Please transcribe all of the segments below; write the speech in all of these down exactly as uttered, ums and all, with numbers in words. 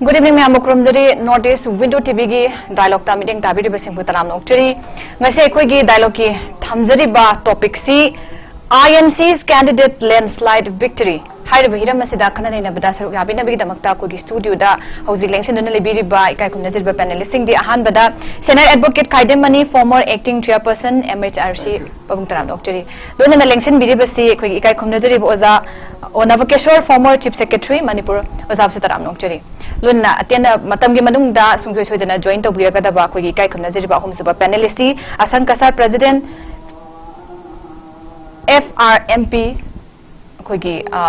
Good evening, ꯃꯌꯥꯝꯕꯨ ꯈꯨꯔꯨꯝꯖꯔꯤ꯫ North East Window ꯇꯤꯚꯤꯒꯤ ꯗꯥꯏꯂꯣꯛꯇ ꯃꯤꯠꯌꯦꯡ ꯇꯥꯕꯤꯔꯤꯕꯁꯤꯡꯕꯨ ꯇꯔꯥꯝꯅ ꯑꯣꯛꯆꯔꯤ꯫ ꯉꯁꯤ ꯑꯩꯈꯣꯏꯒꯤ ꯗꯥꯏꯂꯣꯛꯀꯤ ꯊꯝꯖꯔꯤꯕ ꯇꯣꯄꯤꯛꯁꯤ I N C's candidate landslide victory ꯍꯥꯏꯔꯤꯕ ꯍꯤꯔꯝ ꯑꯁꯤꯗ ꯈꯟꯅ ꯅꯩꯅꯕꯗ ꯁꯔꯨꯛ ꯌꯥꯕꯤꯅꯕꯒꯤꯗꯃꯛꯇ ꯑꯩꯈꯣꯏꯒꯤ ꯁ꯭ꯇꯨꯗꯤꯑꯣꯗ ꯍꯧꯖꯤꯛ ꯂꯦꯡꯁꯤꯟꯗꯨꯅ ꯂꯩꯕꯤꯔꯤꯕ ꯏꯀꯥꯏ ꯈꯨꯝꯅꯖꯔꯤꯕ ꯄꯦꯅꯦꯂꯤꯁꯁꯤꯡꯗꯤ ꯑꯍꯥꯟꯕꯗ senior advocate ꯈꯥꯏꯗꯦꯝꯃꯅꯤ, former acting chairperson M H R C, ꯄꯥꯕꯨꯡ ꯇꯔꯥꯝꯅ ꯑꯣꯛꯆꯔꯤ꯫ ꯂꯣꯏꯅꯅ ꯂꯦꯡꯁꯤꯟꯕꯤꯔꯤꯕꯁꯤ ꯑꯩꯈꯣꯏꯒꯤ ꯏꯀꯥꯏ ꯈꯨꯝꯅꯖꯔꯤꯕ ꯑꯣꯖꯥ ꯑꯣ ꯅꯕꯀꯦꯁꯣꯔ, former chief secretary ꯃꯅꯤꯄꯨꯔ, ꯑꯣꯖꯥꯕꯨꯁꯨ ꯇꯔꯥꯝꯅ ꯑꯣꯛꯆꯔꯤ꯫ ꯂꯣꯏꯅꯅ ꯑꯇꯦꯟꯕ ꯃꯇꯝꯒꯤ ꯃꯅꯨꯡꯗ ꯁꯨꯡꯁꯣꯏ ꯁꯣꯏꯗꯅ ꯖꯣꯏꯟ ꯇꯧꯕꯤꯔꯒꯗꯕ ꯑꯩꯈꯣꯏꯒꯤ ꯏꯀꯥꯏ ꯈꯨꯝꯅꯖꯔꯤꯕ ꯑꯍꯨꯝꯁꯨꯕ ꯄꯦꯅꯦꯂꯤꯁꯇꯤ ꯑꯁꯪ Cachar, president F R M P, ꯑꯩꯈꯣꯏꯒꯤ ꯑ,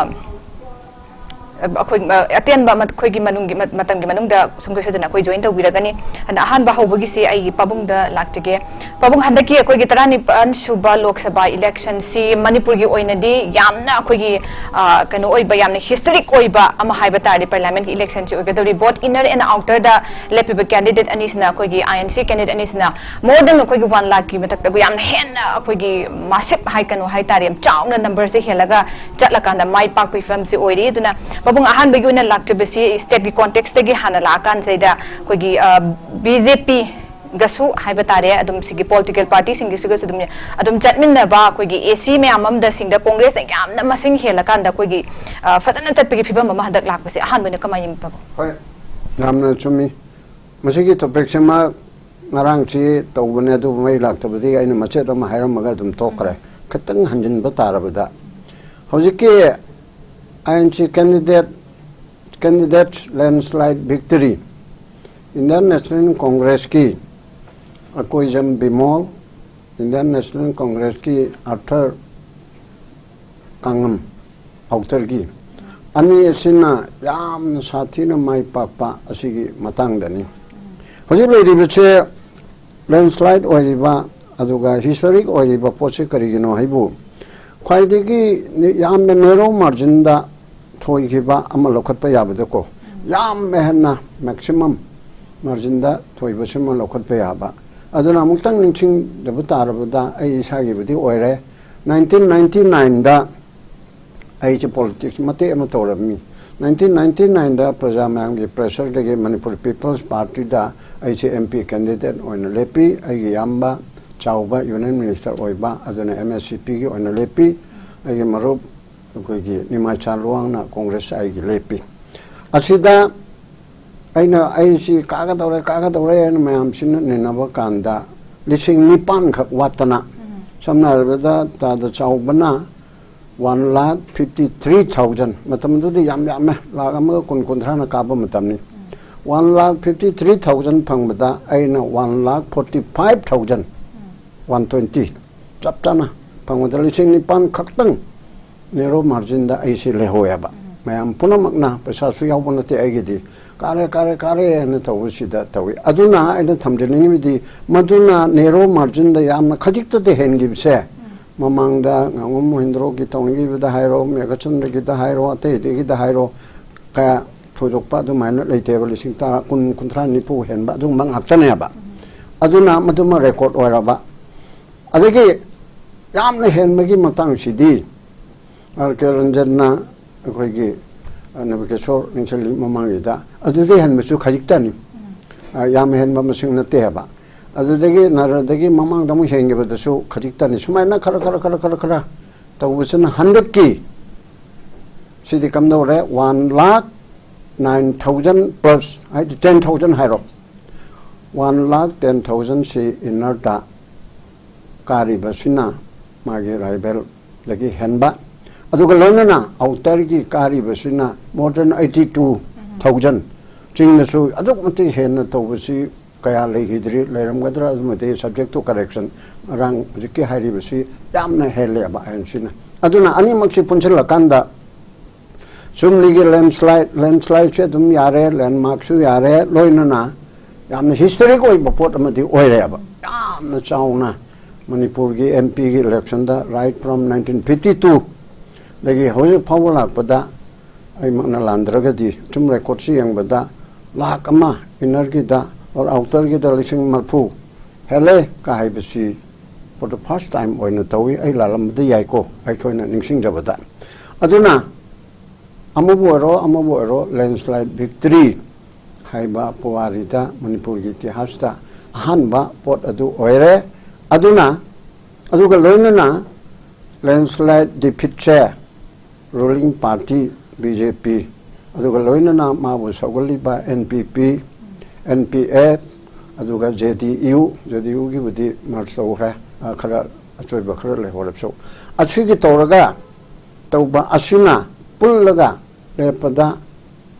ꯑꯩꯈꯣꯏ ꯑ, ꯑꯇꯦꯟꯕ ꯃꯠ- ꯑꯩꯈꯣꯏꯒꯤ ꯃꯅꯨꯡꯒꯤ ꯃꯠ- ꯃꯇꯝꯒꯤ ꯃꯅꯨꯡꯗ ꯁꯨꯡꯁꯣꯏ ꯁꯣꯏꯗꯅ ꯑꯩꯈꯣꯏ ꯖꯣꯏꯟ ꯇꯧꯕꯤꯔꯒꯅꯤ꯫ ꯑꯗ ꯑꯍꯥꯟꯕ ꯍꯧꯕꯒꯤꯁꯤ ꯑꯩꯒꯤ ꯄꯥꯕꯨꯡꯗ ꯂꯥꯛꯆꯒꯦ꯫ ꯄꯥꯕꯨꯡ, ꯍꯟꯗꯛꯀꯤ ꯑꯩꯈꯣꯏꯒꯤ ꯇꯔꯥꯅꯤꯄꯥꯟ ꯁꯨꯕ ꯂꯣꯛ ꯁꯚꯥ ꯏꯂꯦꯛꯁꯟꯁꯤ ꯃꯅꯤꯄꯨꯔꯒꯤ ꯑꯣꯏꯅꯗꯤ ꯌꯥꯝꯅ ꯑꯩꯈꯣꯏꯒꯤ ꯑ, ꯀꯩꯅꯣ ꯑꯣꯏꯕ, ꯌꯥꯝꯅ ꯍꯤꯁꯇꯣꯔꯤꯛ ꯑꯣꯏꯕ ꯑꯃ ꯍꯥꯏꯕ ꯇꯥꯔꯗꯤ ꯄꯥꯔꯂꯤꯌꯥꯃꯦꯟꯠꯀꯤ ꯏꯂꯦꯛꯁꯟꯁꯤ ꯑꯣꯏꯒꯗꯧꯔꯤ꯫ Both inner and outer ꯗ ꯂꯦꯞꯄꯤꯕ ꯀꯦꯟꯗꯤꯗꯦꯠ ꯑꯅꯤꯁꯤꯅ, ꯑꯩꯈꯣꯏꯒꯤ I N C ꯀꯦꯟꯗꯤꯗꯦꯠ ꯑꯅꯤꯁꯤꯅ more than ꯑꯩꯈꯣꯏꯒꯤ ꯋꯥꯟ ꯂꯥꯛꯀꯤ ꯃꯊꯛꯇ ꯑꯩꯈꯣꯏ ꯌꯥꯝꯅ ꯍꯦꯟꯅ ꯑꯩꯈꯣꯏꯒꯤ ꯃꯥꯁꯤꯞ ꯍꯥꯏ ꯀꯩꯅꯣ ꯍꯥꯏ ꯇꯥꯔꯦ, ꯌꯥꯝ ꯆꯥꯎꯅ ꯅꯝꯕꯔꯁꯦ ꯍꯦꯜꯂꯒ ꯆꯠꯂꯀꯥꯟꯗ ꯃꯥꯏ ꯄꯥꯛꯄꯒꯤ ꯐꯤꯕꯝꯁꯤ ꯑꯣꯏꯔꯤ꯫ ꯑꯗꯨꯅ ꯄꯥꯕꯨꯡ, ꯑꯍꯥꯟꯕꯒꯤ ꯑꯣꯏꯅ ꯂꯥꯛꯆꯕꯁꯤ ꯁ꯭ꯇꯦꯠꯀꯤ ꯀꯣꯟꯇꯦꯛꯁꯇꯒꯤ ꯍꯥꯟꯅ ꯂꯥꯛꯑꯀꯥꯟꯁꯤꯗꯩꯗ ꯑꯩꯈꯣꯏꯒꯤ ꯕꯤ ꯖꯦ ꯄꯤ ꯒꯁꯨ ꯍꯥꯏꯕ ꯇꯥꯔꯦ, ꯑꯗꯨꯝ ꯁꯤꯒꯤ ꯄꯣꯂꯤꯇꯤꯀꯦꯜ ꯄꯥꯔꯇꯤꯁꯤꯡꯒꯤꯁꯤꯒꯁꯨ ꯑꯗꯨꯝ ꯑꯗꯨꯝ ꯆꯠꯃꯤꯟꯅꯕ, ꯑꯩꯈꯣꯏꯒꯤ ꯑꯦ ꯁꯤ ꯃꯌꯥꯝ ꯑꯃꯗ ꯁꯤꯡꯗ ꯀꯣꯡꯒ꯭ꯔꯦꯁꯅ ꯌꯥꯝꯅ ꯃꯁꯤꯡ ꯍꯦꯜꯂꯀꯥꯟꯗ ꯑꯩꯈꯣꯏꯒꯤ ꯑ, ꯐꯖꯅ ꯆꯠꯄꯒꯤ ꯐꯤꯕꯝ ꯑꯃ ꯍꯟꯗꯛ ꯂꯥꯛꯄꯁꯦ ꯑꯍꯥꯟꯕ ꯑꯣꯏꯅ ꯀꯃꯥꯏꯅ ꯌꯦꯡꯕꯤꯕ? ꯍꯣꯏ, ꯌꯥꯝꯅ ꯆꯨꯝꯃꯤ꯫ ꯃꯁꯤꯒꯤ ꯇꯣꯄꯤꯛꯁꯤꯃ ꯉꯔꯥꯡꯁꯤ ꯇꯧꯕꯅꯦ, ꯑꯗꯨꯕꯨ ꯃꯩ ꯂꯥꯛꯇꯕꯗꯒꯤ ꯑꯩꯅ ꯃꯆꯦꯠ ꯑꯃ ꯍꯥꯏꯔꯝꯃꯒ ꯑꯗꯨꯝ ꯇꯣꯛꯈ꯭ꯔꯦ꯫ ꯈꯤꯇꯪ ꯍꯟꯖꯤꯟꯕ ꯇꯥꯔꯕꯗ, ꯍꯧꯖꯤꯛꯀꯤ I N C candidate, candidate landslide victory, Indian National Congressꯀꯤ ꯑꯀꯣꯏꯖꯝ ꯕꯤꯃꯣꯜ, Indian National Congressꯀꯤ ꯑꯥꯔꯊꯔ ꯀꯥꯡꯉꯝ, outerꯒꯤ ꯑꯅꯤ ꯑꯁꯤꯅ ꯌꯥꯝꯅ ꯁꯥꯊꯤꯅ ꯃꯥꯏ ꯄꯥꯛꯄ ꯑꯁꯤꯒꯤ ꯃꯇꯥꯡꯗꯅꯤ꯫ ꯍꯧꯖꯤꯛ ꯂꯩꯔꯤꯕꯁꯦ landslide ꯑꯣꯏꯔꯤꯕ, ꯑꯗꯨꯒ historic ꯑꯣꯏꯔꯤꯕ ꯄꯣꯠꯁꯤ ꯀꯔꯤꯒꯤꯅꯣ ꯍꯥꯏꯕꯨ, ꯈ꯭ꯋꯥꯏꯗꯒꯤ ꯌꯥꯝꯅ narrow marginꯗ ꯊꯣꯏꯈꯤꯕ ꯑꯃ ꯂꯧꯈꯠꯄ ꯌꯥꯕꯗꯀꯣ, ꯌꯥꯝꯅ ꯍꯦꯟꯅ maximum marginꯗ ꯊꯣꯏꯕꯁꯤꯃ ꯂꯧꯈꯠꯄ ꯌꯥꯕ꯫ ꯑꯗꯨꯅ ꯑꯃꯨꯛꯇꯪ ꯅꯤꯡꯁꯤꯡꯗꯕ ꯇꯥꯔꯕꯗ, ꯑꯩ ꯏꯁꯥꯒꯤꯕꯨꯗꯤ ꯑꯣꯏꯔꯦ, nineteen ninety nineꯗ ꯑꯩꯁꯦ politics ꯃꯇꯦꯛ ꯑꯃ ꯇꯧꯔꯝꯃꯤ꯫ ꯅꯥꯏꯟꯇꯤꯟ ꯅꯥꯏꯟꯇꯤ ꯅꯥꯏꯟꯗ ꯄ꯭ꯔꯖꯥ ꯃꯌꯥꯝꯒꯤ ꯄ꯭ꯔꯦꯁꯔꯗꯒꯤ ꯃꯅꯤꯄꯨꯔ ꯄꯤꯄꯜꯁ ꯄꯥꯔꯇꯤꯗ ꯑꯩꯁꯦ ꯑꯦꯝ ꯄꯤ ꯀꯦꯟꯗꯤꯗꯦꯠ ꯑꯣꯏꯅ ꯂꯦꯞꯄꯤ꯫ ꯑꯩꯒꯤ ꯏꯌꯥꯝꯕ ꯆꯥꯎꯕ ꯌꯨꯅꯤꯌꯟ ꯃꯤꯅꯤꯁꯇꯔ ꯑꯣꯏꯕ, ꯑꯗꯨꯅ ꯑꯦꯝ ꯑꯦꯁ ꯁꯤ ꯄꯤꯒꯤ ꯑꯣꯏꯅ ꯂꯦꯞꯄꯤ꯫ ꯑꯩꯒꯤ ꯃꯔꯨꯞ ꯑꯩꯈꯣꯏꯒꯤ ꯅꯤꯃꯥꯏꯆꯥ ꯂꯨꯋꯥꯡꯅ ꯀꯣꯡꯒ꯭ꯔꯦꯁ ꯑꯩꯒꯤ ꯂꯦꯞꯄꯤ꯫ ꯑꯁꯤꯗ ꯑꯩꯅ ꯑꯩꯁꯤ ꯀꯥꯒꯗꯧꯔꯦ, ꯀꯥꯒꯗꯧꯔꯦ ꯍꯥꯏꯅ ꯃꯌꯥꯝꯁꯤꯅ ꯅꯩꯅꯕ ꯀꯥꯟꯗ ꯂꯤꯁꯤꯡ ꯅꯤꯄꯥꯟꯈꯛ ꯋꯥꯠꯇꯅ, ꯁꯝꯅ ꯍꯥꯏꯔꯕꯗ ꯇꯥꯗ ꯆꯥꯎꯕꯅ one lakh fifty three thousand, ꯃꯇꯝꯗꯨꯗꯤ ꯌꯥꯝ ꯌꯥꯝꯃꯦ, ꯂꯥꯈ ꯑꯃꯒ ꯀꯨꯟ ꯀꯨꯟꯊ꯭ꯔꯥꯅ ꯀꯥꯕ ꯃꯇꯝꯅꯤ꯫ One lakh fifty three thousand ꯐꯪꯕꯗ ꯑꯩꯅ one lakh forty five thousand, one twenty ꯆꯞ ꯆꯥꯅ ꯐꯪꯕꯗ ꯂꯤꯁꯤꯡ ꯅꯤꯄꯥꯟ ꯈꯛꯇꯪ ꯅꯦꯔꯣ ꯃꯥꯔꯖꯤꯟꯗ ꯑꯩꯁꯦ ꯂꯩꯍꯧꯋꯦꯕ꯫ ꯃꯌꯥꯝ ꯄꯨꯝꯅꯃꯛꯅ, ꯄꯩꯁꯥꯁꯨ ꯌꯥꯎꯕ ꯅꯠꯇꯦ ꯑꯩꯒꯤꯗꯤ, ꯀꯥꯔꯦ ꯀꯥꯔꯦ ꯀꯥꯔꯦ ꯍꯥꯏꯅ ꯇꯧꯕꯁꯤꯗ ꯇꯧꯏ꯫ ꯑꯗꯨꯅ ꯑꯩꯅ ꯊꯝꯖꯅꯤꯡꯉꯤꯕꯗꯤ, ꯃꯗꯨꯅ ꯅꯦꯔꯣ ꯃꯥꯔꯖꯤꯟꯗ ꯌꯥꯝꯅ ꯈꯖꯤꯛꯇꯗ ꯍꯦꯟꯈꯤꯕꯁꯦ, ꯃꯃꯥꯡꯗ ꯉꯥꯉꯣꯝ ꯃꯣꯍꯤꯟꯗ꯭ꯔꯣꯒꯤ ꯇꯧꯅꯈꯤꯕꯗ ꯍꯥꯏꯔꯣ, ꯃꯦꯘꯆꯟꯗ꯭ꯔꯒꯤꯗ ꯍꯥꯏꯔꯣ, ꯑꯇꯩ ꯑꯇꯩꯒꯤꯗ ꯍꯥꯏꯔꯣ, ꯀꯌꯥ ꯊꯣꯏꯗꯣꯛꯄ ꯑꯗꯨꯃꯥꯏꯅ ꯂꯩꯇꯦꯕ꯫ ꯂꯤꯁꯤꯡ ꯇꯔꯥ, ꯀꯨꯟ, ꯀꯨꯟꯊ꯭ꯔꯥ, ꯅꯤꯐꯨ ꯍꯦꯟꯕ ꯑꯗꯨꯒꯨꯝꯕ ꯉꯥꯛꯇꯅꯦꯕ꯫ ꯑꯗꯨꯅ ꯃꯗꯨꯃ ꯔꯦꯀꯣꯔꯠ ꯑꯣꯏꯔꯕ꯫ ꯑꯗꯒꯤ ꯌꯥꯝꯅ ꯍꯦꯟꯕꯒꯤ ꯃꯇꯥꯡꯁꯤꯗꯤ ꯑꯥꯔ ꯀꯦ ꯔꯟꯖꯟꯅ ꯑꯩꯈꯣꯏꯒꯤ, ꯑ, ꯅꯕꯀꯦꯁꯣꯔ ꯅꯤꯡꯁꯜꯂꯤ ꯃꯃꯥꯡꯒꯤꯗ, ꯑꯗꯨꯗꯩ ꯍꯦꯟꯕꯁꯨ ꯈꯖꯤꯛꯇꯅꯤ꯫ ꯑ, ꯌꯥꯝ ꯍꯦꯟꯕ ꯃꯁꯤꯡ ꯅꯠꯇꯦ ꯍꯥꯏꯕ꯫ ꯑꯗꯨꯗꯒꯤ ꯅꯔꯗꯒꯤ ꯃꯃꯥꯡꯗ ꯑꯃꯨꯛ ꯍꯦꯟꯈꯤꯕꯗꯁꯨ ꯈꯖꯤꯛꯇꯅꯤ꯫ ꯁꯨꯃꯥꯏꯅ ꯈꯔ, ꯈꯔ, ꯈꯔ, ꯈꯔ, ꯈꯔ ꯇꯧꯕꯁꯤꯅ ꯍꯟꯗꯛꯀꯤ ꯁꯤꯗꯤ ꯀꯝꯗꯧꯔꯦ? One lakh nine thousand plus, ꯍꯥꯏꯗꯤ ꯇꯦꯟ ꯊꯥꯎꯖꯟ ꯍꯥꯏꯔꯣ, ꯋꯥꯟ ꯂꯥꯈ ꯇꯦꯟ ꯊꯥꯎꯖꯟꯁꯤ ꯏꯟꯅꯔꯗ ꯀꯥꯔꯤꯕꯁꯤꯅ ꯃꯥꯒꯤ ꯔꯥꯏꯕꯦꯜꯗꯒꯤ ꯍꯦꯟꯕ, ꯑꯗꯨꯒ ꯂꯣꯏꯅꯅ ꯑꯥꯎꯇꯔꯒꯤ ꯀꯥꯔꯤꯕꯁꯤꯅ more than eighty two thousand, ꯆꯤꯡꯗꯁꯨ ꯑꯗꯨꯛ ꯃꯇꯤꯛ ꯍꯦꯟꯅ ꯇꯧꯕꯁꯤ ꯀꯌꯥ ꯂꯩꯈꯤꯗ꯭ꯔꯤ, ꯂꯩꯔꯝꯒꯗ꯭ꯔꯥ? ꯑꯗꯨꯃꯗꯤ subject to correction꯫ ꯉꯔꯥꯡ ꯍꯧꯖꯤꯛꯀꯤ ꯍꯥꯏꯔꯤꯕꯁꯤ ꯌꯥꯝꯅ ꯍꯦꯜꯂꯦꯕ ꯑꯥꯏ ꯑꯦꯟ ꯁꯤꯅ꯫ ꯑꯗꯨꯅ ꯑꯅꯤꯃꯛꯁꯤ ꯄꯨꯟꯁꯤꯜꯂꯀꯥꯟꯗ ꯆꯨꯝꯅꯒꯤ ꯂꯦꯟꯁ꯭ꯂꯥꯏꯠ, ꯂꯦꯟꯁ꯭ꯂꯥꯏꯠꯁꯨ ꯑꯗꯨꯝ ꯌꯥꯔꯦ, ꯂꯦꯟꯃꯥꯔꯛꯁꯨ ꯌꯥꯔꯦ, ꯂꯣꯏꯅꯅ ꯌꯥꯝꯅ ꯍꯤꯁꯇꯣꯔꯤꯛ ꯑꯣꯏꯕ ꯄꯣꯠ ꯑꯃꯗꯤ ꯑꯣꯏꯔꯦꯕ꯫ ꯌꯥꯝꯅ ꯆꯥꯎꯅ ꯃꯅꯤꯄꯨꯔꯒꯤ ꯑꯦꯝ ꯄꯤꯒꯤ ꯏꯂꯦꯛꯁꯟꯗ, right from nineteen fifty two ꯗꯒꯤ ꯍꯧꯖꯤꯛ ꯐꯥꯎꯕ ꯂꯥꯛꯄꯗ, ꯑꯩꯃꯛꯅ ꯂꯥꯟꯗ꯭ꯔꯒꯗꯤ, ꯁꯨꯝ ꯔꯦꯀꯣꯔꯠꯁꯤ ꯌꯦꯡꯕꯗ, ꯂꯥꯈ ꯑꯃ ꯏꯟꯅꯔꯒꯤꯗ ꯑꯣꯔ ꯑꯥꯎꯇꯔꯒꯤꯗ ꯂꯤꯁꯤꯡ ꯃꯔꯤꯐꯨ ꯍꯦꯜꯂꯦ ꯀ ꯍꯥꯏꯕꯁꯤ for the first time ꯑꯣꯏꯅ ꯇꯧꯏ꯫ ꯑꯩ ꯂꯥꯜꯂꯝꯕꯗꯤ ꯌꯥꯏꯀꯣ, ꯑꯩꯈꯣꯏꯅ ꯅꯤꯡꯁꯤꯡꯖꯕꯗ꯫ ꯑꯗꯨꯅ ꯑꯃꯕꯨ ꯑꯣꯏꯔꯣ, ꯑꯃꯕꯨ ꯑꯣꯏꯔꯣ, ꯂꯦꯟꯁ꯭ꯂꯥꯏꯠ ꯚꯤꯛꯇꯔꯤ ꯍꯥꯏꯕ ꯄꯨꯋꯥꯔꯤꯗ, ꯃꯅꯤꯄꯨꯔꯒꯤ ꯏꯇꯤꯍꯥꯁꯇ ꯑꯍꯥꯟꯕ ꯄꯣꯠ ꯑꯗꯨ ꯑꯣꯏꯔꯦ꯫ ꯑꯗꯨꯅ, ꯑꯗꯨꯒ ꯂꯣꯏꯅꯅ ꯂꯦꯟꯁ꯭ꯂꯥꯏꯠ ꯗꯤꯐꯤꯠꯁꯦ ruling party B J P, ꯑꯗꯨꯒ ꯂꯣꯏꯅꯅ ꯃꯥꯕꯨ ꯁꯧꯒꯠꯂꯤꯕ N P P, N P F, ꯑꯗꯨꯒ J D U, J D ꯌꯨꯒꯤꯕꯨꯗꯤ ꯃꯔꯖ ꯇꯧꯈ꯭ꯔꯦ, ꯑ, ꯈꯔ ꯑꯆꯣꯏꯕ ꯈꯔ ꯂꯩꯍꯧꯔꯕꯁꯨ꯫ ꯑꯁꯤꯒꯤ ꯇꯧꯔꯒ ꯇꯧꯕ ꯑꯁꯤꯅ ꯄꯨꯜꯂꯒ ꯂꯦꯞꯄꯗ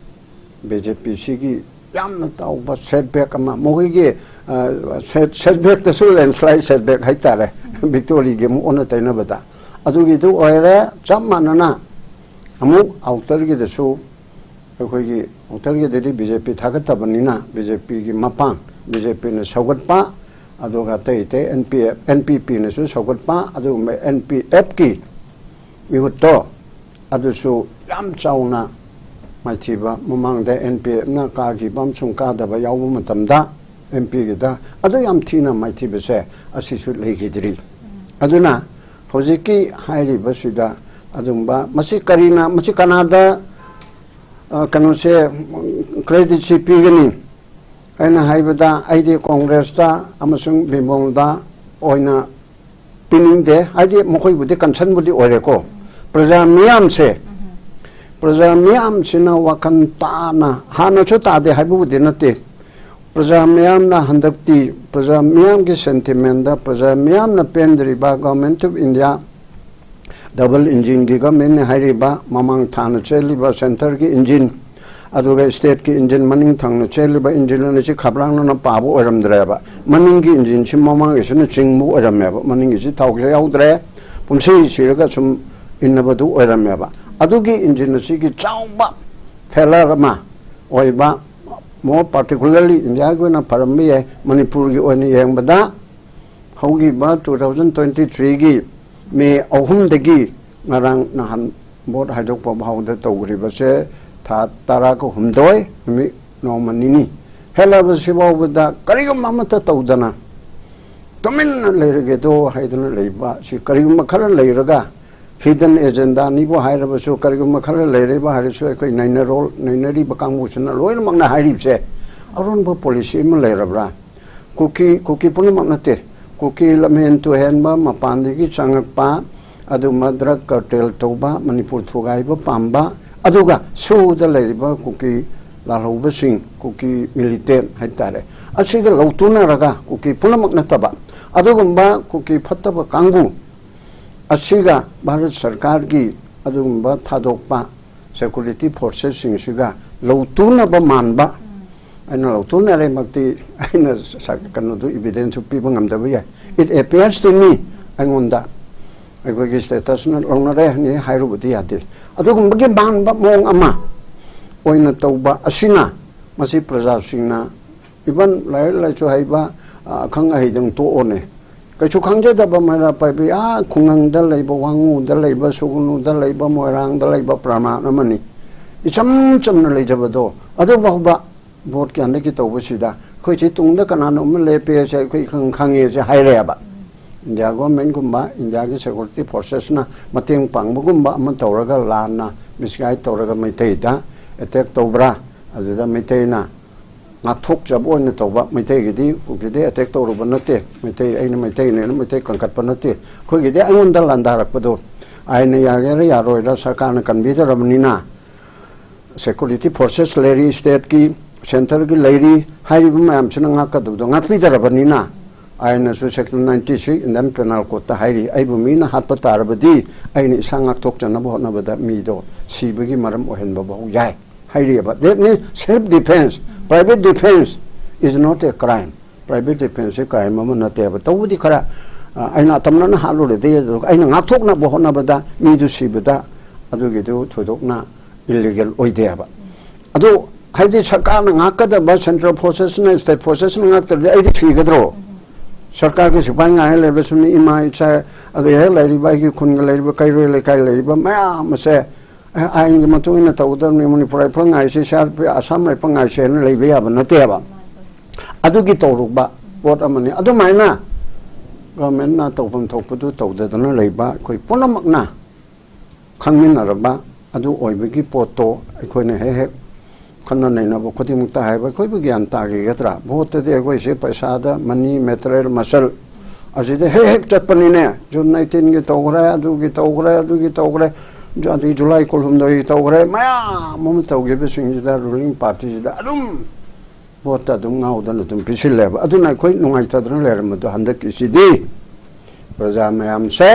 ꯕꯤ ꯖꯦ ꯄꯤꯁꯤꯒꯤ ꯌꯥꯝꯅ ꯆꯥꯎꯕ ꯁꯦꯠꯕꯦꯛ ꯑꯃ, ꯃꯈꯣꯏꯒꯤ, ꯑ, ꯁꯦꯠ-, ꯁꯦꯠꯕꯦꯛꯇꯁꯨ ꯂꯦꯟꯁ꯭ꯂꯥꯏꯠ ꯁꯦꯠꯕꯦꯛ ꯍꯥꯏꯇꯥꯔꯦ, ꯚꯤꯛꯇꯣꯔꯤꯒꯤ ꯑꯃꯨꯛ ꯑꯣꯟꯅ ꯇꯩꯅꯕꯗ꯫ ꯑꯗꯨꯒꯤꯗꯨ ꯑꯣꯏꯔꯦ꯫ ꯆꯞ ꯃꯥꯟꯅꯅ ꯑꯃꯨꯛ ꯑꯥꯎꯇꯔꯒꯤꯗꯁꯨ, ꯑꯩꯈꯣꯏꯒꯤ ꯑꯥꯎꯇꯔꯒꯤꯗꯗꯤ ꯕꯤ ꯖꯦ ꯄꯤ ꯊꯥꯒꯠꯇꯕꯅꯤꯅ, ꯕꯤ ꯖꯦ ꯄꯤꯒꯤ ꯃꯄꯥꯡ, ꯕꯤ ꯖꯦ ꯄꯤꯅ ꯁꯧꯒꯠꯄ, ꯑꯗꯨꯒ ꯑꯇꯩ ꯑꯇꯩ N P F, N P ꯄꯤꯅꯁꯨ ꯁꯧꯒꯠꯄ, ꯑꯗꯨꯒꯨꯝꯕ ꯑꯦꯟ ꯄꯤ ꯑꯦꯐꯀꯤ ꯃꯤꯍꯨꯠꯇꯣ ꯑꯗꯨꯁꯨ ꯌꯥꯝ ꯆꯥꯎꯅ ꯃꯥꯏꯊꯤꯕ, ꯃꯃꯥꯡꯗ ꯑꯦꯟ ꯄꯤ ꯑꯦꯐꯅ ꯀꯥꯈꯤꯕ ꯑꯃꯁꯨꯡ ꯀꯥꯗꯕ ꯌꯥꯎꯕ ꯃꯇꯝꯗ ꯑꯦꯝ ꯄꯤꯒꯤꯗ ꯑꯗꯨ ꯌꯥꯝ ꯊꯤꯅ ꯃꯥꯏꯊꯤꯕꯁꯦ ꯑꯁꯤꯁꯨ ꯂꯩꯈꯤꯗ꯭ꯔꯤ꯫ ꯑꯗꯨꯅ ꯍꯧꯖꯤꯛꯀꯤ ꯍꯥꯏꯔꯤꯕꯁꯤꯗ ꯑꯗꯨꯝꯕ, ꯃꯁꯤ ꯀꯔꯤꯅ, ꯃꯁꯤ ꯀꯅꯥꯗ, ꯑ, ꯀꯩꯅꯣꯁꯦ, ꯀ꯭ꯔꯦꯗꯤꯠꯁꯤ ꯄꯤꯒꯅꯤ? ꯑꯩꯅ ꯍꯥꯏꯕꯗ, ꯑꯩꯗꯤ ꯀꯣꯡꯒ꯭ꯔꯦꯁꯇ ꯑꯃꯁꯨꯡ ꯕꯤꯃꯣꯜꯗ ꯑꯣꯏꯅ ꯄꯤꯅꯤꯡꯗꯦ꯫ ꯍꯥꯏꯗꯤ ꯃꯈꯣꯏꯕꯨꯗꯤ ꯀꯟꯁꯔꯟꯕꯨꯗꯤ ꯑꯣꯏꯔꯦꯀꯣ꯫ ꯄ꯭ꯔꯖꯥ ꯃꯤꯌꯥꯝꯁꯦ, ꯄ꯭ꯔꯖꯥ ꯃꯤꯌꯥꯝꯁꯤꯅ ꯋꯥꯈꯜ ꯇꯥꯅ, ꯍꯥꯟꯅꯁꯨ ꯇꯥꯗꯦ ꯍꯥꯏꯕꯕꯨꯗꯤ ꯅꯠꯇꯦ, ꯄ꯭ꯔꯖꯥ ꯃꯤꯌꯥꯝꯅ ꯍꯟꯗꯛꯇꯤ ꯄ꯭ꯔꯖꯥ ꯃꯤꯌꯥꯝꯒꯤ ꯁꯦꯟꯇꯤꯃꯦꯟꯗ, ꯄ꯭ꯔꯖꯥ ꯃꯤꯌꯥꯝꯅ ꯄꯦꯟꯗ꯭ꯔꯤꯕ Government of India, ꯗꯕꯜ ꯏꯟꯖꯤꯟꯒꯤ ꯒꯃꯦꯟꯅꯤ ꯍꯥꯏꯔꯤꯕ, ꯃꯃꯥꯡ ꯊꯥꯅ ꯆꯦꯜꯂꯤꯕ ꯁꯦꯟꯇꯔꯒꯤ ꯏꯟꯖꯤꯟ, ꯑꯗꯨꯒ ꯁ꯭ꯇꯦꯠꯀꯤ ꯏꯟꯖꯤꯟ, ꯃꯅꯤꯡ ꯊꯪꯅ ꯆꯦꯜꯂꯤꯕ ꯏꯟꯖꯤꯟ ꯑꯅꯤꯁꯤ ꯈꯕ꯭ꯔꯥꯡꯅꯅ ꯄꯥꯕ ꯑꯣꯏꯔꯝꯗ꯭ꯔꯦꯕ꯫ ꯃꯅꯤꯡꯒꯤ ꯏꯟꯖꯤꯟꯁꯤ ꯃꯃꯥꯡꯒꯤꯁꯤꯅ ꯆꯤꯡꯕ ꯑꯣꯏꯔꯝꯃꯦꯕ, ꯃꯅꯤꯡꯒꯤꯁꯤ ꯊꯥꯎꯁꯦ ꯌꯥꯎꯗ꯭ꯔꯦ, ꯄꯨꯝꯁꯤ ꯁꯤꯔꯒ ꯁꯨꯝ ꯏꯟꯅꯕꯗꯨ ꯑꯣꯏꯔꯝꯃꯦꯕ꯫ ꯑꯗꯨꯒꯤ ꯏꯟꯖꯤꯟ ꯑꯁꯤꯒꯤ ꯆꯥꯎꯕ ꯐꯦꯂꯔ ꯑꯃ ꯑꯣꯏꯕ, more particularly ꯏꯟꯗꯤꯌꯥꯒꯤ ꯑꯣꯏꯅ ꯐꯔꯝꯕ ꯌꯥꯏ, ꯃꯅꯤꯄꯨꯔꯒꯤ ꯑꯣꯏꯅ ꯌꯦꯡꯕꯗ ꯍꯧꯈꯤꯕ ꯇꯨ ꯊꯥꯎꯖꯟ ꯇ꯭ꯋꯦꯟꯇꯤ ꯊ꯭ꯔꯤꯒꯤ ꯃꯦ ꯑꯍꯨꯝꯗꯒꯤ ꯉꯔꯥꯡ ꯅꯍꯥꯟ ꯚꯣꯠ ꯍꯥꯏꯗꯣꯛꯄ ꯐꯥꯎꯗ ꯇꯧꯈ꯭ꯔꯤꯕꯁꯦ ꯊꯥ ꯇꯔꯥꯒ ꯍꯨꯝꯗꯣꯏ, ꯅꯨꯃꯤꯠ ꯅꯣꯡꯃ ꯅꯤꯅꯤ ꯍꯦꯜꯂꯕꯁꯤ ꯐꯥꯎꯕꯗ ꯀꯔꯤꯒꯨꯝꯕ ꯑꯃꯠꯇ ꯇꯧꯗꯅ ꯇꯨꯃꯤꯟꯅ ꯂꯩꯔꯒꯦꯗꯣ ꯍꯥꯏꯗꯅ ꯂꯩꯕ ꯁꯤ, ꯀꯔꯤꯒꯨꯝꯕ ꯈꯔ ꯂꯩꯔꯒ ꯍꯤꯗꯟ ꯑꯦꯖꯦꯟꯗꯥꯅꯤꯕꯨ ꯍꯥꯏꯔꯕꯁꯨ, ꯀꯔꯤꯒꯨꯝꯕ ꯈꯔ ꯂꯩꯔꯤꯕ ꯍꯥꯏꯔꯁꯨ, ꯑꯩꯈꯣꯏ ꯅꯩꯅꯔꯣꯜ-, ꯅꯩꯅꯔꯤꯕ ꯀꯥꯡꯕꯨꯁꯤꯅ ꯂꯣꯏꯅꯃꯛꯅ ꯍꯥꯏꯔꯤꯕꯁꯦ ꯑꯔꯣꯟꯕ ꯄꯣꯂꯤꯁꯤ ꯑꯃ ꯂꯩꯔꯕ꯭ꯔꯥ? ꯀꯨꯀꯤ, ꯀꯨꯀꯤ ꯄꯨꯝꯅꯃꯛ ꯅꯠꯇꯦ, ꯀꯨꯀꯤ ꯂꯝꯍꯦꯟ ꯇꯨꯍꯦꯟꯕ, ꯃꯄꯥꯟꯗꯒꯤ ꯆꯪꯉꯛꯄ, ꯑꯗꯨꯒꯨꯝꯕ ꯗ꯭ꯔꯒ ꯀꯥꯔꯇꯦꯜ ꯇꯧꯕ, ꯃꯅꯤꯄꯨꯔ ꯊꯨꯒꯥꯏꯕ ꯄꯥꯝꯕ, ꯑꯗꯨꯒ ꯁꯨꯗ ꯂꯩꯔꯤꯕ ꯀꯨꯀꯤ ꯂꯥꯜꯍꯧꯕꯁꯤꯡ, ꯀꯨꯀꯤ ꯃꯤꯂꯤꯇꯦꯟ ꯍꯥꯏꯇꯥꯔꯦ, ꯑꯁꯤꯒ ꯂꯧꯇꯨꯅꯔꯒ, ꯀꯨꯀꯤ ꯄꯨꯝꯅꯃꯛ ꯅꯠꯇꯕ, ꯑꯗꯨꯒꯨꯝꯕ ꯀꯨꯀꯤ ꯐꯠꯇꯕ ꯀꯥꯡꯕꯨ ꯑꯁꯤꯒ ꯚꯥꯔꯠ ꯁꯔꯀꯥꯔꯒꯤ ꯑꯗꯨꯒꯨꯝꯕ ꯊꯥꯗꯣꯛꯄ ꯁꯦꯀꯨꯔꯤꯇꯤ ꯐꯣꯔꯁꯦꯁꯁꯤꯡꯁꯤꯒ ꯂꯧꯇꯨꯅꯕ ꯃꯥꯟꯕ, ꯑꯩꯅ ꯂꯧꯇꯨꯅꯔꯦꯃꯛꯇꯤ, ꯑꯩꯅ ꯁ-, ꯀꯩꯅꯣꯗꯨ, ꯏꯕꯤꯗꯦꯟꯁꯁꯨ ꯄꯤꯕ ꯉꯝꯗꯕ ꯌꯥꯏ꯫ It appears to me, ꯑꯩꯉꯣꯟꯗ, ꯑꯩꯈꯣꯏꯒꯤ ꯁ꯭ꯇꯦꯇꯁꯅ ꯂꯧꯅꯔꯦ ꯍꯥꯏꯅ ꯍꯥꯏꯔꯨꯕꯗꯤ ꯌꯥꯗꯦ꯫ ꯑꯗꯨꯒꯨꯝꯕꯒꯤ ꯃꯥꯟꯕ ꯃꯑꯣꯡ ꯑꯃ ꯑꯣꯏꯅ ꯇꯧꯕ ꯑꯁꯤꯅ, ꯃꯁꯤ ꯄ꯭ꯔꯖꯥꯁꯤꯡꯅ, ꯏꯚꯟ ꯂꯥꯏꯔꯤꯛ ꯂꯥꯏꯁꯨ ꯍꯩꯕ, ꯑ, ꯑꯈꯪ ꯑꯍꯩꯗꯪ ꯇꯣꯛꯑꯣꯅꯦ, ꯀꯩꯁꯨ ꯈꯪꯖꯗꯕ ꯃꯩꯔꯥ ꯄꯥꯏꯕꯤ, ꯑꯥ ꯈꯨꯡꯒꯪꯗ ꯂꯩꯕ, ꯋꯥꯉꯨꯗ ꯂꯩꯕ, ꯁꯨꯒꯅꯨꯗ ꯂꯩꯕ, ꯃꯣꯏꯔꯥꯡꯗ ꯂꯩꯕ ꯄ꯭ꯔꯃꯥꯟ ꯑꯃꯅꯤ꯫ ꯏꯆꯝ ꯆꯝꯅ ꯂꯩꯖꯕꯗꯣ, ꯑꯗꯨ ꯐꯥꯎꯕ ꯚꯣꯠꯀꯤ ꯍꯟꯗꯛꯀꯤ ꯇꯧꯕꯁꯤꯗ ꯑꯩꯈꯣꯏ ꯁꯤ ꯇꯨꯡꯗ ꯀꯅꯥꯅꯣꯝ ꯑꯃ ꯂꯦꯞꯄꯦ ꯍꯥꯏꯁꯦ ꯑꯩꯈꯣꯏ ꯈꯪ-, ꯈꯪꯉꯦꯁꯦ ꯍꯥꯏꯔꯛꯑꯦꯕ꯫ ꯏꯟꯗꯤꯌꯥ ꯒꯣꯔꯃꯦꯟꯒꯨꯝꯕ, ꯏꯟꯗꯤꯌꯥꯒꯤ ꯁꯦꯀ꯭ꯌꯨꯔꯤꯇꯤ ꯐꯣꯔꯁꯦꯁꯅ ꯃꯇꯦꯡ ꯄꯥꯡꯕꯒꯨꯝꯕ ꯑꯃ ꯇꯧꯔꯒ, ꯂꯥꯟꯅ ꯃꯤꯁꯒꯥꯏꯗ ꯇꯧꯔꯒ ꯃꯩꯇꯩꯗ ꯑꯦꯇꯦꯛ ꯇꯧꯕ꯭ꯔꯥ? ꯑꯗꯨꯗ ꯃꯩꯇꯩꯅ ꯉꯥꯛꯊꯣꯛꯆꯕ ꯑꯣꯏꯅ ꯇꯧꯕ꯫ ꯃꯩꯇꯩꯒꯤꯗꯤ, ꯀꯨꯀꯤꯗꯤ ꯑꯦꯇꯦꯛ ꯇꯧꯔꯨꯕ ꯅꯠꯇꯦ꯫ ꯃꯩꯇꯩ, ꯑꯩꯅ ꯃꯩꯇꯩꯅꯦꯅ ꯃꯩꯇꯩ ꯀꯟꯈꯠꯄ ꯅꯠꯇꯦ꯫ ꯑꯩꯈꯣꯏꯒꯤꯗꯤ ꯑꯩꯉꯣꯟꯗ ꯂꯥꯟꯗꯥꯔꯛꯄꯗꯣ, ꯑꯥꯏꯟꯅ ꯌꯥꯒꯦꯔꯥ ꯌꯥꯔꯣꯏꯔꯥ ꯁꯔꯀꯥꯔꯅ ꯀꯟꯕꯤꯗ꯭ꯔꯕꯅꯤꯅ, ꯁꯦꯀ꯭ꯌꯨꯔꯤꯇꯤ ꯐꯣꯔꯁꯦꯁ ꯂꯩꯔꯤ, ꯁ꯭ꯇꯦꯠꯀꯤ, ꯁꯦꯟꯇꯔꯒꯤ ꯂꯩꯔꯤ, ꯍꯥꯏꯔꯤꯕ ꯃꯌꯥꯝꯁꯤꯅ ꯉꯥꯛꯀꯗꯕꯗꯣ ꯉꯥꯛꯄꯤꯗ꯭ꯔꯕꯅꯤꯅ, ꯑꯥꯏꯟꯅꯁꯨ section ninety six Indian penal ꯀꯣꯗꯇ ꯍꯥꯏꯔꯤ, ꯑꯩꯕꯨ ꯃꯤꯅ ꯍꯥꯠꯄ ꯇꯥꯔꯕꯗꯤ ꯑꯩꯅ ꯏꯁꯥ ꯉꯥꯛꯊꯣꯛꯆꯅꯕ ꯍꯣꯠꯅꯕꯗ ꯃꯤꯗꯣ ꯁꯤꯕꯒꯤ ꯃꯔꯝ ꯑꯣꯏꯍꯟꯕ ꯐꯥꯎ ꯌꯥꯏ ꯍꯥꯏꯔꯤꯑꯕ꯫ That means self defense, private defense is not a crime. Private defense ꯁꯤ crime ꯑꯃ ꯅꯠꯇꯦꯕ꯫ ꯇꯧꯕꯗꯤ ꯈꯔ, ꯑ, ꯑꯩꯅ ꯑꯇꯝꯅꯅ ꯍꯥꯠꯂꯨꯔꯗꯤ, ꯑꯗꯨꯒ ꯑꯩꯅ ꯉꯥꯛꯊꯣꯛꯅꯕ ꯍꯣꯠꯅꯕꯗ ꯃꯤꯗꯨ ꯁꯤꯕꯗ, ꯑꯗꯨꯒꯤꯗꯨ ꯊꯣꯏꯗꯣꯛꯅ ꯏꯂꯤꯒꯦꯜ ꯑꯣꯏꯗꯦꯕ꯫ ꯑꯗꯨ ꯍꯥꯏꯗꯤ ꯁꯔꯀꯥꯔꯅ ꯉꯥꯛꯀꯗꯕ, ꯁꯦꯟꯇ꯭ꯔꯦꯜ ꯐꯣꯔꯁꯦꯁꯅ, ꯁ꯭ꯇꯦꯠ ꯐꯣꯔꯁꯦꯁꯅ ꯉꯥꯛꯇ꯭ꯔꯗꯤ ꯑꯩꯗꯤ ꯁꯤꯒꯗ꯭ꯔꯣ? ꯁꯔꯀꯥꯔꯒꯤ ꯁꯤꯐꯥꯏ ꯉꯥꯏ ꯂꯩꯕꯁꯨ ꯃꯤ, ꯏꯃꯥ ꯏꯆꯥ, ꯑꯗꯨ ꯍꯦꯛ ꯂꯩꯔꯤꯕ ꯑꯩꯒꯤ ꯈꯨꯟꯒ ꯂꯩꯔꯤꯕ ꯀꯩꯔꯣꯏ ꯂꯩꯀꯥꯏ ꯂꯩꯔꯤꯕ ꯃꯌꯥꯝ ꯑꯁꯦ, ꯑꯦ, ꯑꯥꯏꯟꯒꯤ ꯃꯇꯨꯡ ꯏꯟꯅ ꯇꯧꯒꯗꯕꯅꯤ, ꯃꯅꯤꯄꯨꯔ ꯔꯥꯏꯐꯜ ꯉꯥꯏꯁꯤ, C R P, Assam rifle ꯉꯥꯏꯁꯦꯅ ꯂꯩꯕ ꯌꯥꯕ ꯅꯠꯇꯦꯕ꯫ ꯑꯗꯨꯒꯤ ꯇꯧꯔꯨꯕ ꯄꯣꯠ ꯑꯃꯅꯤ꯫ ꯑꯗꯨꯃꯥꯏꯅ ꯒꯚꯔꯟꯃꯦꯟꯠꯅ ꯇꯧꯐꯝ ꯊꯣꯛꯄꯗꯨ ꯇꯧꯗꯗꯅ ꯂꯩꯕ ꯑꯩꯈꯣꯏ ꯄꯨꯝꯅꯃꯛꯅ ꯈꯪꯃꯤꯟꯅꯔꯕ ꯑꯗꯨ ꯑꯣꯏꯕꯒꯤ ꯄꯣꯠꯇꯣ ꯑꯩꯈꯣꯏꯅ ꯍꯦꯛ ꯍꯦꯛ ꯈꯟꯅ ꯅꯩꯅꯕ ꯈꯨꯗꯤꯡꯃꯛꯇ ꯍꯥꯏꯕ ꯑꯩꯈꯣꯏꯕꯨ ꯒ꯭ꯌꯥꯟ ꯇꯥꯈꯤꯒꯗ꯭ꯔꯥ? ꯚꯣꯠꯇꯗꯤ ꯑꯩꯈꯣꯏꯁꯦ ꯄꯩꯁꯥꯗ ꯃꯅꯤ, ꯃꯦꯇꯔꯦꯜ, ꯃꯁꯜ ꯑꯁꯤꯗ ꯍꯦꯛ ꯍꯦꯛ ꯆꯠꯄꯅꯤꯅꯦ꯫ ꯖꯨꯟ ꯑꯩꯠꯇꯤꯟꯒꯤ ꯇꯧꯈ꯭ꯔꯦ, ꯑꯗꯨꯒꯤ ꯇꯧꯈ꯭ꯔꯦ, ꯑꯗꯨꯒꯤ ꯇꯧꯈ꯭ꯔꯦ, ꯑꯗꯒꯤ ꯖꯨꯂꯥꯏ ꯀꯨꯟꯍꯨꯝꯗꯣꯏꯒꯤ ꯇꯧꯈ꯭ꯔꯦ, ꯃꯌꯥꯝ ꯑꯃ ꯇꯧꯈꯤꯕꯁꯤꯡꯁꯤꯗ ꯔꯨꯂꯤꯡ ꯄꯥꯔꯇꯤꯁꯤꯗ ꯑꯗꯨꯝ ꯚꯣꯠꯇ ꯑꯗꯨꯝ ꯉꯥꯎꯗꯅ ꯑꯗꯨꯝ ꯄꯤꯁꯤꯜꯂꯦꯕ꯫ ꯑꯗꯨꯅ ꯑꯩꯈꯣꯏ ꯅꯨꯡꯉꯥꯏꯇꯗꯅ ꯂꯩꯔꯝꯕꯗꯣ ꯍꯟꯗꯛꯀꯤꯁꯤꯗꯤ ꯄ꯭ꯔꯖꯥ ꯃꯌꯥꯝꯁꯦ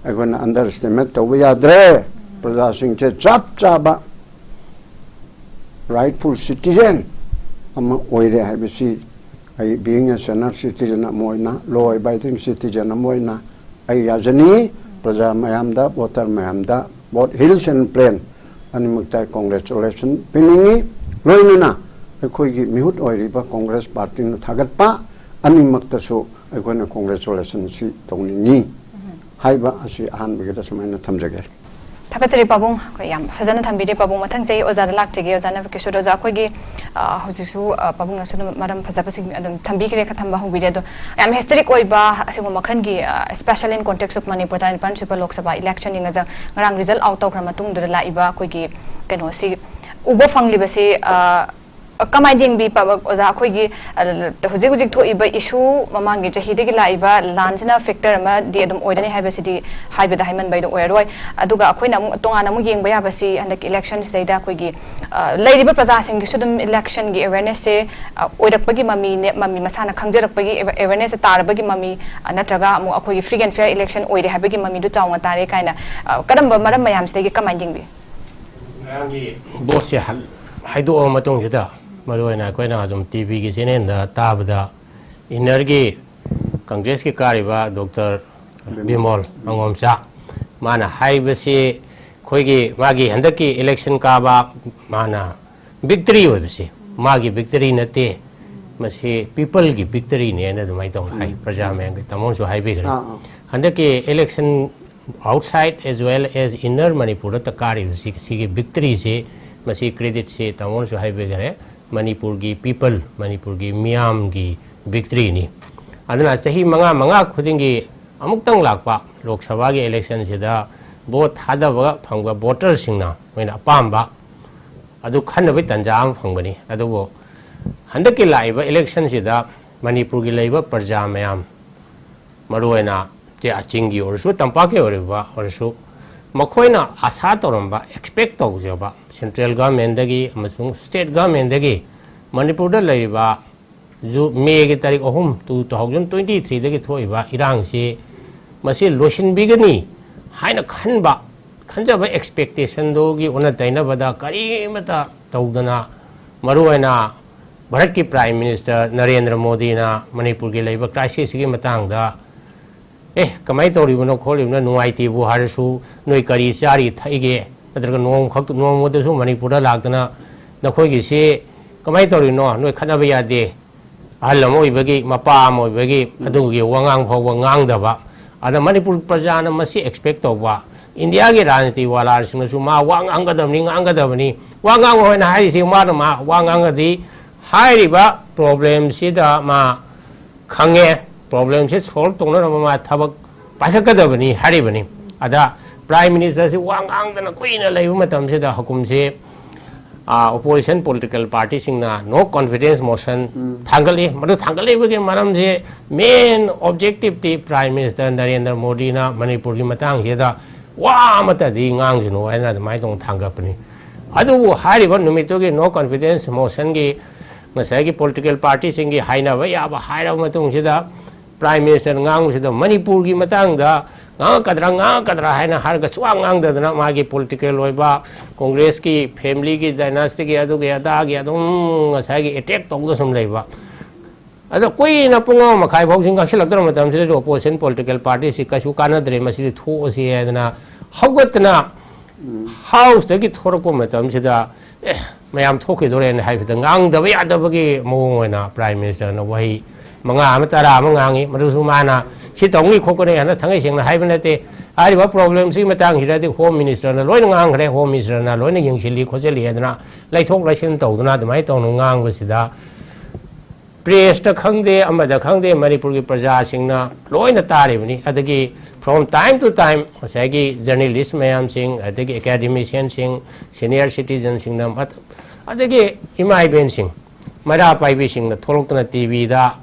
ꯑꯩꯈꯣꯏꯅ ꯑꯟꯗꯔ ꯑꯦꯁꯇꯤꯃꯦꯠ ꯇꯧꯕ ꯌꯥꯗ꯭ꯔꯦ꯫ ꯄ꯭ꯔꯖꯥꯁꯤꯡꯁꯦ ꯆꯞ ꯆꯥꯕ ꯔꯥꯏꯠꯐꯨꯜ ꯁꯤꯇꯤꯖꯦꯟ ꯑꯃ ꯑꯣꯏꯔꯦ ꯍꯥꯏꯕꯁꯤ ꯑꯩ, ꯕꯤꯌꯤꯡ ꯑꯦ ꯁꯦꯅꯔ ꯁꯤꯇꯤꯖꯦꯟ ꯑꯃ ꯑꯣꯏꯅ, ꯂꯣ ꯑꯦꯕꯥꯏꯗꯤꯡ ꯁꯤꯇꯤꯖꯦꯟ ꯑꯃ ꯑꯣꯏꯅ ꯑꯩ ꯌꯥꯖꯅꯤꯡꯏ ꯄ꯭ꯔꯖꯥ ꯃꯌꯥꯝꯗ, ꯚꯣꯇꯔ ꯃꯌꯥꯝꯗ, ꯕꯣꯠ ꯍꯤꯜꯁ ꯑꯦꯟ ꯄ꯭ꯂꯦꯟ ꯑꯅꯤꯃꯛꯇ ꯀꯣꯡꯒ꯭ꯔꯦꯆꯨꯂꯦꯁꯟ ꯄꯤꯅꯤꯡꯏ꯫ ꯂꯣꯏꯅꯅ ꯑꯩꯈꯣꯏꯒꯤ ꯃꯤꯍꯨꯠ ꯑꯣꯏꯔꯤꯕ ꯀꯣꯡꯒ꯭ꯔꯦꯁ ꯄꯥꯔꯇꯤꯅ ꯊꯥꯒꯠꯄ ꯑꯅꯤꯃꯛꯇꯁꯨ ꯑꯩꯈꯣꯏꯅ ꯀꯣꯡꯒ꯭ꯔꯦꯆꯨꯂꯦꯁꯟꯁꯤ ꯇꯧꯅꯤꯡꯏ ꯍꯥꯏꯕ ꯑꯁꯤ ꯑꯍꯥꯟꯕꯒꯤꯗ ꯁꯨꯃꯥꯏꯅ ꯊꯝꯖꯒꯦ꯫ ꯊꯥꯒꯠꯆꯔꯤ ꯄꯥꯕꯨꯡ, ꯑꯩꯈꯣꯏ ꯌꯥꯝ ꯐꯖꯅ ꯊꯝꯕꯤꯔꯦ ꯄꯥꯕꯨꯡ꯫ ꯃꯊꯪꯁꯦ ꯑꯩ ꯑꯣꯖꯥꯗ ꯂꯥꯛꯆꯒꯦ꯫ ꯑꯣꯖꯥꯅ ꯀꯩꯁꯨ ꯑꯣꯖꯥ ꯑꯩꯈꯣꯏꯒꯤ, ꯑ, ꯍꯧꯖꯤꯛꯁꯨ, ꯑ, ꯄꯥꯕꯨꯡꯅꯁꯨ ꯑꯗꯨꯝ ꯃꯔꯝ ꯐꯖꯕꯁꯤꯡ ꯑꯗꯨꯝ ꯊꯝꯕꯤꯈ꯭ꯔꯦ, ꯈꯔ ꯊꯝꯕ ꯍꯧꯕꯤꯔꯦ꯫ ꯑꯗꯣ ꯌꯥꯝ ꯍꯤꯁꯇꯣꯔꯤꯛ ꯑꯣꯏꯕ ꯑꯁꯤꯒꯨꯝꯕ ꯃꯈꯜꯒꯤ, ꯑ, special in context of Manipur ꯇꯔꯥꯅꯤꯄꯥꯟ ꯁꯨꯕ ꯂꯣꯛ ꯁꯚꯥ ꯏꯂꯦꯛꯁꯟ ꯌꯦꯡꯉꯒ ꯉꯔꯥꯡ ꯔꯤꯖꯜ ꯑꯥꯎꯠ ꯇꯧꯈ꯭ꯔ ꯃꯇꯨꯡꯗꯨꯗ ꯂꯥꯛꯏꯕ ꯑꯩꯈꯣꯏꯒꯤ ꯀꯩꯅꯣꯁꯤ ꯎꯕ ꯐꯪꯂꯤꯕꯁꯤ, ꯑ, ꯀꯃꯥꯏꯅ ꯌꯦꯡꯕꯤ ꯄ-, ꯑꯣꯖꯥ? ꯑꯩꯈꯣꯏꯒꯤ, ꯑ, ꯍꯧꯖꯤꯛ ꯍꯧꯖꯤꯛ ꯊꯣꯛꯏꯕ ꯏꯁꯨ, ꯃꯃꯥꯡꯒꯤ ꯆꯍꯤꯗꯒꯤ ꯂꯥꯛꯏꯕ ꯂꯥꯟꯁꯤꯅ ꯐꯦꯛꯇꯔ ꯑꯃꯗꯤ ꯑꯗꯨꯝ ꯑꯣꯏꯔꯅꯤ ꯍꯥꯏꯕꯁꯤꯗꯤ ꯍꯥꯏꯕꯗ ꯍꯥꯏꯃꯟꯕ ꯍꯥꯏꯗꯣ ꯑꯣꯏꯔꯔꯣꯏ꯫ ꯑꯗꯨꯒ ꯑꯩꯈꯣꯏꯅ ꯑꯃꯨꯛ ꯇꯣꯉꯥꯟꯅ ꯑꯃꯨꯛ ꯌꯦꯡꯕ ꯌꯥꯕꯁꯤ ꯍꯟꯗꯛꯀꯤ ꯏꯂꯦꯛꯁꯟꯁꯤꯗꯩꯗ ꯑꯩꯈꯣꯏꯒꯤ, ꯑ, ꯂꯩꯔꯤꯕ ꯄ꯭ꯔꯖꯥꯁꯤꯡꯒꯤꯁꯨ ꯑꯗꯨꯝ ꯏꯂꯦꯛꯁꯟꯒꯤ ꯑꯦꯋꯦꯔꯅꯦꯁꯁꯦ, ꯑ, ꯑꯣꯏꯔꯛꯄꯒꯤ ꯃꯃꯤꯅꯦ, ꯃꯃꯤ ꯃꯁꯥꯅ ꯈꯪꯖꯔꯛꯄꯒꯤ ꯑꯦꯋꯦ-, ꯑꯦꯋꯦꯔꯅꯦꯁꯁꯦ ꯇꯥꯔꯕꯒꯤ ꯃꯃꯤ, ꯑ, ꯅꯠꯇ꯭ꯔꯒ ꯑꯃꯨꯛ ꯑꯩꯈꯣꯏꯒꯤ ꯐ꯭ꯔꯤ ꯑꯦꯟ ꯐꯤꯌꯔ ꯏꯂꯦꯛꯁꯟ ꯑꯣꯏꯔꯦ ꯍꯥꯏꯕꯒꯤ ꯃꯃꯤꯗꯨ ꯆꯥꯎꯅ ꯇꯥꯔꯦ ꯀꯥꯏꯅ, ꯑ, ꯀꯔꯝꯕ ꯃꯔꯝ ꯃꯌꯥꯝꯁꯤꯗꯒꯤ ꯀꯃꯥꯏꯅ ꯌꯦꯡꯕꯤ? ꯉꯔꯥꯡꯒꯤ ꯚꯣꯠꯁꯦ ꯍꯜ-, ꯍꯥꯏꯗꯣꯛꯑ ꯃꯇꯨꯡꯁꯤꯗ, ꯃꯔꯨꯑꯣꯏꯅ ꯑꯩꯈꯣꯏꯅ ꯑꯗꯨꯝ ꯇꯤ ꯚꯤꯒꯤ ꯆꯦꯅꯦꯜꯗ ꯇꯥꯕꯗ, ꯏꯟꯅꯔꯒꯤ ꯀꯪꯒ꯭ꯔꯦꯁꯀꯤ ꯀꯥꯔꯤꯕ ꯗꯣꯛꯇꯔ ꯕꯤꯃꯣꯜ ꯑꯉꯣꯝꯆꯥ, ꯃꯥꯅ ꯍꯥꯏꯕꯁꯤ ꯑꯩꯈꯣꯏꯒꯤ ꯃꯥꯒꯤ ꯍꯟꯗꯛꯀꯤ ꯏꯂꯦꯛꯁꯟ ꯀꯥꯕ, ꯃꯥꯅ ꯚꯤꯛꯇꯔꯤ ꯑꯣꯏꯕꯁꯤ ꯃꯥꯒꯤ ꯚꯤꯛꯇꯔꯤ ꯅꯠꯇꯦ, ꯃꯁꯤ ꯄꯤꯄꯜꯒꯤ ꯚꯤꯛꯇꯔꯤꯅꯦꯅ ꯑꯗꯨꯃꯥꯏꯅ ꯇꯧꯅ ꯍꯥꯏ, ꯄ꯭ꯔꯖꯥ ꯃꯌꯥꯝꯒꯤ ꯇꯥꯃꯣꯅꯁꯨ ꯍꯥꯏꯕꯤꯈ꯭ꯔꯦ꯫ ꯑꯥ, ꯑꯥ꯫ ꯍꯟꯗꯛꯀꯤ election outside as well as inner ꯃꯅꯤꯄꯨꯔꯗ ꯀꯥꯔꯤꯕꯁꯤ, ꯁꯤꯒꯤ ꯚꯤꯛꯇꯔꯤꯁꯤ, ꯃꯁꯤ ꯀ꯭ꯔꯦꯗꯤꯠꯁꯤ ꯇꯥꯃꯣꯅꯁꯨ ꯍꯥꯏꯕꯤꯈ꯭ꯔꯦ, ꯃꯅꯤꯄꯨꯔꯒꯤ ꯄꯤꯄꯜ, ꯃꯅꯤꯄꯨꯔꯒꯤ ꯃꯤꯌꯥꯝꯒꯤ ꯚꯤꯛꯇꯔꯤꯅꯤ꯫ ꯑꯗꯨꯅ ꯆꯍꯤ ꯃꯉꯥ, ꯃꯉꯥ ꯈꯨꯗꯤꯡꯒꯤ ꯑꯃꯨꯛꯇꯪ ꯂꯥꯛꯄ ꯂꯣꯛ ꯁꯚꯥꯒꯤ ꯏꯂꯦꯛꯁꯟꯁꯤꯗ ꯚꯣꯠ ꯊꯥꯗꯕꯒ ꯐꯪꯕ ꯚꯣꯇꯔꯁꯤꯡꯅ ꯃꯣꯏꯅ ꯑꯄꯥꯝꯕ ꯑꯗꯨ ꯈꯟꯅꯕꯒꯤ ꯇꯥꯟꯖꯥ ꯑꯃ ꯐꯪꯕꯅꯤ꯫ ꯑꯗꯨꯕꯨ ꯍꯟꯗꯛꯀꯤ ꯂꯥꯛꯏꯕ ꯏꯂꯦꯛꯁꯟꯁꯤꯗ ꯃꯅꯤꯄꯨꯔꯒꯤ ꯂꯩꯕ ꯄ꯭ꯔꯖꯥ ꯃꯌꯥꯝ, ꯃꯔꯨꯑꯣꯏꯅ ꯆꯦ ꯆꯤꯡꯒꯤ ꯑꯣꯏꯔꯁꯨ, ꯇꯝꯄꯥꯛꯀꯤ ꯑꯣꯏꯔꯤꯕ ꯑꯣꯏꯔꯁꯨ, ꯃꯈꯣꯏꯅ ꯑꯁꯥ ꯇꯧꯔꯝꯕ, ꯑꯦꯛꯁꯄꯦꯛ ꯇꯧꯖꯕ ꯁꯦꯟꯇ꯭ꯔꯦꯜ ꯒꯚꯔꯟꯃꯦꯟꯗꯒꯤ ꯑꯃꯁꯨꯡ ꯁ꯭ꯇꯦꯠ ꯒꯚꯔꯟꯃꯦꯟꯗꯒꯤ ꯃꯅꯤꯄꯨꯔꯗ ꯂꯩꯔꯤꯕ ꯖꯨ-, ꯃꯦꯒꯤ ꯇꯥꯔꯤꯛ ꯑꯍꯨꯝ, two thousand twenty threeꯗꯒꯤ ꯊꯣꯛꯏꯕ ꯏꯔꯥꯡꯁꯤ ꯃꯁꯤ ꯂꯣꯏꯁꯤꯟꯕꯤꯒꯅꯤ ꯍꯥꯏꯅ ꯈꯟꯕ, ꯈꯟꯖꯕ ꯑꯦꯛꯁꯄꯦꯛꯇꯦꯁꯟꯗꯨꯒꯤ ꯑꯣꯟꯅ ꯇꯩꯅꯕꯗ ꯀꯔꯤꯃꯇ ꯇꯧꯗꯅ, ꯃꯔꯨꯑꯣꯏꯅ ꯚꯥꯔꯠꯀꯤ ꯄ꯭ꯔꯥꯏꯝ ꯃꯤꯅꯤꯁꯇꯔ ꯅꯔꯦꯟꯗ꯭ꯔ ꯃꯣꯗꯤꯅ ꯃꯅꯤꯄꯨꯔꯒꯤ ꯂꯩꯕ ꯀ꯭ꯔꯥꯏꯁꯤꯁꯁꯤꯒꯤ ꯃꯇꯥꯡꯗ, "ꯑꯦ, ꯀꯃꯥꯏꯅ ꯇꯧꯔꯤꯕꯅꯣ ꯈꯣꯠꯂꯤꯕꯅꯣ, ꯅꯨꯡꯉꯥꯏꯇꯦꯕꯨ ꯍꯥꯏꯔꯁꯨ, ꯅꯣꯏ ꯀꯔꯤ ꯆꯥꯔꯤ ꯊꯛꯏꯒꯦ? ꯅꯠꯇ꯭ꯔꯒ ꯅꯣꯡꯃꯈꯛ, ꯅꯣꯡꯃꯗꯁꯨ ꯃꯅꯤꯄꯨꯔꯗ ꯂꯥꯛꯇꯅ ꯅꯈꯣꯏꯒꯤꯁꯤ ꯀꯃꯥꯏꯅ ꯇꯧꯔꯤꯅꯣ? ꯅꯣꯏ ꯈꯠꯅꯕ ꯌꯥꯗꯦ"? ꯑꯍꯜ ꯑꯃ ꯑꯣꯏꯕꯒꯤ, ꯃꯄꯥ ꯑꯃ ꯑꯣꯏꯕꯒꯤ, ꯎꯝ꯫ ꯑꯗꯨꯒꯤ ꯋꯥꯉꯥꯡ ꯐꯥꯎꯕ ꯉꯥꯡꯗꯕ꯫ ꯑꯗ ꯃꯅꯤꯄꯨꯔ ꯄ꯭ꯔꯖꯥꯅ ꯃꯁꯤ ꯑꯦꯛꯁꯄꯦꯛ ꯇꯧꯕ, ꯏꯟꯗꯤꯌꯥꯒꯤ ꯔꯥꯖꯅꯤꯇꯤ ꯋꯥꯂꯥꯁꯤꯡꯅꯁꯨ ꯃꯥ ꯋꯥ ꯉꯥꯡꯒꯗꯕꯅꯤ, ꯉꯥꯡꯒꯗꯕꯅꯤ꯫ ꯋꯥ ꯉꯥꯡꯉꯣ ꯍꯥꯏꯅ ꯍꯥꯏꯔꯤꯁꯤ, ꯃꯥꯅ ꯃꯥ ꯋꯥ ꯉꯥꯡꯉꯗꯤ ꯍꯥꯏꯔꯤꯕ ꯄ꯭ꯔꯣꯕ꯭ꯂꯦꯝꯁꯤꯗ ꯃꯥ ꯈꯪꯉꯦ, ꯄ꯭ꯔꯣꯕ꯭ꯂꯦꯝꯁꯤ ꯁꯣꯜꯕ ꯇꯧꯅꯅꯕ ꯃꯥ ꯊꯕꯛ ꯄꯥꯏꯈꯠꯀꯗꯕꯅꯤ ꯍꯥꯏꯔꯤꯕꯅꯤ꯫ ꯑꯗ ꯄ꯭ꯔꯥꯏꯝ ꯃꯤꯅꯤꯁꯇꯔꯁꯤ ꯋꯥ ꯉꯥꯡꯗꯅ ꯀꯨꯏꯅ ꯂꯩꯕ ꯃꯇꯝꯁꯤꯗ ꯍꯨꯀꯨꯝꯁꯤ, ꯑ, ꯑꯣꯄꯣꯖꯤꯁꯟ ꯄꯣꯂꯤꯇꯤꯀꯦꯜ ꯄꯥꯔꯇꯤꯁꯤꯡꯅ ꯅꯣ ꯀꯣꯟꯐꯤꯗꯦꯟꯁ ꯃꯣꯁꯟ ꯎꯝ꯫ ꯊꯥꯡꯒꯠꯂꯤ꯫ ꯃꯗꯨ ꯊꯥꯡꯒꯠꯂꯤꯕꯒꯤ ꯃꯔꯝꯁꯤ, ꯃꯦꯟ ꯑꯣꯕꯖꯦꯛꯇꯤꯞꯇꯤ ꯄ꯭ꯔꯥꯏꯝ ꯃꯤꯅꯤꯁꯇꯔ ꯅꯔꯦꯟꯗ꯭ꯔ ꯃꯣꯗꯤꯅ ꯃꯅꯤꯄꯨꯔꯒꯤ ꯃꯇꯥꯡꯁꯤꯗ ꯋꯥ ꯑꯃꯠꯇꯗꯤ ꯉꯥꯡꯁꯅꯨ ꯍꯥꯏꯅ ꯑꯗꯨꯃꯥꯏꯅ ꯇꯧꯅ ꯊꯥꯡꯒꯠꯄꯅꯤ꯫ ꯑꯗꯨꯕꯨ ꯍꯥꯏꯔꯤꯕ ꯅꯨꯃꯤꯠꯇꯨꯒꯤ ꯅꯣ ꯀꯣꯟꯐꯤꯗꯦꯟꯁ ꯃꯣꯁꯟꯒꯤ ꯉꯁꯥꯏꯒꯤ ꯄꯣꯂꯤꯇꯤꯀꯦꯜ ꯄꯥꯔꯇꯤꯁꯤꯡꯒꯤ ꯍꯥꯏꯅꯕ ꯌꯥꯕ ꯍꯥꯏꯔꯕ ꯃꯇꯨꯡꯁꯤꯗ, ꯄ꯭ꯔꯥꯏꯝ ꯃꯤꯅꯤꯁꯇꯔ ꯉꯥꯡꯕꯁꯤꯗ ꯃꯅꯤꯄꯨꯔꯒꯤ ꯃꯇꯥꯡꯗ ꯉꯥꯡꯉꯛꯀꯗ꯭ꯔꯥ, ꯉꯥꯡꯉꯛꯀꯗ꯭ꯔꯥ ꯍꯥꯏꯅ ꯍꯥꯏꯔꯒ ꯁꯨꯡꯉꯥꯡ ꯉꯥꯡꯗꯗꯅ, ꯃꯥꯒꯤ ꯄꯣꯂꯤꯇꯤꯀꯦꯜ ꯑꯣꯏꯕ ꯀꯣꯡꯒ꯭ꯔꯦꯁꯀꯤ ꯐꯦꯃꯤꯂꯤꯒꯤ ꯗꯥꯏꯅꯥꯁꯇꯤꯒꯤ ꯑꯗꯨꯒꯤ ꯑꯗꯥꯒꯤ ꯑꯗꯨꯝ ꯉꯁꯥꯏꯒꯤ ꯑꯦꯇꯦꯛ ꯇꯧꯗ ꯁꯨꯝ ꯂꯩꯕ꯫ ꯑꯗꯣ ꯀꯨꯏꯅ ꯄꯨꯡ ꯑꯃ ꯃꯈꯥꯏ ꯐꯥꯎꯁꯤ ꯉꯥꯛꯁꯤꯜꯂꯛꯇ꯭ꯔ ꯃꯇꯝꯁꯤꯗꯁꯨ ꯑꯣꯄꯣꯖꯤꯁꯟ ꯄꯣꯂꯤꯇꯤꯀꯦꯜ ꯄꯥꯔꯇꯤꯁꯤ ꯀꯩꯁꯨ ꯀꯥꯟꯅꯗ꯭ꯔꯦ, ꯃꯁꯤꯗꯤ ꯊꯣꯛꯑꯁꯤ ꯍꯥꯏꯗꯅ ꯍꯧꯒꯠꯇꯅ ꯎꯝ꯫ ꯍꯥꯎꯁꯇꯒꯤ ꯊꯣꯔꯛꯄ ꯃꯇꯝꯁꯤꯗ, "ꯑꯦ, ꯃꯌꯥꯝ ꯊꯣꯛꯈꯤꯗꯣꯔꯦꯅ" ꯍꯥꯏꯕꯗ ꯉꯥꯡꯗꯕ ꯌꯥꯗꯕꯒꯤ ꯃꯑꯣꯡ ꯑꯣꯏꯅ ꯄ꯭ꯔꯥꯏꯝ ꯃꯤꯅꯤꯁꯇꯔꯅ ꯋꯥꯍꯩ ꯃꯉꯥ ꯑꯃ, ꯇꯔꯥ ꯑꯃ ꯉꯥꯡꯉꯤ꯫ ꯃꯗꯨꯁꯨ ꯃꯥꯅ ꯁꯤ ꯇꯧꯅꯤ ꯈꯣꯠꯀꯅꯤ ꯍꯥꯏꯅ ꯊꯥꯡꯒꯩ ꯁꯦꯡꯅ ꯍꯥꯏꯕ ꯅꯠꯇꯦ꯫ ꯍꯥꯏꯔꯤꯕ ꯄ꯭ꯔꯣꯕ꯭ꯂꯦꯝꯁꯤꯒꯤ ꯃꯇꯥꯡꯁꯤꯗꯗꯤ ꯍꯣꯝ ꯃꯤꯅꯤꯁꯇꯔꯅ ꯂꯣꯏꯅ ꯉꯥꯡꯈ꯭ꯔꯦ, ꯍꯣꯝ ꯃꯤꯅꯤꯁꯇꯔꯅ ꯂꯣꯏꯅ ꯌꯦꯡꯁꯤꯜꯂꯤ ꯈꯣꯠꯆꯤꯜꯂꯤ ꯍꯥꯏꯗꯅ ꯂꯩꯊꯣꯛ ꯂꯩꯁꯤꯟ ꯇꯧꯗꯅ ꯑꯗꯨꯃꯥꯏꯅ ꯇꯧꯅ ꯉꯥꯡꯕꯁꯤꯗ, ꯄ꯭ꯔꯦꯁꯇ ꯈꯪꯗꯦ, ꯑꯃꯗ ꯈꯪꯗꯦ, ꯃꯅꯤꯄꯨꯔꯒꯤ ꯄ꯭ꯔꯖꯥꯁꯤꯡꯅ ꯂꯣꯏꯅ ꯇꯥꯔꯤꯕꯅꯤ꯫ ꯑꯗꯒꯤ from time to time ꯉꯁꯥꯏꯒꯤ ꯖꯔꯅꯦꯂꯤꯁ ꯃꯌꯥꯝꯁꯤꯡ, ꯑꯗꯒꯤ ꯑꯦꯀꯥꯗꯦꯃꯤꯁꯤꯌꯟꯁꯤꯡ, ꯁꯦꯅꯤꯌꯔ ꯁꯤꯇꯤꯖꯟꯁꯤꯡꯅ, ꯑꯗꯒꯤ ꯏꯃꯥ ꯏꯕꯦꯟꯁꯤꯡ, ꯃꯩꯔꯥ ꯄꯥꯏꯕꯤꯁꯤꯡꯅ ꯊꯣꯛꯂꯛꯇꯅ ꯇꯤ ꯚꯤꯗ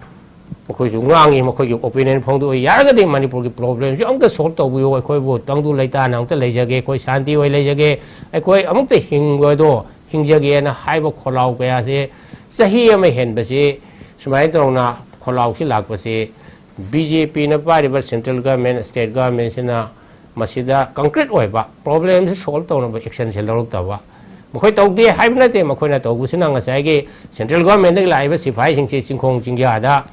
ꯃꯈꯣꯏꯁꯨ ꯉꯥꯡꯉꯤ, ꯃꯈꯣꯏꯒꯤ ꯑꯣꯄꯤꯅꯤꯌꯟ ꯐꯣꯡꯗꯣꯛꯏ꯫ ꯌꯥꯔꯒꯗꯤ ꯃꯅꯤꯄꯨꯔꯒꯤ ꯄ꯭ꯔꯣꯕ꯭ꯂꯦꯝꯁꯤ ꯑꯃꯨꯛꯇ ꯁꯣꯜꯕ ꯇꯧꯕꯤꯌꯨ, ꯑꯩꯈꯣꯏꯕꯨ ꯇꯪꯗꯨ ꯂꯩꯇꯥꯅ ꯑꯃꯨꯛꯇ ꯂꯩꯖꯒꯦ, ꯑꯩꯈꯣꯏ ꯁꯥꯟꯇꯤ ꯑꯣꯏ ꯂꯩꯖꯒꯦ, ꯑꯩꯈꯣꯏ ꯑꯃꯨꯛꯇ ꯍꯤꯡꯕꯗꯣ ꯍꯤꯡꯖꯒꯦꯅ ꯍꯥꯏꯕ ꯈꯣꯜꯂꯥꯎ ꯀꯌꯥꯁꯦ ꯆꯍꯤ ꯑꯃ ꯍꯦꯟꯕꯁꯤ ꯁꯨꯃꯥꯏꯅ ꯇꯧꯅ ꯈꯣꯜꯂꯥꯎꯁꯤ ꯂꯥꯛꯄꯁꯤ ꯕꯤ ꯖꯦ ꯄꯤꯅ ꯄꯥꯏꯔꯤꯕ ꯁꯦꯟꯇ꯭ꯔꯦꯜ ꯒꯚꯔꯟꯃꯦꯟ, ꯁ꯭ꯇꯦꯠ ꯒꯚꯔꯟꯃꯦꯟꯁꯤꯅ ꯃꯁꯤꯗ ꯀꯪꯀ꯭ꯔꯤꯠ ꯑꯣꯏꯕ ꯄ꯭ꯔꯣꯕ꯭ꯂꯦꯝꯁꯤ ꯁꯣꯜꯕ ꯇꯧꯅꯕ ꯑꯦꯛꯁꯟꯁꯦ ꯂꯧꯔꯛꯇꯕ꯫ ꯃꯈꯣꯏ ꯇꯧꯗꯦ ꯍꯥꯏꯕ ꯅꯠꯇꯦ, ꯃꯈꯣꯏꯅ ꯇꯧꯕꯁꯤꯅ ꯉꯁꯥꯏꯒꯤ ꯁꯦꯟꯇ꯭ꯔꯦꯜ ꯒꯚꯔꯟꯃꯦꯟꯗꯒꯤ ꯂꯥꯛꯏꯕ ꯁꯤꯐꯥꯏꯁꯤꯡꯁꯤ ꯆꯤꯡꯈꯣꯡ ꯆꯤꯡꯌꯥꯗ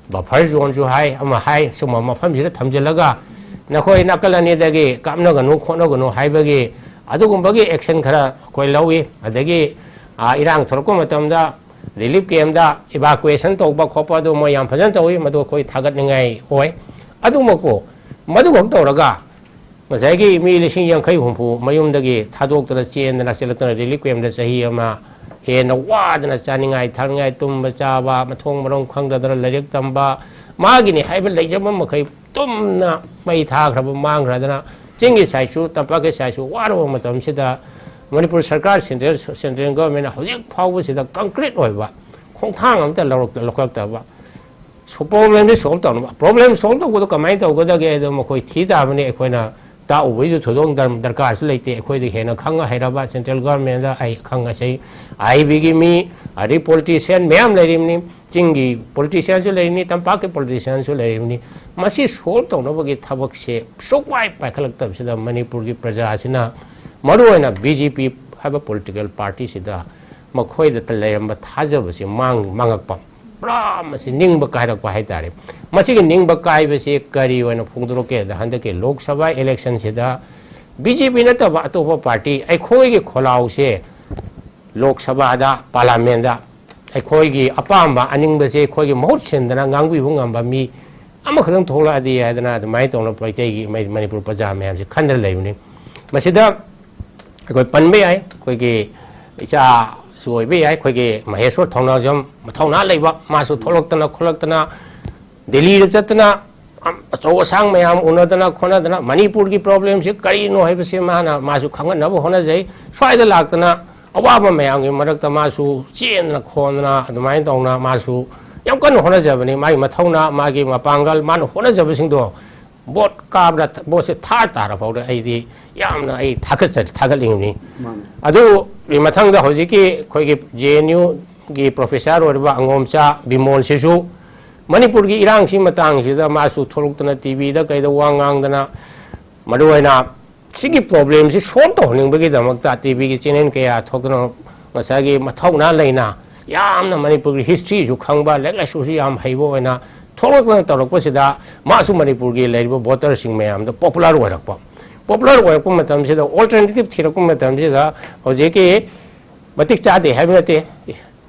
ꯕꯐꯔ ꯖꯣꯟꯁꯨ ꯍꯥꯏ, ꯑꯃ ꯍꯥꯏ, ꯁꯨꯝꯕ ꯃꯐꯝꯁꯤꯗ ꯊꯝꯖꯤꯜꯂꯒ ꯅꯈꯣꯏ ꯅꯥꯀꯜ ꯑꯅꯤꯗꯒꯤ ꯀꯥꯞꯅꯒꯅꯨ ꯈꯣꯠꯅꯒꯅꯨ ꯍꯥꯏꯕꯒꯤ ꯑꯗꯨꯒꯨꯝꯕꯒꯤ ꯑꯦꯛꯁꯟ ꯈꯔ ꯑꯩꯈꯣꯏ ꯂꯧꯏ꯫ ꯑꯗꯒꯤ, ꯑ, ꯏꯔꯥꯡ ꯊꯣꯔꯛꯄ ꯃꯇꯝꯗ ꯔꯤꯂꯤꯐ ꯀꯦꯝꯗ ꯏꯚꯥꯀꯨꯋꯦꯁꯟ ꯇꯧꯕ ꯈꯣꯠꯄ ꯑꯗꯨ ꯃꯣꯏ ꯌꯥꯝ ꯐꯖꯅ ꯇꯧꯏ, ꯃꯗꯨ ꯑꯩꯈꯣꯏ ꯊꯥꯒꯠꯅꯤꯡꯉꯥꯏ ꯑꯣꯏ꯫ ꯑꯗꯨꯃꯛꯄꯨ ꯃꯗꯨꯈꯛ ꯇꯧꯔꯒ ꯉꯁꯥꯏꯒꯤ ꯃꯤ ꯂꯤꯁꯤꯡ ꯌꯥꯡꯈꯩ ꯍꯨꯝꯐꯨ ꯃꯌꯨꯝꯗꯒꯤ ꯊꯥꯗꯣꯛꯇꯅ ꯆꯦꯟꯗꯅ ꯆꯦꯜꯂꯛꯇꯅ ꯔꯤꯂꯤꯐ ꯀꯦꯝꯗ ꯆꯍꯤ ꯑꯃ ꯍꯦꯟꯅ ꯋꯥꯗꯅ ꯆꯥꯅꯤꯡꯉꯥꯏ ꯊꯛꯅꯤꯡꯉꯥꯏ ꯇꯨꯝꯕ ꯆꯥꯕ ꯃꯊꯣꯡ ꯃꯔꯝ ꯈꯪꯗꯗꯅ ꯂꯥꯏꯔꯤꯛ ꯇꯝꯕ ꯃꯥꯒꯤꯅꯤ ꯍꯥꯏꯕ ꯂꯩꯖꯕ ꯃꯈꯩ ꯇꯨꯝꯅ ꯃꯩ ꯊꯥꯈ꯭ꯔꯕ ꯃꯥꯡꯈ꯭ꯔꯗꯅ ꯆꯤꯡꯒꯤ ꯁꯥꯏꯠꯁꯨ ꯇꯝꯄꯥꯛꯀꯤ ꯁꯥꯏꯠꯁꯨ ꯋꯥꯔꯕ ꯃꯇꯝꯁꯤꯗ ꯃꯅꯤꯄꯨꯔ ꯁꯔꯀꯥꯔ ꯁꯦꯟꯇ꯭ꯔꯦꯜ, ꯁꯦꯟꯇ꯭ꯔꯦꯜ ꯒꯚꯔꯟꯃꯦꯟꯅ ꯍꯧꯖꯤꯛ ꯐꯥꯎꯕꯁꯤꯗ ꯀꯪꯀ꯭ꯔꯤꯠ ꯑꯣꯏꯕ ꯈꯣꯡꯊꯥꯡ ꯑꯃꯇ ꯂꯧꯔꯛ-, ꯂꯧꯈꯠꯂꯛꯇꯕ꯫ ꯁꯣ-, ꯄ꯭ꯔꯣꯕ꯭ꯂꯦꯝꯁꯦ ꯁꯣꯜꯕ ꯇꯧꯅꯕ꯫ ꯄ꯭ꯔꯣꯕ꯭ꯂꯦꯝ ꯁꯣꯜꯕ ꯇꯧꯕꯗꯣ ꯀꯃꯥꯏꯅ ꯇꯧꯒꯗꯒꯦ ꯍꯥꯏꯗꯣ ꯃꯈꯣꯏ ꯊꯤ ꯇꯥꯕꯅꯤ꯫ ꯑꯩꯈꯣꯏꯅ ꯇꯥꯛꯎꯕꯒꯤꯁꯨ ꯊꯣꯏꯗꯣꯛ ꯗꯔ-, ꯗꯔꯀꯥꯔꯁꯨ ꯂꯩꯇꯦ꯫ ꯑꯩꯈꯣꯏꯗ ꯍꯦꯟꯅ ꯈꯪꯉ ꯍꯩꯔꯕ ꯁꯦꯟꯇ꯭ꯔꯦꯜ ꯒꯚꯔꯟꯃꯦꯟꯗ ꯑꯩ ꯈꯪ ꯑꯁꯩ ꯑꯥꯏ ꯕꯤꯒꯤ ꯃꯤ, ꯑꯗꯩ ꯄꯣꯂꯤꯇꯤꯁꯤꯌꯥꯟ ꯃꯌꯥꯝ ꯂꯩꯔꯤꯕꯅꯤ꯫ ꯆꯤꯡꯒꯤ ꯄꯣꯂꯤꯇꯤꯁꯤꯌꯥꯟꯁꯨ ꯂꯩꯔꯤꯅꯤ, ꯇꯝꯄꯥꯛꯀꯤ ꯄꯣꯂꯤꯇꯤꯁꯤꯌꯥꯟꯁꯨ ꯂꯩꯔꯤꯕꯅꯤ꯫ ꯃꯁꯤ ꯁꯣꯜꯕ ꯇꯧꯅꯕꯒꯤ ꯊꯕꯛꯁꯦ ꯁꯨꯛꯄꯥꯏ ꯄꯥꯏꯈꯠꯂꯛꯇꯕꯁꯤꯗ ꯃꯅꯤꯄꯨꯔꯒꯤ ꯄ꯭ꯔꯖꯥꯁꯤꯅ, ꯃꯔꯨꯑꯣꯏꯅ ꯕꯤ ꯖꯦ ꯄꯤ ꯍꯥꯏꯕ ꯄꯣꯂꯤꯇꯤꯀꯦꯜ ꯄꯥꯔꯇꯤꯁꯤꯗ ꯃꯈꯣꯏꯗ ꯂꯩꯔꯝꯕ ꯊꯥꯖꯕꯁꯤ ꯃꯥꯡ-, ꯃꯥꯡꯉꯛꯄ꯫ ꯄꯨꯔꯥ ꯃꯁꯤ ꯅꯤꯡꯕ ꯀꯥꯏꯔꯛꯄ ꯍꯥꯏꯇꯥꯔꯦ꯫ ꯃꯁꯤꯒꯤ ꯅꯤꯡꯕ ꯀꯥꯏꯕꯁꯤ ꯀꯔꯤ ꯑꯣꯏꯅ ꯐꯣꯡꯗꯣꯔꯛꯀꯦꯗ, ꯍꯟꯗꯛꯀꯤ ꯂꯣꯛ ꯁꯚꯥ ꯏꯂꯦꯛꯁꯟꯁꯤꯗ ꯕꯤ ꯖꯦ ꯄꯤ ꯅꯠꯇꯕ ꯑꯇꯣꯞꯄ ꯄꯥꯔꯇꯤ ꯑꯩꯈꯣꯏꯒꯤ ꯈꯣꯜꯂꯥꯎꯁꯦ ꯂꯣꯛ ꯁꯚꯥꯗ, ꯄꯥꯔꯂꯥꯃꯦꯟꯗ ꯑꯩꯈꯣꯏꯒꯤ ꯑꯄꯥꯝꯕ ꯑꯅꯤꯡꯕꯁꯦ ꯑꯩꯈꯣꯏꯒꯤ ꯃꯍꯨꯠ ꯁꯤꯟꯗꯅ ꯉꯥꯡꯕꯤꯕ ꯉꯝꯕ ꯃꯤ ꯑꯃꯈꯛꯇꯪ ꯊꯣꯛꯂꯛꯑꯗꯤ ꯍꯥꯏꯗꯅ ꯑꯗꯨꯃꯥꯏꯅ ꯇꯧꯅ ꯃꯩꯇꯩꯒꯤ, ꯃꯩ-, ꯃꯅꯤꯄꯨꯔ ꯄ꯭ꯔꯖꯥ ꯃꯌꯥꯝꯁꯦ ꯈꯟꯗꯅ ꯂꯩꯕꯅꯤ꯫ ꯃꯁꯤꯗ ꯑꯩꯈꯣꯏ ꯄꯟꯕ ꯌꯥꯏ, ꯑꯩꯈꯣꯏꯒꯤ ꯏꯆꯥ ꯑꯣꯏꯕ ꯌꯥꯏ, ꯑꯩꯈꯣꯏꯒꯤ ꯃꯍꯦꯁꯣꯔ ꯊꯧꯅꯥꯎꯖꯝ ꯃꯊꯧꯅꯥ ꯂꯩꯕ, ꯃꯥꯁꯨ ꯊꯣꯛꯂꯛꯇꯅ ꯈꯣꯠꯂꯛꯇꯅ ꯗꯦꯜꯂꯤꯗ ꯆꯠꯇꯅ ꯑꯆꯧ ꯑꯁꯥꯡ ꯃꯌꯥꯝ ꯎꯅꯗꯅ ꯈꯣꯠꯅꯗꯅ ꯃꯅꯤꯄꯨꯔꯒꯤ problemꯁꯤ ꯀꯔꯤꯅꯣ ꯍꯥꯏꯕꯁꯤ ꯃꯥꯅ, ꯃꯥꯁꯨ ꯈꯪꯍꯟꯅꯕ ꯍꯣꯠꯅꯖꯩ꯫ ꯁ꯭ꯋꯥꯏꯗ ꯂꯥꯛꯇꯅ ꯑꯋꯥꯕ ꯃꯌꯥꯝꯒꯤ ꯃꯔꯛꯇ ꯃꯥꯁꯨ ꯆꯦꯟꯗꯅ ꯈꯣꯟꯗꯅ ꯑꯗꯨꯃꯥꯏꯅ ꯇꯧꯅ ꯃꯥꯁꯨ ꯌꯥꯝ ꯀꯟꯅ ꯍꯣꯠꯅꯖꯕꯅꯤ꯫ ꯃꯥꯒꯤ ꯃꯊꯧꯅꯥ, ꯃꯥꯒꯤ ꯃꯄꯥꯡꯒꯜ, ꯃꯥꯅ ꯍꯣꯠꯅꯖꯕꯁꯤꯡꯗꯣ ꯚꯣꯠ ꯀꯥꯕꯗ, ꯚꯣꯠꯁꯦ ꯊꯥ ꯇꯥꯔ ꯐꯥꯎꯗ ꯑꯩꯗꯤ ꯌꯥꯝꯅ ꯑꯩ ꯊꯥꯒꯠꯆꯔꯤ, ꯊꯥꯒꯠꯅꯤꯡꯉꯤ꯫ ꯃꯥꯅꯤ꯫ ꯑꯗꯨꯒꯤ ꯃꯊꯪꯗ ꯍꯧꯖꯤꯛꯀꯤ ꯑꯩꯈꯣꯏꯒꯤ J N Uꯒꯤ professor ꯑꯣꯏꯔꯤꯕ ꯑꯉꯣꯝꯆꯥ ꯕꯤꯃꯣꯜꯁꯤꯁꯨ ꯃꯅꯤꯄꯨꯔꯒꯤ ꯏꯔꯥꯡꯁꯤ ꯃꯇꯥꯡꯁꯤꯗ ꯃꯥꯁꯨ ꯊꯣꯛꯂꯛꯇꯅ TVꯗ ꯀꯩꯗ ꯋꯥ ꯉꯥꯡꯗꯅ, ꯃꯔꯨꯑꯣꯏꯅ ꯁꯤꯒꯤ problemꯁꯤ solve ꯇꯧꯍꯟꯅꯤꯡꯕꯒꯤꯗꯃꯛꯇ TVꯒꯤ channel ꯀꯌꯥ ꯊꯣꯛꯇꯅ ꯉꯁꯥꯏꯒꯤ ꯃꯊꯧꯅꯥ ꯂꯩꯅ ꯌꯥꯝꯅ ꯃꯅꯤꯄꯨꯔꯒꯤ historyꯁꯨ ꯈꯪꯕ, ꯂꯥꯏꯔꯤꯛ ꯂꯥꯏꯁꯨꯁꯨ ꯌꯥꯝ ꯍꯩꯕ ꯑꯣꯏꯅ ꯊꯣꯛꯂꯛꯇꯅ ꯇꯧꯔꯛꯄꯁꯤꯗ ꯃꯥꯁꯨ ꯃꯅꯤꯄꯨꯔꯒꯤ ꯂꯩꯔꯤꯕ voterꯁꯤꯡ ꯃꯌꯥꯝꯗ popular ꯑꯣꯏꯔꯛꯄ꯫ Popular ꯑꯣꯏꯔꯛꯄ ꯃꯇꯝꯁꯤꯗ, alternative ꯊꯤꯔꯛꯄ ꯃꯇꯝꯁꯤꯗ ꯍꯧꯖꯤꯛꯀꯤ ꯃꯇꯤꯛ ꯆꯥꯗꯦ ꯍꯥꯏꯕ ꯅꯠꯇꯦ,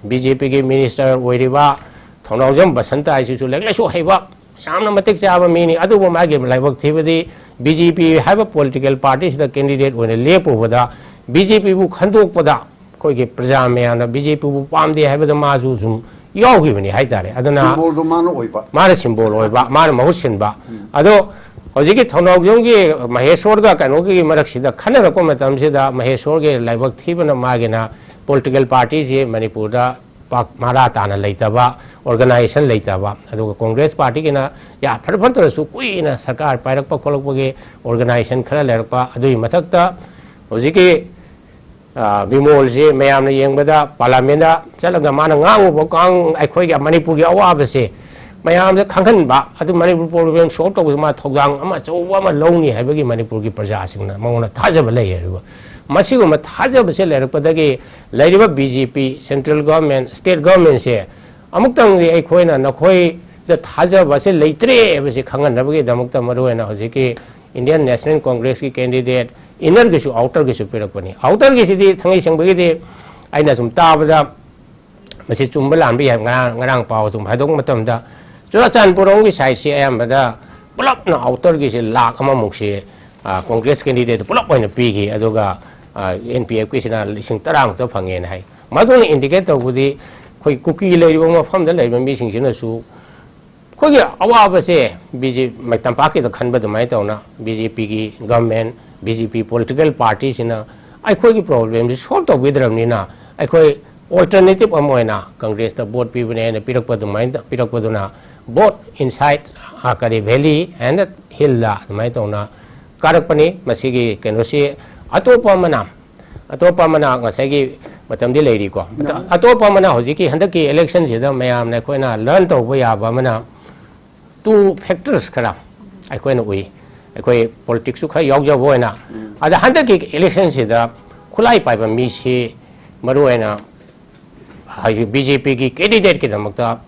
BJPꯒꯤ minister ꯑꯣꯏꯔꯤꯕ ꯊꯧꯅꯥꯎꯖꯝ ꯕꯁꯟꯇ ꯍꯥꯏꯁꯤꯁꯨ ꯂꯥꯏꯔꯤꯛ ꯂꯥꯏꯁꯨ ꯍꯩꯕ, ꯌꯥꯝꯅ ꯃꯇꯤꯛ ꯆꯥꯕ ꯃꯤꯅꯤ꯫ ꯑꯗꯨꯕꯨ ꯃꯥꯒꯤ ꯂꯥꯏꯕꯛ ꯊꯤꯕꯗꯤ BJP ꯍꯥꯏꯕ political partyꯁꯤꯗ candidate ꯑꯣꯏꯅ ꯂꯦꯞꯄꯨꯕꯗ BJPꯕꯨ ꯈꯟꯗꯣꯛꯄꯗ ꯑꯩꯈꯣꯏꯒꯤ ꯄ꯭ꯔꯖꯥ ꯃꯌꯥꯝꯅ BJPꯕꯨ ꯄꯥꯝꯗꯦ ꯍꯥꯏꯕꯗ ꯃꯥꯁꯨ ꯁꯨꯝ ꯌꯥꯎꯈꯤꯕꯅꯤ ꯍꯥꯏꯇꯥꯔꯦ꯫ ꯑꯗꯨꯅ symbolꯗꯣ ꯃꯥꯅ ꯑꯣꯏꯕ꯫ ꯃꯥꯅ symbol ꯑꯣꯏꯕ, ꯃꯥꯅ ꯃꯍꯨꯠ ꯁꯤꯟꯕ꯫ ꯎꯝ꯫ ꯑꯗꯣ ꯍꯧꯖꯤꯛꯀꯤ ꯊꯧꯅꯥꯎꯖꯝꯒꯤ ꯃꯍꯦꯁꯣꯔꯒ ꯀꯩꯅꯣꯒꯤ ꯃꯔꯛꯁꯤꯗ ꯈꯟꯅꯔꯛꯄ ꯃꯇꯝꯁꯤꯗ ꯃꯍꯦꯁꯣꯔꯒꯤ ꯂꯥꯏꯕꯛ ꯊꯤꯕꯅ ꯃꯥꯒꯤꯅ political partyꯁꯤ ꯃꯅꯤꯄꯨꯔꯗ ꯄꯥꯛ ꯃꯔꯥ ꯇꯥꯅ ꯂꯩꯇꯕ, organization ꯂꯩꯇꯕ, ꯑꯗꯨꯒ Congress partyꯒꯤꯅ ꯌꯥ ꯐꯔ ꯐꯠꯇ꯭ꯔꯁꯨ ꯀꯨꯏꯅ ꯁꯔꯀꯥꯔ ꯄꯥꯏꯔꯛꯄ ꯈꯣꯠꯂꯛꯄꯒꯤ organization ꯈꯔ ꯂꯩꯔꯛꯄ, ꯑꯗꯨꯒꯤ ꯃꯊꯛꯇ ꯍꯧꯖꯤꯛꯀꯤ, ꯑ, ꯕꯤꯃꯣꯜꯁꯤ ꯃꯌꯥꯝꯅ ꯌꯦꯡꯕꯗ parliamentꯗ ꯆꯠꯂꯒ ꯃꯥꯅ ꯉꯥꯡꯉꯨꯕ ꯀꯥꯡ-, ꯑꯩꯈꯣꯏꯒꯤ ꯃꯅꯤꯄꯨꯔꯒꯤ ꯑꯋꯥꯕꯁꯦ ꯃꯌꯥꯝꯗ ꯈꯪꯍꯟꯕ, ꯑꯗꯨ ꯃꯅꯤꯄꯨꯔ problem solve ꯇꯧꯕꯗ ꯃꯥ ꯊꯧꯗꯥꯡ ꯑꯃ ꯑꯆꯧꯕ ꯑꯃ ꯂꯧꯅꯤ ꯍꯥꯏꯕꯒꯤ ꯃꯅꯤꯄꯨꯔꯒꯤ ꯄ꯭ꯔꯖꯥꯁꯤꯡꯅ ꯃꯉꯣꯟꯗ ꯊꯥꯖꯕ ꯂꯩ ꯍꯥꯏꯕ꯫ ꯃꯁꯤꯒꯨꯝꯕ ꯊꯥꯖꯕꯁꯦ ꯂꯩꯔꯛꯄꯗꯒꯤ ꯂꯩꯔꯤꯕ BJP, central government, state governmentꯁꯦ ꯑꯃꯨꯛꯇꯪꯗꯤ ꯑꯩꯈꯣꯏꯅ ꯅꯈꯣꯏꯗ ꯊꯥꯖꯕꯁꯦ ꯂꯩꯇ꯭ꯔꯦ ꯍꯥꯏꯕꯁꯤ ꯈꯪꯍꯟꯅꯕꯒꯤꯗꯃꯛꯇ ꯃꯔꯨꯑꯣꯏꯅ ꯍꯧꯖꯤꯛꯀꯤ Indian National Congressꯀꯤ candidate innerꯒꯤꯁꯨ outerꯒꯤꯁꯨ ꯄꯤꯔꯛꯄꯅꯤ꯫ Outerꯒꯤꯁꯤꯗꯤ ꯊꯥꯡꯉꯩ ꯁꯦꯡꯕꯒꯤꯗꯤ ꯑꯩꯅ ꯁꯨꯝ ꯇꯥꯕꯗ ꯃꯁꯤ ꯆꯨꯝꯕ ꯂꯥꯟꯕ ꯌꯥꯏ꯫ ꯉꯔꯥꯡ, ꯉꯔꯥꯡ ꯄꯥꯎ ꯁꯨꯝ ꯍꯥꯏꯗꯣꯛꯄ ꯃꯇꯝꯗ ꯆꯨꯔꯥꯆꯥꯟꯄꯨꯔ ꯔꯣꯝꯒꯤ sideꯁꯤ ꯑꯌꯥꯝꯕꯗ ꯄꯨꯂꯞꯅ outerꯒꯤꯁꯤ ꯂꯥꯈ ꯑꯃꯃꯨꯛꯁꯤ, ꯑ, Congress candidate ꯄꯨꯂꯞ ꯑꯣꯏꯅ ꯄꯤꯈꯤ꯫ ꯑꯗꯨꯒ, ꯑ, NPFꯀꯤꯁꯤꯅ ꯂꯤꯁꯤꯡ ꯇꯔꯥꯃꯨꯛꯇ ꯐꯪꯉꯦꯅ ꯍꯥꯏ꯫ ꯃꯗꯨꯅ ꯏꯟꯗꯤꯀꯦꯠ ꯇꯧꯕꯗꯤ ꯑꯩꯈꯣꯏ ꯀꯨꯀꯤ ꯂꯩꯔꯤꯕ ꯃꯐꯝꯗ ꯂꯩꯔꯤꯕ ꯃꯤꯁꯤꯡꯁꯤꯅꯁꯨ ꯑꯩꯈꯣꯏꯒꯤ ꯑꯋꯥꯕꯁꯦ ꯕꯤ ꯖꯦ ꯄꯤ ꯇꯝꯄꯥꯛꯀꯤꯗ ꯈꯟꯕ ꯑꯗꯨꯃꯥꯏꯅ ꯇꯧꯅ ꯕꯤ ꯖꯦ ꯄꯤꯒꯤ ꯒꯚꯔꯟꯃꯦꯟ, ꯕꯤ ꯖꯦ ꯄꯤ ꯄꯣꯂꯤꯇꯤꯀꯦꯜ ꯄꯥꯔꯇꯤꯁꯤꯅ ꯑꯩꯈꯣꯏꯒꯤ ꯄ꯭ꯔꯣꯕ꯭ꯂꯦꯝꯁꯤ ꯁꯣꯜꯕ ꯇꯧꯕꯤꯗ꯭ꯔꯕꯅꯤꯅ ꯑꯩꯈꯣꯏ ꯑꯣꯜꯇꯔꯅꯦꯇꯤꯕ ꯑꯃ ꯑꯣꯏꯅ ꯀꯪꯒ꯭ꯔꯦꯁꯇ ꯚꯣꯠ ꯄꯤꯕꯅꯦ ꯍꯥꯏꯅ ꯄꯤꯔꯛꯄ ꯑꯗꯨꯃꯥꯏꯅ ꯄꯤꯔꯛꯄꯗꯨꯅ ꯚꯣꯠ ꯏꯟꯁꯥꯏꯠ ꯀꯔꯤ ꯚꯦꯂꯤ ꯑꯦꯟ ꯍꯤꯜꯗ ꯑꯗꯨꯃꯥꯏꯅ ꯇꯧꯅ ꯀꯥꯔꯛꯄꯅꯤ꯫ ꯃꯁꯤꯒꯤ ꯀꯩꯅꯣꯁꯤ ꯑꯇꯣꯞꯄ ꯑꯃꯅ ꯑꯇꯣꯞꯄ ꯑꯃꯅ ꯉꯁꯥꯏꯒꯤ ꯃꯇꯝꯗꯤ ꯂꯩꯔꯤꯀꯣ꯫ ꯑꯇꯣꯞꯄ ꯑꯃꯅ ꯍꯧꯖꯤꯛꯀꯤ ꯍꯟꯗꯛꯀꯤ ꯏꯂꯦꯛꯁꯟꯁꯤꯗ ꯃꯌꯥꯝꯅ ꯑꯩꯈꯣꯏꯅ ꯂꯔꯟ ꯇꯧꯕ ꯌꯥꯕ ꯑꯃꯅ ꯇꯨ ꯐꯦꯛꯇꯔꯁ ꯈꯔ ꯑꯩꯈꯣꯏꯅ ꯎꯏ꯫ ꯑꯩꯈꯣꯏ ꯄꯣꯂꯤꯇꯤꯛꯁꯁꯨ ꯈꯔ ꯌꯥꯎꯖꯕ ꯑꯣꯏꯅ, ꯑꯗ ꯍꯟꯗꯛꯀꯤ ꯏꯂꯦꯛꯁꯟꯁꯤꯗ ꯈꯨꯠꯂꯥꯏ ꯄꯥꯏꯕ ꯃꯤꯁꯤ ꯃꯔꯨꯑꯣꯏꯅ ꯍꯧꯖꯤꯛ ꯕꯤ ꯖꯦ ꯄꯤꯒꯤ ꯀꯦꯟꯗꯤꯗꯦꯠꯀꯤꯗꯃꯛꯇ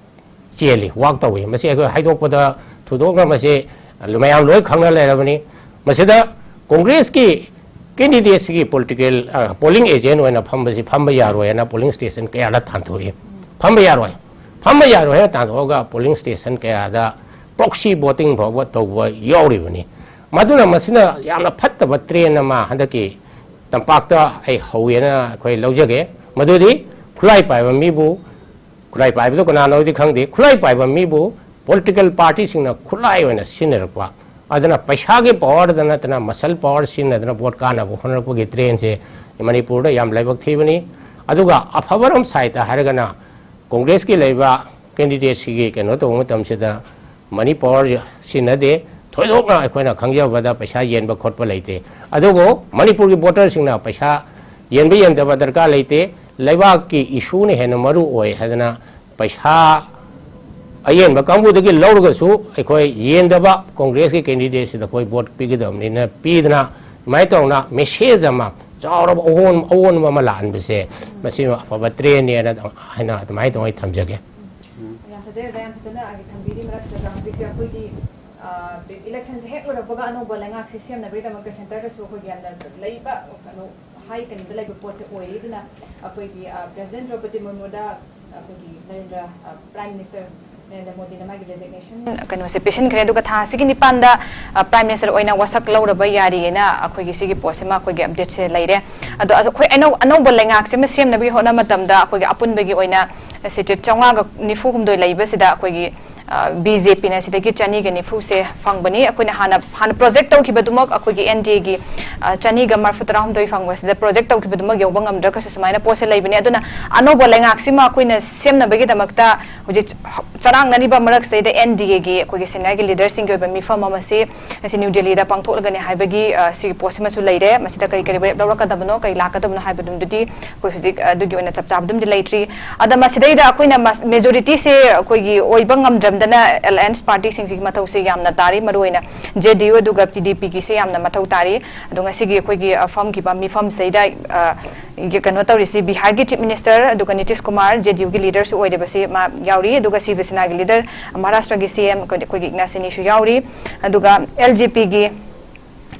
ꯆꯦꯜꯂꯤ, ꯋꯥꯛ ꯇꯧꯏ꯫ ꯃꯁꯤ ꯑꯩꯈꯣꯏ ꯍꯥꯏꯗꯣꯛꯄꯗ ꯊꯣꯏꯗꯣꯛꯅ ꯃꯁꯤ ꯃꯌꯥꯝ ꯂꯣꯏ ꯈꯪꯅ ꯂꯩꯔꯕꯅꯤ꯫ ꯃꯁꯤꯗ ꯀꯣꯡꯒ꯭ꯔꯦꯁꯀꯤ ꯀꯦꯟꯗꯤꯗꯦꯠꯁꯤꯒꯤ ꯄꯣꯂꯤꯇꯤꯀꯦꯜ, ꯑ, ꯄꯣꯂꯤꯡ ꯑꯦꯖꯦꯟ ꯑꯣꯏꯅ ꯐꯝꯕꯁꯤ ꯐꯝꯕ ꯌꯥꯔꯣꯏ ꯍꯥꯏꯅ ꯄꯣꯂꯤꯡ ꯁ꯭ꯇꯦꯁꯟ ꯀꯌꯥꯗ ꯇꯥꯟꯊꯣꯛꯏ꯫ ꯐꯝꯕ ꯌꯥꯔꯣꯏ꯫ ꯐꯝꯕ ꯌꯥꯔꯣꯏ ꯍꯥꯏꯅ ꯇꯥꯟꯊꯣꯛꯑꯒ ꯄꯣꯂꯤꯡ ꯁ꯭ꯇꯦꯁꯟ ꯀꯌꯥꯗ ꯄ꯭ꯔꯣꯛꯁꯤ ꯚꯣꯇꯤꯡ ꯐꯥꯎꯕ ꯇꯧꯕ ꯌꯥꯎꯔꯤꯕꯅꯤ꯫ ꯃꯗꯨꯅ ꯃꯁꯤꯅ ꯌꯥꯝꯅ ꯐꯠꯇꯕ ꯇ꯭ꯔꯦꯟ ꯑꯃ ꯍꯟꯗꯛꯀꯤ ꯇꯝꯄꯥꯛꯇ ꯑꯩ ꯍꯧꯋꯦꯅ ꯑꯩꯈꯣꯏ ꯂꯧꯖꯒꯦ꯫ ꯃꯗꯨꯗꯤ ꯈꯨꯠꯂꯥꯏ ꯄꯥꯏꯕ ꯃꯤꯕꯨ, ꯈꯨꯠꯂꯥꯏ ꯄꯥꯏꯕꯗꯨ ꯀꯅꯥꯅꯣꯗꯤ ꯈꯪꯗꯦ, ꯈꯨꯠꯂꯥꯏ ꯄꯥꯏꯕ ꯃꯤꯕꯨ ꯄꯣꯂꯤꯇꯤꯀꯦꯜ ꯄꯥꯔꯇꯤꯁꯤꯡꯅ ꯈꯨꯠꯂꯥꯏ ꯑꯣꯏꯅ ꯁꯤꯖꯤꯟꯅꯔꯛꯄ, ꯑꯗꯨꯅ ꯄꯩꯁꯥꯒꯤ ꯄꯥꯋꯔꯗ ꯅꯠꯇꯅ ꯃꯁꯜ ꯄꯥꯋꯔ ꯁꯤꯖꯤꯟꯅꯗꯅ ꯚꯣꯠ ꯀꯥꯟꯅꯕ ꯍꯣꯠꯅꯔꯛꯄꯒꯤ ꯇ꯭ꯔꯦꯟꯁꯦ ꯃꯅꯤꯄꯨꯔꯗ ꯌꯥꯝ ꯂꯥꯏꯕꯛ ꯊꯤꯕꯅꯤ꯫ ꯑꯗꯨꯒ ꯑꯐꯕꯔꯣꯝ ꯁꯥꯏꯠꯇ ꯍꯥꯏꯔꯒꯅ ꯀꯣꯡꯒ꯭ꯔꯦꯁꯀꯤ ꯂꯩꯕ ꯀꯦꯟꯗꯤꯗꯦꯠꯁꯤꯒꯤ ꯀꯩꯅꯣ ꯇꯧꯕ ꯃꯇꯝꯁꯤꯗ ꯃꯅꯤ ꯄꯥꯋꯔ ꯁꯤꯖꯤꯟꯅꯗꯦ꯫ ꯊꯣꯏꯗꯣꯛꯅ ꯑꯩꯈꯣꯏꯅ ꯈꯪꯖꯕꯗ ꯄꯩꯁꯥ ꯌꯦꯟꯕ ꯈꯣꯠꯄ ꯂꯩꯇꯦ꯫ ꯑꯗꯨꯕꯨ ꯃꯅꯤꯄꯨꯔꯒꯤ ꯚꯣꯇꯔꯁꯤꯡꯅ ꯄꯩꯁꯥ ꯌꯦꯟꯕ ꯌꯦꯟꯗꯕ ꯗꯔꯀꯥꯔ ꯂꯩꯇꯦ꯫ ꯂꯩꯕꯥꯛꯀꯤ ꯏꯁꯨꯅ ꯍꯦꯟꯅ ꯃꯔꯨ ꯑꯣꯏ ꯍꯥꯏꯗꯅ ꯄꯩꯁꯥ ꯑꯌꯦꯟꯕ ꯀꯥꯡꯕꯨꯗꯒꯤ ꯂꯧꯔꯒꯁꯨ ꯑꯩꯈꯣꯏ ꯌꯦꯟꯗꯕ ꯀꯣꯡꯒ꯭ꯔꯦꯁꯀꯤ ꯀꯦꯟꯗꯤꯗꯦꯠꯁꯤꯗ ꯑꯩꯈꯣꯏ ꯚꯣꯠ ꯄꯤꯒꯗꯕꯅꯤꯅ ꯄꯤꯗꯅ ꯑꯗꯨꯃꯥꯏꯅ ꯇꯧꯅ ꯃꯦꯁꯦꯖ ꯑꯃ ꯆꯥꯎꯔꯕ ꯑꯑꯣꯟ-, ꯑꯑꯣꯟꯕ ꯑꯃ ꯂꯥꯛꯍꯟꯕꯁꯦ ꯃꯁꯤ ꯑꯐꯕ ꯇ꯭ꯔꯦꯟꯅꯦꯅ ꯍꯥꯏꯅ ꯑꯗꯨꯃꯥꯏꯅ ꯇꯧꯅ ꯑꯩ ꯊꯝꯖꯒꯦ꯫ ꯌꯥꯝ ꯐꯖꯩ ꯑꯣꯖꯥ, ꯌꯥꯝ ꯐꯖꯅ ꯊꯝꯕꯤꯔꯤ꯫ ꯃꯔꯛꯁꯤꯗ ꯑꯣꯖꯥ, ꯍꯧꯖꯤꯛꯁꯦ ꯑꯩꯈꯣꯏꯒꯤ ꯏꯂꯦꯛꯁꯟꯁꯦ ꯍꯦꯛ ꯂꯣꯏꯔꯛꯄꯒ ꯑꯅꯧꯕ ꯂꯩꯉꯥꯛꯁꯦ ꯁꯦꯝꯅꯕꯒꯤꯗꯃꯛꯇ ꯁꯦꯟꯇꯔꯗꯁꯨ ꯑꯩꯈꯣꯏꯒꯤ ꯌꯥꯝꯅ ꯂꯩꯕ ꯀꯩꯅꯣ ꯍꯥꯏ ꯀꯩꯅꯣꯗ ꯂꯩꯕ ꯄꯣꯠꯁꯦ ꯑꯣꯏꯔꯤ꯫ ꯑꯗꯨꯅ ꯑꯩꯈꯣꯏꯒꯤ ꯄ꯭ꯔꯦꯁꯤꯗꯦꯟ ꯗ꯭ꯔꯧꯄꯗꯤ ꯃꯨꯔꯃꯨꯗ ꯑꯩꯈꯣꯏꯒꯤ ꯅꯔꯦꯟꯗ꯭ꯔ ꯄ꯭ꯔꯥꯏꯝ ꯃꯤꯅꯤꯁꯇꯔ ꯅꯔꯦꯟꯗ꯭ꯔ ꯃꯣꯗꯤꯅ ꯃꯥꯒꯤ ꯔꯦꯖꯤꯒꯅꯦꯁꯟ ꯀꯩꯅꯣꯁꯦ ꯄꯤꯁꯤꯟꯈ꯭ꯔꯦ꯫ ꯑꯗꯨꯒ ꯊꯥ ꯑꯁꯤꯒꯤ ꯅꯤꯄꯥꯟꯗ, ꯑ, ꯄ꯭ꯔꯥꯏꯝ ꯃꯤꯅꯤꯁꯇꯔ ꯑꯣꯏꯅ ꯋꯥꯁꯛ ꯂꯧꯔꯕ ꯌꯥꯔꯤꯌꯦꯅ ꯑꯩꯈꯣꯏꯒꯤ ꯁꯤꯒꯤ ꯄꯣꯠꯁꯤꯃ ꯑꯩꯈꯣꯏꯒꯤ ꯑꯞꯗꯦꯠꯁꯦ ꯂꯩꯔꯦ꯫ ꯑꯗꯣ ꯑꯩꯈꯣꯏ ꯑꯅꯧ-, ꯑꯅꯧꯕ ꯂꯩꯉꯥꯛꯁꯤꯃ ꯁꯦꯝꯅꯕꯒꯤ ꯍꯣꯠꯅꯕ ꯃꯇꯝꯗ ꯑꯩꯈꯣꯏꯒꯤ ꯑꯄꯨꯟꯕꯒꯤ ꯑꯣꯏꯅ ꯁꯤꯠ ꯆꯥꯝꯃꯉꯥꯒ ꯅꯤꯐꯨ ꯍꯨꯝꯗꯣꯏ ꯂꯩꯕꯁꯤꯗ ꯑꯩꯈꯣꯏꯒꯤ, ꯑ, ꯕꯤ ꯖꯦ ꯄꯤꯅ ꯁꯤꯗꯒꯤ ꯆꯅꯤꯒ ꯅꯤꯐꯨꯁꯦ ꯐꯪꯕꯅꯤ꯫ ꯑꯩꯈꯣꯏꯅ ꯍꯥꯟꯅ, ꯍꯥꯟꯅ ꯄ꯭ꯔꯣꯖꯦꯛ ꯇꯧꯈꯤꯕꯗꯨꯃꯛ ꯑꯩꯈꯣꯏꯒꯤ ꯑꯦꯟ ꯗꯤ ꯑꯦꯒꯤ, ꯑ, ꯆꯅꯤꯒ ꯃꯔꯐꯨ ꯇꯔꯥꯍꯨꯝꯗꯣꯏ ꯐꯪꯕꯁꯤꯗ ꯄ꯭ꯔꯣꯖꯦꯛ ꯇꯧꯈꯤꯕꯗꯨꯃꯛ ꯌꯧꯕ ꯉꯝꯗ꯭ꯔꯒꯁꯨ ꯁꯨꯃꯥꯏꯅ ꯄꯣꯠꯁꯦ ꯂꯩꯕꯅꯤ꯫ ꯑꯗꯨꯅ ꯑꯅꯧꯕ ꯂꯩꯉꯥꯛꯁꯤꯃ ꯑꯩꯈꯣꯏꯅ ꯁꯦꯝꯅꯕꯒꯤꯗꯃꯛꯇ ꯍꯧꯖꯤꯛ ꯆꯔꯥꯡꯅꯔꯤꯕ ꯃꯔꯛꯁꯤꯗꯩꯗ ꯑꯦꯟ ꯗꯤ ꯑꯦꯒꯤ ꯑꯩꯈꯣꯏꯒꯤ ꯁꯦꯅꯤꯌꯔꯒꯤ ꯂꯤꯗꯔꯁꯤꯡꯒꯤ ꯑꯣꯏꯕ ꯃꯤꯐꯝ ꯑꯃꯁꯤ ꯉꯁꯤ ꯅ꯭ꯌꯨ ꯗꯦꯜꯂꯤꯗ ꯄꯥꯡꯊꯣꯛꯂꯒꯅꯤ ꯍꯥꯏꯕꯒꯤ, ꯑ, ꯁꯤꯒꯤ ꯄꯣꯠꯁꯤꯃꯁꯨ ꯂꯩꯔꯦ꯫ ꯃꯁꯤꯗ ꯀꯔꯤ ꯀꯔꯤ ꯋꯥꯔꯦꯞ ꯂꯧꯔꯛꯀꯗꯕꯅꯣ, ꯀꯔꯤ ꯂꯥꯛꯀꯗꯕꯅꯣ ꯍꯥꯏꯕꯗꯨꯝꯗꯨꯗꯤ ꯑꯩꯈꯣꯏ ꯍꯧꯖꯤꯛ ꯑꯗꯨꯒꯤ ꯑꯣꯏꯅ ꯆꯞ ꯆꯥꯕꯗꯨꯝꯗꯤ ꯂꯩꯇ꯭ꯔꯤ꯫ ꯑꯗ ꯃꯁꯤꯗꯩꯗ ꯑꯩꯈꯣꯏꯅ ꯃꯦꯖꯣꯔꯤꯇꯤꯁꯦ ꯑꯩꯈꯣꯏꯒꯤ ꯑꯣꯏꯕ ꯉꯝꯗ꯭ꯔꯝꯗꯅ ꯑꯦꯂꯥꯌꯟꯁ ꯄꯥꯔꯇꯤꯁꯤꯡꯁꯤꯒꯤ ꯃꯊꯧꯁꯦ ꯌꯥꯝꯅ ꯇꯥꯔꯤ, ꯃꯔꯨꯑꯣꯏꯅ ꯖꯦ ꯗꯤ ꯌꯨ ꯑꯗꯨꯒ ꯇꯤ ꯗꯤ ꯄꯤꯒꯤꯁꯦ ꯌꯥꯝꯅ ꯃꯊꯧ ꯇꯥꯔꯤ꯫ ꯑꯗꯣ ꯉꯁꯤꯒꯤ ꯑꯩꯈꯣꯏꯒꯤ, ꯑ, ꯐꯝꯈꯤꯕ ꯃꯤꯐꯝꯁꯤꯗꯩꯗ, ꯑ, ꯀꯩꯅꯣ ꯇꯧꯔꯤꯁꯤ, ꯕꯤꯍꯥꯔꯒꯤ ꯆꯤꯐ ꯃꯤꯅꯤꯁꯇꯔ ꯑꯗꯨꯒ ꯅꯤꯇꯤꯁ ꯀꯨꯃꯥꯔ, ꯖꯦ ꯗꯤ ꯌꯨꯒꯤ ꯂꯤꯗꯔꯁꯨ ꯑꯣꯏꯔꯤꯕꯁꯤ ꯃꯥ ꯌꯥꯎꯔꯤ, ꯑꯗꯨꯒ ꯁꯤꯕ ꯁꯦꯅꯥꯒꯤ ꯂꯤꯗꯔ, ꯃꯍꯥꯔꯥꯁꯇ꯭ꯔꯒꯤ ꯁꯤ ꯑꯦꯝ ꯑꯩꯈꯣꯏꯒꯤ ꯏꯛꯅꯥꯁꯤꯅꯤꯁꯨ ꯌꯥꯎꯔꯤ, ꯑꯗꯨꯒ ꯑꯦꯜ ꯖꯦ ꯄꯤꯒꯤ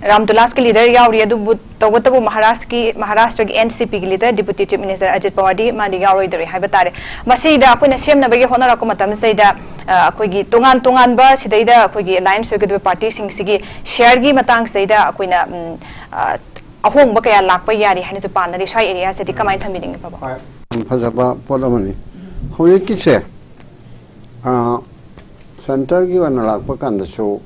ꯔꯥꯝ ꯇꯨꯂꯥꯁꯀꯤ ꯂꯤꯗꯔ ꯌꯥꯎꯔꯤ꯫ ꯑꯗꯨꯕꯨ ꯇꯧꯕꯇꯕꯨ ꯃꯍꯥꯔꯥꯁꯀꯤ, ꯃꯍꯥꯔꯥꯁꯇ꯭ꯔꯒꯤ ꯑꯦꯟ ꯁꯤ ꯄꯤꯒꯤ leader deputy chief minister Ajit ꯄꯋꯥꯔꯗꯤ ꯃꯥꯗꯤ ꯌꯥꯎꯔꯣꯏꯗꯧꯔꯤ ꯍꯥꯏꯕ ꯇꯥꯔꯦ꯫ ꯃꯁꯤꯗ ꯑꯩꯈꯣꯏꯅ ꯁꯦꯝꯅꯕꯒꯤ ꯍꯣꯠꯅꯔꯛꯄ ꯃꯇꯝꯁꯤꯗꯩꯗ, ꯑ, ꯑꯩꯈꯣꯏꯒꯤ ꯇꯣꯉꯥꯟ ꯇꯣꯉꯥꯟꯕ ꯁꯤꯗꯩꯗ ꯑꯩꯈꯣꯏꯒꯤ ꯑꯦꯂꯥꯌꯟꯁ ꯑꯣꯏꯒꯗꯕ ꯄꯥꯔꯇꯤꯁꯤꯡꯁꯤꯒꯤ ꯁꯤꯌꯔꯒꯤ ꯃꯇꯥꯡꯁꯤꯗꯩꯗ ꯑꯩꯈꯣꯏꯅ, ꯎꯝ, ꯑ, ꯑꯍꯣꯡꯕ ꯀꯌꯥ ꯂꯥꯛꯄ ꯌꯥꯔꯤ ꯍꯥꯏꯅꯁꯨ ꯄꯥꯅꯔꯤ꯫ ꯁ꯭ꯋꯥꯏ ꯑꯦꯔꯤꯌꯥꯁꯤꯗꯤ ꯀꯃꯥꯏꯅ ꯊꯝꯕꯤꯅꯤꯡꯉꯤ, ꯐꯕ? ꯍꯣꯏ, ꯌꯥꯝ ꯐꯖꯕ ꯄꯣꯠ ꯑꯃꯅꯤ꯫ ꯍꯧꯖꯤꯛꯀꯤꯁꯦ, ꯑ, ꯁꯦꯟꯇꯔꯒꯤ ꯑꯣꯏꯅ ꯂꯥꯛꯄ ꯀꯥꯟꯗꯁꯨ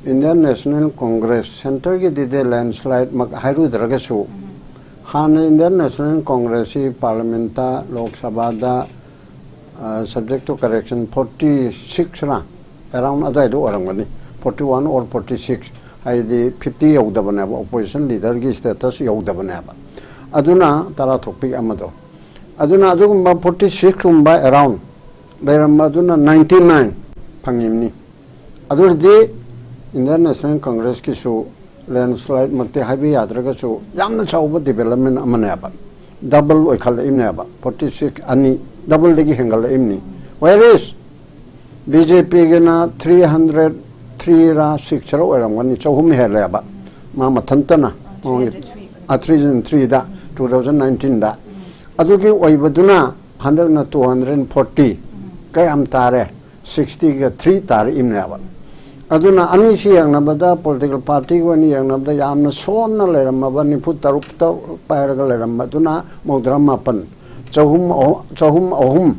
ꯏꯟꯗꯤꯌꯟ ꯅꯦꯁꯅꯦꯜ ꯀꯣꯡꯒ꯭ꯔꯦꯁ, ꯁꯦꯟꯇꯔꯒꯤꯗꯤꯗꯤ ꯂꯦꯟꯁꯂꯥꯏꯠꯃꯛ ꯍꯥꯏꯔꯨꯗ꯭ꯔꯒꯁꯨ, ꯍꯥꯟꯅ ꯏꯟꯗꯤꯌꯟ ꯅꯦꯁꯅꯦꯜ ꯀꯣꯡꯒ꯭ꯔꯦꯁꯁꯤ ꯄꯥꯔꯂꯤꯌꯥꯃꯦꯟꯠꯇ, ꯂꯣꯛ ꯁꯚꯥꯗ, ꯑ, subject to correction, forty six ꯔ around ꯑꯗꯨꯋꯥꯏꯗ ꯑꯣꯏꯔꯝꯒꯅꯤ, forty one or forty six, ꯍꯥꯏꯗꯤ fifty ꯌꯧꯗꯕꯅꯦꯕ, ꯑꯣꯄꯣꯖꯤꯁꯟ ꯂꯤꯗꯔꯒꯤ status ꯌꯧꯗꯕꯅꯦꯕ꯫ ꯑꯗꯨꯅ ꯇꯔꯥ ꯊꯣꯛꯄꯤ ꯑꯃꯗꯣ, ꯑꯗꯨꯅ ꯑꯗꯨꯒꯨꯝꯕ forty six ꯀꯨꯝꯕ around ꯂꯩꯔꯝꯕ ꯑꯗꯨꯅ ninety nine ꯐꯪꯉꯤꯕꯅꯤ꯫ ꯑꯗꯨ ꯑꯣꯏꯔꯗꯤ ꯏꯟꯗꯤꯌꯟ ꯅꯦꯁꯅꯦꯜ ꯀꯪꯒ꯭ꯔꯦꯁꯀꯤꯁꯨ ꯂꯦꯟꯁꯂꯥꯏꯠꯃꯛꯇꯤ ꯍꯥꯏꯕ ꯌꯥꯗ꯭ꯔꯒꯁꯨ ꯌꯥꯝꯅ ꯆꯥꯎꯕ ꯗꯤꯕꯦꯂꯞꯃꯦꯟ ꯑꯃꯅꯦꯕ, ꯗꯕꯜ ꯑꯣꯏꯈꯠꯂꯛꯏꯕꯅꯦꯕ, forty six, ꯑꯅꯤ, ꯗꯕꯜꯗꯒꯤ ꯍꯦꯟꯒꯠꯂꯛꯏꯕꯅꯤ꯫ Whereas ꯕꯤ ꯖꯦ ꯄꯤꯒꯤꯅ three hundred three ꯔ six ꯔ ꯑꯣꯏꯔꯝꯒꯅꯤ, ꯆꯍꯨꯝ ꯍꯦꯜꯂꯦꯕ ꯃꯥ ꯃꯊꯟꯇꯅ ꯃꯉꯣꯟꯒꯤ, three hundred three꯫ ꯑ, three hundred three ꯗ, two thousand nineteen ꯗ꯫ ꯑꯗꯨꯒꯤ ꯑꯣꯏꯕꯗꯨꯅ ꯍꯟꯗꯛꯅ two hundred forty, ꯀꯌꯥꯝ ꯇꯥꯔꯦ? ꯁꯤꯛꯁꯇꯤꯒ ꯊ꯭ꯔꯤ ꯇꯥꯔꯛꯏꯕꯅꯦꯕ꯫ ꯑꯗꯨꯅ ꯑꯅꯤꯁꯤ ꯌꯦꯡꯅꯕꯗ, ꯄꯣꯂꯤꯇꯤꯀꯦꯜ ꯄꯥꯔꯇꯤꯒꯤ ꯑꯣꯏꯅ ꯌꯦꯡꯅꯕꯗ, ꯌꯥꯝꯅ ꯁꯣꯟꯅ ꯂꯩꯔꯝꯃꯕ, ꯅꯤꯐꯨ ꯇꯔꯨꯛꯇ ꯄꯥꯏꯔꯒ ꯂꯩꯔꯝꯕꯗꯨꯅ ꯃꯧꯗ꯭ꯔꯥ ꯃꯥꯄꯟ, ꯆꯍꯨꯝ ꯑꯍꯨꯝ, ꯆꯍꯨꯝ ꯑꯍꯨꯝ,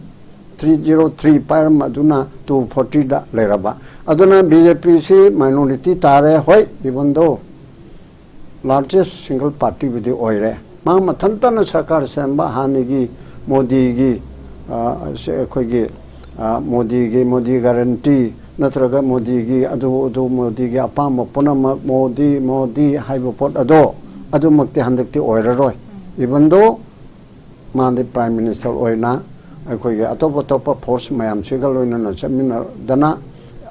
ꯊ꯭ꯔꯤ ꯖꯤꯔꯣ ꯊ꯭ꯔꯤ ꯄꯥꯏꯔꯝꯕꯗꯨꯅ ꯇꯨ ꯐꯣꯔꯇꯤꯗ ꯂꯩꯔꯕ꯫ ꯑꯗꯨꯅ ꯕꯤ ꯖꯦ ꯄꯤꯁꯤ ꯃꯥꯏꯅꯣꯔꯤꯇꯤ ꯇꯥꯔꯦ꯫ ꯍꯣꯏ, even though largest single partyꯕꯨꯗꯤ ꯑꯣꯏꯔꯦ꯫ ꯃꯥ ꯃꯊꯟꯇꯅ ꯁꯔꯀꯥꯔ ꯁꯦꯝꯕ, ꯍꯥꯟꯅꯒꯤ ꯃꯣꯗꯤꯒꯤ, ꯑ, ꯁꯦ-, ꯑꯩꯈꯣꯏꯒꯤ, ꯑ, ꯃꯣꯗꯤꯒꯤ, ꯃꯣꯗꯤ ꯒꯥꯔꯦꯟꯇꯤ ꯅꯠꯇ꯭ꯔꯒ ꯃꯣꯗꯤꯒꯤ ꯑꯗꯨ, ꯑꯗꯨ, ꯃꯣꯗꯤꯒꯤ ꯑꯄꯥꯝꯕ ꯄꯨꯝꯅꯃꯛ ꯃꯣꯗꯤ, ꯃꯣꯗꯤ ꯍꯥꯏꯕ ꯄꯣꯠ ꯑꯗꯣ, ꯑꯗꯨꯃꯛꯇꯤ ꯍꯟꯗꯛꯇꯤ ꯑꯣꯏꯔꯔꯣꯏ꯫ Even though ꯃꯥꯗꯤ ꯄ꯭ꯔꯥꯏꯝ ꯃꯤꯅꯤꯁꯇꯔ ꯑꯣꯏꯅ ꯑꯩꯈꯣꯏꯒꯤ ꯑꯇꯣꯞ ꯑꯇꯣꯞꯄ ꯐꯣꯔꯁ ꯃꯌꯥꯝꯁꯤꯒ ꯂꯣꯏꯅꯅ ꯆꯠꯃꯤꯟꯅꯗꯅ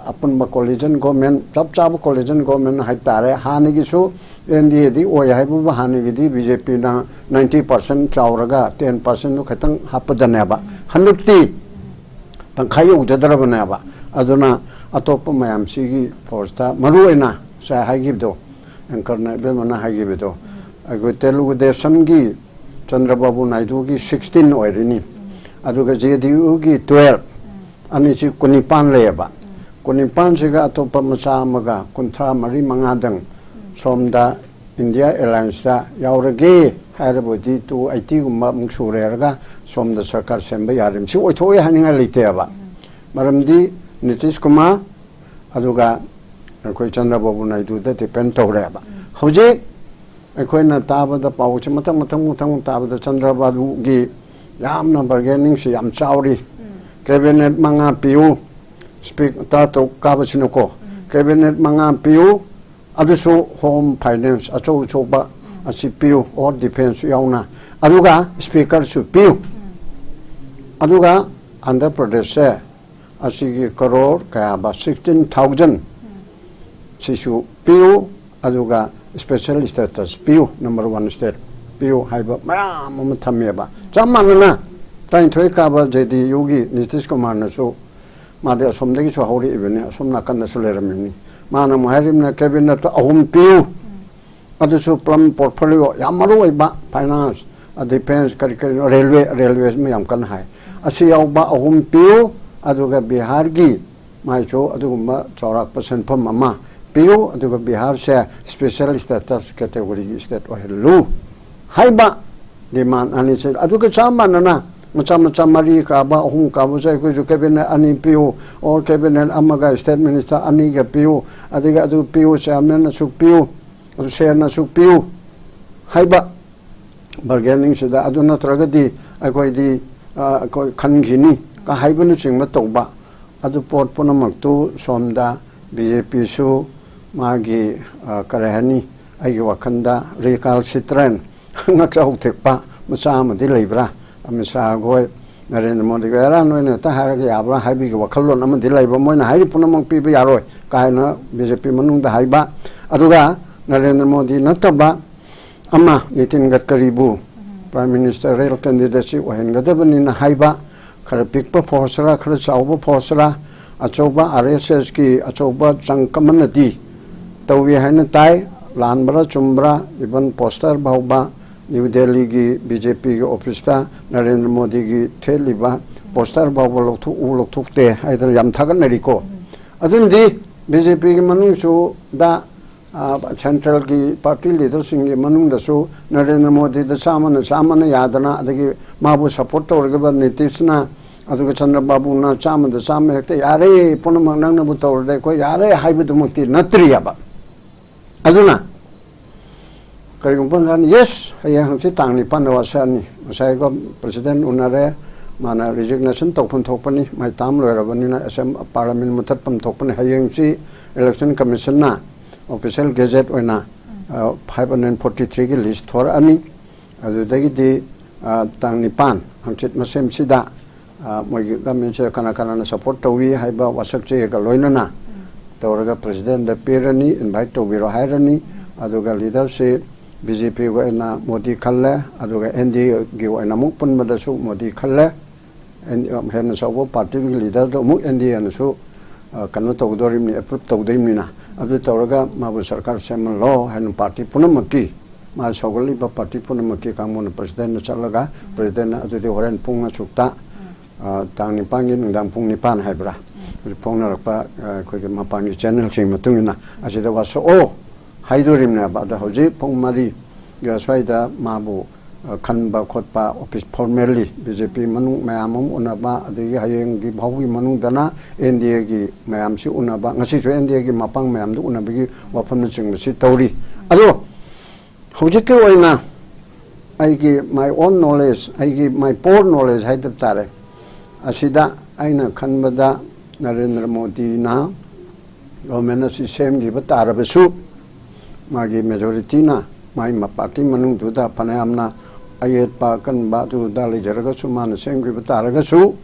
ꯑꯄꯨꯟꯕ coalition government, ꯆꯞ ꯆꯥꯕ coalition government ꯍꯥꯏꯇꯥꯔꯦ꯫ ꯍꯥꯟꯅꯒꯤꯁꯨ ꯑꯦꯟ ꯗꯤ ꯑꯦꯗꯤ ꯑꯣꯏ ꯍꯥꯏꯕꯕꯨ, ꯍꯥꯟꯅꯒꯤꯗꯤ ꯕꯤ ꯖꯦ ꯄꯤꯅ ninety percent ꯆꯥꯎꯔꯒ ten percentꯗꯨ ꯈꯤꯇꯪ ꯍꯥꯞꯄꯗꯅꯦꯕ꯫ ꯍꯟꯗꯛꯇꯤ ꯇꯪꯈꯥꯏ ꯌꯧꯖꯗ꯭ꯔꯕꯅꯦꯕ꯫ ꯑꯗꯨꯅ ꯑꯇꯣꯞꯄ ꯃꯌꯥꯝꯁꯤꯒꯤ ꯐꯣꯔꯁꯇ, ꯃꯔꯨ ꯑꯣꯏꯅ ꯉꯁꯥꯏ ꯍꯥꯏꯈꯤꯕꯗꯣ, ꯑꯦꯡꯀꯔꯅ ꯏꯕꯦꯝꯃꯅ ꯍꯥꯏꯈꯤꯕꯗꯣ, ꯑꯩꯈꯣꯏ ꯇꯦꯂꯨꯒꯨ ꯗꯦꯁꯟꯒꯤ ꯆꯟꯗ꯭ꯔꯕꯥꯕꯨ ꯅꯥꯏꯗꯨꯒꯤ sixteen ꯑꯣꯏꯔꯤꯅꯤ, ꯑꯗꯨꯒ ꯖꯦ ꯗꯤ ꯌꯨꯒꯤ twelve, ꯑꯅꯤꯁꯤ ꯀꯨꯟꯅꯤꯄꯥꯟ ꯂꯩꯌꯦꯕ꯫ ꯀꯨꯟꯅꯤꯄꯥꯟꯁꯤꯒ ꯑꯇꯣꯞꯄ ꯃꯆꯥ ꯑꯃꯒ ꯀꯨꯟꯊ꯭ꯔꯥ ꯃꯔꯤ ꯃꯉꯥꯗꯪ ꯁꯣꯝꯗ ꯏꯟꯗꯤꯌꯥ ꯑꯦꯂꯥꯏꯟꯁꯇ ꯌꯥꯎꯔꯒꯦ ꯍꯥꯏꯔꯕꯗꯤ two eightyꯒꯨꯝꯕ ꯑꯃꯨꯛ ꯁꯨꯔꯦꯔꯒ ꯁꯣꯝꯗ ꯁꯔꯀꯥꯔ ꯁꯦꯝꯕ ꯌꯥꯔꯦ꯫ ꯃꯁꯤ ꯑꯣꯏꯊꯣꯛꯑꯦ ꯍꯥꯏꯅꯤꯡꯉꯥꯏ ꯂꯩꯇꯦꯕ꯫ ꯃꯔꯝꯗꯤ ꯅꯤꯇꯤꯁ ꯀꯨꯃꯥꯔ ꯑꯗꯨꯒ ꯑꯩꯈꯣꯏ ꯆꯟꯗ꯭ꯔꯕꯥꯕꯨ ꯅꯥꯏꯗꯨꯗ depend ꯇꯧꯔꯦꯕ꯫ ꯍꯧꯖꯤꯛ ꯑꯩꯈꯣꯏꯅ ꯇꯥꯕꯗ ꯄꯥꯎꯁꯦ ꯃꯊꯪ ꯃꯊꯪ ꯃꯊꯪ ꯇꯥꯕꯗ ꯆꯟꯗ꯭ꯔꯕꯥꯕꯨꯒꯤ ꯌꯥꯝꯅ bargainingꯁꯤ ꯌꯥꯝ ꯆꯥꯎꯔꯤ꯫ Cabinet ꯃꯉꯥ ꯄꯤꯌꯨ, ꯁ꯭ꯄꯤꯛ ꯇꯔꯥꯇꯔꯨꯛ ꯀꯥꯕꯁꯤꯅꯀꯣ꯫ Cabinet ꯃꯉꯥ ꯄꯤꯌꯨ, ꯑꯗꯨꯁꯨ ꯍꯣꯝ ꯐꯥꯏꯅꯥꯟꯁ ꯑꯆꯧ ꯑꯆꯧꯕ ꯑꯁꯤ ꯄꯤꯌꯨ, ꯑꯣꯔ ꯗꯤꯐꯦꯟꯁ ꯌꯥꯎꯅ, ꯑꯗꯨꯒ ꯁ꯭ꯄꯤꯀꯔꯁꯨ ꯄꯤꯌꯨ꯫ ꯑꯗꯨꯒ ꯑꯟꯙ꯭ꯔ ꯄ꯭ꯔꯗꯦꯁꯁꯦ ꯑꯁꯤꯒꯤ ꯀꯔꯣꯔ ꯀꯌꯥꯕ, sixteen thousand ꯁꯤꯁꯨ ꯄꯤꯌꯨ, ꯑꯗꯨꯒ special status ꯄꯤꯌꯨ, number one state ꯄꯤꯌꯨ ꯍꯥꯏꯕ ꯃꯌꯥꯝ ꯑꯃ ꯊꯝꯃꯦꯕ꯫ ꯆꯞ ꯃꯥꯟꯅꯅ ꯇꯔꯥꯅꯤꯊꯣꯏ ꯀꯥꯕ ꯖꯦ ꯗꯤ ꯌꯨꯒꯤ ꯅꯤꯇꯤꯁ ꯀꯨꯃꯥꯔꯅꯁꯨ, ꯃꯥꯗꯤ ꯑꯁꯣꯝꯗꯒꯤꯁꯨ ꯍꯧꯔꯛꯏꯕꯅꯤ, ꯑꯁꯣꯝ ꯅꯥꯀꯟꯗꯁꯨ ꯂꯩꯔꯝꯃꯤꯕꯅꯤ꯫ ꯃꯥꯅ ꯑꯃꯨꯛ ꯍꯥꯏꯔꯤꯕꯅ cabinet ꯑꯍꯨꯝ ꯄꯤꯌꯨ, ꯑꯗꯨꯁꯨ ꯄ꯭ꯂꯝ ꯄꯣꯔꯠꯐꯣꯂꯤꯑꯣ ꯌꯥꯝ ꯃꯔꯨ ꯑꯣꯏꯕ, ꯐꯥꯏꯅꯥꯟꯁ, ꯗꯤꯐꯦꯟꯁ, ꯀꯔꯤ ꯀꯔꯤꯅꯣ, ꯔꯦꯜꯋꯦ, ꯔꯦꯜꯋꯦꯁꯤꯃ ꯌꯥꯝ ꯀꯟꯅ ꯍꯥꯏ꯫ ꯑꯁꯤ ꯌꯥꯎꯕ ꯑꯍꯨꯝ ꯄꯤꯌꯨ, ꯑꯗꯨꯒ ꯕꯤꯍꯥꯔꯒꯤ ꯃꯥꯏꯁꯨ ꯑꯗꯨꯒꯨꯝꯕ ꯆꯥꯎꯔꯥꯛꯄ ꯁꯦꯟꯐꯝ ꯑꯃ ꯄꯤꯌꯨ, ꯑꯗꯨꯒ ꯕꯤꯍꯥꯔꯁꯦ special status categoryꯒꯤ state ꯑꯣꯏꯍꯜꯂꯨ ꯍꯥꯏꯕ demand ꯑꯅꯤꯁꯦ꯫ ꯑꯗꯨꯒ ꯆꯞ ꯃꯥꯟꯅꯅ ꯃꯆꯥ ꯃꯆꯥ ꯃꯔꯤ ꯀꯥꯕ, ꯑꯍꯨꯝ ꯀꯥꯕꯁꯦ ꯑꯩꯈꯣꯏꯁꯨ cabinet ꯑꯅꯤ ꯄꯤꯌꯨ, or cabinet ꯑꯃꯒ state minister ꯑꯅꯤꯒ ꯄꯤꯌꯨ, ꯑꯗꯒꯤ ꯑꯗꯨ ꯄꯤꯌꯨ, chairman ꯑꯁꯨꯛ ꯄꯤꯌꯨ, ꯑꯗꯨ ꯁꯦꯟ ꯑꯁꯨꯛ ꯄꯤꯌꯨ ꯍꯥꯏꯕ bargainingꯁꯤꯗ꯫ ꯑꯗꯨ ꯅꯠꯇ꯭ꯔꯒꯗꯤ ꯑꯩꯈꯣꯏꯗꯤ, ꯑ, ꯑꯩꯈꯣꯏ ꯈꯟꯈꯤꯅꯤ ꯀ ꯍꯥꯏꯕꯅꯆꯤꯡꯕ ꯇꯧꯕ꯫ ꯑꯗꯨ ꯄꯣꯠ ꯄꯨꯝꯅꯃꯛꯇꯨ ꯁꯣꯝꯗ BJPꯁꯨ ꯃꯥꯒꯤ, ꯑ, ꯀꯔꯤ ꯍꯥꯏꯅꯤ, ꯑꯩꯒꯤ ꯋꯥꯈꯜꯗ recalcitrant, ꯉꯛꯆꯥꯎ ꯊꯦꯛꯄ ꯃꯆꯥ ꯑꯃꯗꯤ ꯂꯩꯕ꯭ꯔꯥ? ꯑꯃꯤꯠ ꯁꯥꯍ ꯍꯣꯏ, ꯅꯔꯦꯟꯗ꯭ꯔ ꯃꯣꯗꯤꯒ, "ꯑꯦꯔꯥ, ꯅꯣꯏꯅ ꯍꯦꯛꯇ ꯍꯥꯏꯔꯒ ꯌꯥꯕ꯭ꯔꯥ?" ꯍꯥꯏꯕꯒꯤ ꯋꯥꯈꯜꯂꯣꯟ ꯑꯃꯗꯤ ꯂꯩꯕ, ꯃꯣꯏꯅ ꯍꯥꯏꯔꯤ ꯄꯨꯝꯅꯃꯛ ꯄꯤꯕ ꯌꯥꯔꯣꯏ ꯀꯥꯏꯅ BJP ꯃꯅꯨꯡꯗ ꯍꯥꯏꯕ꯫ ꯑꯗꯨꯒ ꯅꯔꯦꯟꯗ꯭ꯔ ꯃꯣꯗꯤ ꯅꯠꯇꯕ ꯑꯃ, ꯅꯤꯇꯤꯟ ꯒꯗꯀꯔꯤꯕꯨ Prime Ministerial candidateꯁꯤ ꯑꯣꯏꯍꯟꯒꯗꯕꯅꯤꯅ ꯍꯥꯏꯕ, ꯈꯔ ꯄꯤꯛꯄ forceꯔ, ꯈꯔ ꯆꯥꯎꯕ forceꯔ, ꯑꯆꯧꯕ RSSꯀꯤ ꯑꯆꯧꯕ chunk ꯑꯃꯅꯗꯤ ꯇꯧꯏ ꯍꯥꯏꯅ ꯇꯥꯏ꯫ ꯂꯥꯟꯕ꯭ꯔꯥ ꯆꯨꯝꯕ꯭ꯔꯥ? Even poster ꯐꯥꯎꯕ ꯅ꯭ꯌꯨ ꯗꯦꯜꯂꯤꯒꯤ BJPꯒꯤ officeꯇ ꯅꯔꯦꯟꯗ꯭ꯔ ꯃꯣꯗꯤꯒꯤ ꯊꯦꯠꯂꯤꯕ poster ꯐꯥꯎꯕ ꯂꯧꯊꯣꯛꯎ, ꯂꯧꯊꯣꯛꯇꯦ ꯍꯥꯏꯗꯅ ꯌꯥꯝ ꯊꯥꯒꯠꯅꯔꯤꯀꯣ꯫ ꯑꯗꯨꯅꯗꯤ BJPꯒꯤ ꯃꯅꯨꯡꯁꯨꯗ, ꯑ, centralꯒꯤ party leaderꯁꯤꯡꯒꯤ ꯃꯅꯨꯡꯗꯁꯨ ꯅꯔꯦꯟꯗ꯭ꯔ ꯃꯣꯗꯤꯗ ꯆꯥꯝꯃꯅ ꯆꯥꯝꯃꯅ ꯌꯥꯗꯅ, ꯑꯗꯒꯤ ꯃꯥꯕꯨ support ꯇꯧꯔꯒꯕ ꯅꯤꯇꯤꯁꯅ, ꯑꯗꯨꯒ ꯆꯟꯗ꯭ꯔꯕꯥꯕꯨꯅ ꯆꯥꯝꯃꯗ ꯆꯥꯝꯃ ꯍꯦꯛꯇ "ꯌꯥꯔꯦ, ꯄꯨꯝꯅꯃꯛ ꯅꯪꯅꯕꯨ ꯇꯧꯔꯗꯤ ꯑꯩꯈꯣꯏ ꯌꯥꯔꯦ" ꯍꯥꯏꯕꯗꯨꯃꯛꯇꯤ ꯅꯠꯇ꯭ꯔꯤꯑꯕ꯫ ꯑꯗꯨꯅ ꯀꯔꯤꯒꯨꯝꯕ ꯀꯥꯟꯗ, yes, ꯍꯌꯦꯡ ꯍꯪꯆꯤꯠ ꯇꯥꯡ ꯅꯤꯄꯥꯟꯗ ꯋꯥꯁꯛꯑꯅꯤ꯫ ꯉꯁꯥꯏꯒ president ꯎꯅꯔꯦ, ꯃꯥꯅ resignation ꯇꯧꯐꯝ ꯊꯣꯛꯄꯅꯤ, ꯃꯥꯏ term ꯂꯣꯏꯔꯕꯅꯤꯅ ꯑꯁꯦꯝ-, parliament ꯃꯨꯠꯊꯠꯐꯝ ꯊꯣꯛꯄꯅꯤ꯫ ꯍꯌꯦꯡꯁꯤ election commissionꯅ official gazette ꯑꯣꯏꯅ, ꯑ, five hundred forty threeꯒꯤ list ꯊꯣꯔꯛꯑꯅꯤ꯫ ꯑꯗꯨꯗꯒꯤꯗꯤ, ꯑ, ꯇꯥꯡ ꯅꯤꯄꯥꯟ, ꯍꯪꯆꯤꯠ ꯃꯁꯦꯝꯁꯤꯗ, ꯑ, ꯃꯣꯏꯒꯤ governmentꯁꯤꯗ ꯀꯅꯥ ꯀꯅꯥꯅ support ꯇꯧꯏ ꯍꯥꯏꯕ ꯋꯥꯁꯛ ꯆꯦꯒ ꯂꯣꯏꯅꯅ ꯇꯧꯔꯒ presidentꯗ ꯄꯤꯔꯅꯤ, invite ꯇꯧꯕꯤꯔꯣ ꯍꯥꯏꯔꯅꯤ꯫ ꯑꯗꯨꯒ leaderꯁꯤ BJPꯒꯤ ꯑꯣꯏꯅ ꯃꯣꯗꯤ ꯈꯜꯂꯦ, ꯑꯗꯨꯒ NDAꯒꯤ ꯑꯣꯏꯅ ꯑꯃꯨꯛ ꯄꯨꯟꯕꯗꯁꯨ ꯃꯣꯗꯤ ꯈꯜꯂꯦ꯫ ꯑꯦꯟ-, ꯍꯦꯟꯅ ꯆꯥꯎꯕ partyꯒꯤ leaderꯗꯣ ꯑꯃꯨꯛ NDAꯅꯁꯨ, ꯑ, ꯀꯩꯅꯣ ꯇꯧꯒꯗꯧꯔꯤꯕꯅꯤ, approve ꯇꯧꯗꯣꯏꯕꯅꯤꯅ꯫ ꯑꯗꯨ ꯇꯧꯔꯒ ꯃꯥꯕꯨ ꯁꯔꯀꯥꯔ ꯁꯦꯝꯍꯜꯂꯣ ꯍꯥꯏꯅ party ꯄꯨꯝꯅꯃꯛꯀꯤ, ꯃꯥ ꯁꯧꯒꯠꯂꯤꯕ party ꯄꯨꯝꯅꯃꯛꯀꯤ ꯀꯥꯡꯕꯨꯅ presidentꯅ ꯆꯠꯂꯒ, presidentꯅ ꯑꯗꯨꯗꯤ ꯍꯣꯔꯦꯟ ꯄꯨꯡ ꯑꯁꯨꯛꯇ, ꯑ, ꯇꯥꯡ ꯅꯤꯄꯥꯟꯒꯤ ꯅꯨꯡꯗꯥꯡ ꯄꯨꯡ ꯅꯤꯄꯥꯟ ꯍꯥꯏꯕ꯭ꯔꯥ, ꯍꯧꯖꯤꯛ ꯐꯣꯡꯅꯔꯛꯄ, ꯑ, ꯑꯩꯈꯣꯏꯒꯤ ꯃꯄꯥꯟꯒꯤ ꯆꯦꯅꯦꯜꯁꯤꯡꯒꯤ ꯃꯇꯨꯡ ꯏꯟꯅ ꯑꯁꯤꯗ ꯋꯥꯁꯛꯑꯣ ꯍꯥꯏꯗꯣꯔꯤꯕꯅꯦꯕ꯫ ꯑꯗꯣ ꯍꯧꯖꯤꯛ ꯄꯨꯡ ꯃꯔꯤꯒꯤ ꯑꯁ꯭ꯋꯥꯏꯗ ꯃꯥꯕꯨ, ꯑ, ꯈꯟꯕ ꯈꯣꯠꯄ, ꯑꯣꯐꯤꯁ ꯐꯣꯔꯃꯦꯜꯂꯤ ꯕꯤ ꯖꯦ ꯄꯤ ꯃꯅꯨꯡ ꯃꯌꯥꯝ ꯑꯃ ꯎꯅꯕ, ꯑꯗꯒꯤ ꯍꯌꯦꯡꯒꯤ ꯐꯥꯎꯒꯤ ꯃꯅꯨꯡꯗꯅ ꯑꯦꯟ ꯗꯤ ꯑꯦꯒꯤ ꯃꯌꯥꯝꯁꯤ ꯎꯅꯕ, ꯉꯁꯤꯁꯨ ꯑꯦꯟ ꯗꯤ ꯑꯦꯒꯤ ꯃꯄꯥꯡ ꯃꯌꯥꯝꯗꯨ ꯎꯅꯕꯒꯤ ꯋꯥꯐꯝꯅꯆꯤꯡꯕꯁꯤ ꯇꯧꯔꯤ꯫ ꯑꯗꯣ ꯍꯧꯖꯤꯛꯀꯤ ꯑꯣꯏꯅ ꯑꯩꯒꯤ my own knowledge, ꯑꯩꯒꯤ my poor knowledge ꯍꯥꯏꯗꯕ ꯇꯥꯔꯦ, ꯑꯁꯤꯗ ꯑꯩꯅ ꯈꯟꯕꯗ ꯅꯔꯦꯟꯗ꯭ꯔ ꯃꯣꯗꯤꯅ ꯒꯣꯔꯃꯦꯟ ꯑꯁꯤ ꯁꯦꯝꯈꯤꯕ ꯇꯥꯔꯕꯁꯨ, ꯃꯥꯒꯤ ꯃꯦꯖꯣꯔꯤꯇꯤꯅ ꯃꯥꯒꯤ ꯄꯥꯔꯇꯤ ꯃꯅꯨꯡꯗꯨꯗ ꯐꯅꯌꯥꯝꯅ ꯑꯌꯦꯠꯄ ꯑꯀꯟꯕ ꯑꯗꯨ ꯑꯗꯥ ꯂꯩꯖꯔꯒꯁꯨ, ꯃꯥꯅ ꯁꯦꯝꯈꯤꯕ ꯇꯥꯔꯒꯁꯨ,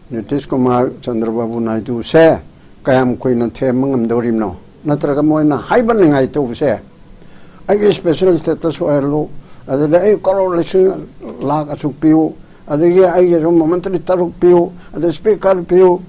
ꯅꯤꯇꯤꯁ ꯀꯨꯃꯥꯔ, ꯆꯟꯗ꯭ꯔꯕꯥꯕꯨ ꯅꯥꯏꯗꯨꯁꯦ ꯀꯌꯥꯝ ꯀꯨꯏꯅ ꯊꯦꯝꯕ ꯉꯝꯗꯧꯔꯤꯕꯅꯣ? ꯅꯠꯇ꯭ꯔꯒ ꯃꯣꯏꯅ ꯍꯥꯏꯕ ꯅꯤꯡꯉꯥꯏ ꯇꯧꯕꯁꯦ, "ꯑꯩꯒꯤ ꯁ꯭ꯄꯦꯁꯦꯜ ꯁ꯭ꯇꯦꯇꯁ ꯑꯣꯏꯍꯜꯂꯨ, ꯑꯗꯨꯗ ꯑꯩ ꯀꯔꯣꯔ ꯂꯤꯁꯤꯡ ꯂꯥꯛ ꯑꯁꯨꯛ ꯄꯤꯌꯨ, ꯑꯗꯒꯤ ꯑꯩꯒꯤꯁꯨ ꯃꯟꯇ꯭ꯔꯤ ꯇꯔꯨꯛ ꯄꯤꯌꯨ, ꯑꯗ ꯁ꯭ꯄꯤꯀꯔ ꯄꯤꯌꯨ,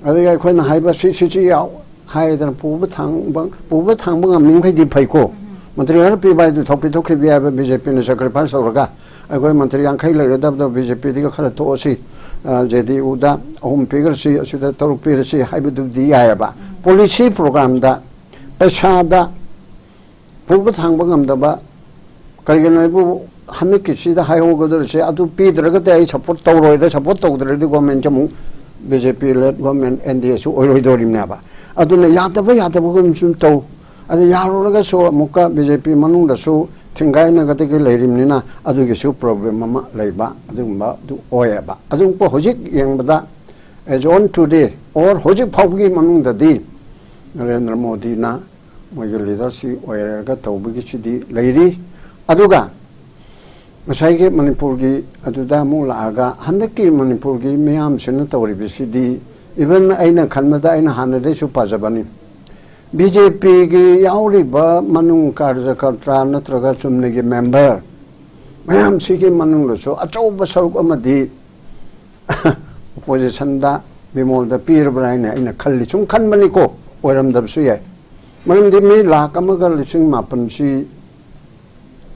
ꯑꯗꯒꯤ ꯑꯩꯈꯣꯏꯅ ꯍꯥꯏꯕ ꯁꯤ, ꯁꯤ, ꯁꯤ ꯌꯥꯎ" ꯍꯥꯏꯗꯅ ꯄꯨꯕ ꯊꯥꯡꯕ, ꯄꯨꯕ ꯊꯥꯡꯕ ꯉꯝꯃꯤꯈꯩꯗꯤ ꯐꯩꯀꯣ꯫ ꯃꯟꯇ꯭ꯔꯤ ꯈꯔ ꯄꯤꯕ ꯍꯥꯏꯗꯨ ꯊꯣꯛꯄꯤ ꯊꯣꯛꯈꯤꯕ ꯌꯥꯏꯕ, ꯕꯤ ꯖꯦ ꯄꯤꯅ ꯁꯦꯀ꯭ꯔꯤꯐꯥꯏꯁ ꯇꯧꯔꯒ꯫ ꯑꯩꯈꯣꯏ ꯃꯟꯇ꯭ꯔꯤ ꯌꯥꯡꯈꯩ ꯂꯩꯒꯗꯕꯗꯣ ꯕꯤ ꯖꯦ ꯄꯤꯗꯒꯤ ꯈꯔ ꯇꯣꯛꯑꯁꯤ, ꯑ, ꯖꯦ ꯗꯤ ꯌꯨꯗ ꯑꯍꯨꯝ ꯄꯤꯈ꯭ꯔꯁꯤ, ꯑꯁꯤꯗ ꯇꯔꯨꯛ ꯄꯤꯔꯁꯤ ꯍꯥꯏꯕꯗꯨꯗꯤ ꯌꯥꯏꯑꯕ꯫ ꯄꯣꯂꯤꯁꯤ ꯄ꯭ꯔꯣꯒ꯭ꯔꯥꯝꯗ, ꯄꯩꯁꯥꯗ ꯄꯨꯕ ꯊꯥꯡꯕ ꯉꯝꯗꯕ, ꯀꯔꯤꯒꯤꯅꯣ ꯍꯥꯏꯕꯨ ꯍꯟꯗꯛꯀꯤꯁꯤꯗ ꯍꯥꯏꯍꯧꯒꯗꯧꯔꯤꯁꯦ, ꯑꯗꯨ ꯄꯤꯗ꯭ꯔꯒꯗꯤ ꯑꯩ ꯁꯞꯄꯣꯔꯠ ꯇꯧꯔꯣꯏꯗ, ꯁꯞꯄꯣꯔꯠ ꯇꯧꯗ꯭ꯔꯗꯤ ꯒꯣꯔꯃꯦꯟꯁꯦ ꯑꯃꯨꯛ ꯕꯤ ꯖꯦ ꯄꯤ ꯂꯦꯗ ꯒꯣꯔꯃꯦꯟ, ꯑꯦꯟ ꯗꯤ ꯑꯦꯁꯨ ꯑꯣꯏꯔꯣꯏꯗꯧꯔꯤꯕꯅꯦꯕ꯫ ꯑꯗꯨꯅ ꯌꯥꯗꯕ ꯌꯥꯗꯕꯒꯨꯝ ꯁꯨꯝ ꯇꯧ꯫ ꯑꯗ ꯌꯥꯔꯨꯔꯒꯁꯨ ꯑꯃꯨꯛꯀ ꯕꯤ ꯖꯦ ꯄꯤ ꯃꯅꯨꯡꯗꯁꯨ ꯊꯤꯡꯒꯥꯏꯅꯒꯗꯒꯦ ꯂꯩꯔꯤꯕꯅꯤꯅ ꯑꯗꯨꯒꯤꯁꯨ ꯄ꯭ꯔꯣꯕ꯭ꯂꯦꯝ ꯑꯃ ꯂꯩꯕ ꯑꯗꯨꯒꯨꯝꯕ ꯑꯗꯨ ꯑꯣꯏꯌꯦꯕ꯫ ꯑꯗꯨꯒꯨꯝꯕ ꯍꯧꯖꯤꯛ ꯌꯦꯡꯕꯗ, as on today or ꯍꯧꯖꯤꯛ ꯐꯥꯎꯕꯒꯤ ꯃꯅꯨꯡꯗꯗꯤ ꯅꯔꯦꯟꯗ꯭ꯔ ꯃꯣꯗꯤꯅ ꯃꯣꯏꯒꯤ ꯂꯤꯗꯔꯁꯤ ꯑꯣꯏꯔꯒ ꯇꯧꯕꯒꯤꯁꯤꯗꯤ ꯂꯩꯔꯤ꯫ ꯑꯗꯨꯒ ꯉꯁꯥꯏꯒꯤ ꯃꯅꯤꯄꯨꯔꯒꯤ ꯑꯗꯨꯗ ꯑꯃꯨꯛ ꯂꯥꯛꯑꯒ ꯍꯟꯗꯛꯀꯤ ꯃꯅꯤꯄꯨꯔꯒꯤ ꯃꯤꯌꯥꯝꯁꯤꯅ ꯇꯧꯔꯤꯕꯁꯤꯗꯤ, ꯏꯚꯟ ꯑꯩꯅ ꯈꯟꯕꯗ, ꯑꯩꯅ ꯍꯥꯟꯅꯗꯩꯁꯨ ꯄꯥꯖꯕꯅꯤ, ꯕꯤ ꯖꯦ ꯄꯤꯒꯤ ꯌꯥꯎꯔꯤꯕ ꯃꯅꯨꯡ ꯀꯥꯔꯖꯀꯔꯇꯥ ꯅꯠꯇ꯭ꯔꯒ ꯆꯨꯝꯅꯒꯤ ꯃꯦꯝꯕꯔ ꯃꯌꯥꯝꯁꯤꯒꯤ ꯃꯅꯨꯡꯗꯁꯨ ꯑꯆꯧꯕ ꯁꯔꯨꯛ ꯑꯃꯗꯤ ꯑꯣꯄꯣꯖꯤꯁꯟꯗ, ꯕꯤꯃꯣꯜꯗ ꯄꯤꯔꯕ꯭ꯔꯥ ꯍꯥꯏꯅ ꯑꯩꯅ ꯈꯜꯂꯤ꯫ ꯁꯨꯝ ꯈꯟꯕꯅꯤꯀꯣ, ꯑꯣꯏꯔꯝꯗꯕꯁꯨ ꯌꯥꯏ꯫ ꯃꯔꯝꯗꯤ ꯃꯤ ꯂꯥꯈ ꯑꯃꯒ ꯂꯤꯁꯤꯡ ꯃꯥꯄꯟꯁꯤ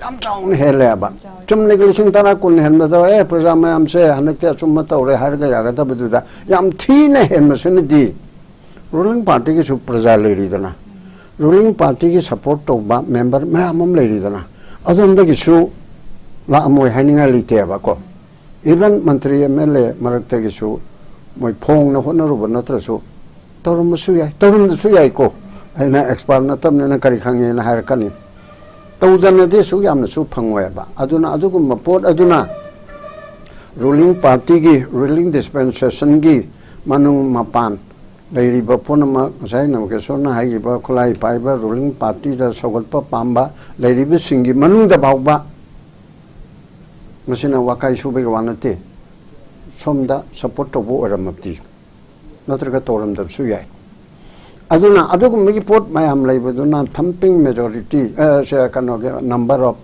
ꯌꯥꯝ ꯆꯥꯎꯅ ꯍꯦꯜꯂꯦꯕ꯫ ꯆꯥꯎꯋꯦ꯫ ꯆꯨꯝꯅꯒꯤ ꯂꯤꯁꯤꯡ ꯇꯔꯥ ꯀꯨꯟ ꯍꯦꯟꯕꯗꯣ, "ꯑꯦ, ꯄ꯭ꯔꯖꯥ ꯃꯌꯥꯝꯁꯦ ꯍꯟꯗꯛꯇꯤ ꯑꯆꯨꯝꯕ ꯇꯧꯔꯦ" ꯍꯥꯏꯔꯒ ꯌꯥꯒꯗꯕꯗꯨꯗ ꯌꯥꯝ ꯊꯤꯅ ꯍꯦꯟꯕꯁꯤꯅꯗꯤ ꯔꯨꯂꯤꯡ ꯄꯥꯔꯇꯤꯒꯤꯁꯨ ꯄ꯭ꯔꯖꯥ ꯂꯩꯔꯤꯗꯅ, ꯔꯨꯂꯤꯡ ꯄꯥꯔꯇꯤꯒꯤ ꯁꯄꯣꯔꯠ ꯇꯧꯕ ꯃꯦꯝꯕꯔ ꯃꯌꯥꯝ ꯑꯃ ꯂꯩꯔꯤꯗꯅ, ꯑꯗꯣꯝꯗꯒꯤꯁꯨ ꯂꯥꯛꯑꯝꯃꯣꯏ ꯍꯥꯏꯅꯤꯡꯉꯥꯏ ꯂꯩꯇꯦꯕꯀꯣ꯫ Even Mantri, M L A ꯃꯔꯛꯇꯒꯤꯁꯨ ꯃꯣꯏ ꯐꯣꯡꯅ ꯍꯣꯠꯅꯔꯨꯕ ꯅꯠꯇ꯭ꯔꯁꯨ ꯇꯧꯔꯝꯕꯁꯨ ꯌꯥꯏ, ꯇꯧꯔꯝꯗꯁꯨ ꯌꯥꯏꯀꯣ꯫ ꯑꯩꯅ ꯑꯦꯛꯁꯄꯥꯔꯠ ꯅꯠꯇꯕꯅꯤꯅ ꯀꯔꯤ ꯈꯪꯉꯦꯅ ꯍꯥꯏꯔꯛꯀꯅꯤ꯫ ꯇꯧꯗꯅꯗꯤ ꯑꯁꯨꯛ ꯌꯥꯝꯅꯁꯨ ꯐꯪꯉꯣꯏꯕ꯫ ꯑꯗꯨꯅ ꯑꯗꯨꯒꯨꯝꯕ ꯄꯣꯠ ꯑꯗꯨꯅ ꯔꯨꯂꯤꯡ ꯄꯥꯔꯇꯤꯒꯤ, ꯔꯨꯂꯤꯡ ꯗꯤꯁꯄꯦꯟꯁꯦꯁꯟꯒꯤ ꯃꯅꯨꯡ ꯃꯄꯥꯟ ꯂꯩꯔꯤꯕ ꯄꯨꯝꯅꯃꯛ, ꯉꯁꯥꯏ ꯅꯃꯀꯦꯁꯣꯔꯅ ꯍꯥꯏꯈꯤꯕ ꯈꯨꯠꯂꯥꯏ ꯄꯥꯏꯕ ꯔꯨꯂꯤꯡ ꯄꯥꯔꯇꯤꯗ ꯁꯧꯒꯠꯄ ꯄꯥꯝꯕ ꯂꯩꯔꯤꯕꯁꯤꯡꯒꯤ ꯃꯅꯨꯡꯗ ꯐꯥꯎꯕ, ꯃꯁꯤꯅ ꯋꯥꯈꯥꯏ ꯁꯨꯕꯒꯤ ꯋꯥ ꯅꯠꯇꯦ, ꯁꯣꯝꯗ ꯁꯄꯣꯔꯠ ꯇꯧꯕ ꯑꯣꯏꯔꯝꯃꯕꯗꯤ, ꯅꯠꯇ꯭ꯔꯒ ꯇꯧꯔꯝꯗꯕꯁꯨ ꯌꯥꯏ꯫ ꯑꯗꯨꯅ ꯑꯗꯨꯒꯨꯝꯕꯒꯤ ꯄꯣꯠ ꯃꯌꯥꯝ ꯂꯩꯕꯗꯨꯅ ꯊꯝꯄꯤꯡ ꯃꯦꯖꯣꯔꯤꯇꯤ, ꯑ, ꯁꯦ, ꯀꯩꯅꯣꯒꯤ number of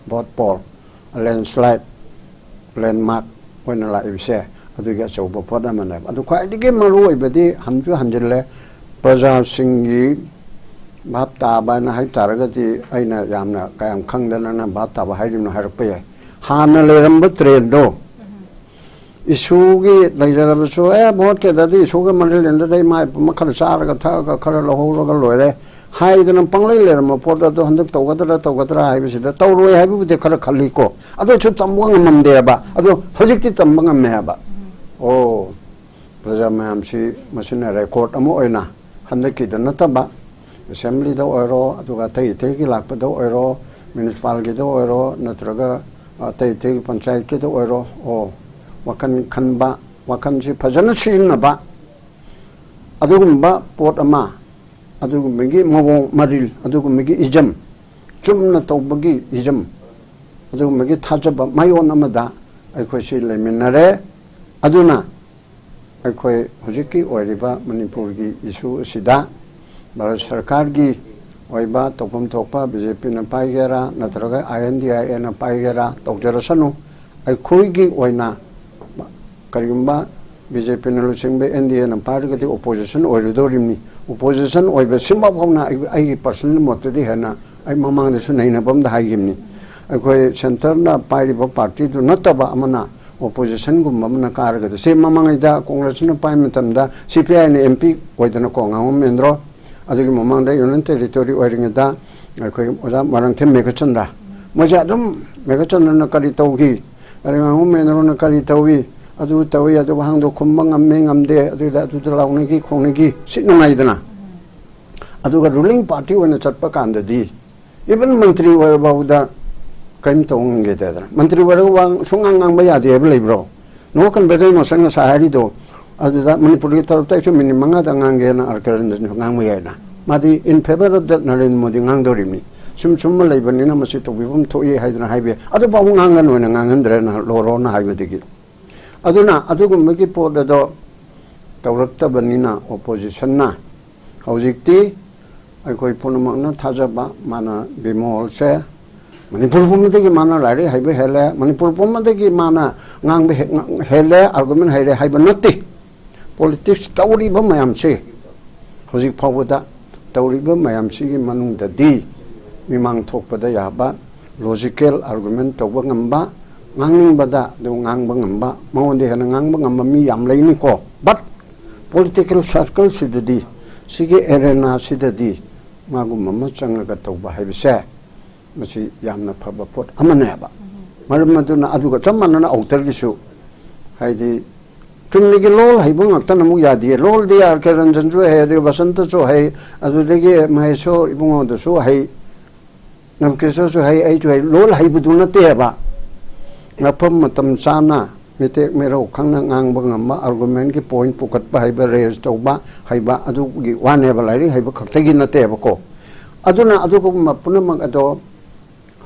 vote poll, landslide, ꯂꯦꯟꯃꯥꯔꯛ ꯑꯣꯏꯅ ꯂꯥꯛꯏꯕꯁꯦ ꯑꯗꯨꯒꯤ ꯑꯆꯧꯕ ꯄꯣꯠ ꯑꯃꯅꯦꯕ꯫ ꯑꯗꯨ ꯈ꯭ꯋꯥꯏꯗꯒꯤ ꯃꯔꯨ ꯑꯣꯏꯕꯗꯤ ꯍꯟꯁꯨ ꯍꯟꯖꯤꯜꯂꯦ, ꯄ꯭ꯔꯖꯥꯁꯤꯡꯒꯤ ꯚꯥꯞ ꯇꯥꯕ ꯍꯥꯏꯅ ꯍꯥꯏꯕ ꯇꯥꯔꯒꯗꯤ ꯑꯩꯅ ꯌꯥꯝꯅ ꯀꯌꯥꯝ ꯈꯪꯗꯅ ꯚꯥꯞ ꯇꯥꯕ ꯍꯥꯏꯔꯤꯕꯅꯣ ꯍꯥꯏꯔꯛꯄ ꯌꯥꯏ꯫ ꯍꯥꯟꯅ ꯂꯩꯔꯝꯕ ꯇ꯭ꯔꯦꯟꯗꯣ, ꯏꯁꯨꯒꯤ ꯂꯩꯖꯔꯕꯁꯨ, "ꯑꯦ, ꯚꯣꯠꯀꯤꯗꯗꯤ ꯏꯁꯨꯒ ꯃꯔꯤ ꯂꯩꯅꯗ꯭ꯔꯦ, ꯏꯃꯥ ꯏꯄꯥ ꯈꯔ ꯆꯥꯔꯒ ꯊꯛꯑꯒ ꯈꯔ ꯂꯧꯍꯧꯔꯒ ꯂꯣꯏꯔꯦ" ꯍꯥꯏꯗꯅ ꯄꯪꯂꯩ ꯂꯩꯔꯝꯕ ꯄꯣꯠꯇꯣ ꯑꯗꯨ ꯍꯟꯗꯛ ꯇꯧꯒꯗ꯭ꯔꯥ ꯇꯧꯒꯗ꯭ꯔꯥ ꯍꯥꯏꯕꯁꯤꯗ ꯇꯧꯔꯣꯏ ꯍꯥꯏꯕꯕꯨꯗꯤ ꯈꯔ ꯈꯜꯂꯤꯀꯣ꯫ ꯑꯗꯨ ꯑꯣꯏꯁꯨ ꯇꯝꯕ ꯉꯝꯃꯝꯗꯦꯕ꯫ ꯑꯗꯣ ꯍꯧꯖꯤꯛꯇꯤ ꯇꯝꯕ ꯉꯝꯃꯦ ꯍꯥꯏꯕ꯫ ꯑꯣ, ꯄ꯭ꯔꯖꯥ ꯃꯌꯥꯝꯁꯤ ꯃꯁꯤꯅ ꯔꯦꯀꯣꯔꯠ ꯑꯃ ꯑꯣꯏꯅ ꯍꯟꯗꯛꯀꯤꯗ ꯅꯠꯇꯕ ꯑꯦꯁꯦꯝꯕ꯭ꯂꯤꯗ ꯑꯣꯏꯔꯣ, ꯑꯗꯨꯒ ꯑꯇꯩ ꯑꯇꯩꯒꯤ ꯂꯥꯛꯄꯗ ꯑꯣꯏꯔꯣ, ꯃ꯭ꯌꯨꯅꯤꯁꯤꯄꯥꯜꯒꯤꯗ ꯑꯣꯏꯔꯣ, ꯅꯠꯇ꯭ꯔꯒ ꯑꯇꯩ ꯑꯇꯩꯒꯤ ꯄꯟꯆꯥꯌꯠꯀꯤꯗ ꯑꯣꯏꯔꯣ, ꯑꯣ, ꯋꯥꯈꯜ ꯈꯟꯕ, ꯋꯥꯈꯜꯁꯤ ꯐꯖꯅ ꯁꯤꯖꯤꯟꯅꯕ, ꯑꯗꯨꯒꯨꯝꯕ ꯄꯣꯠ ꯑꯃ, ꯑꯗꯨꯒꯨꯝꯕꯒꯤ ꯃꯑꯣꯡ ꯃꯔꯤꯜ, ꯑꯗꯨꯒꯨꯝꯕꯒꯤ ꯏꯖꯝ, ꯆꯨꯝꯅ ꯇꯧꯕꯒꯤ ꯏꯖꯝ, ꯑꯗꯨꯒꯨꯝꯕꯒꯤ ꯊꯥꯖꯕ ꯃꯥꯏꯑꯣꯟ ꯑꯃꯗ ꯑꯩꯈꯣꯏꯁꯤ ꯂꯩꯃꯤꯟꯅꯔꯦ꯫ ꯑꯗꯨꯅ ꯑꯩꯈꯣꯏ ꯍꯧꯖꯤꯛꯀꯤ ꯑꯣꯏꯔꯤꯕ ꯃꯅꯤꯄꯨꯔꯒꯤ ꯏꯁꯨ ꯑꯁꯤꯗ ꯚꯥꯔꯠ ꯁꯔꯀꯥꯔꯒꯤ ꯑꯣꯏꯕ ꯇꯧꯐꯝ ꯊꯣꯛꯄ ꯕꯤ ꯖꯦ ꯄꯤꯅ ꯄꯥꯏꯒꯦꯔꯥ ꯅꯠꯇ꯭ꯔꯒ ꯑꯥꯏ ꯑꯦꯟ ꯗꯤ ꯑꯥꯏ ꯑꯦꯅ ꯄꯥꯏꯒꯦꯔꯥ ꯇꯧꯖꯔꯁꯅꯨ, ꯑꯩꯈꯣꯏꯒꯤ ꯑꯣꯏꯅ ꯀꯔꯤꯒꯨꯝꯕ ꯕꯤ ꯖꯦ ꯄꯤꯅ ꯂꯨꯆꯤꯡꯕ ꯑꯦꯟ ꯗꯤ ꯑꯦꯅ ꯄꯥꯏꯔꯒꯗꯤ ꯑꯣꯄꯣꯖꯤꯁꯟ ꯑꯣꯏꯔꯨꯗꯧꯔꯤꯕꯅꯤ꯫ ꯑꯣꯄꯣꯖꯤꯁꯟ ꯑꯣꯏꯕꯁꯤꯃ ꯐꯥꯎꯅ ꯑꯩ, ꯑꯩꯒꯤ ꯄꯔꯁꯣꯅꯦꯜ ꯃꯣꯠꯇꯗꯤ ꯍꯦꯟꯅ ꯑꯩ ꯃꯃꯥꯡꯗꯁꯨ ꯅꯩꯅꯕ ꯑꯝꯗ ꯍꯥꯏꯈꯤꯕꯅꯤ꯫ ꯑꯩꯈꯣꯏ ꯁꯦꯟꯇꯔꯅ ꯄꯥꯏꯔꯤꯕ ꯄꯥꯔꯇꯤꯗꯨ ꯅꯠꯇꯕ ꯑꯃꯅ, ꯑꯣꯄꯣꯖꯤꯁꯟꯒꯨꯝꯕ ꯑꯃꯅ ꯀꯥꯔꯒꯗꯤ, ꯁꯤ ꯃꯃꯥꯡꯉꯩꯗ ꯀꯣꯡꯒ꯭ꯔꯦꯁꯅ ꯄꯥꯏꯕ ꯃꯇꯝꯗ ꯁꯤ ꯄꯤ ꯑꯥꯏꯅ ꯑꯦꯝ ꯄꯤ ꯑꯣꯏꯗꯅꯀꯣ, ꯉꯥꯉꯣꯝ ꯃꯍꯦꯟꯗ꯭ꯔꯣ, ꯑꯗꯨꯒꯤ ꯃꯃꯥꯡꯗ ꯌꯨꯅꯤꯌꯟ ꯇꯦꯔꯤꯇꯣꯔꯤ ꯑꯣꯏꯔꯤꯉꯩꯗ ꯑꯩꯈꯣꯏ ꯑꯣꯖꯥ ꯃꯔꯥꯡꯊꯦꯝ ꯃꯦꯘꯆꯟꯗ꯭ꯔ, ꯃꯣꯏꯁꯦ ꯑꯗꯨꯝ, ꯃꯦꯘꯆꯟꯗ꯭ꯔꯅ ꯀꯔꯤ ꯇꯧꯈꯤ, ꯑꯗꯩ ꯉꯥꯉꯣꯝ ꯃꯍꯦꯟꯗ꯭ꯔꯣꯅ ꯀꯔꯤ ꯇꯧꯏ, ꯑꯗꯨ ꯇꯧꯏ, ꯑꯗꯨꯒ ꯍꯥꯡꯗꯣ ꯈꯨꯝꯕ ꯉꯝꯃꯦ ꯉꯝꯗꯦ, ꯑꯗꯨꯗ ꯑꯗꯨꯗ ꯂꯥꯎꯅꯈꯤ ꯈꯣꯡꯅꯈꯤ, ꯁꯤ ꯅꯨꯡꯉꯥꯏꯗꯅ꯫ ꯑꯗꯨꯒ ꯔꯨꯂꯤꯡ ꯄꯥꯔꯇꯤ ꯑꯣꯏꯅ ꯆꯠꯄ ꯀꯥꯟꯗꯗꯤ ꯏꯚꯟ ꯃꯟꯇ꯭ꯔꯤ ꯑꯣꯏꯔꯐꯥꯎꯗ ꯀꯔꯤꯝ ꯇꯧ ꯉꯝꯒꯦꯗꯗꯅ, ꯃꯟꯇ꯭ꯔꯤ ꯑꯣꯏꯔꯒ ꯋꯥ ꯁꯨꯡꯉꯥꯡ ꯉꯥꯡꯕ ꯌꯥꯗꯦ ꯍꯥꯏꯕ ꯂꯩꯕ꯭ꯔꯣ? ꯅꯣ ꯀꯟꯐꯤꯗꯦꯟꯁ ꯃꯣꯁꯟ ꯉꯁꯥꯏ ꯍꯥꯏꯔꯤꯗꯣ, ꯑꯗꯨꯗ ꯃꯅꯤꯄꯨꯔꯒꯤ ꯇꯔꯞꯇ ꯑꯩꯁꯨ ꯃꯤꯅꯤꯠ ꯃꯉꯥꯗ ꯉꯥꯡꯒꯦꯅ ꯑꯥꯔ ꯀꯦ ꯔꯟꯖꯟꯁꯨ ꯉꯥꯡꯕ ꯌꯥꯏꯅ꯫ ꯃꯥꯗꯤ in favour of the Narendra Modi ꯉꯥꯡꯗꯧꯔꯤꯕꯅꯤ꯫ ꯁꯨꯝ ꯁꯨꯝꯕ ꯂꯩꯕꯅꯤꯅ ꯃꯁꯤ ꯇꯧꯕꯤꯐꯝ ꯊꯣꯛꯏ ꯍꯥꯏꯗꯅ ꯍꯥꯏꯕ ꯌꯥꯏ꯫ ꯑꯗꯨꯐꯥꯎ ꯉꯥꯡꯒꯅꯣꯅ ꯉꯥꯡꯍꯟꯗ꯭ꯔꯦꯅ ꯂꯣꯔꯣꯅ ꯍꯥꯏꯕꯗꯒꯤ꯫ ꯑꯗꯨꯅ ꯑꯗꯨꯒꯨꯝꯕꯒꯤ ꯄꯣꯠ ꯑꯗꯣ ꯇꯧꯔꯛꯇꯕꯅꯤꯅ ꯑꯣꯄꯣꯖꯤꯁꯟꯅ ꯍꯧꯖꯤꯛꯇꯤ ꯑꯩꯈꯣꯏ ꯄꯨꯝꯅꯃꯛꯅ ꯊꯥꯖꯕ, ꯃꯥꯅ ꯕꯤꯃꯣꯜꯁꯦ ꯃꯅꯤꯄꯨꯔ ꯄꯨꯝꯕꯗꯒꯤ ꯃꯥꯅ ꯂꯥꯏꯔꯤꯛ ꯍꯩꯕ ꯍꯦꯜꯂꯦ, ꯃꯅꯤꯄꯨꯔ ꯄꯨꯝꯕꯗꯒꯤ ꯃꯥꯅ ꯉꯥꯡꯕ ꯍꯦ-, ꯉꯥꯡ-, ꯍꯦꯜꯂꯦ, ꯑꯥꯔꯒꯨꯃꯦꯟ ꯍꯩꯔꯦ ꯍꯥꯏꯕ ꯅꯠꯇꯦ꯫ ꯄꯣꯂꯤꯇꯤꯛꯁ ꯇꯧꯔꯤꯕ ꯃꯌꯥꯝꯁꯦ, ꯍꯧꯖꯤꯛ ꯐꯥꯎꯕꯗ ꯇꯧꯔꯤꯕ ꯃꯌꯥꯝꯁꯤꯒꯤ ꯃꯅꯨꯡꯗꯗꯤ ꯃꯤꯃꯥꯡ ꯊꯣꯛꯄꯗ ꯌꯥꯕ, ꯂꯣꯖꯤꯀꯦꯜ ꯑꯥꯔꯒꯨꯃꯦꯟ ꯇꯧꯕ ꯉꯝꯕ, ꯉꯥꯡꯅꯤꯡꯕꯗ ꯑꯗꯨ ꯉꯥꯡꯕ ꯉꯝꯕ, ꯃꯉꯣꯟꯗ ꯍꯦꯟꯅ ꯉꯥꯡꯕ ꯉꯝꯕ ꯃꯤ ꯌꯥꯝ ꯂꯩꯅꯤꯀꯣ꯫ But ꯄꯣꯂꯤꯇꯤꯀꯦꯜ ꯁꯥꯔꯀꯜꯁꯤꯗꯗꯤ, ꯁꯤꯒꯤ ꯑꯦꯔꯦꯅꯥꯁꯤꯗꯗꯤ ꯃꯥꯒꯨꯝꯕ ꯑꯃ ꯆꯪꯉꯒ ꯇꯧꯕ ꯍꯥꯏꯕꯁꯦ, ꯃꯁꯤ ꯌꯥꯝꯅ ꯐꯕ ꯄꯣꯠ ꯑꯃꯅꯦꯕ꯫ ꯃꯔꯝ ꯑꯗꯨꯅ ꯑꯗꯨꯒ ꯆꯞ ꯃꯥꯟꯅꯅ ꯑꯧꯇꯔꯒꯤꯁꯨ, ꯍꯥꯏꯗꯤ, ꯆꯨꯝꯅꯒꯤ ꯂꯣꯜ ꯍꯩꯕ ꯉꯥꯛꯇꯅ ꯑꯃꯨꯛ ꯌꯥꯗꯦ꯫ ꯂꯣꯜꯗꯤ ꯑꯥꯔ ꯀꯦ ꯔꯟꯖꯟꯁꯨ ꯍꯩ, ꯑꯗꯨꯒ ꯕꯁꯟꯇꯁꯨ ꯍꯩ, ꯑꯗꯨꯗꯒꯤ ꯃꯍꯦꯁꯣꯔ ꯏꯕꯨꯡꯉꯣꯗꯨꯁꯨ ꯍꯩ, ꯅꯕꯀꯤꯁꯣꯔꯁꯨ ꯍꯩ, ꯑꯩꯁꯨ ꯍꯩ꯫ ꯂꯣꯜ ꯍꯩꯕꯗꯨ ꯅꯠꯇꯦꯕ, ꯃꯐꯝ ꯃꯇꯝ ꯆꯥꯅ ꯃꯤꯇꯦꯛ ꯃꯤꯔꯧ ꯈꯪꯅ ꯉꯥꯡꯕ ꯉꯝꯕ, ꯑꯥꯔꯒꯨꯃꯦꯟꯒꯤ ꯄꯣꯏꯟ ꯄꯨꯈꯠꯄ ꯍꯩꯕ, ꯔꯦꯖ ꯇꯧꯕ ꯍꯩꯕ, ꯑꯗꯨꯒꯤ ꯋꯥꯅꯦꯕ, ꯂꯥꯏꯔꯤꯛ ꯍꯩꯕ ꯈꯛꯇꯒꯤ ꯅꯠꯇꯦꯕꯀꯣ꯫ ꯑꯗꯨꯅ ꯑꯗꯨꯒꯨꯝꯕ ꯄꯨꯝꯅꯃꯛ ꯑꯗꯣ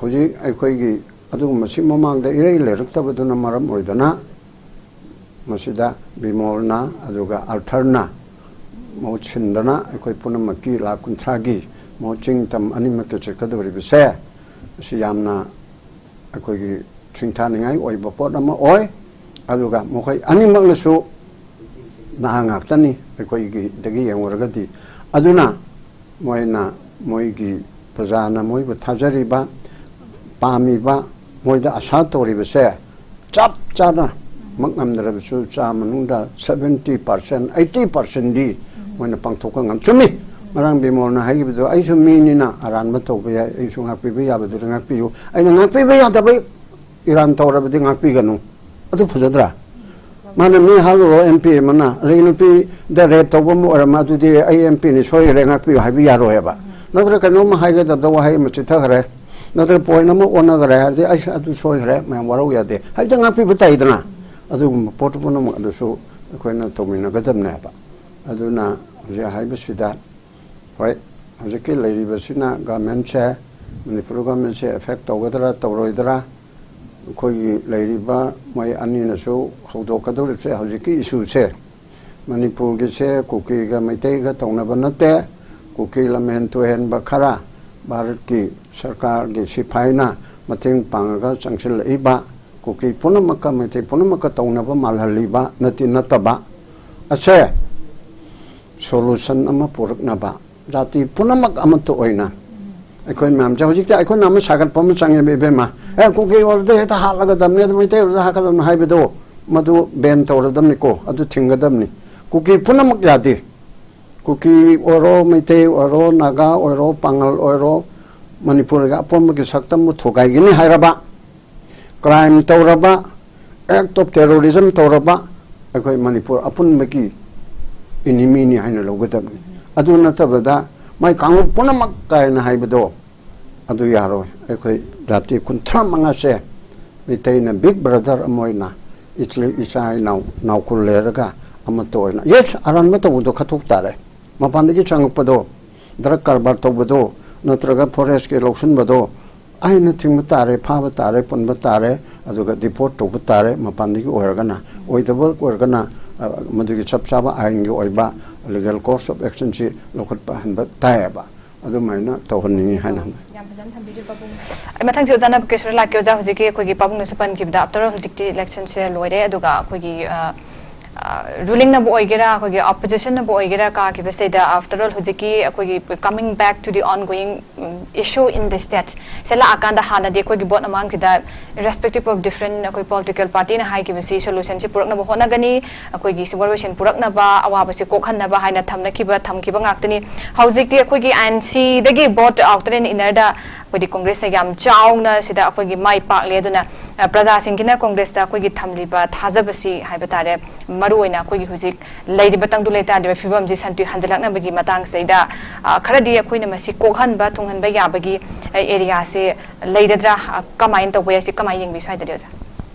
ꯍꯧꯖꯤꯛ ꯑꯩꯈꯣꯏꯒꯤ ꯑꯗꯨꯒꯨꯝꯕꯁꯤ ꯃꯃꯥꯡꯗ ꯏꯔꯩ ꯂꯩꯔꯛꯇꯕꯗꯨꯅ ꯃꯔꯝ ꯑꯣꯏꯗꯅ, ꯃꯁꯤꯗ ꯕꯤꯃꯣꯜꯅ ꯑꯗꯨꯒ ꯑꯥꯔꯊꯔꯅ ꯃꯍꯨꯠ ꯁꯤꯟꯗꯅ ꯑꯩꯈꯣꯏ ꯄꯨꯝꯅꯃꯛꯀꯤ ꯂꯥꯈ ꯀꯨꯟꯊ꯭ꯔꯥꯒꯤ ꯃꯍꯨꯠ ꯆꯤꯡ ꯇꯝ ꯑꯅꯤꯃꯛꯀꯤ ꯆꯠꯀꯗꯧꯔꯤꯕꯁꯦ, ꯑꯁꯤ ꯌꯥꯝꯅ ꯑꯩꯈꯣꯏꯒꯤ ꯁꯤꯡꯊꯥꯅꯤꯡꯉꯥꯏ ꯑꯣꯏꯕ ꯄꯣꯠ ꯑꯃ ꯑꯣꯏ꯫ ꯑꯗꯨꯒ ꯃꯈꯣꯏ ꯑꯅꯤꯃꯛꯅꯁꯨ ꯅꯍꯥ ꯉꯥꯛꯇꯅꯤ ꯑꯩꯈꯣꯏꯒꯤꯗꯒꯤ ꯌꯦꯡꯉꯨꯔꯒꯗꯤ꯫ ꯑꯗꯨꯅ ꯃꯣꯏꯅ, ꯃꯣꯏꯒꯤ ꯄ꯭ꯔꯖꯥꯅ ꯃꯣꯏꯕꯨ ꯊꯥꯖꯔꯤꯕ, ꯄꯥꯝꯃꯤꯕ, ꯃꯣꯏꯗ ꯑꯁꯥ ꯇꯧꯔꯤꯕꯁꯦ ꯆꯞ ꯆꯥꯅ ꯃꯛ ꯉꯝꯗ꯭ꯔꯕꯁꯨ ꯆꯥ ꯃꯅꯨꯡꯗ seventy percent, eighty percentꯗꯤ ꯃꯣꯏꯅ ꯄꯥꯡꯊꯣꯛꯄ ꯉꯝ-, ꯆꯨꯝꯃꯤ꯫ ꯉꯔꯥꯡ ꯕꯤꯃꯣꯜꯅ ꯍꯥꯏꯈꯤꯕꯗꯣ, ꯑꯩꯁꯨ ꯃꯤꯅꯤꯅ ꯑꯔꯥꯟꯕ ꯇꯧꯕ ꯌꯥꯏ, ꯑꯩꯁꯨ ꯉꯥꯛꯄꯤꯕ ꯌꯥꯕꯗꯨꯗ ꯉꯥꯛꯄꯤꯌꯨ, ꯑꯩꯅ ꯉꯥꯛꯄꯤꯕ ꯌꯥꯗꯕ ꯏꯔꯥꯟ ꯇꯧꯔꯕꯗꯤ ꯉꯥꯛꯄꯤꯒꯅꯨ꯫ ꯑꯗꯨ ꯐꯖꯗ꯭ꯔꯥ? ꯃꯥꯅ ꯃꯤ ꯍꯥꯠꯂꯨꯔꯣ, M P ꯑꯃꯅ, ꯑꯗꯩ ꯅꯨꯄꯤꯗ rape ꯇꯧꯕ ꯑꯃ ꯑꯣꯏꯔꯝꯃ, ꯑꯗꯨꯗꯤ ꯑꯩ M Pꯅꯤ, ꯁꯣꯏꯈ꯭ꯔꯦ, ꯉꯥꯛꯄꯤꯌꯨ ꯍꯥꯏꯕ ꯌꯥꯔꯣꯏꯕ꯫ ꯅꯠꯇ꯭ꯔꯒ ꯀꯩꯅꯣꯝꯃ ꯍꯥꯏꯒꯗꯕꯗ ꯋꯥꯍꯩ ꯑꯃ ꯆꯤꯠꯊꯈ꯭ꯔꯦ, ꯅꯠꯇ꯭ꯔꯒ point ꯑꯃ ꯑꯣꯟꯅꯈ꯭ꯔꯦ ꯍꯥꯏꯔꯗꯤ, ꯑꯩꯁ, ꯑꯗꯨ ꯁꯣꯏꯈ꯭ꯔꯦ, ꯃꯌꯥꯝ ꯋꯥꯔꯧ ꯌꯥꯗꯦ, ꯍꯥꯏꯕꯗ ꯉꯥꯛꯄꯤꯕ ꯇꯥꯏꯗꯅ꯫ ꯑꯗꯨꯒꯨꯝꯕ ꯄꯣꯠ ꯄꯨꯝꯅꯃꯛ ꯑꯗꯨꯁꯨ ꯑꯩꯈꯣꯏꯅ ꯇꯧꯃꯤꯟꯅꯒꯗꯕꯅꯦꯕ꯫ ꯑꯗꯨꯅ ꯍꯧꯖꯤꯛ ꯍꯥꯏꯕꯁꯤꯗ, ꯍꯣꯏ, ꯍꯧꯖꯤꯛꯀꯤ ꯂꯩꯔꯤꯕꯁꯤꯅ governmentꯁꯦ, ꯃꯅꯤꯄꯨꯔ governmentꯁꯦ affect ꯇꯧꯒꯗ꯭ꯔꯥ ꯇꯧꯔꯣꯏꯗ꯭ꯔꯥ, ꯑꯩꯈꯣꯏꯒꯤ ꯂꯩꯔꯤꯕ ꯃꯣꯏ ꯑꯅꯤꯅꯁꯨ ꯍꯧꯗꯣꯛꯀꯗꯧꯔꯤꯕꯁꯦ, ꯍꯧꯖꯤꯛꯀꯤ issueꯁꯦ ꯃꯅꯤꯄꯨꯔꯒꯤꯁꯦ ꯀꯨꯀꯤꯒ ꯃꯩꯇꯩꯒ ꯇꯧꯅꯕ ꯅꯠꯇꯦ꯫ ꯀꯨꯀꯤ ꯂꯝꯍꯦꯟ ꯇꯨꯍꯦꯟꯕ ꯈꯔ ꯚꯥꯔꯠꯀꯤ ꯁꯔꯀꯥꯔꯒꯤ ꯁꯤꯐꯥꯏꯅ ꯃꯇꯦꯡ ꯄꯥꯡꯉꯒ ꯆꯪꯁꯤꯜꯂꯛꯏꯕ, ꯀꯨꯀꯤ ꯄꯨꯝꯅꯃꯛꯀ ꯃꯩꯇꯩ ꯄꯨꯝꯅꯃꯛꯀ ꯇꯧꯅꯕ ꯃꯥꯜꯍꯜꯂꯤꯕ ꯅꯠꯇꯤ ꯅꯠꯇꯕ ꯑꯁꯦ solution ꯑꯃ ꯄꯨꯔꯛꯅꯕ, ꯖꯥꯇꯤ ꯄꯨꯝꯅꯃꯛ ꯑꯃꯠꯇ ꯑꯣꯏꯅ ꯑꯩꯈꯣꯏ ꯃꯌꯥꯝꯁꯦ, ꯍꯧꯖꯤꯛꯇꯤ ꯑꯩꯈꯣꯏꯅ ꯑꯃ ꯁꯥꯒꯠꯄ ꯑꯃ ꯆꯪꯉꯦꯕ, ꯏꯕꯦꯝꯃ꯫ "ꯑꯦ, ꯀꯨꯀꯤ ꯑꯣꯏꯔꯗꯤ ꯍꯦꯛꯇ ꯍꯥꯠꯂꯒꯗꯕꯅꯤ, ꯑꯗꯨ ꯃꯩꯇꯩ ꯑꯣꯏꯔꯗꯤ ꯍꯥꯠꯀꯗꯕꯅꯤ" ꯍꯥꯏꯕꯗꯣ, ꯃꯗꯨ ban ꯇꯧꯔꯗꯕꯅꯤꯀꯣ, ꯑꯗꯨ ꯊꯤꯡꯒꯗꯕꯅꯤ꯫ ꯀꯨꯀꯤ ꯄꯨꯝꯅꯃꯛ ꯌꯥꯗꯦ꯫ ꯀꯨꯀꯤ ꯑꯣꯏꯔꯣ, ꯃꯩꯇꯩ ꯑꯣꯏꯔꯣ, ꯅꯥꯒꯥ ꯑꯣꯏꯔꯣ, ꯄꯥꯉꯜ ꯑꯣꯏꯔꯣ, ꯃꯅꯤꯄꯨꯔꯒꯤ ꯑꯄꯨꯟꯕꯒꯤ ꯁꯛꯇꯝꯕꯨ ꯊꯨꯒꯥꯏꯒꯅꯤ ꯍꯥꯏꯔꯕ, crime ꯇꯧꯔꯕ, act of terrorism ꯇꯧꯔꯕ, ꯑꯩꯈꯣꯏ ꯃꯅꯤꯄꯨꯔ ꯑꯄꯨꯟꯕꯒꯤ enemyꯅꯤ ꯍꯥꯏꯅ ꯂꯧꯒꯗꯕꯅꯤ꯫ ꯑꯗꯨ ꯅꯠꯇꯕꯗ ꯃꯥꯏ ꯀꯥꯡꯂꯨꯞ ꯄꯨꯝꯅꯃꯛ ꯀꯥꯏꯅ ꯍꯥꯏꯕꯗꯣ, ꯑꯗꯨ ꯌꯥꯔꯣꯏ꯫ ꯑꯩꯈꯣꯏ ꯖꯥꯇꯤ ꯀꯨꯟꯊ꯭ꯔꯥ ꯃꯉꯥꯁꯦ ꯃꯩꯇꯩꯅ big brother ꯑꯃ ꯑꯣꯏꯅ ꯏꯆꯦ, ꯏꯆꯥ ꯏꯅꯥꯎ, ꯅꯥꯎꯀꯨꯜ ꯂꯩꯔꯒ ꯑꯃꯠꯇ ꯑꯣꯏꯅ, yes, ꯑꯔꯥꯟꯕ ꯇꯧꯕꯗꯣ ꯈꯠꯇꯣꯛ ꯇꯥꯔꯦ꯫ ꯃꯄꯥꯟꯗꯒꯤ ꯆꯪꯉꯛꯄꯗꯣ, drug ꯀꯔꯕꯥꯔ ꯇꯧꯕꯗꯣ, ꯅꯠꯇ꯭ꯔꯒ forestꯀꯤ ꯂꯧꯁꯤꯟꯕꯗꯣ, ꯑꯩꯅ ꯊꯤꯡꯕ ꯇꯥꯔꯦ, ꯐꯥꯕ ꯇꯥꯔꯦ, ꯄꯨꯟꯕ ꯇꯥꯔꯦ, ꯑꯗꯨꯒ deport ꯇꯧꯕ ꯇꯥꯔꯦ꯫ ꯃꯄꯥꯟꯗꯒꯤ ꯑꯣꯏꯔꯒꯅ, ꯑꯣꯏꯗꯕ ꯑꯣꯏꯔꯒꯅ, ꯑ, ꯃꯗꯨꯒꯤ ꯆꯞ ꯆꯥꯕ ꯑꯥꯏꯟꯒꯤ ꯑꯣꯏꯕ legal course of actionꯁꯤ ꯂꯧꯈꯠꯄ ꯍꯟꯕ ꯇꯥꯏꯌꯦꯕ꯫ ꯑꯗꯨꯃꯥꯏꯅ ꯇꯧꯍꯟꯅꯤꯡꯉꯤ ꯍꯥꯏꯅ ꯍꯪꯉꯤ꯫ ꯌꯥꯝ ꯐꯖꯅ ꯊꯝꯕꯤꯔꯦ, ꯄꯥꯕꯨꯡ꯫ ꯑꯩ ꯃꯊꯪꯁꯤ ꯑꯣꯖꯥ ꯅꯕꯀꯦꯁꯣꯔ ꯂꯥꯛꯀꯦ꯫ ꯑꯣꯖꯥ, ꯍꯧꯖꯤꯛꯀꯤ ꯑꯩꯈꯣꯏꯒꯤ ꯄꯥꯕꯨꯡꯅꯁꯨ ꯄꯟꯈꯤꯕꯗ, after all, ꯍꯧꯖꯤꯛꯇꯤ electionꯁꯦ ꯂꯣꯏꯔꯦ, ꯑꯗꯨꯒ ꯑꯩꯈꯣꯏꯒꯤ, ꯑ, ꯔꯨꯂꯤꯡꯅꯕꯨ ꯑꯣꯏꯒꯦꯔꯥ, ꯑꯩꯈꯣꯏꯒꯤ ꯑꯣꯄꯣꯖꯤꯁꯟꯅꯕꯨ ꯑꯣꯏꯒꯦꯔꯥ, ꯀꯥꯈꯤꯕꯁꯤꯗ, after all, ꯍꯧꯖꯤꯛꯀꯤ ꯑꯩꯈꯣꯏꯒꯤ coming back to the ongoing issue in the state ꯁꯦ ꯂꯥꯛꯑꯀꯥꯟꯗ, ꯍꯥꯟꯅꯗꯤ ꯑꯩꯈꯣꯏꯒꯤ ꯚꯣꯠ ꯃꯃꯥꯡꯁꯤꯗ, irrespective of different, ꯑꯩꯈꯣꯏ political party ꯅ ꯍꯥꯏꯈꯤꯕꯁꯤ solution ꯁꯤ ꯄꯨꯔꯛꯅꯕ ꯍꯣꯠꯅꯒꯅꯤ, ꯑꯩꯈꯣꯏꯒꯤ situation ꯄꯨꯔꯛꯅꯕ, ꯑꯋꯥꯕꯁꯤ ꯀꯣꯛꯍꯟꯅꯕ ꯍꯥꯏꯅ ꯊꯝꯅꯈꯤꯕ, ꯊꯝꯈꯤꯕ ꯉꯥꯛꯇꯅꯤ꯫ ꯍꯧꯖꯤꯛꯇꯤ ꯑꯩꯈꯣꯏꯒꯤ ꯑꯥꯏ ꯑꯦꯟ ꯁꯤꯗꯒꯤ ꯚꯣꯠ ꯑꯥꯎꯇꯔ ꯑꯦꯟ ꯏꯟꯅꯔꯗ ꯑꯩꯈꯣꯏꯗꯤ ꯀꯣꯡꯒ꯭ꯔꯦꯁꯅ ꯌꯥꯝ ꯆꯥꯎꯅ ꯁꯤꯗ ꯑꯩꯈꯣꯏꯒꯤ ꯃꯥꯏ ꯄꯥꯛꯂꯦ꯫ ꯑꯗꯨꯅ, ꯑ, ꯄ꯭ꯔꯖꯥꯁꯤꯡꯒꯤꯅ ꯀꯣꯡꯒ꯭ꯔꯦꯁꯇ ꯑꯩꯈꯣꯏꯒꯤ ꯊꯝꯂꯤꯕ ꯊꯥꯖꯕꯁꯤ ꯍꯥꯏꯕ ꯇꯥꯔꯦ, ꯃꯔꯨꯑꯣꯏꯅ ꯑꯩꯈꯣꯏꯒꯤ ꯍꯧꯖꯤꯛ ꯂꯩꯔꯤꯕ ꯇꯪꯗꯨ ꯂꯩꯇꯥꯗ꯭ꯔꯤꯕ ꯐꯤꯕꯝꯁꯤ ꯁꯟꯇ꯭ꯔꯤ ꯍꯟꯖꯤꯜꯂꯛꯅꯕꯒꯤ ꯃꯇꯥꯡꯁꯤꯗꯩꯗ, ꯑ, ꯈꯔꯗꯤ ꯑꯩꯈꯣꯏꯅ ꯃꯁꯤ ꯀꯣꯛꯍꯟꯕ, ꯊꯨꯡꯍꯟꯕ ꯌꯥꯕꯒꯤ, ꯑ, ꯑꯦꯔꯤꯌꯥꯁꯦ ꯂꯩꯒꯗ꯭ꯔꯥ? ꯑ, ꯀꯃꯥꯏꯅ ꯇꯧꯕ ꯌꯥꯏ? ꯁꯤ ꯀꯃꯥꯏꯅ ꯌꯦꯡꯕꯤ ꯁ꯭ꯋꯥꯏꯗꯗꯤ, ꯑꯣꯖꯥ?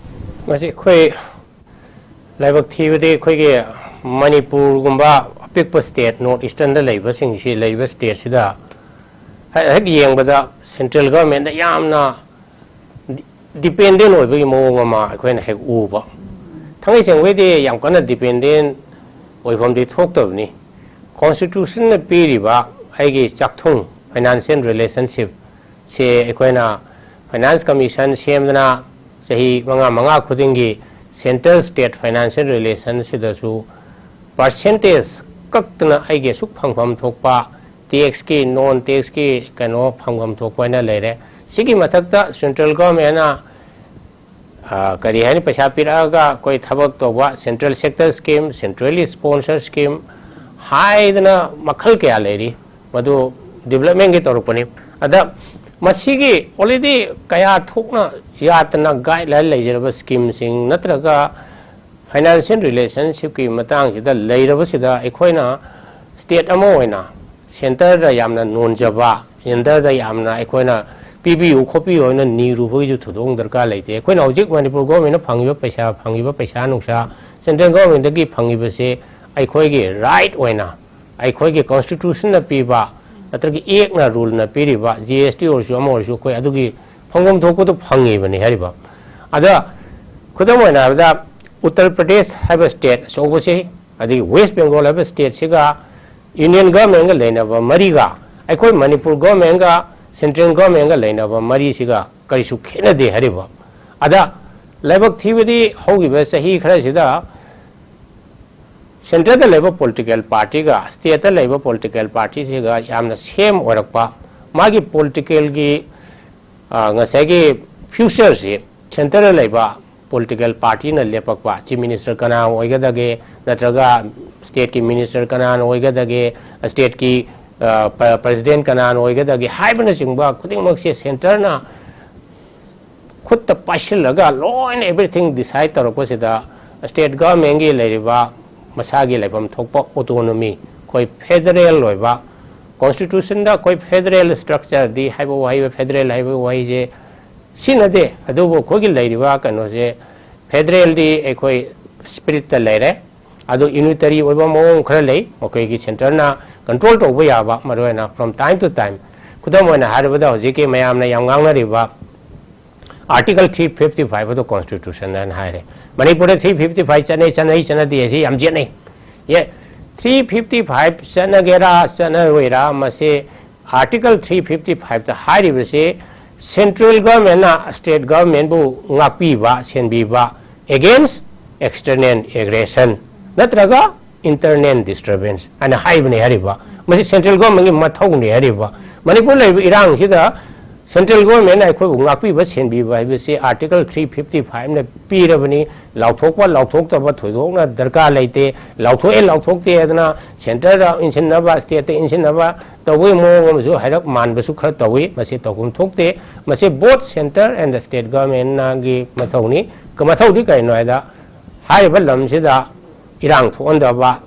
ꯃꯁꯤ ꯑꯩꯈꯣꯏ ꯂꯥꯏꯕꯛ ꯊꯤꯕꯗꯤ, ꯑꯩꯈꯣꯏꯒꯤ ꯃꯅꯤꯄꯨꯔꯒꯨꯝꯕ ꯑꯄꯤꯛꯄ ꯁ꯭ꯇꯦꯠ, ꯅꯣꯔꯠ ꯏꯁꯇꯔꯟꯗ ꯂꯩꯕꯁꯤꯡꯁꯤ, ꯂꯩꯕ ꯁ꯭ꯇꯦꯠꯁꯤꯗ ꯍꯦꯛ, ꯍꯦꯛ ꯌꯦꯡꯕꯗ ꯁꯦꯟꯇ꯭ꯔꯦꯜ ꯒꯚꯔꯟꯃꯦꯟꯗ ꯌꯥꯝꯅ ꯗꯤ-, ꯗꯤꯄꯦꯟꯗꯦꯟ ꯑꯣꯏꯕꯒꯤ ꯃꯑꯣꯡ ꯑꯃ ꯑꯩꯈꯣꯏꯅ ꯍꯦꯛ ꯎꯕ꯫ ꯊꯥꯡꯉꯩ ꯁꯦꯡꯕꯩꯗꯤ ꯌꯥꯝ ꯀꯟꯅ ꯗꯤꯄꯦꯟꯗꯦꯟ ꯑꯣꯏꯐꯝꯗꯤ ꯊꯣꯛꯇꯕꯅꯤ꯫ ꯀꯣꯟꯁꯇꯤꯇ꯭ꯌꯨꯁꯟꯅ ꯄꯤꯔꯤꯕ ꯑꯩꯒꯤ ꯆꯥꯛꯊꯨꯡ, ꯐꯥꯏꯅꯥꯟꯁꯤꯌꯦꯜ ꯔꯤꯂꯦꯁꯟꯁꯤꯞ, ꯁꯦ ꯑꯩꯈꯣꯏꯅ ꯐꯥꯏꯅꯥꯟꯁ ꯀꯃꯤꯁꯟ ꯁꯦꯝꯗꯅ ꯆꯍꯤ ꯃꯉꯥ, ꯃꯉꯥ ꯈꯨꯗꯤꯡꯒꯤ ꯁꯦꯟꯇ꯭ꯔꯦꯜ ꯁ꯭ꯇꯦꯠ ꯐꯥꯏꯅꯥꯟꯁꯤꯌꯦꯜ ꯔꯤꯂꯦꯁꯟꯁꯤꯗꯁꯨ ꯄꯥꯔꯁꯦꯟꯇꯦꯖ ꯀꯛꯇꯅ ꯑꯩꯒꯤ ꯑꯁꯨꯛ ꯐꯪꯐꯝ ꯊꯣꯛꯄ, ꯇꯦꯛꯁꯀꯤ, ꯅꯣꯟ ꯇꯦꯛꯁꯀꯤ ꯀꯩꯅꯣ ꯐꯪꯐꯝ ꯊꯣꯛꯄ ꯍꯥꯏꯅ ꯂꯩꯔꯦ꯫ ꯁꯤꯒꯤ ꯃꯊꯛꯇ ꯁꯦꯟꯇ꯭ꯔꯦꯜ ꯒꯚꯔꯟꯃꯦꯟꯅ, ꯑ, ꯀꯔꯤ ꯍꯥꯏꯅꯤ, ꯄꯩꯁꯥ ꯄꯤꯔꯛꯑꯒ ꯑꯩꯈꯣꯏ ꯊꯕꯛ ꯇꯧꯕ central sector scheme, centrally sponsor scheme ꯍꯥꯏꯗꯅ ꯃꯈꯜ ꯀꯌꯥ ꯂꯩꯔꯤ꯫ ꯃꯗꯨ ꯗꯤꯕꯂꯞꯃꯦꯟꯒꯤ ꯇꯧꯔꯛꯄꯅꯤ꯫ ꯑꯗ ꯃꯁꯤꯒꯤ already ꯀꯌꯥ ꯊꯣꯛꯅ ꯌꯥꯠꯇꯅ ꯒꯥꯏꯗꯂꯥꯏꯟ ꯂꯩꯖꯔꯕ ꯁ꯭ꯀꯤꯝꯁꯤꯡ ꯅꯠꯇ꯭ꯔꯒ ꯐꯥꯏꯅꯥꯟꯁꯤꯌꯦꯜ ꯔꯤꯂꯦꯁꯟꯁꯤꯞꯀꯤ ꯃꯇꯥꯡꯁꯤꯗ ꯂꯩꯔꯕꯁꯤꯗ, ꯑꯩꯈꯣꯏꯅ ꯁ꯭ꯇꯦꯠ ꯑꯃ ꯑꯣꯏꯅ ꯁꯦꯟꯇꯔꯗ ꯌꯥꯝꯅ ꯅꯣꯟꯖꯕ, ꯁꯦꯟꯇꯔꯗ ꯌꯥꯝꯅ ꯑꯩꯈꯣꯏꯅ ꯄꯤꯕꯤꯌꯨ ꯈꯣꯠꯄꯤꯌꯨ ꯍꯥꯏꯅ ꯅꯤꯔꯨꯕꯒꯤꯁꯨ ꯊꯣꯏꯗꯣꯛ ꯗꯔꯀꯥꯔ ꯂꯩꯇꯦ꯫ ꯑꯩꯈꯣꯏꯅ ꯍꯧꯖꯤꯛ ꯃꯅꯤꯄꯨꯔ ꯒꯣꯔꯃꯦꯟꯅ ꯐꯪꯉꯤꯕ ꯄꯩꯁꯥ, ꯐꯪꯉꯤꯕ ꯄꯩꯁꯥ ꯅꯨꯡꯁꯥ, ꯁꯦꯟꯇ꯭ꯔꯦꯜ ꯒꯣꯔꯃꯦꯟꯗꯒꯤ ꯐꯪꯉꯤꯕꯁꯦ ꯑꯩꯈꯣꯏꯒꯤ ꯔꯥꯏꯠ ꯑꯣꯏꯅ, ꯑꯩꯈꯣꯏꯒꯤ ꯀꯣꯟꯁꯇꯤꯇ꯭ꯌꯨꯁꯟꯅ ꯄꯤꯕ, ꯅꯠꯇ꯭ꯔꯒ ꯑꯦꯛꯅ, ꯔꯨꯜꯅ ꯄꯤꯔꯤꯕ, ꯖꯤ ꯑꯦꯁ ꯇꯤ ꯑꯣꯏꯔꯁꯨ, ꯑꯃ ꯑꯣꯏꯔꯁꯨ, ꯑꯩꯈꯣꯏ ꯑꯗꯨꯒꯤ ꯐꯪꯐꯝ ꯊꯣꯛꯄꯗꯨ ꯐꯪꯉꯤꯕꯅꯤ ꯍꯥꯏꯔꯤꯕ꯫ ꯑꯗ ꯈꯨꯗꯝ ꯑꯣꯏꯅ ꯍꯥꯏꯔꯕꯗ, ꯎꯠꯇꯔ ꯄ꯭ꯔꯗꯦꯁ ꯍꯥꯏꯕ ꯁ꯭ꯇꯦꯠ ꯑꯆꯧꯕꯁꯤ, ꯑꯗꯒꯤ ꯋꯦꯁ ꯕꯦꯡꯒꯣꯜ ꯍꯥꯏꯕ ꯁ꯭ꯇꯦꯠꯁꯤꯒ ꯌꯨꯅꯤꯌꯟ ꯒꯚꯔꯟꯃꯦꯟꯒ ꯂꯩꯅꯕ ꯃꯔꯤꯒ ꯑꯩꯈꯣꯏ ꯃꯅꯤꯄꯨꯔ ꯒꯚꯔꯟꯃꯦꯟꯒ ꯁꯦꯟꯇ꯭ꯔꯦꯜ ꯒꯚꯔꯟꯃꯦꯟꯒ ꯂꯩꯅꯕ ꯃꯔꯤꯁꯤꯒ ꯀꯔꯤꯁꯨ ꯈꯦꯠꯅꯗꯦ ꯍꯥꯏꯔꯤꯕ꯫ ꯑꯗ ꯂꯥꯏꯕꯛ ꯊꯤꯕꯗꯤ, ꯍꯧꯈꯤꯕ ꯆꯍꯤ ꯈꯔꯁꯤꯗ ꯁꯦꯟꯇꯔꯗ ꯂꯩꯕ ꯄꯣꯂꯤꯇꯤꯀꯦꯜ ꯄꯥꯔꯇꯤꯒ ꯁ꯭ꯇꯦꯠꯇ ꯂꯩꯕ ꯄꯣꯂꯤꯇꯤꯀꯦꯜ ꯄꯥꯔꯇꯤꯁꯤꯒ ꯌꯥꯝꯅ ꯁꯦꯝ ꯑꯣꯏꯔꯛꯄ, ꯃꯥꯒꯤ ꯄꯣꯂꯤꯇꯤꯀꯦꯜꯒꯤ, ꯑ, ꯉꯁꯥꯏꯒꯤ ꯐ꯭ꯌꯨꯆꯔꯁꯤ ꯁꯦꯟꯇꯔꯗ ꯂꯩꯕ ꯄꯣꯂꯤꯇꯤꯀꯦꯜ ꯄꯥꯔꯇꯤꯅ ꯂꯦꯞꯄꯛꯄ, ꯆꯤꯐ ꯃꯤꯅꯤꯁꯇꯔ ꯀꯅꯥ ꯑꯣꯏꯒꯗꯒꯦ, ꯅꯠꯇ꯭ꯔꯒ ꯁ꯭ꯇꯦꯠꯀꯤ ꯃꯤꯅꯤꯁꯇꯔ ꯀꯅꯥꯅ ꯑꯣꯏꯒꯗꯒꯦ, ꯁ꯭ꯇꯦꯠꯀꯤ, ꯑ, ꯄ-, ꯄ꯭ꯔꯦꯁꯤꯗꯦꯟ ꯀꯅꯥꯅ ꯑꯣꯏꯒꯗꯒꯦ ꯍꯥꯏꯕꯅꯆꯤꯡꯕ ꯈꯨꯗꯤꯡꯃꯛꯁꯦ ꯁꯦꯟꯇꯔꯅ ꯈꯨꯠꯇ ꯄꯥꯏꯁꯤꯜꯂꯒ ꯂꯣꯏꯅ everything decide ꯇꯧꯔꯛꯄꯁꯤꯗ, ꯁ꯭ꯇꯦꯠ ꯒꯚꯔꯟꯃꯦꯟꯒꯤ ꯂꯩꯔꯤꯕ ꯃꯁꯥꯒꯤ ꯂꯩꯐꯝ ꯊꯣꯛꯄ ꯑꯣꯇꯣꯅꯣꯃꯤ, ꯑꯩꯈꯣꯏ ꯐꯦꯗꯔꯦꯜ ꯑꯣꯏꯕ, ꯀꯣꯟꯁꯇꯤꯇ꯭ꯌꯨꯁꯟꯗ ꯑꯩꯈꯣꯏ ꯐꯦꯗꯔꯦꯜ ꯁ꯭ꯇ꯭ꯔꯛꯆꯔꯗꯤ ꯍꯥꯏꯕ ꯋꯥꯍꯩ, ꯐꯦꯗꯔꯦꯜ ꯍꯥꯏꯕ ꯋꯥꯍꯩꯁꯦ ꯁꯤꯖꯤꯟꯅꯗꯦ, ꯑꯗꯨꯕꯨ ꯑꯩꯈꯣꯏꯒꯤ ꯂꯩꯔꯤꯕ ꯀꯩꯅꯣꯁꯦ, ꯐꯦꯗꯔꯦꯜꯗꯤ ꯑꯩꯈꯣꯏ ꯁ꯭ꯄꯤꯔꯤꯠꯇ ꯂꯩꯔꯦ꯫ ꯑꯗꯣ ꯌꯨꯅꯤꯇꯔꯤ ꯑꯣꯏꯕ ꯃꯑꯣꯡ ꯈꯔ ꯂꯩ, ꯃꯈꯣꯏꯒꯤ ꯁꯦꯟꯇꯔꯅ ꯀꯟꯇ꯭ꯔꯣꯜ ꯇꯧꯕ ꯌꯥꯕ, ꯃꯔꯨꯑꯣꯏꯅ from time to time꯫ ꯈꯨꯗꯝ ꯑꯣꯏꯅ ꯍꯥꯏꯔꯕꯗ, ꯍꯧꯖꯤꯛꯀꯤ ꯃꯌꯥꯝꯅ ꯌꯥꯝ ꯉꯥꯡꯅꯔꯤꯕ ꯑꯥꯔꯇꯤꯀꯜ ꯊ꯭ꯔꯤ ꯐꯤꯐꯇꯤ ꯐꯥꯏꯚ ꯑꯗꯨ ꯀꯣꯟꯁꯇꯤꯇ꯭ꯌꯨꯁꯟ ꯍꯥꯏꯅ ꯍꯥꯏꯔꯦ꯫ ꯃꯅꯤꯄꯨꯔꯗ ꯊ꯭ꯔꯤ ꯐꯤꯐꯇꯤ ꯐꯥꯏꯚ ꯆꯠꯅꯩ, ꯆꯠꯅꯩ, ꯆꯠꯅꯗꯦ ꯑꯁꯤ ꯌꯥꯝ ꯌꯦꯠꯅꯩ꯫ ꯌꯦ, ꯊ꯭ꯔꯤ ꯐꯤꯐꯇꯤ ꯐꯥꯏꯚ ꯆꯠꯅꯒꯦꯔꯥ ꯆꯠꯅꯔꯣꯏꯔꯥ, ꯃꯁꯤ ꯑꯥꯔꯇꯤꯀꯜ ꯊ꯭ꯔꯤ ꯐꯤꯐꯇꯤ ꯐꯥꯏꯚꯇ ꯍꯥꯏꯔꯤꯕꯁꯤ ꯁꯦꯟꯇ꯭ꯔꯦꯜ ꯒꯚꯔꯟꯃꯦꯟꯅ ꯁ꯭ꯇꯦꯠ ꯒꯚꯔꯟꯃꯦꯟꯕꯨ ꯉꯥꯛꯄꯤꯕ, ꯁꯦꯟꯕꯤꯕ, against external aggression ꯅꯠꯇ꯭ꯔꯒ internal disturbance ꯍꯥꯏꯅ ꯍꯥꯏꯕꯅꯤ ꯍꯥꯏꯔꯤꯕ꯫ ꯃꯁꯤ ꯁꯦꯟꯇ꯭ꯔꯦꯜ ꯒꯚꯔꯟꯃꯦꯟꯒꯤ ꯃꯊꯧꯅꯤ ꯍꯥꯏꯔꯤꯕ꯫ ꯃꯅꯤꯄꯨꯔ ꯂꯩꯔꯤꯕ ꯏꯔꯥꯡꯁꯤꯗ ꯁꯦꯟꯇ꯭ꯔꯦꯜ ꯒꯚꯔꯟꯃꯦꯟꯅ ꯑꯩꯈꯣꯏꯕꯨ ꯉꯥꯛꯄꯤꯕ, ꯁꯦꯟꯕꯤꯕ ꯍꯥꯏꯕꯁꯤ ꯑꯥꯔꯇꯤꯀꯜ ꯊ꯭ꯔꯤ ꯐꯤꯐꯇꯤ ꯐꯥꯏꯚꯅ ꯄꯤꯔꯕꯅꯤ꯫ ꯂꯥꯎꯊꯣꯛꯄ ꯂꯥꯎꯊꯣꯛꯇꯕ ꯊꯣꯏꯗꯣꯛꯅ ꯗꯔꯀꯥꯔ ꯂꯩꯇꯦ꯫ ꯂꯥꯎꯊꯣꯛꯑꯦ ꯂꯥꯎꯊꯣꯛꯇꯦ ꯍꯥꯏꯗꯅ ꯁꯦꯟꯇꯔꯗ ꯏꯟꯁꯤꯟꯅꯕ, ꯁ꯭ꯇꯦꯠꯇ ꯏꯟꯁꯤꯟꯅꯕ ꯇꯧꯕꯒꯤ ꯃꯑꯣꯡ ꯑꯃꯁꯨ ꯍꯥꯏꯔꯞ ꯃꯥꯟꯕꯁꯨ ꯈꯔ ꯇꯧꯏ꯫ ꯃꯁꯤ ꯇꯧꯐꯝ ꯊꯣꯛꯇꯦ꯫ ꯃꯁꯤ both centre and state governmentꯅꯒꯤ ꯃꯊꯧꯅꯤ꯫ ꯀ-, ꯃꯊꯧꯗꯤ ꯀꯔꯤꯅꯣ ꯍꯥꯏꯗ, ꯍꯥꯏꯔꯤꯕ ꯂꯝꯁꯤꯗ ꯏꯔꯥꯡ ꯊꯣꯛꯍꯟꯗꯕ,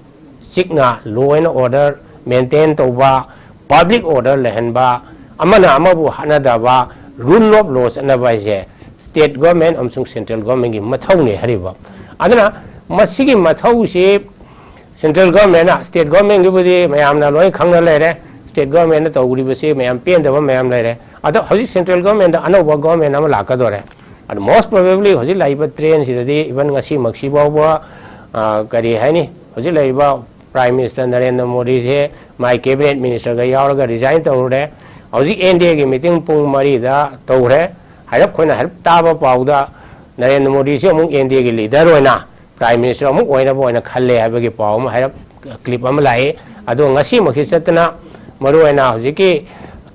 ꯆꯤꯛꯅ law and order maintain ꯇꯧꯕ, public order ꯂꯩꯍꯟꯕ, ꯑꯃꯅ ꯑꯃꯕꯨ ꯍꯥꯠꯅꯗꯕ, rule of law ꯆꯠꯅꯕ ꯍꯥꯏꯁꯦ state government ꯑꯃꯁꯨꯡ central governmentꯀꯤ ꯃꯊꯧꯅꯤ ꯍꯥꯏꯔꯤꯕ꯫ ꯑꯗꯨꯅ ꯃꯁꯤꯒꯤ ꯃꯊꯧꯁꯤ central governmentꯅ, state governmentꯒꯤꯕꯨꯗꯤ ꯃꯌꯥꯝꯅ ꯂꯣꯏ ꯈꯪꯅ ꯂꯩꯔꯦ, state governmentꯅ ꯇꯧꯔꯤꯕꯁꯤ ꯃꯌꯥꯝ ꯄꯦꯟꯗꯕ ꯃꯌꯥꯝ ꯂꯩꯔꯦ꯫ ꯑꯗꯣ ꯍꯧꯖꯤꯛ central governmentꯗ ꯑꯅꯧꯕ government ꯑꯃ ꯂꯥꯛꯀꯗꯧꯔꯦ꯫ ꯑꯗꯣ most probably ꯍꯧꯖꯤꯛ ꯂꯥꯛꯏꯕ trendꯁꯤꯗꯗꯤ even ꯉꯁꯤꯃꯛꯁꯤ ꯐꯥꯎꯕ, ꯑ, ꯀꯔꯤ ꯍꯥꯏꯅꯤ, ꯍꯧꯖꯤꯛ ꯂꯩꯔꯤꯕ Prime Minister ꯅꯔꯦꯟꯗ꯭ꯔ ꯃꯣꯗꯤꯁꯦ ꯃꯥꯏ cabinet ministerꯒ ꯌꯥꯎꯔꯒ resign ꯇꯧꯔꯨꯔꯦ꯫ ꯍꯧꯖꯤꯛ NDAꯒꯤ meeting ꯄꯨꯡ ꯃꯔꯤꯗ ꯇꯧꯈ꯭ꯔꯦ꯫ ꯍꯥꯏꯔꯞ ꯑꯩꯈꯣꯏꯅ ꯍꯥꯏꯔꯞ ꯇꯥꯕ ꯄꯥꯎꯗ ꯅꯔꯦꯟꯗ꯭ꯔ ꯃꯣꯗꯤꯁꯦ ꯑꯃꯨꯛ NDAꯒꯤ leader ꯑꯣꯏꯅ Prime Minister ꯑꯃꯨꯛ ꯑꯣꯏꯅꯕ ꯑꯣꯏꯅ ꯈꯜꯂꯦ ꯍꯥꯏꯕꯒꯤ ꯄꯥꯎ ꯑꯃ ꯍꯥꯏꯔꯞ clip ꯑꯃ ꯂꯥꯛꯏ꯫ ꯑꯗꯣ ꯉꯁꯤꯃꯛꯁꯤ ꯆꯠꯇꯅ ꯃꯔꯨꯑꯣꯏꯅ ꯍꯧꯖꯤꯛꯀꯤ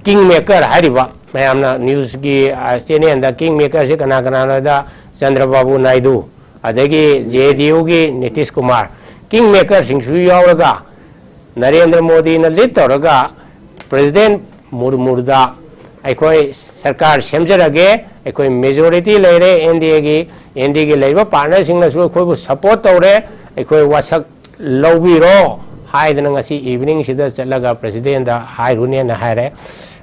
Kingmaker ꯍꯥꯏꯔꯤꯕ ꯃꯌꯥꯝꯅ news ꯀꯤ, ꯑ, channel ꯗ Kingmaker ꯁꯤ ꯀꯅꯥ ꯀꯅꯥꯅꯣꯗ ꯆꯟꯗ꯭ꯔꯕꯥꯕꯨ ꯅꯥꯏꯗꯨ, ꯑꯗꯒꯤ J D U ꯒꯤ ꯅꯤꯇꯤꯁ ꯀꯨꯃꯥꯔ, Kingmaker ꯁꯤꯡꯁꯨ ꯌꯥꯎꯔꯒ ꯅꯔꯦꯟꯗ꯭ꯔ ꯃꯣꯗꯤꯅ lead ꯇꯧꯔꯒ President ꯃꯨꯔꯃꯨꯗ ꯑꯩꯈꯣꯏ ꯁꯔꯀꯥꯔ ꯁꯦꯝꯖꯔꯒꯦ, ꯑꯩꯈꯣꯏ majority ꯂꯩꯔꯦ N D A ꯒꯤ, N D A ꯒꯤ ꯂꯩꯔꯤꯕ partner ꯁꯤꯡꯅꯁꯨ ꯑꯩꯈꯣꯏꯕꯨ support ꯇꯧꯔꯦ, ꯑꯩꯈꯣꯏ ꯋꯥꯁꯛ ꯂꯧꯕꯤꯔꯣ ꯍꯥꯏꯗꯅ ꯉꯁꯤ evening ꯁꯤꯗ ꯆꯠꯂꯒ President ꯗ ꯍꯥꯏꯔꯨꯅꯦꯅ ꯍꯥꯏꯔꯦ꯫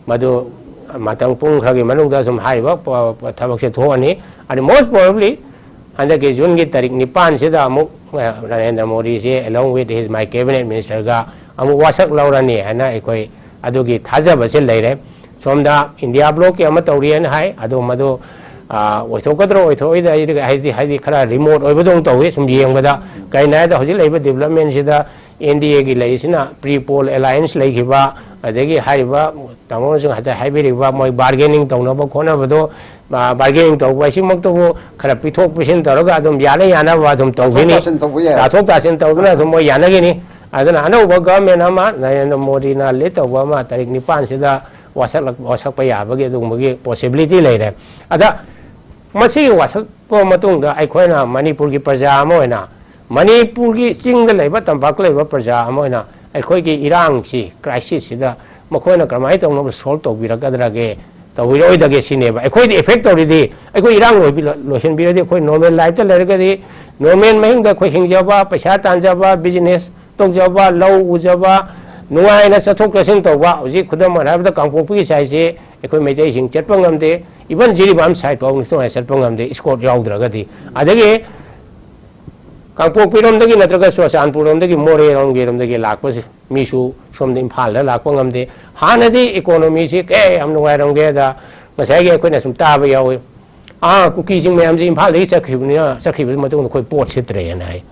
ꯃꯗꯨ ꯃꯇꯝ ꯄꯨꯡ ꯈꯔꯒꯤ ꯃꯅꯨꯡꯗ ꯁꯨꯝ ꯍꯥꯏꯔꯤꯕ ꯄ-, ꯄ-, ꯊꯕꯛꯁꯦ ꯊꯣꯛꯑꯅꯤ꯫ ꯑꯗꯨ most probably ꯍꯟꯗꯛꯀꯤ June ꯒꯤ ꯇꯥꯔꯤꯛ ꯅꯤꯄꯥꯟ ꯁꯤꯗ ꯑꯃꯨꯛ, ꯑ, Narendra ꯃꯣꯗꯤꯁꯦ along with his, my cabinet minister ꯒ ꯑꯃꯨꯛ ꯋꯥꯁꯛ ꯂꯧꯔꯅꯤ ꯍꯥꯏꯅ ꯑꯩꯈꯣꯏ ꯑꯗꯨꯒꯤ ꯊꯥꯖꯕꯁꯦ ꯂꯩꯔꯦ꯫ ꯁꯣꯝꯗ India bloc ꯀꯤ ꯑꯃ ꯇꯧꯔꯤꯑꯅ ꯍꯥꯏ, ꯑꯗꯣ ꯃꯗꯨ, ꯑ, ꯑꯣꯏꯊꯣꯛꯀꯗ꯭ꯔꯣ, ꯑꯣꯏꯊꯣꯛꯑꯣꯏꯗ꯭ꯔꯥ ꯍꯥꯏꯗꯤ, ꯍꯥꯏꯗꯤ, ꯍꯥꯏꯗꯤ ꯈꯔ remote ꯑꯣꯏꯕꯗꯧꯅ ꯇꯧꯏ ꯁꯨꯝ ꯌꯦꯡꯕꯗ꯫ ꯀꯩꯅꯣ ꯍꯥꯏꯗ ꯍꯧꯖꯤꯛ ꯂꯩꯔꯤꯕ development ꯁꯤꯗ N D A ꯒꯤ ꯂꯩꯔꯤꯁꯤꯅ pre poll alliance ꯂꯩꯈꯤꯕ, ꯑꯗꯒꯤ ꯍꯥꯏꯔꯤꯕ ꯇꯥꯃꯣꯅꯁꯨ ꯉꯁꯥꯏ ꯍꯥꯏꯕꯤꯔꯤꯕ ꯃꯣꯏ bargaining ꯇꯧꯅꯕ ꯈꯣꯠꯅꯕꯗꯣ, ꯑ, bargaining ꯇꯧꯕ ꯍꯥꯏꯁꯤꯃꯛꯇꯕꯨ ꯈꯔ ꯄꯤꯊꯣꯛ ꯄꯤꯁꯤꯟ ꯇꯧꯔꯒ ꯑꯗꯨꯝ ꯌꯥꯅ ꯌꯥꯅꯕ ꯑꯗꯨꯝ ꯇꯧꯈꯤꯅꯤ꯫ ꯇꯥꯊꯣꯛ ꯇꯥꯁꯤꯟ ꯇꯧꯕ ꯌꯥꯏ꯫ ꯇꯥꯊꯣꯛ ꯇꯥꯁꯤꯟ ꯇꯧꯗꯨꯅ ꯑꯗꯨꯝ ꯃꯣꯏ ꯌꯥꯅꯈꯤꯅꯤ꯫ ꯑꯗꯨꯅ ꯑꯅꯧꯕ government ꯑꯃ ꯅꯔꯦꯟꯗ꯭ꯔ ꯃꯣꯗꯤꯅ lead ꯇꯧꯕ ꯑꯃ ꯇꯥꯔꯤꯛ ꯅꯤꯄꯥꯟꯁꯤꯗ ꯋꯥꯁꯛꯂꯛ-, ꯋꯥꯁꯛꯄ ꯌꯥꯕꯒꯤ ꯑꯗꯨꯒꯨꯝꯕꯒꯤ possibility ꯂꯩꯔꯦ꯫ ꯑꯗ ꯃꯁꯤꯒꯤ ꯋꯥꯁꯛꯄ ꯃꯇꯨꯡꯗ ꯑꯩꯈꯣꯏꯅ ꯃꯅꯤꯄꯨꯔꯒꯤ ꯄ꯭ꯔꯖꯥ ꯑꯃ ꯑꯣꯏꯅ, ꯃꯅꯤꯄꯨꯔꯒꯤ ꯆꯤꯡꯗ ꯂꯩꯕ, ꯇꯝꯄꯥꯛꯇ ꯂꯩꯕ ꯄ꯭ꯔꯖꯥ ꯑꯃ ꯑꯣꯏꯅ ꯑꯩꯈꯣꯏꯒꯤ ꯏꯔꯥꯡꯁꯤ, crisis ꯁꯤꯗ ꯃꯈꯣꯏꯅ ꯀꯔꯝꯍꯥꯏꯅ ꯇꯧꯅꯕ solve ꯇꯧꯕꯤꯔꯛꯀꯗ꯭ꯔꯒꯦ, ꯇꯧꯕꯤꯔꯛꯑꯣꯏꯗꯒꯦ ꯁꯤꯅꯦꯕ꯫ ꯑꯩꯈꯣꯏꯗ effect ꯇꯧꯔꯤꯗꯤ, ꯑꯩꯈꯣꯏ ꯏꯔꯥꯡ ꯂꯣꯏꯕꯤ-, ꯂꯣꯏꯁꯤꯟꯕꯤꯔꯗꯤ ꯑꯩꯈꯣꯏ normal life ꯇ ꯂꯩꯔꯒꯗꯤ, normal ꯃꯍꯤꯡꯗ ꯑꯩꯈꯣꯏ ꯍꯤꯡꯖꯕ, ꯄꯩꯁꯥ ꯇꯥꯟꯖꯕ, business ꯇꯧꯖꯕ, ꯂꯧ ꯎꯖꯕ, ꯅꯨꯡꯉꯥꯏꯅ ꯆꯠꯊꯣꯛ ꯆꯠꯁꯤꯟ ꯇꯧꯕ, ꯍꯧꯖꯤꯛ ꯈꯨꯗꯝ ꯑꯣꯏꯅ ꯍꯥꯏꯔꯕꯗ ꯀꯥꯡꯄꯣꯛꯄꯤꯒꯤ side ꯁꯦ ꯑꯩꯈꯣꯏ ꯃꯩꯇꯩꯁꯤꯡ ꯆꯠꯄ ꯉꯝꯗꯦ, even ꯖꯤꯔꯤꯕꯥꯝ side ꯐꯥꯎ ꯅꯨꯡꯉꯥꯏꯅ ꯆꯠꯄ ꯉꯝꯗꯦ escort ꯌꯥꯎꯗ꯭ꯔꯒꯗꯤ꯫ ꯑꯗꯒꯤ ꯀꯥꯡꯄꯣꯛꯄꯤꯔꯣꯝꯗꯒꯤ ꯅꯠꯇ꯭ꯔꯒ ꯆꯨꯔꯆꯥꯟꯄꯨꯔꯔꯣꯝꯗꯒꯤ, ꯃꯣꯔꯦꯔꯣꯝꯒꯤꯔꯣꯝꯗꯒꯤ ꯂꯥꯛꯄꯁꯦ ꯃꯤꯁꯨ ꯁꯣꯝꯗ ꯏꯝꯐꯥꯜꯗ ꯂꯥꯛꯄ ꯉꯝꯗꯦ꯫ ꯍꯥꯟꯅꯗꯤ economy ꯁꯤ ꯀꯌꯥ ꯌꯥꯝ ꯅꯨꯡꯉꯥꯏꯔꯝꯒꯦꯗ, ꯉꯁꯥꯏꯒꯤ ꯑꯩꯈꯣꯏꯅ ꯁꯨꯝ ꯇꯥꯕ ꯌꯥꯎꯏ, "ꯑꯥ, ꯀꯨꯀꯤꯁꯤꯡ ꯃꯌꯥꯝꯁꯤ ꯏꯝꯐꯥꯜꯗꯒꯤ ꯆꯠꯈꯤꯕꯅꯤꯅ, ꯆꯠꯈꯤꯕ ꯃꯇꯨꯡꯗ ꯑꯩꯈꯣꯏ ꯄꯣꯠ ꯁꯤꯠꯇ꯭ꯔꯦꯅ" ꯍꯥꯏ꯫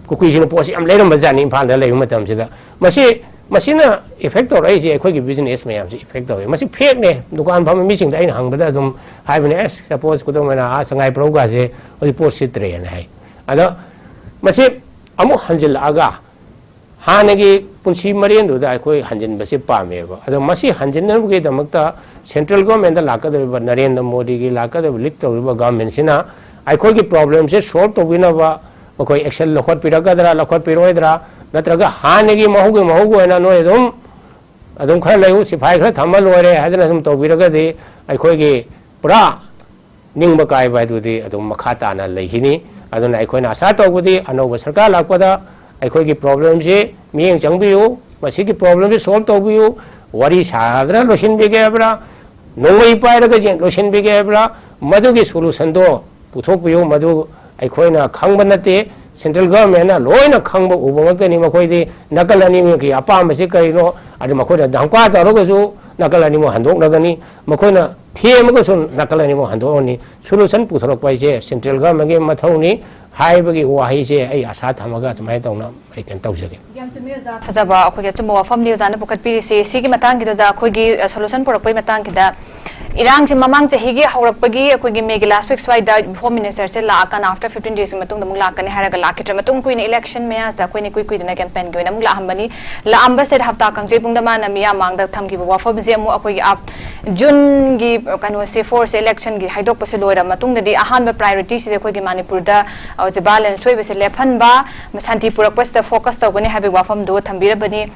ꯀꯨꯀꯤꯁꯤꯡꯅ ꯄꯣꯠꯁꯤ ꯌꯥꯝ ꯂꯩꯔꯝꯕ ꯖꯥꯠꯅꯤ ꯏꯝꯐꯥꯜꯗ ꯂꯩꯕ ꯃꯇꯝꯁꯤꯗ꯫ ꯃꯁꯤ, ꯃꯁꯤꯅ effect ꯇꯧꯔꯛꯏꯁꯦ ꯑꯩꯈꯣꯏꯒꯤ business ꯃꯌꯥꯝꯁꯤ effect ꯇꯧꯏ꯫ ꯃꯁꯤ fake ꯅꯦ꯫ ꯗꯨꯀꯥꯟ ꯐꯝꯕ ꯃꯤꯁꯤꯡꯗ ꯑꯩꯅ ꯍꯪꯕꯗ ꯑꯗꯨꯝ ꯍꯥꯏꯕꯅꯦ, "ꯑꯁ, suppose ꯈꯨꯗꯝ ꯑꯣꯏꯅ ꯑꯥ ꯁꯉꯥꯏ ꯄ꯭ꯔꯧꯒꯥꯁꯦ ꯍꯧꯖꯤꯛ ꯄꯣꯠ ꯁꯤꯠꯇ꯭ꯔꯦꯅ" ꯍꯥꯏ꯫ ꯑꯗꯣ ꯃꯁꯤ ꯑꯃꯨꯛ ꯍꯟꯖꯤꯜꯂꯛꯑꯒ ꯍꯥꯟꯅꯒꯤ ꯄꯨꯟꯁꯤ ꯃꯔꯦꯟꯗꯨꯗ ꯑꯩꯈꯣꯏ ꯍꯟꯖꯤꯟꯕꯁꯤ ꯄꯥꯝꯃꯦꯕ꯫ ꯑꯗꯣ ꯃꯁꯤ ꯍꯟꯖꯤꯟꯅꯕꯒꯤꯗꯃꯛꯇ central government ꯂꯥꯛꯀꯗꯧꯔꯤꯕ ꯅꯔꯦꯟꯗ꯭ꯔ ꯃꯣꯗꯤꯒꯤ ꯂꯥꯛꯀꯗꯧꯔꯤꯕ lead ꯇꯧꯔꯤꯕ government ꯁꯤꯅ ꯑꯩꯈꯣꯏꯒꯤ problem ꯁꯦ solve ꯇꯧꯕꯤꯅꯕ ꯑꯩꯈꯣꯏ action ꯂꯧꯈꯠꯄꯤꯔꯛꯀꯗ꯭ꯔꯥ, ꯂꯧꯈꯠꯄꯤꯔꯣꯏꯗ꯭ꯔꯥ, ꯅꯠꯇ꯭ꯔꯒ ꯍꯥꯟꯅꯒꯤ ꯃꯍꯧꯒꯤ ꯃꯍꯧꯒꯤ ꯑꯣꯏꯅ ꯅꯣꯏ ꯑꯗꯨꯝ ꯑꯗꯨꯝ ꯈꯔ ꯂꯩꯌꯨ, ꯁꯤꯐꯥꯏ ꯈꯔ ꯊꯝꯃ ꯂꯣꯏꯔꯦ ꯍꯥꯏꯗꯅ ꯁꯨꯝ ꯇꯧꯕꯤꯔꯒꯗꯤ ꯑꯩꯈꯣꯏꯒꯤ ꯄꯨꯔꯥ ꯅꯤꯡꯕ ꯀꯥꯏꯕ ꯍꯥꯏꯗꯨꯗꯤ ꯑꯗꯨꯝ ꯃꯈꯥ ꯇꯥꯅ ꯂꯩꯈꯤꯅꯤ꯫ ꯑꯗꯨꯅ ꯑꯩꯈꯣꯏꯅ ꯑꯁꯥ ꯇꯧꯕꯗꯤ ꯑꯅꯧꯕ ꯁꯔꯀꯥꯔ ꯂꯥꯛꯄꯗ ꯑꯩꯈꯣꯏꯒꯤ problem ꯁꯤ ꯃꯤꯠꯌꯦꯡ ꯆꯪꯕꯤꯌꯨ, ꯃꯁꯤꯒꯤ problem ꯁꯤ solve ꯇꯧꯕꯤꯌꯨ, ꯋꯥꯔꯤ ꯁꯥꯗꯅ ꯂꯣꯏꯁꯤꯟꯕꯤꯒꯦ ꯍꯥꯏꯕ꯭ꯔꯥ, ꯅꯣꯡꯃꯩ ꯄꯥꯏꯔꯒ ꯌꯦꯡ-, ꯂꯣꯏꯁꯤꯟꯕꯤꯒꯦ ꯍꯥꯏꯕ꯭ꯔꯥ, ꯃꯗꯨꯒꯤ solution ꯗꯣ ꯄꯨꯊꯣꯛꯄꯤꯌꯨ꯫ ꯃꯗꯨ ꯑꯩꯈꯣꯏꯅ ꯈꯪꯕ ꯅꯠꯇꯦ, central government ꯅ ꯂꯣꯏꯅ ꯈꯪꯕ ꯎꯕ ꯉꯥꯛꯇꯅꯤ꯫ ꯃꯈꯣꯏꯗꯤ ꯅꯥꯀꯜ ꯑꯅꯤꯃꯛꯀꯤ ꯑꯄꯥꯝꯕꯁꯤ ꯀꯔꯤꯅꯣ, ꯑꯗꯨ ꯃꯈꯣꯏꯅ ꯙꯝꯀꯥ ꯇꯧꯔꯒꯁꯨ ꯅꯥꯀꯜ ꯑꯅꯤꯃꯛ ꯍꯟꯗꯣꯛꯅꯒꯅꯤ, ꯃꯈꯣꯏꯅ ꯊꯦꯝꯃꯒꯁꯨ ꯅꯥꯀꯜ ꯑꯅꯤꯃꯛ ꯍꯟꯗꯣꯛꯑꯅꯤ꯫ Solution ꯄꯨꯊꯣꯔꯛꯄ ꯍꯥꯏꯁꯦ central government ꯀꯤ ꯃꯊꯧꯅꯤ ꯍꯥꯏꯕꯒꯤ ꯋꯥꯍꯩꯁꯦ ꯑꯩ ꯑꯁꯥ ꯊꯝꯃꯒ ꯁꯨꯃꯥꯏꯅ ꯇꯧꯅ ꯑꯩ ꯀꯩꯅꯣ ꯇꯧꯖꯒꯦ꯫ ꯌꯥꯝ ꯆꯨꯝꯃꯤ ꯑꯣꯖꯥ, ꯐꯖꯕ ꯑꯩꯈꯣꯏꯒꯤ ꯑꯆꯨꯝꯕ ꯋꯥꯐꯝꯅꯤ ꯑꯣꯖꯥꯅ ꯄꯨꯈꯠꯄꯤꯔꯤꯁꯤ꯫ ꯁꯤꯒꯤ ꯃꯇꯥꯡꯒꯤꯗ ꯑꯣꯖꯥ, ꯑꯩꯈꯣꯏꯒꯤ, ꯑ, solution ꯄꯨꯔꯛꯄꯒꯤ ꯃꯇꯥꯡꯒꯤꯗ ꯏꯔꯥꯡꯁꯦ ꯃꯃꯥꯡ ꯆꯍꯤꯒꯤ ꯍꯧꯔꯛꯄꯒꯤ ꯑꯩꯈꯣꯏꯒꯤ May ꯒꯤ last week ꯁ꯭ꯋꯥꯏꯗ Home Minister ꯁꯦ ꯂꯥꯛꯑꯀꯥꯟꯗ after fifteen days ꯀꯤ ꯃꯇꯨꯡꯗ ꯑꯃꯨꯛ ꯂꯥꯛꯀꯅꯤ ꯍꯥꯏꯔꯒ ꯂꯥꯛꯈꯤꯗ꯭ꯔꯦ꯫ ꯃꯇꯨꯡ ꯀꯨꯏꯅ election ꯃꯌꯥꯁꯦ ꯑꯩꯈꯣꯏꯅ ꯏꯀꯨꯏ ꯀꯨꯏꯗꯅ campaign ꯒꯤ ꯑꯣꯏꯅ ꯑꯃꯨꯛ ꯂꯥꯛꯑꯝꯕꯅꯤ꯫ ꯂꯥꯛꯑꯝꯕꯁꯤꯗ ꯍꯞꯇꯥ ꯀꯥꯡꯖꯩꯕꯨꯡꯗ ꯃꯥꯅ ꯃꯤꯌꯥꯝ ꯃꯥꯡꯗ ꯊꯝꯈꯤꯕ ꯋꯥꯐꯝꯁꯦ ꯑꯃꯨꯛ ꯑꯩꯈꯣꯏꯒꯤ ꯑꯞ-, June ꯒꯤ, ꯑ, ꯀꯩꯅꯣꯁꯦ four ꯁꯦ election ꯒꯤ ꯍꯥꯏꯗꯣꯛꯄꯁꯦ ꯂꯣꯏꯔ ꯃꯇꯨꯡꯗꯗꯤ ꯑꯍꯥꯟꯕ priority ꯁꯤꯗꯤ ꯑꯩꯈꯣꯏꯒꯤ ꯃꯅꯤꯄꯨꯔꯗ, ꯑ, ꯍꯧꯖꯤꯛ violence ꯊꯣꯛꯏꯕꯁꯦ ꯂꯦꯞꯍꯟꯕ, ꯁꯥꯟꯇꯤ ꯄꯨꯔꯛꯄꯁꯤꯗ focus ꯇꯧꯒꯅꯤ ꯍꯥꯏꯕꯒꯤ ꯋꯥꯐꯝꯗꯣ ꯊꯝꯕꯤꯔꯕꯅꯤ꯫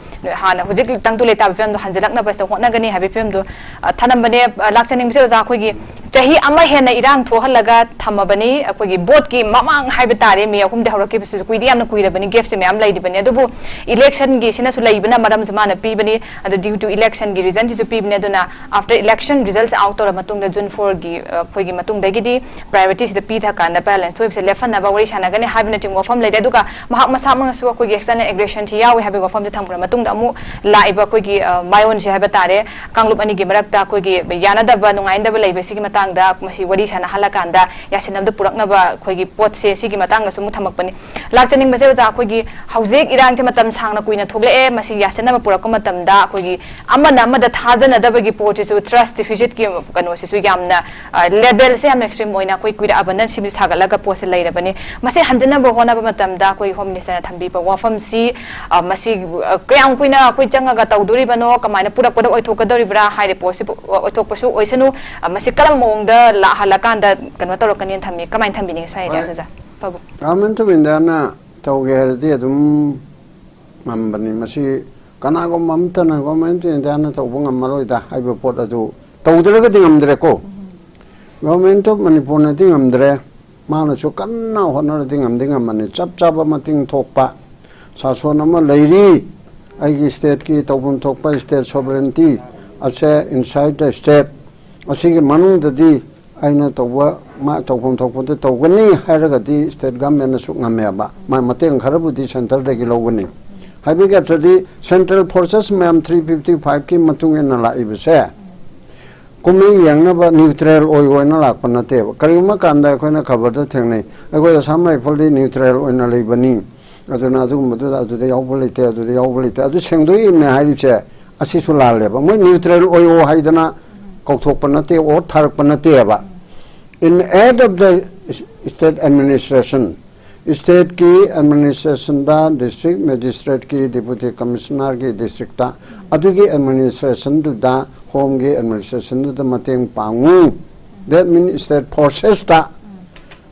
ꯍꯥꯟꯅ ꯍꯧꯖꯤꯛ ꯇꯪꯗꯨ ꯂꯩꯇꯥꯕꯒꯤ ꯐꯤꯕꯝꯗꯣ ꯍꯟꯖꯤꯜꯂꯛꯅꯕꯁꯤꯗ ꯍꯣꯠꯅꯒꯅꯤ ꯍꯥꯏꯕꯒꯤ ꯐꯤꯕꯝꯗꯣ, ꯑ, ꯊꯅꯝꯕꯅꯦ꯫ ꯑ, ꯂꯥꯛꯆꯅꯤꯡꯕꯁꯦ ꯑꯣꯖꯥ, ꯑꯩꯈꯣꯏꯒꯤ ꯆꯍꯤ ꯑꯃ ꯍꯦꯟꯅ ꯏꯔꯥꯡ ꯊꯣꯛꯍꯜꯂꯒ ꯊꯝꯃꯕꯅꯤ꯫ ꯑꯩꯈꯣꯏꯒꯤ vote ꯀꯤ ꯃꯃꯥꯡ ꯍꯥꯏꯕ ꯇꯥꯔꯦ, May ꯑꯍꯨꯝꯗ ꯍꯧꯔꯛꯈꯤꯕꯁꯤꯁꯨ ꯀꯨꯏꯗꯤ ꯌꯥꯝꯅ ꯀꯨꯏꯔꯕꯅꯤ, gap ꯁꯦ ꯃꯌꯥꯝ ꯂꯩꯔꯤꯕꯅꯤ꯫ ꯑꯗꯨꯕꯨ election ꯒꯤ ꯁꯤꯅꯁꯨ ꯂꯩꯕꯅ ꯃꯔꯝꯁꯨ ꯃꯥꯅ ꯄꯤꯕꯅꯤ꯫ ꯑꯗꯨ due to election ꯒꯤ reason ꯁꯤꯁꯨ ꯄꯤꯕꯅꯤ꯫ ꯑꯗꯨꯅ after election result ꯁꯦ out ꯇꯧꯔ ꯃꯇꯨꯡꯗ June four ꯒꯤ, ꯑ, ꯑꯩꯈꯣꯏꯒꯤ ꯃꯇꯨꯡꯗꯒꯤꯗꯤ priority ꯁꯤꯗ ꯄꯤꯊꯀꯥꯟꯗ violence ꯊꯣꯛꯏꯕꯁꯦ ꯂꯦꯞꯍꯟꯅꯕ ꯋꯥꯔꯤ ꯁꯥꯟꯅꯒꯅꯤ ꯍꯥꯏꯕꯅꯆꯤꯡꯕ ꯋꯥꯐꯝ ꯂꯩꯔꯦ꯫ ꯑꯗꯨꯒ ꯃꯍꯥꯛ ꯃꯁꯥꯃꯛꯅꯁꯨ ꯑꯩꯈꯣꯏꯒꯤ external aggression ꯁꯤ ꯌꯥꯎꯏ ꯍꯥꯏꯕꯒꯤ ꯋꯥꯐꯝꯁꯦ ꯊꯝꯈ꯭ꯔ ꯃꯇꯨꯡꯗ ꯑꯃꯨꯛ ꯂꯥꯛꯏꯕ ꯑꯩꯈꯣꯏꯒꯤ, ꯑ, ꯃꯥꯏꯑꯣꯟꯁꯦ ꯍꯥꯏꯕ ꯇꯥꯔꯦ, ꯀꯥꯡꯂꯨꯞ ꯑꯅꯤꯒꯤ ꯃꯔꯛꯇ ꯑꯩꯈꯣꯏꯒꯤ ꯌꯥꯅꯗꯕ, ꯅꯨꯡꯉꯥꯏꯅꯗꯕ ꯂꯩꯕꯁꯤꯒꯤ ꯃꯇꯥꯡ ꯃꯇꯥꯡꯗ ꯃꯁꯤ ꯋꯥꯔꯤ ꯁꯥꯟꯅꯍꯜꯂꯀꯥꯟꯗ ꯌꯥꯁꯤꯟꯅꯕꯗ ꯄꯨꯔꯛꯅꯕ ꯑꯩꯈꯣꯏꯒꯤ ꯄꯣꯠꯁꯦ ꯁꯤꯒꯤ ꯃꯇꯥꯡꯗꯁꯨ ꯑꯃꯨꯛ ꯊꯝꯃꯛꯄꯅꯤ꯫ ꯂꯥꯛꯆꯅꯤꯡꯕꯁꯦ ꯑꯣꯖꯥ, ꯑꯩꯈꯣꯏꯒꯤ ꯍꯧꯖꯤꯛ ꯏꯔꯥꯡꯁꯦ ꯃꯇꯝ ꯁꯥꯡꯅ ꯀꯨꯏꯅ ꯊꯣꯛꯂꯛꯑꯦ, ꯃꯁꯤ ꯌꯥꯁꯤꯟꯅꯕ ꯄꯨꯔꯛꯄ ꯃꯇꯝꯗ ꯑꯩꯈꯣꯏꯒꯤ ꯑꯃꯅ ꯑꯃꯗ ꯊꯥꯖꯅꯗꯕꯒꯤ ꯄꯣꯠꯁꯤꯁꯨ, ꯇ꯭ꯔꯁ ꯗꯤꯐꯤꯁꯤꯠꯀꯤ ꯀꯩꯅꯣꯁꯤꯁꯨ ꯌꯥꯝꯅ ꯂꯦꯚꯦꯜꯁꯦ ꯌꯥꯝꯅ ꯑꯦꯛꯁꯇ꯭ꯔꯤꯝ ꯑꯣꯏꯅ ꯑꯩꯈꯣꯏ ꯀꯨꯏꯔꯛꯑꯕꯅ ꯁꯤꯁꯨ ꯁꯥꯒꯠꯂꯒ ꯄꯣꯠꯁꯦ ꯂꯩꯔꯕꯅꯤ꯫ ꯃꯁꯤ ꯍꯟꯖꯤꯟꯅꯕ ꯍꯣꯠꯅꯕ ꯃꯇꯝꯗ ꯑꯩꯈꯣꯏ ꯍꯣꯝ ꯃꯤꯅꯤꯁꯇꯔꯅ ꯊꯝꯕꯤꯕ ꯋꯥꯐꯝꯁꯤ, ꯑ, ꯃꯁꯤ, ꯑ, ꯀꯌꯥꯝ ꯀꯨꯏꯅ ꯑꯩꯈꯣꯏ ꯆꯪꯉꯒ ꯇꯧꯗꯣꯔꯤꯕꯅꯣ, ꯀꯃꯥꯏꯅ ꯄꯨꯔꯛꯄꯗ ꯑꯣꯏꯊꯣꯛꯀꯗꯧꯔꯤꯕ꯭ꯔꯥ ꯍꯥꯏꯔꯤꯕ ꯄꯣꯠꯁꯤꯕꯨ, ꯑ, ꯑꯣꯏꯊꯣꯛꯄꯁꯨ ꯑꯣꯏꯁꯅꯨ, ꯑ, ꯃꯁꯤ ꯀꯔꯝꯕ ꯃꯑꯣꯡꯗ ꯂꯥꯛꯍꯜꯂꯀꯥꯟꯗ ꯀꯩꯅꯣ ꯇꯧꯔꯛꯀꯅꯤꯅ ꯊꯝꯃꯤ, ꯀꯃꯥꯏꯅ ꯊꯝꯕꯤꯅꯤꯡꯉꯤ ꯁ꯭ꯋꯥꯏ ꯍꯣꯏ꯫ ꯑꯥꯏꯗꯤꯌꯥꯁꯦ, ꯑꯣꯖꯥ? ꯐꯕꯨ꯫ Government of India ꯅ ꯇꯧꯒꯦ ꯍꯥꯏꯔꯗꯤ ꯑꯗꯨꯝ ꯉꯝꯕꯅꯤ꯫ ꯃꯁꯤ ꯀꯅꯥꯒꯨꯝꯕ ꯑꯃꯠꯇꯅ Government of India ꯅ ꯇꯧꯕ ꯉꯝꯃꯔꯣꯏꯗ ꯍꯥꯏꯕ ꯄꯣꯠ ꯑꯗꯨ ꯇꯧꯗ꯭ꯔꯒꯗꯤ ꯉꯝꯗ꯭ꯔꯦꯀꯣ꯫ Government of ꯃꯅꯤꯄꯨꯔꯅꯗꯤ ꯉꯝꯗ꯭ꯔꯦ꯫ ꯃꯥꯅꯁꯨ ꯀꯟꯅ ꯍꯣꯠꯅꯔꯗꯤ ꯉꯝꯗꯤ ꯉꯝꯃꯅꯤ꯫ ꯆꯞ ꯆꯥꯕ ꯃꯇꯤꯡ ꯊꯣꯛꯄ ꯁꯥꯁꯣꯟ ꯑꯃ ꯂꯩꯔꯤ꯫ ꯑꯩꯒꯤ state ꯀꯤ ꯇꯧꯐꯝ ꯊꯣꯛꯄ state sovereignty ꯑꯁꯦ inside the state ꯑꯁꯤꯒꯤ ꯃꯅꯨꯡꯗꯗꯤ ꯑꯩꯅ ꯇꯧꯕ, ꯃꯥ ꯇꯧꯐꯝ ꯊꯣꯛꯄꯗ ꯇꯧꯒꯅꯤ ꯍꯥꯏꯔꯒꯗꯤ state government ꯅꯁꯨ ꯉꯝꯃꯦꯕ꯫ ꯃꯥ ꯃꯇꯦꯡ ꯈꯔꯕꯨꯗꯤ centre ꯗꯒꯤ ꯂꯧꯒꯅꯤ꯫ ꯍꯥꯏꯕꯒꯤ ꯑꯔꯊꯗꯤ central forces ꯃꯌꯥꯝ three fifty five ꯀꯤ ꯃꯇꯨꯡ ꯏꯟꯅ ꯂꯥꯛꯏꯕꯁꯦ ꯀꯨꯝꯍꯩ ꯌꯦꯡꯅꯕ neutral ꯑꯣꯏ ꯑꯣꯏꯅ ꯂꯥꯛꯄ ꯅꯠꯇꯦꯕ꯫ ꯀꯔꯤꯒꯨꯝꯕ ꯀꯥꯟꯗ ꯑꯩꯈꯣꯏꯅ ꯈꯕꯔꯗ ꯊꯦꯡꯅꯩ, "ꯑꯩꯈꯣꯏ ꯑꯁꯥꯝ ꯔꯥꯏꯐꯜꯗꯤ neutral ꯑꯣꯏꯅ ꯂꯩꯕꯅꯤ, ꯑꯗꯨꯅ ꯑꯗꯨꯒꯨꯝꯕꯗꯨꯗ ꯑꯗꯨꯗ ꯌꯥꯎꯕ ꯂꯩꯇꯦ, ꯑꯗꯨꯗ ꯌꯥꯎꯕ ꯂꯩꯇꯦ", ꯑꯗꯨ ꯁꯦꯡꯗꯣꯛꯏꯕꯅꯦ ꯍꯥꯏꯔꯤꯕꯁꯦ꯫ ꯑꯁꯤꯁꯨ ꯂꯥꯜꯂꯦꯕ꯫ ꯃꯣꯏ neutral ꯑꯣꯏꯌꯣ ꯍꯥꯏꯗꯅ ꯀꯧꯊꯣꯛꯄ ꯅꯠꯇꯦ, ꯑꯣꯔ ꯊꯥꯔꯛꯄ ꯅꯠꯇꯦꯕ꯫ In aid of the state administration, state ꯀꯤ administration ꯗ district magistrate ꯀꯤ, deputy commissioner ꯒꯤ district ꯇ, ꯑꯗꯨꯒꯤ administration ꯗꯨꯗ, home ꯒꯤ administration ꯗꯨꯗ ꯃꯇꯦꯡ ꯄꯥꯡꯉꯨ꯫ That means state forces ꯇ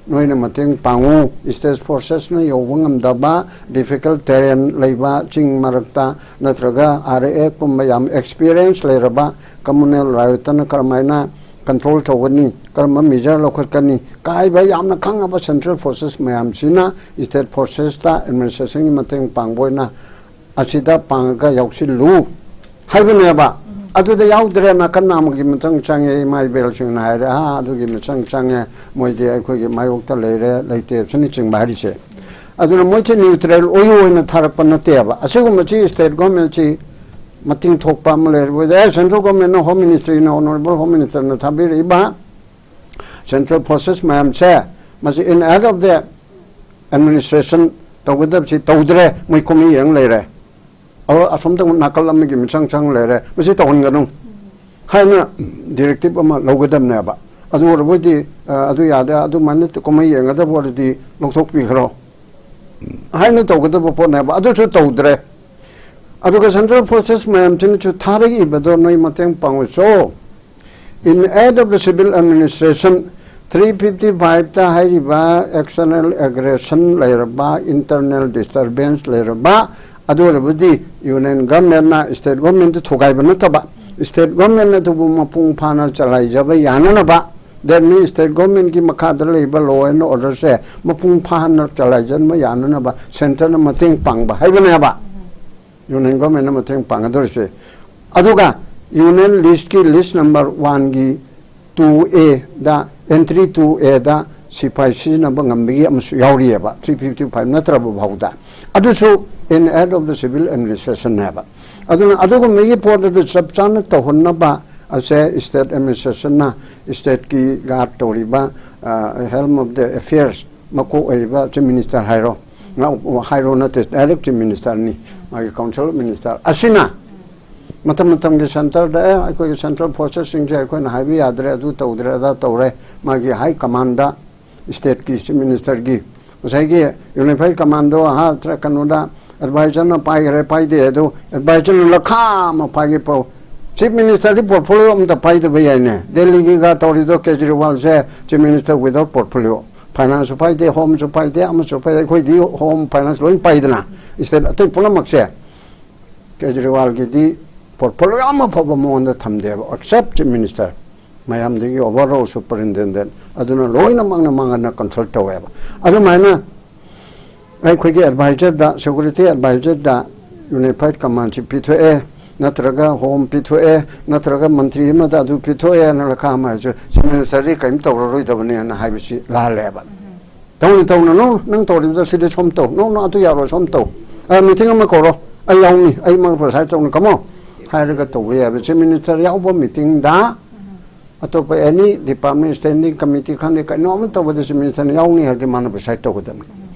ꯅꯣꯏꯅ ꯃꯇꯦꯡ ꯄꯥꯡꯉꯨ꯫ State forces ꯅ ꯌꯧꯕ ꯉꯝꯗꯕ difficult terrain ꯂꯩꯕ ꯆꯤꯡ ꯃꯔꯛꯇ, ꯅꯠꯇ꯭ꯔꯒ R A F ꯀꯨꯝꯕ ꯌꯥꯝ experience ꯂꯩꯔꯕ communal riot ꯅ ꯀꯔꯝꯍꯥꯏꯅ control ꯇꯧꯒꯅꯤ, ꯀꯔꯝꯕ measure ꯂꯧꯈꯠꯀꯅꯤ ꯀꯥꯏꯕ ꯌꯥꯝꯅ ꯈꯪꯉꯕ central forces ꯃꯌꯥꯝꯁꯤꯅ state forces ꯇ administration ꯒꯤ ꯃꯇꯦꯡ ꯄꯥꯡꯕ ꯑꯣꯏꯅ ꯑꯁꯤꯗ ꯄꯥꯡꯉꯒ ꯌꯥꯎꯁꯤꯜꯂꯨ ꯍꯥꯏꯕꯅꯦꯕ꯫ ꯑꯗꯨꯗ ꯌꯥꯎꯗ꯭ꯔꯦ, ꯅꯥꯀꯟ ꯅꯥꯝꯃꯒꯤ ꯃꯤꯆꯪ ꯆꯪꯉꯦ, ꯏꯃꯥ ꯏꯕꯦꯜꯁꯤꯡꯅ ꯍꯥꯏꯔꯦ, "ꯑꯥ, ꯑꯗꯨꯒꯤ ꯃꯤꯆꯪ ꯆꯪꯉꯦ, ꯃꯣꯏꯗꯤ ꯑꯩꯈꯣꯏꯒꯤ ꯃꯥꯌꯣꯛꯇ ꯂꯩꯔꯦ, ꯂꯩꯇꯦ" ꯑꯁꯤꯅꯆꯤꯡꯕ ꯍꯥꯏꯔꯤꯁꯦ꯫ ꯑꯗꯨꯅ ꯃꯣꯏꯁꯦ neutral ꯑꯣꯏꯌꯨ ꯑꯣꯏꯅ ꯊꯥꯔꯛꯄ ꯅꯠꯇꯦꯕ꯫ ꯑꯁꯤꯒꯨꯝꯕꯁꯤ state government ꯁꯤ ꯃꯇꯤꯡ ꯊꯣꯛꯄ ꯑꯃ ꯂꯩꯔꯕꯗꯤ, ꯑꯦ, central government ꯅ, home ministry ꯅ, honourable home minister ꯅ ꯊꯥꯕꯤꯔꯛꯏꯕ Central forces ꯃꯌꯥꯝꯁꯦ ꯃꯁꯤ in aid of the administration ꯇꯧꯒꯗꯕꯁꯤ ꯇꯧꯗ꯭ꯔꯦ, ꯃꯣꯏ ꯀꯨꯝꯍꯩ ꯌꯦꯡ ꯂꯩꯔꯦ꯫ ꯑꯣ, ꯑꯁꯣꯝꯗ ꯅꯥꯀꯜ ꯑꯃꯒꯤ ꯃꯤꯆꯪ ꯆꯪ ꯂꯩꯔꯦ, ꯃꯁꯤ ꯇꯧꯍꯟꯒꯅꯨ ꯍꯥꯏꯅ directive ꯑꯃ ꯂꯧꯒꯗꯕꯅꯦꯕ꯫ ꯑꯗꯨ ꯑꯣꯏꯔꯕꯗꯤ, ꯑ, ꯑꯗꯨ ꯌꯥꯗꯦ, ꯑꯗꯨꯃꯥꯏꯅ ꯀꯨꯝꯍꯩ ꯌꯦꯡꯒꯗꯕ ꯑꯣꯏꯔꯗꯤ ꯂꯧꯊꯣꯛꯄꯤꯈ꯭ꯔꯣ ꯍꯥꯏꯅ ꯇꯧꯒꯗꯕ ꯄꯣꯠꯅꯦꯕ꯫ ꯑꯗꯨꯁꯨ ꯇꯧꯗ꯭ꯔꯦ꯫ ꯑꯗꯨꯒ central forces ꯃꯌꯥꯝꯁꯤꯅꯁꯨ ꯊꯥꯔꯛꯏꯕꯗꯣ ꯅꯣꯏ ꯃꯇꯦꯡ ꯄꯥꯡꯉꯨꯆꯣ꯫ In aid of the civil administration, three fifty five ꯇ ꯍꯥꯏꯔꯤꯕ external aggression ꯂꯩꯔꯕ, internal disturbance ꯂꯩꯔꯕ, ꯑꯗꯨ ꯑꯣꯏꯔꯕꯗꯤ union government ꯅ state government ꯇ ꯊꯨꯒꯥꯏꯕ ꯅꯠꯇꯕ, state government ꯑꯗꯨꯕꯨ ꯃꯄꯨꯡ ꯐꯥꯅ ꯆꯂꯥꯏꯖꯕ ꯌꯥꯅꯅꯕ, that means state government ꯀꯤ ꯃꯈꯥꯗ ꯂꯩꯕ law and order ꯁꯦ ꯃꯄꯨꯡ ꯐꯥꯅ ꯆꯂꯥꯏꯖꯟꯕ ꯌꯥꯅꯅꯕ centre ꯅ ꯃꯇꯦꯡ ꯄꯥꯡꯕ ꯍꯥꯏꯕꯅꯦꯕ꯫ Union government ꯅ ꯃꯇꯦꯡ ꯄꯥꯡꯒꯗꯧꯔꯤꯁꯦ꯫ ꯑꯗꯨꯒ union list ꯀꯤ list number one ꯒꯤ two A the, entry two A ꯗ ꯁꯤꯐꯥꯏ ꯁꯤꯖꯤꯟꯅꯕ ꯉꯝꯕꯒꯤ ꯑꯃꯁꯨ ꯌꯥꯎꯔꯤꯑꯕ, three fifty five ꯅꯠꯇ꯭ꯔꯕ ꯐꯥꯎꯗ꯫ ꯑꯗꯨꯁꯨ in aid of the civil administration ꯅꯦꯕ꯫ ꯑꯗꯨꯅ ꯑꯗꯨꯒꯨꯝꯕꯒꯤ ꯄꯣꯠ ꯑꯗꯨ ꯆꯞ ꯆꯥꯅ ꯇꯧꯍꯟꯅꯕ ꯑꯁꯦ state administration ꯅ state ꯀꯤ guard ꯇꯧꯔꯤꯕ, ꯑ, helm of the affairs ꯃꯀꯣꯛ ꯑꯣꯏꯔꯤꯕ chief minister ꯍꯥꯏꯔꯣ, ꯉ-, ꯍꯥꯏꯔꯣ ꯅꯠꯇꯦ, direct chief minister ꯅꯤ, ꯃꯥꯒꯤ council of minister ꯑꯁꯤꯅ ꯃꯇꯝ ꯃꯇꯝꯒꯤ centre ꯗ, "ꯑꯦ, ꯑꯩꯈꯣꯏꯒꯤ central forces ꯁꯤꯡꯁꯦ ꯑꯩꯈꯣꯏꯅ ꯍꯥꯏꯕ ꯌꯥꯗ꯭ꯔꯦ, ꯑꯗꯨ ꯇꯧꯗ꯭ꯔꯦ, ꯑꯗꯥ ꯇꯧꯔꯦ", ꯃꯥꯒꯤ high command ꯗ, state ꯀꯤ chief minister ꯒꯤ, ꯉꯁꯥꯏꯒꯤ unified commando, ꯑꯍꯥ, ꯅꯠꯇ꯭ꯔ ꯀꯩꯅꯣꯗ advisor ꯅ ꯄꯥꯏꯈ꯭ꯔꯦ, ꯄꯥꯏꯗꯦ, ꯑꯗꯨ advisor ꯅ ꯂꯈꯥ ꯑꯃ ꯄꯥꯏꯒꯦ ꯄꯥꯎ꯫ Chief minister ꯗꯤ portfolio ꯑꯝꯇ ꯄꯥꯏꯗꯕ ꯌꯥꯏꯅꯦ꯫ ꯗꯦꯜꯂꯤꯒꯤꯒ ꯇꯧꯔꯤꯗꯣ ꯀꯦꯖꯔꯤꯋꯥꯜꯁꯦ chief minister without portfolio꯫ Finance ꯁꯨ ꯄꯥꯏꯗꯦ, home ꯁꯨ ꯄꯥꯏꯗꯦ, ꯑꯃꯁꯨ ꯄꯥꯏꯗꯦ꯫ ꯑꯩꯈꯣꯏꯗꯤ home, finance ꯂꯣꯏ ꯄꯥꯏꯗꯅ, state ꯑꯇꯩ ꯄꯨꯝꯅꯃꯛꯁꯦ꯫ ꯀꯦꯖꯔꯤꯋꯥꯜꯒꯤꯗꯤ portfolio ꯑꯃ ꯐꯥꯎꯕ ꯃꯉꯣꯟꯗ ꯊꯝꯗꯦꯕ, except chief minister꯫ ꯃꯌꯥꯝꯗꯒꯤ overall superintendent ꯑꯗꯨꯅ ꯂꯣꯏꯅꯃꯛꯅ ꯃꯉꯣꯟꯗ consult ꯇꯧꯋꯦꯕ꯫ ꯑꯗꯨꯃꯥꯏꯅ ꯑꯩꯈꯣꯏꯒꯤ advisor ꯗ, security advisor ꯗ unified command ꯁꯤ ꯄꯤꯊꯣꯛꯑꯦ, ꯅꯠꯇ꯭ꯔꯒ home ꯄꯤꯊꯣꯛꯑꯦ, ꯅꯠꯇ꯭ꯔꯒ ꯃꯟꯇ꯭ꯔꯤ ꯑꯃꯗ ꯑꯗꯨ ꯄꯤꯊꯣꯛꯑꯦꯅ ꯂꯈꯥ ꯑꯃ ꯍꯥꯏꯁꯨ chief minister ꯗꯤ ꯀꯔꯤꯝ ꯇꯧꯔꯔꯣꯏꯗꯕꯅꯦꯅ ꯍꯥꯏꯕꯁꯤ ꯂꯥꯜꯂꯦꯕ꯫ ꯇꯧꯅꯤ, ꯇꯧꯅ, "No, ꯅꯪ ꯇꯧꯔꯤꯕꯗꯣ ꯁꯤꯗꯤ ꯁꯣꯝ ꯇꯧ, no, no, ꯑꯗꯨ ꯌꯥꯔꯣꯏ, ꯁꯣꯝ ꯇꯧ, ꯑ, meeting ꯑꯃ ꯀꯧꯔꯣ, ꯑꯩ ꯌꯥꯎꯅꯤ, ꯑꯩ ꯃꯥ ꯄ꯭ꯔꯁꯥꯏꯠ ꯇꯧꯅꯤ, come on" ꯍꯥꯏꯔꯒ ꯇꯧꯕ ꯌꯥꯏꯕ꯫ Chief minister ꯌꯥꯎꯕ meeting ꯗ ꯑꯇꯣꯞꯄ ꯑꯦꯅꯤ ꯗꯤꯄꯥꯔꯠꯃꯦꯟ ꯁ꯭ꯇꯦꯟꯗꯤꯡ ꯀꯃꯤꯇꯤ ꯈꯪꯗꯦ, ꯀꯩꯅꯣꯝꯃ ꯇꯧꯕꯗ ꯆꯤꯐ ꯃꯤꯅꯤꯁꯇꯔꯅ ꯌꯥꯎꯅꯤ ꯍꯥꯏꯔꯗꯤ ꯃꯥꯅ ꯄ꯭ꯔꯤꯁꯥꯏꯗ ꯇꯧꯒꯗꯕꯅꯤ꯫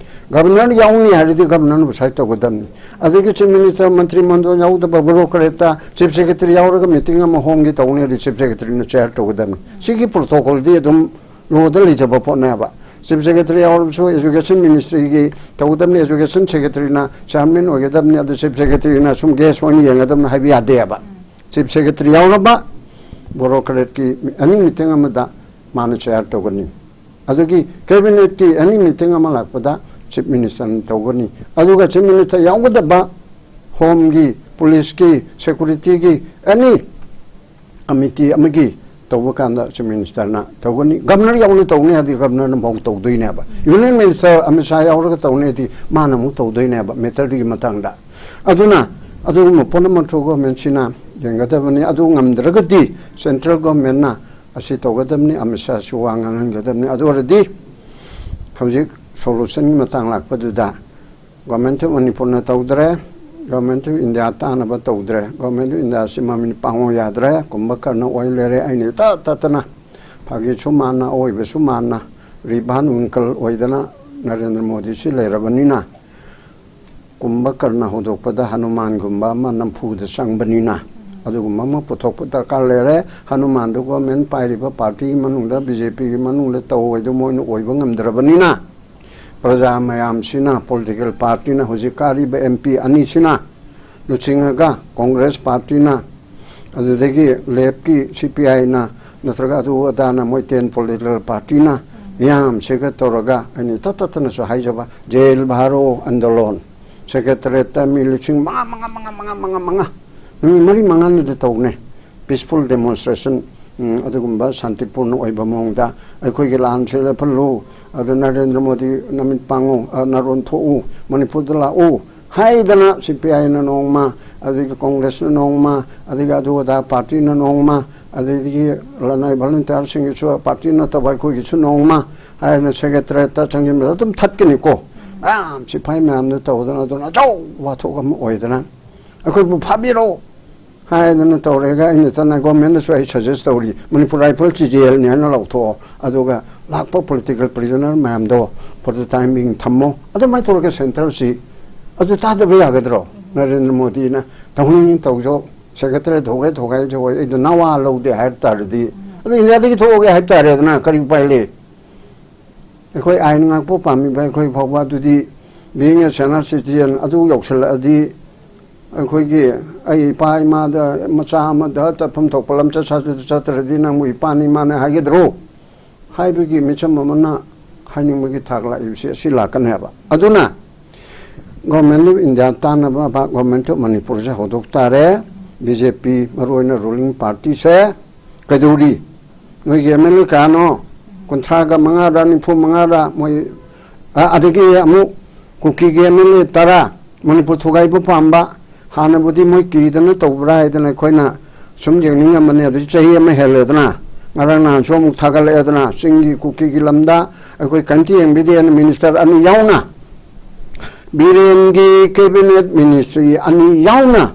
ꯒꯕꯔꯅꯔ ꯌꯥꯎꯅꯤ ꯍꯥꯏꯔꯗꯤ ꯒꯕꯔꯅꯔꯅ ꯄ꯭ꯔꯤꯁꯥꯏꯗ ꯇꯧꯒꯗꯕꯅꯤ꯫ ꯑꯗꯒꯤ ꯆꯤꯐ ꯃꯤꯅꯤꯁꯇꯔ, ꯃꯟꯇ꯭ꯔꯤ ꯃꯟꯗꯣꯜ ꯌꯥꯎꯗꯕ ꯕ꯭ꯌꯨꯔꯣꯀ꯭ꯔꯦꯠꯇ ꯆꯤꯐ ꯁꯦꯀ꯭ꯔꯦꯇꯔꯤ ꯌꯥꯎꯔꯒ ꯃꯤꯇꯤꯡ ꯑꯃ ꯍꯣꯝꯒꯦ ꯇꯧꯅꯤ ꯍꯥꯏꯔꯗꯤ ꯆꯤꯐ ꯁꯦꯀ꯭ꯔꯦꯇꯔꯤꯅ ꯆꯦꯌꯔ ꯇꯧꯒꯗꯕꯅꯤ꯫ ꯁꯤꯒꯤ ꯄ꯭ꯔꯣꯇꯣꯀꯣꯜꯗꯤ ꯑꯗꯨꯝ ꯂꯣꯗ ꯂꯩꯖꯕ ꯄꯣꯠꯅꯦꯕ꯫ ꯆꯤꯐ ꯁꯦꯀ꯭ꯔꯦꯇꯔꯤ ꯌꯥꯎꯔꯕꯁꯨ ꯑꯦꯖꯨꯀꯦꯁꯟ ꯃꯤꯅꯤꯁꯇ꯭ꯔꯤꯒꯤ ꯇꯧꯒꯗꯕꯅꯤ, ꯑꯦꯖꯨꯀꯦꯁꯟ ꯁꯦꯀ꯭ꯔꯦꯇꯔꯤꯅ ꯆꯤꯌꯥꯔꯃꯦꯟ ꯑꯣꯏꯒꯗꯕꯅꯤ, ꯑꯗꯨ ꯆꯤꯐ ꯁꯦꯀ꯭ꯔꯦꯇꯔꯤꯅ ꯁꯨꯝ ꯒꯦꯁ ꯑꯣꯏꯅ ꯌꯦꯡꯒꯗꯕꯅꯤ ꯍꯥꯏꯕ ꯌꯥꯗꯦꯕ꯫ ꯆꯤꯐ ꯁꯦꯀ꯭ꯔꯦꯇꯔꯤ ꯌꯥꯎꯔꯕ ꯕ꯭ꯌꯨꯔꯣꯀ꯭ꯔꯦꯠꯀꯤ ꯑꯦꯅꯤ ꯃꯤꯇꯤꯡ ꯑꯃꯗ ꯃꯥꯅ ꯆꯦꯌꯔ ꯇꯧꯒꯅꯤ꯫ ꯑꯗꯨꯒꯤ ꯀꯦꯕꯤꯅꯦꯠꯀꯤ ꯑꯦꯅꯤ ꯃꯤꯇꯤꯡ ꯑꯃ ꯂꯥꯛꯄꯗ ꯆꯤꯐ ꯃꯤꯅꯤꯁꯇꯔꯅ ꯇꯧꯒꯅꯤ꯫ ꯑꯗꯨꯒ ꯆꯤꯐ ꯃꯤꯅꯤꯁꯇꯔ ꯌꯥꯎꯒꯗꯕ ꯍꯣꯝꯒꯤ, ꯄꯨꯂꯤꯁꯀꯤ, ꯁꯦꯀ꯭ꯌꯨꯔꯤꯇꯤꯒꯤ ꯑꯦꯅꯤ ꯀꯃꯤꯇꯤ ꯑꯃꯒꯤ ꯇꯧꯕ ꯀꯥꯟꯗ ꯆꯤꯐ ꯃꯤꯅꯤꯁꯇꯔꯅ ꯇꯧꯒꯅꯤ꯫ ꯒꯕꯔꯅꯔ ꯌꯥꯎꯅ ꯇꯧꯅꯤ ꯍꯥꯏꯔꯗꯤ ꯒꯕꯔꯅꯔꯅ ꯃꯑꯣꯡ ꯇꯧꯗꯣꯏꯅꯦꯕ꯫ ꯌꯨꯅꯤꯌꯟ ꯃꯤꯅꯤꯁꯇꯔ ꯑꯃꯤꯠ ꯁꯥꯍ ꯌꯥꯎꯔꯒ ꯇꯧꯅꯤ ꯍꯥꯏꯗꯤ ꯃꯥꯅ ꯑꯃꯨꯛ ꯇꯧꯗꯣꯏꯅꯦꯕ ꯃꯦꯇꯔꯗꯨꯒꯤ ꯃꯇꯥꯡꯗ꯫ ꯑꯗꯨꯅ ꯑꯗꯨꯒꯨꯝꯕ ꯄꯣꯠ ꯑꯃ ꯒꯣꯚꯔꯟꯃꯦꯟꯠꯁꯤꯅ ꯌꯦꯡꯒꯗꯕꯅꯤ꯫ ꯑꯗꯨ ꯉꯝꯗ꯭ꯔꯒꯗꯤ ꯁꯦꯟꯇ꯭ꯔꯦꯜ ꯒꯣꯚꯔꯟꯃꯦꯟꯠꯅ ꯑꯁꯤ ꯇꯧꯒꯗꯕꯅꯤ, ꯑꯃꯤꯠ ꯁꯥꯍꯁꯨ ꯋꯥ ꯉꯥꯡꯍꯟꯒꯗꯕꯅꯤ꯫ ꯑꯗꯨ ꯑꯣꯏꯔꯗꯤ ꯍꯧꯖꯤꯛ ꯁꯣꯂꯨꯁꯟꯒꯤ ꯃꯇꯥꯡ ꯂꯥꯛꯄꯗꯨꯗ Government of ꯃꯅꯤꯄꯨꯔꯅ ꯇꯧꯗ꯭ꯔꯦ, Government of India ꯇꯥꯅꯕ ꯇꯧꯗ꯭ꯔꯦ, Government of India ꯁꯤ ꯃꯃꯤꯠ ꯄꯥꯡꯉꯣ ꯌꯥꯗ꯭ꯔꯦ, ꯀꯨꯝꯚꯀꯔꯅ ꯑꯣꯏ ꯂꯩꯔꯦ꯫ ꯑꯩꯅ ꯏꯇꯠ ꯇꯠꯇꯅ ꯐꯥꯒꯤꯁꯨ ꯃꯥꯟꯅ, ꯑꯑꯣꯏꯕꯁꯨ ꯃꯥꯟꯅ, ꯔꯤ ꯚꯥꯟ ꯋꯤꯡꯀꯜ ꯑꯣꯏꯗꯅ ꯅꯔꯦꯟꯗ꯭ꯔ ꯃꯣꯗꯤ ꯁꯤ ꯂꯩꯔꯕꯅꯤꯅ, ꯀꯨꯝꯚꯀꯔꯅ ꯍꯧꯗꯣꯛꯄꯗ ꯍꯅꯨꯃꯥꯟꯒꯨꯝꯕ ꯑꯃ ꯅꯝꯐꯨꯗ ꯆꯪꯕꯅꯤꯅ, ꯑꯗꯨꯒꯨꯝꯕ ꯑꯃ ꯄꯨꯊꯣꯛꯄ ꯗꯔꯀꯥꯔ ꯂꯩꯔꯦ꯫ ꯍꯅꯨꯃꯥꯟꯗꯨ ꯒꯣꯚꯔꯟꯃꯦꯟꯠ ꯄꯥꯏꯔꯤꯕ ꯄꯥꯔꯇꯤꯒꯤ ꯃꯅꯨꯡꯗ, ꯕꯤ ꯖꯦ ꯄꯤꯒꯤ ꯃꯅꯨꯡꯗ ꯇꯧꯋꯦꯗꯨ ꯃꯣꯏꯅ ꯑꯣꯏꯕ ꯉꯝꯗ꯭ꯔꯕꯅꯤꯅ, ꯄ꯭ꯔꯖꯥ ꯃꯌꯥꯝꯁꯤꯅ, ꯄꯣꯂꯤꯇꯤꯀꯦꯜ ꯄꯥꯔꯇꯤꯅ, ꯍꯧꯖꯤꯛ ꯀꯥꯔꯤꯕ ꯑꯦꯝ ꯄꯤ ꯑꯅꯤꯁꯤꯅ ꯂꯨꯆꯤꯡꯉꯒ, ꯀꯣꯡꯒ꯭ꯔꯦꯁ ꯄꯥꯔꯇꯤꯅ, ꯑꯗꯨꯗꯒꯤ ꯂꯦꯐꯀꯤ ꯁꯤ ꯄꯤ ꯑꯥꯏꯅ, ꯅꯠꯇ꯭ꯔꯒ ꯑꯗꯨ ꯑꯗꯥꯅ, ꯃꯣꯏ ꯇꯦꯟ ꯄꯣꯂꯤꯇꯤꯀꯦꯜ ꯄꯥꯔꯇꯤꯅ ꯃꯤꯌꯥꯝꯁꯤꯒ ꯇꯧꯔꯒ ꯑꯩꯅ ꯏꯇꯠ ꯇꯠꯇꯅꯁꯨ ꯍꯥꯏꯖꯕ, ꯖꯦꯜ ꯚꯥꯔꯣ ꯑꯟꯗꯣꯂꯣꯟ, ꯁꯦꯀ꯭ꯔꯦꯇꯔꯤꯌꯦꯠꯇ ꯃꯤ ꯂꯤꯁꯤꯡ ꯃꯉꯥ, ꯃꯉꯥ, ꯃꯉꯥ, ꯃꯉꯥ, ꯃꯉꯥ, ꯃꯉꯥ, ꯅꯨꯃꯤꯠ ꯃꯔꯤ ꯃꯉꯥꯅꯤꯗ ꯇꯧꯅꯦ꯫ Peaceful demonstration, ꯎꯝ, ꯑꯗꯨꯒꯨꯝꯕ ꯁꯥꯟꯇꯤꯄꯨꯔꯅ ꯑꯣꯏꯕ ꯃꯑꯣꯡꯗ ꯑꯩꯈꯣꯏꯒꯤ ꯂꯥꯟꯁꯦ ꯂꯦꯞꯍꯜꯂꯨ, ꯑꯗꯨ ꯅꯔꯦꯟꯗ꯭ꯔ ꯃꯣꯗꯤ ꯅꯃꯤꯠ ꯄꯥꯡꯉꯨ, ꯑ, ꯅꯥꯔꯣꯟ ꯊꯣꯛꯎ, ꯃꯅꯤꯄꯨꯔꯗ ꯂꯥꯛꯎ ꯍꯥꯏꯗꯅ ꯁꯤ ꯄꯤ ꯑꯥꯏꯅ ꯅꯣꯡꯃ, ꯑꯗꯒꯤ ꯀꯣꯡꯒ꯭ꯔꯦꯁꯅ ꯅꯣꯡꯃ, ꯑꯗꯒꯤ ꯑꯗꯨ ꯑꯗꯥ ꯄꯥꯔꯇꯤꯅ ꯅꯣꯡꯃ, ꯑꯗꯒꯤ ꯂꯅꯥꯏ ꯚꯣꯂꯨꯟꯇꯤꯌꯥꯔꯁꯤꯡꯒꯤꯁꯨ ꯄꯥꯔꯇꯤ ꯅꯠꯇꯕ ꯑꯩꯈꯣꯏꯒꯤꯁꯨ ꯅꯣꯡꯃ ꯍꯥꯏꯅ ꯁꯦꯀ꯭ꯔꯦꯇꯔꯤꯌꯦꯠꯇ ꯆꯪꯁꯤꯟꯕꯗ ꯑꯗꯨꯝ ꯊꯠꯀꯅꯤꯀꯣ꯫ ꯃꯌꯥꯝ ꯁꯤꯐꯥꯏ ꯃꯌꯥꯝꯗ ꯇꯧꯗꯅ ꯑꯗꯨꯅ ꯑꯆꯧꯕ ꯋꯥꯊꯣꯛ ꯑꯃ ꯑꯣꯏꯗꯅ ꯑꯩꯈꯣꯏꯕꯨ ꯐꯥꯕꯤꯔꯣ, ꯍꯥꯏꯗꯅ ꯇꯧꯔꯦꯒ ꯑꯩꯅ ꯆꯠꯅ ꯒꯣꯔꯃꯦꯟꯗꯁꯨ ꯑꯩ ꯁꯖꯦꯁ ꯇꯧꯔꯤ, ꯃꯅꯤꯄꯨꯔ ꯔꯥꯏꯐꯜꯁꯤ ꯖꯦꯜꯅꯤ ꯍꯥꯏꯅ ꯂꯧꯊꯣꯛꯑꯣ, ꯑꯗꯨꯒ ꯂꯥꯛꯄ ꯄꯣꯂꯤꯇꯤꯀꯦꯜ ꯄ꯭ꯔꯤꯖꯅꯔ ꯃꯌꯥꯝꯗꯣ ꯐꯣꯔ ꯗ ꯇꯥꯏꯝ ꯕꯤꯡ ꯊꯝꯃꯣ, ꯑꯗꯨꯃꯥꯏꯅ ꯇꯧꯔꯒ ꯁꯦꯟꯇꯔꯁꯤ ꯑꯗꯨ ꯇꯥꯗꯕ ꯌꯥꯒꯗ꯭ꯔꯣ? ꯅꯔꯦꯟꯗ꯭ꯔ ꯃꯣꯗꯤꯅ ꯇꯧꯅꯤꯡ ꯇꯧꯖꯧ, ꯁꯦꯀ꯭ꯔꯦꯇꯔꯤ ꯊꯣꯛꯑꯦ ꯊꯣꯛꯑꯦ ꯊꯣꯛꯑꯦ ꯑꯩꯗꯣ ꯅꯋꯥ ꯂꯧꯗꯦ ꯍꯥꯏꯕ ꯇꯥꯔꯗꯤ, ꯑꯗꯨ ꯏꯟꯗꯤꯌꯥꯗꯒꯤ ꯊꯣꯛꯑꯒꯦ ꯍꯥꯏꯕ ꯇꯥꯔꯦꯗꯅ, ꯀꯔꯤ ꯎꯄꯥꯏ ꯂꯩ? ꯑꯩꯈꯣꯏ ꯑꯥꯏꯟ ꯉꯥꯛꯄ ꯄꯥꯝꯃꯤꯕ ꯑꯩꯈꯣꯏ ꯐꯥꯎꯕ ꯑꯗꯨꯗꯤ, ꯕꯤꯡ ꯑꯦ ꯁꯦꯅꯥ ꯁꯤꯇꯤꯖꯦꯟ ꯑꯗꯨ ꯌꯧꯁꯤꯜꯂꯛꯑꯗꯤ, ꯑꯩꯈꯣꯏꯒꯤ ꯑꯩ ꯏꯄꯥ ꯏꯃꯥꯗ ꯃꯆꯥ ꯑꯃꯗ ꯆꯠꯐꯝ ꯊꯣꯛꯄ ꯂꯝꯆꯠ ꯁꯥꯖꯠꯇ ꯆꯠꯇ꯭ꯔꯗꯤ ꯅꯪꯕꯨ ꯏꯄꯥꯅꯤ ꯏꯃꯥꯅꯤ ꯍꯥꯏꯒꯗ꯭ꯔꯣ? ꯍꯥꯏꯕꯒꯤ ꯃꯤꯆꯝ ꯑꯃꯅ ꯍꯥꯏꯅꯤꯡꯕꯒꯤ ꯊꯥꯛ ꯂꯥꯛꯏꯕꯁꯤ ꯑꯁꯤ ꯂꯥꯛꯀꯅꯦꯕ꯫ ꯑꯗꯨꯅ Government of India ꯇꯥꯟꯅꯕ Government of ꯃꯅꯤꯄꯨꯔꯁꯦ ꯍꯧꯗꯣꯛ ꯇꯥꯔꯦ꯫ ꯕꯤ ꯖꯦ ꯄꯤ, ꯃꯔꯨꯑꯣꯏꯅ ꯔꯨꯂꯤꯡ ꯄꯥꯔꯇꯤꯁꯦ ꯀꯩꯗꯧꯔꯤ? ꯅꯣꯏꯒꯤ ꯑꯦꯝ ꯑꯦꯜ ꯑꯦ ꯀꯌꯥꯅꯣ? ꯀꯨꯟꯊ꯭ꯔꯥꯒ ꯃꯉꯥꯔ, ꯅꯤꯐꯨ ꯃꯉꯥꯔ? ꯃꯣꯏ, ꯑ, ꯑꯗꯒꯤ ꯑꯃꯨꯛ ꯀꯨꯀꯤꯒꯤ ꯑꯦꯝ ꯑꯦꯜ ꯑꯦ ꯇꯔꯥ, ꯃꯅꯤꯄꯨꯔ ꯊꯨꯒꯥꯏꯕ ꯄꯥꯝꯕ꯫ ꯍꯥꯟꯅꯕꯨꯗꯤ ꯃꯣꯏ ꯀꯤꯗꯅ ꯇꯧꯕ꯭ꯔꯥ ꯍꯥꯏꯗꯅ ꯑꯩꯈꯣꯏꯅ ꯁꯨꯝ ꯌꯦꯡꯅꯤꯡꯉꯝꯕꯅꯤ꯫ ꯑꯗꯨ ꯆꯍꯤ ꯑꯃ ꯍꯦꯜꯂꯦꯗꯅ, ꯉꯔꯥꯡ ꯅꯍꯥꯟꯁꯨ ꯑꯃꯨꯛ ꯊꯥꯒꯠꯂꯛꯑꯦꯗꯅ, ꯆꯤꯡꯒꯤ ꯀꯨꯀꯤꯒꯤ ꯂꯝꯗ ꯑꯩꯈꯣꯏ ꯀꯟꯇꯤ ꯑꯦꯝ ꯕꯤꯗꯦꯟ ꯃꯤꯅꯤꯁꯇꯔ ꯑꯅꯤ ꯌꯥꯎꯅ, ꯕꯤꯔꯦꯟꯒꯤ ꯀꯦꯕꯤꯅꯦꯠ ꯃꯤꯅꯤꯁꯇ꯭ꯔꯤ ꯑꯅꯤ ꯌꯥꯎꯅ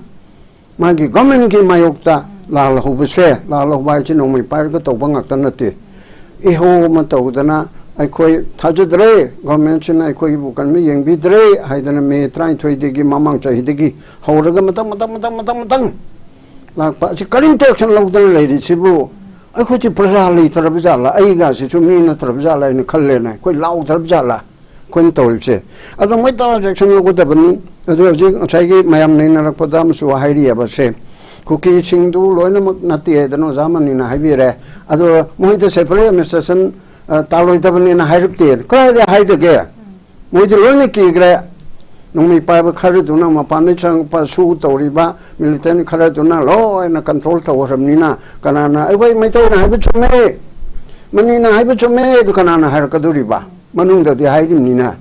ꯃꯥꯒꯤ ꯒꯣꯔꯃꯦꯟꯒꯤ ꯃꯥꯌꯣꯛꯇ ꯂꯥꯜꯍꯧꯕꯁꯦ, ꯂꯥꯜꯍꯧꯕ ꯍꯥꯏꯁꯦ ꯅꯣꯡꯃꯩ ꯄꯥꯏꯔꯒ ꯇꯧꯕ ꯉꯥꯛꯇ ꯅꯠꯇꯦ꯫ ꯏꯍꯧ ꯑꯃ ꯇꯧꯗꯅ ꯑꯩꯈꯣꯏ ꯊꯥꯖꯗ꯭ꯔꯦ, ꯒꯣꯔꯃꯦꯟꯁꯤꯅ ꯑꯩꯈꯣꯏꯒꯤꯕꯨ ꯀꯔꯤꯝꯇ ꯌꯦꯡꯕꯤꯗ꯭ꯔꯦ ꯍꯥꯏꯗꯅ ꯃꯦ ꯇꯔꯥꯅꯤꯊꯣꯏꯗꯒꯤ, ꯃꯃꯥꯡ ꯆꯍꯤꯗꯒꯤ ꯍꯧꯔꯒ ꯃꯊꯪ ꯃꯊꯪ ꯃꯊꯪ ꯃꯊꯪ ꯃꯊꯪ ꯂꯥꯛꯄ ꯑꯁꯤ ꯀꯔꯤꯝꯇ action ꯂꯧꯗꯅ ꯂꯩꯔꯤꯁꯤꯕꯨ ꯑꯩꯈꯣꯏꯁꯤ ꯄ꯭ꯔꯖꯥ ꯂꯩꯇ꯭ꯔꯕ ꯖꯥꯠꯂꯥ? ꯑꯩꯒꯁꯤꯁꯨ ꯃꯤ ꯅꯠꯇ꯭ꯔꯕ ꯖꯥꯠꯂꯥ ꯍꯥꯏꯅ ꯈꯜꯂꯦꯅꯦ꯫ ꯑꯩꯈꯣꯏ ꯂꯥꯎꯗ꯭ꯔꯕ ꯖꯥꯠꯂꯥ ꯑꯩꯈꯣꯏꯅ ꯇꯧꯔꯤꯕꯁꯦ? ꯑꯗꯣ ꯃꯣꯏ ꯇꯧꯔ action ꯂꯧꯒꯗꯕꯅꯤ꯫ ꯑꯗꯨ ꯍꯧꯖꯤꯛ ꯉꯁꯥꯏꯒꯤ ꯃꯌꯥꯝ ꯅꯩꯅꯔꯛꯄꯗ ꯑꯃꯁꯨ ꯍꯥꯏꯔꯤꯑꯕ ꯁꯦ, ꯀꯨꯀꯤꯁꯤꯡꯗꯨ ꯂꯣꯏꯅꯃꯛ ꯅꯠꯇꯦ ꯍꯥꯏꯗꯅ ꯑꯣꯖꯥ ꯃꯅꯤꯅ ꯍꯥꯏꯕꯤꯔꯦ꯫ ꯑꯗꯣ ꯃꯣꯏꯗ separate administration, ꯑ, ꯇꯥꯂꯣꯏꯗꯕꯅꯦꯅ ꯍꯥꯏꯔꯛꯇꯦ꯫ ꯀꯗꯥꯏꯗ ꯍꯥꯏꯗꯒꯦ? ꯃꯣꯏꯗꯤ ꯂꯣꯏꯅ ꯀꯤꯈ꯭ꯔꯦ꯫ ꯅꯣꯡꯃꯩ ꯄꯥꯏꯕ ꯈꯔꯗꯨꯅ, ꯃꯄꯥꯟꯗꯒꯤ ꯆꯪꯉꯛꯄ ꯁꯨ ꯇꯧꯔꯤꯕ militant ꯈꯔꯗꯨꯅ ꯂꯣꯏꯅ control ꯇꯧꯈ꯭ꯔꯕꯅꯤꯅ, ꯀꯅꯥꯅ, "ꯑꯩꯈꯣꯏ ꯃꯩꯇꯩꯅ ꯍꯥꯏꯕ ꯆꯨꯝꯃꯦ, ꯃꯅꯤꯅ ꯍꯥꯏꯕ ꯆꯨꯝꯃꯦ" ꯑꯗꯨ ꯀꯅꯥꯅ ꯍꯥꯏꯔꯛꯀꯗꯣꯔꯤꯕ? ꯃꯅꯨꯡꯗꯗꯤ ꯍꯥꯏꯔꯤꯕꯅꯤꯅ꯫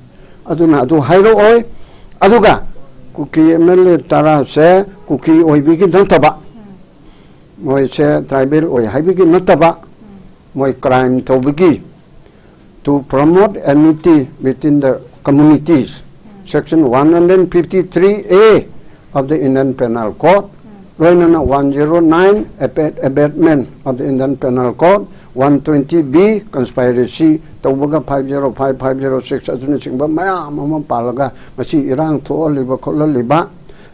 ꯑꯗꯨꯅ ꯑꯗꯨ ꯍꯥꯏꯔꯛꯑꯣꯏ꯫ ꯑꯗꯨꯒ ꯀꯨꯀꯤ ꯑꯦꯝ ꯑꯦꯜ ꯑꯦ ꯇꯔꯥꯁꯦ ꯀꯨꯀꯤ ꯑꯣꯏꯕꯒꯤ ꯅꯠꯇꯕ, ꯃꯣꯏꯁꯦ tribal ꯑꯣꯏ ꯍꯥꯏꯕꯒꯤ ꯅꯠꯇꯕ, ꯃꯣꯏ crime ꯇꯧꯕꯒꯤ, to promote enmity between the communities, section one hundred fifty-three A of the Indian Penal Code, ꯂꯣꯏꯅꯅ one zero nine, abet-, abetment of the Indian Penal Code, one twenty B, conspiracy ꯇꯧꯕꯒ, five zero five, five zero six ꯑꯗꯨꯅꯆꯤꯡꯕ ꯃꯌꯥꯝ ꯑꯃ ꯄꯥꯜꯂꯒ ꯃꯁꯤ ꯏꯔꯥꯡ ꯊꯣꯛꯍꯜꯂꯤꯕ ꯈꯣꯠꯍꯜꯂꯤꯕ,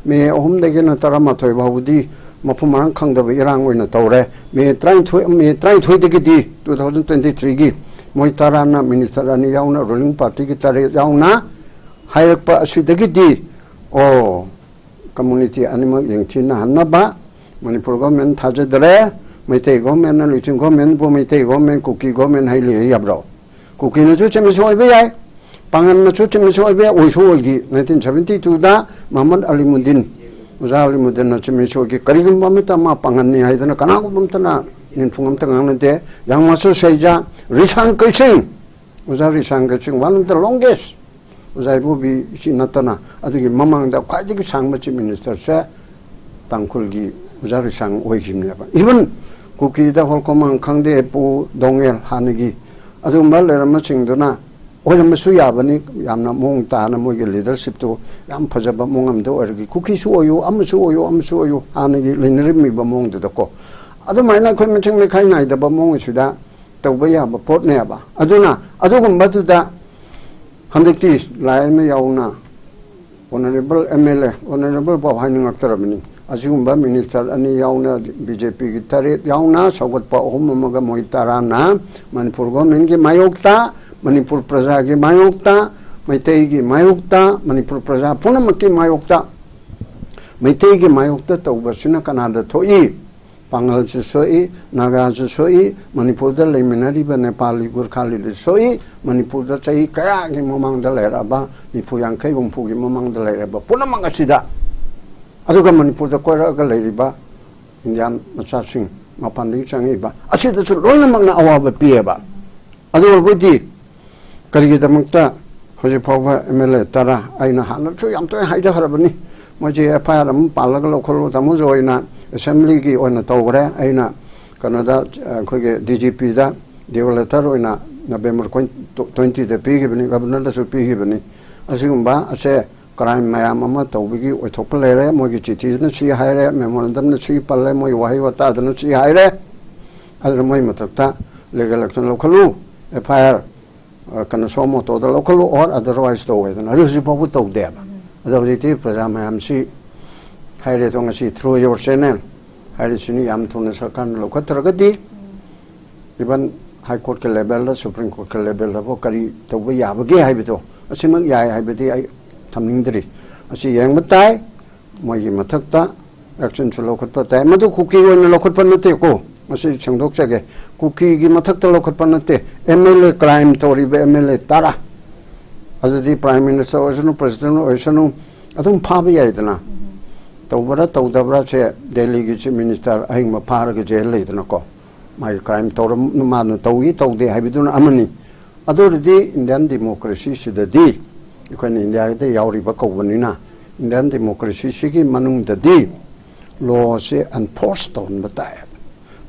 ꯃꯦ ꯑꯍꯨꯝꯗꯒꯤꯅ ꯇꯔꯥꯃꯥꯊꯣꯏ ꯐꯥꯎꯕꯗꯤ ꯃꯐꯝ ꯃꯔꯥꯡ ꯈꯪꯗꯕ ꯏꯔꯥꯡ ꯑꯣꯏꯅ ꯇꯧꯔꯦ꯫ ꯃꯦ ꯇꯔꯥꯅꯤꯊꯣꯏ, ꯃꯦ ꯇꯔꯥꯅꯤꯊꯣꯏꯗꯒꯤꯗꯤ, two thousand twenty-threeꯒꯤ, ꯃꯣꯏ ꯇꯔꯥꯅ, ꯃꯤꯅꯤꯁꯇꯔ ꯑꯅꯤ ꯌꯥꯎꯅ, ꯔꯨꯂꯤꯡ ꯄꯥꯔꯇꯤꯒꯤ ꯇꯔꯦꯠ ꯌꯥꯎꯅ ꯍꯥꯏꯔꯛꯄ ꯑꯁꯤꯗꯒꯤꯗꯤ, ꯑꯣ, ꯀꯝꯃꯨꯅꯤꯇꯤ ꯑꯅꯤꯃꯛ ꯌꯦꯡꯊꯤꯅꯍꯟꯅꯕ, ꯃꯅꯤꯄꯨꯔ ꯒꯣꯔꯃꯦꯟ ꯊꯥꯖꯗ꯭ꯔꯦ, ꯃꯩꯇꯩ ꯒꯣꯔꯃꯦꯟꯅ ꯂꯨꯆꯤꯡ ꯒꯣꯔꯃꯦꯟꯕꯨ ꯃꯩꯇꯩ ꯒꯣꯔꯃꯦꯟ, ꯀꯨꯀꯤ ꯒꯣꯔꯃꯦꯟ ꯍꯥꯏ ꯂꯩ ꯌꯥꯕ꯭ꯔꯣ? ꯀꯨꯀꯤꯅꯁꯨ ꯆꯨꯝꯃꯤꯁꯨ ꯑꯣꯏꯕ ꯌꯥꯏ, ꯄꯥꯡꯒꯜꯅꯁꯨ ꯆꯨꯝꯃꯤꯁꯨ ꯑꯣꯏꯕ ꯌꯥꯏ, ꯑꯣꯏꯁꯨ ꯑꯣꯏꯈꯤ꯫ Nineteen seventy twoꯗ ꯃꯍꯃꯗ ꯑꯂꯤꯃꯨꯗꯤꯟ, ꯑꯣꯖꯥ ꯑꯂꯤꯃꯨꯗꯤꯟꯅ ꯆꯨꯝꯃꯤꯁꯨ ꯑꯣꯏꯈꯤ꯫ ꯀꯔꯤꯒꯨꯝꯕ ꯑꯃꯇ ꯃꯥ ꯄꯥꯡꯒꯜꯅꯤ ꯍꯥꯏꯗꯅ ꯀꯅꯥꯒꯨꯝꯕ ꯑꯃꯇꯅ ꯅꯤꯟꯐꯨꯡ ꯑꯃꯇ ꯉꯥꯡꯅꯗꯦ꯫ ꯌꯥꯡ ꯃꯥꯁꯨ ꯁꯩꯖꯥ, ꯔꯤꯁꯥꯡ ꯀꯩꯁꯤꯡ, ꯑꯣꯖꯥ ꯔꯤꯁꯥꯡ ꯀꯩꯁꯤꯡ, one of the longest, ꯑꯣꯖꯥ ꯏꯕꯣꯕꯤ ꯁꯤ ꯅꯠꯇꯅ ꯑꯗꯨꯒꯤ ꯃꯃꯥꯡꯗ ꯈ꯭ꯋꯥꯏꯗꯒꯤ ꯁꯥꯡꯕ ꯆꯤꯐ ꯃꯤꯅꯤꯁꯇꯔꯁꯦ ꯇꯥꯡꯈꯨꯜꯒꯤ ꯑꯣꯖꯥ ꯔꯤꯁꯥꯡ ꯑꯣꯏꯈꯤꯕꯅꯦꯕ꯫ Even ꯀꯨꯀꯤꯗ ꯍꯣꯜꯀꯣꯃꯥꯡ ꯈꯪꯗꯦ, ꯄꯨ ꯗꯣꯡꯉꯦꯜ ꯍꯥꯟꯅꯒꯤ ꯑꯗꯨꯒꯨꯝꯕ ꯂꯩꯔꯝꯕꯁꯤꯡꯗꯨꯅ ꯑꯣꯏꯔꯝꯕꯁꯨ ꯌꯥꯕꯅꯤ꯫ ꯌꯥꯝꯅ ꯃꯑꯣꯡ ꯇꯥꯅ ꯃꯣꯏꯒꯤ ꯂꯤꯗꯔꯁꯤꯞꯇꯨ ꯌꯥꯝ ꯐꯖꯕ ꯃꯑꯣꯡ ꯑꯃꯗ ꯑꯣꯏꯔꯒꯤ, ꯀꯨꯀꯤꯁꯨ ꯑꯣꯏꯌꯨ, ꯑꯃꯁꯨ ꯑꯣꯏꯌꯨ, ꯑꯃꯁꯨ ꯑꯣꯏꯌꯨ, ꯍꯥꯟꯅꯒꯤ ꯂꯩꯅꯔꯝꯃꯤꯕ ꯃꯑꯣꯡꯗꯨꯗꯀꯣ꯫ ꯑꯗꯨꯃꯥꯏꯅ ꯑꯩꯈꯣꯏ ꯃꯁꯤꯡ ꯃꯈꯥꯏ ꯅꯥꯏꯗꯕ ꯃꯑꯣꯡ ꯑꯁꯤꯗ ꯇꯧꯕ ꯌꯥꯕ ꯄꯣꯠꯅꯦꯕ꯫ ꯑꯗꯨꯅ ꯑꯗꯨꯒꯨꯝꯕꯗꯨꯗ ꯍꯟꯗꯛꯇꯤ ꯂꯥꯏ ꯑꯃ ꯌꯥꯎꯅ, honourable M L A, honourable ꯐꯥꯎ ꯍꯥꯏꯅꯤꯡꯉꯛꯇ꯭ꯔꯕꯅꯤ, ꯑꯁꯤꯒꯨꯝꯕ ꯃꯤꯅꯤꯁꯇꯔ ꯑꯅꯤ ꯌꯥꯎꯅ, ꯕꯤ ꯖꯦ ꯄꯤꯒꯤ ꯇꯔꯦꯠ ꯌꯥꯎꯅ, ꯁꯧꯒꯠꯄ ꯑꯍꯨꯝ ꯑꯃꯒ ꯃꯣꯏ ꯇꯔꯥꯅ ꯃꯅꯤꯄꯨꯔ ꯒꯣꯔꯃꯦꯟꯒꯤ ꯃꯥꯌꯣꯛꯇ, ꯃꯅꯤꯄꯨꯔ ꯄ꯭ꯔꯖꯥꯒꯤ ꯃꯥꯌꯣꯛꯇ, ꯃꯩꯇꯩꯒꯤ ꯃꯥꯌꯣꯛꯇ, ꯃꯅꯤꯄꯨꯔ ꯄ꯭ꯔꯖꯥ ꯄꯨꯝꯅꯃꯛꯀꯤ ꯃꯥꯌꯣꯛꯇ, ꯃꯩꯇꯩꯒꯤ ꯃꯥꯌꯣꯛꯇ ꯇꯧꯕꯁꯤꯅ ꯀꯅꯥꯗ ꯊꯣꯛꯏ? ꯄꯥꯡꯒꯜꯁꯨ ꯁꯣꯛꯏ, ꯅꯥꯒꯥꯁꯨ ꯁꯣꯛꯏ, ꯃꯅꯤꯄꯨꯔꯗ ꯂꯩꯃꯤꯟꯅꯔꯤꯕ ꯅꯦꯄꯥꯂꯤ, ꯒꯨꯔꯈꯥꯂꯤꯗꯁꯨ ꯁꯣꯛꯏ, ꯃꯅꯤꯄꯨꯔꯗ ꯆꯍꯤ ꯀꯌꯥꯒꯤ ꯃꯃꯥꯡꯗ ꯂꯩꯔꯛꯑꯕ, ꯅꯤꯐꯨ ꯌꯥꯡꯈꯩ ꯍꯨꯝꯐꯨꯒꯤ ꯃꯃꯥꯡꯗ ꯂꯩꯔꯛꯑꯕ ꯄꯨꯝꯅꯃꯛ ꯑꯁꯤꯗ, ꯑꯗꯨꯒ ꯃꯅꯤꯄꯨꯔꯗ ꯀꯣꯏꯔꯛꯑꯒ ꯂꯩꯔꯤꯕ ꯏꯟꯗꯤꯌꯥꯟ ꯃꯆꯥꯁꯤꯡ, ꯃꯄꯥꯟꯗꯒꯤ ꯆꯪꯉꯛꯏꯕ ꯑꯁꯤꯗꯁꯨ ꯂꯣꯏꯅꯃꯛꯅ ꯑꯋꯥꯕ ꯄꯤꯌꯦꯕ꯫ ꯑꯗꯨ ꯑꯣꯏꯔꯕꯗꯤ ꯀꯔꯤꯒꯤꯗꯃꯛꯇ ꯍꯧꯖꯤꯛ ꯐꯥꯎꯕ ꯑꯦꯝ ꯑꯦꯜ ꯑꯦ ꯇꯔꯥ, ꯑꯩꯅ ꯍꯥꯟꯅꯁꯨ ꯌꯥꯝ ꯇꯣꯏꯅ ꯍꯥꯏꯖꯈ꯭ꯔꯕꯅꯤ, ꯃꯣꯏꯁꯦ ꯑꯦꯐ ꯑꯥꯏ ꯑꯥꯔ ꯑꯃ ꯄꯥꯜꯂꯒ ꯂꯧꯈꯠꯂꯣ, ꯇꯥꯃꯣ ꯖꯣꯏꯅ ꯑꯦꯁꯦꯝꯕ꯭ꯂꯤꯒꯤ ꯑꯣꯏꯅ ꯇꯧꯈ꯭ꯔꯦ, ꯑꯩꯅ ꯀꯩꯅꯣꯗ, ꯑꯩꯈꯣꯏꯒꯤ ꯗꯤ ꯖꯤ ꯄꯤꯗ, ꯗꯤꯑꯣ ꯂꯦꯇꯔ ꯑꯣꯏꯅ ꯅꯕꯦꯝꯕꯔ ꯇ꯭ꯋꯦꯟꯇꯤꯗ ꯄꯤꯈꯤꯕꯅꯤ, ꯒꯕꯔꯅꯔꯗꯁꯨ ꯄꯤꯈꯤꯕꯅꯤ꯫ ꯑꯁꯤꯒꯨꯝꯕ ꯑꯁꯦ ꯀ꯭ꯔꯥꯏꯝ ꯃꯌꯥꯝ ꯑꯃ ꯇꯧꯕꯒꯤ ꯑꯣꯏꯊꯣꯛꯄ ꯂꯩꯔꯦ꯫ ꯃꯣꯏꯒꯤ ꯆꯤꯊꯤꯗꯅ ꯁꯤ ꯍꯥꯏꯔꯦ, ꯃꯦꯃꯣꯔꯦꯟꯗꯝꯅ ꯁꯤ ꯄꯜꯂꯦ, ꯃꯣꯏ ꯋꯥꯍꯩ ꯋꯥꯇꯥꯗꯅ ꯁꯤ ꯍꯥꯏꯔꯦ꯫ ꯑꯗꯨꯅ ꯃꯣꯏ ꯃꯊꯛꯇ ꯂꯤꯒꯦꯜ ꯑꯦꯛꯁꯟ ꯂꯧꯈꯠꯂꯨ, ꯑꯦꯐ ꯑꯥꯏ ꯑꯥꯔ ꯀꯩꯅꯣ ꯁꯣ ꯃꯣꯇꯣꯗ ꯂꯧꯈꯠꯂꯨ, ꯑꯣꯔ ꯑꯗꯔꯋꯥꯏꯁ ꯇꯧꯋꯦꯗꯅ꯫ ꯑꯗꯨ ꯍꯧꯖꯤꯛ ꯐꯥꯎꯕ ꯇꯧꯗꯦꯕ꯫ ꯑꯗꯣ ꯍꯧꯖꯤꯛꯇꯤ ꯄ꯭ꯔꯖꯥ ꯃꯌꯥꯝꯁꯤ ꯍꯥꯏꯔꯦꯗꯣ, ꯉꯁꯤ ꯊ꯭ꯔꯨ ꯌꯣꯔ ꯆꯦꯅꯦꯜ ꯍꯥꯏꯔꯤꯁꯤꯅꯤ, ꯌꯥꯝ ꯊꯨꯅ ꯁꯔꯀꯥꯔꯅ ꯂꯧꯈꯠꯇ꯭ꯔꯒꯗꯤ ꯏꯚꯟ ꯍꯥꯏ ꯀꯣꯔꯠꯀꯤ ꯂꯦꯚꯦꯜꯗ, ꯁꯨꯄ꯭ꯔꯤꯝ ꯀꯣꯔꯠꯀꯤ ꯂꯦꯚꯦꯜꯗꯐꯥꯎ ꯀꯔꯤ ꯇꯧꯕ ꯌꯥꯕꯒꯦ ꯍꯥꯏꯕꯗꯣ, ꯑꯁꯤꯃꯛ ꯌꯥꯏ ꯍꯥꯏꯕꯗꯤ ꯑꯩ ꯊꯝꯅꯤꯡꯗ꯭ꯔꯤ꯫ ꯑꯁꯤ ꯌꯦꯡꯕ ꯇꯥꯏ꯫ ꯃꯣꯏꯒꯤ ꯃꯊꯛꯇ ꯑꯦꯛꯁꯟꯁꯨ ꯂꯧꯈꯠꯄ ꯇꯥꯏ꯫ ꯃꯗꯨ ꯀꯨꯀꯤ ꯑꯣꯏꯅ ꯂꯧꯈꯠꯄ ꯅꯠꯇꯦꯀꯣ, ꯃꯁꯤ ꯁꯦꯡꯗꯣꯛꯆꯒꯦ꯫ ꯀꯨꯀꯤꯒꯤ ꯃꯊꯛꯇ ꯂꯧꯈꯠꯄ ꯅꯠꯇꯦ꯫ ꯑꯦꯝ ꯑꯦꯜ ꯑꯦ, ꯀ꯭ꯔꯥꯏꯝ ꯇꯧꯔꯤꯕ ꯑꯦꯝ ꯑꯦꯜ ꯑꯦ ꯇꯔꯥ, ꯑꯗꯨꯗꯤ ꯄ꯭ꯔꯥꯏꯝ ꯃꯤꯅꯤꯁꯇꯔ ꯑꯣꯏꯁꯅꯨ, ꯄ꯭ꯔꯁꯤꯗꯦꯟ ꯑꯣꯏꯁꯅꯨ, ꯑꯗꯨꯝ ꯐꯥꯕ ꯌꯥꯏꯗꯅ꯫ ꯇꯧꯕ꯭ꯔꯥ ꯇꯧꯗꯕ꯭ꯔꯥꯁꯦ ꯗꯦꯜꯂꯤꯒꯤ ꯆꯤꯐ ꯃꯤꯅꯤꯁꯇꯔ ꯑꯍꯤꯡꯕ ꯐꯥꯔꯒ ꯖꯦꯜ ꯂꯩꯗꯅꯀꯣ꯫ ꯃꯥꯒꯤ ꯀ꯭ꯔꯥꯏꯝ ꯇꯧꯔꯝ-, ꯃꯥꯅ ꯇꯧꯏ ꯇꯧꯗꯦ ꯍꯥꯏꯕꯗꯨꯅ ꯑꯃꯅꯤ꯫ ꯑꯗꯨ ꯑꯣꯏꯔꯗꯤ ꯏꯟꯗꯤꯌꯥꯟ ꯗꯦꯃꯣꯀ꯭ꯔꯦꯁꯤꯁꯤꯗꯗꯤ, ꯑꯩꯈꯣꯏꯅ ꯏꯟꯗꯤꯌꯥꯗ ꯌꯥꯎꯔꯤꯕ ꯀꯧꯕꯅꯤꯅ, ꯏꯟꯗꯤꯌꯥꯟ ꯗꯦꯃꯣꯀ꯭ꯔꯦꯁꯤꯁꯤꯒꯤ ꯃꯅꯨꯡꯗꯗꯤ ꯂꯣꯁꯦ ꯑꯦꯟꯐꯣꯔꯁ ꯇꯧꯍꯟꯕ ꯇꯥꯏ꯫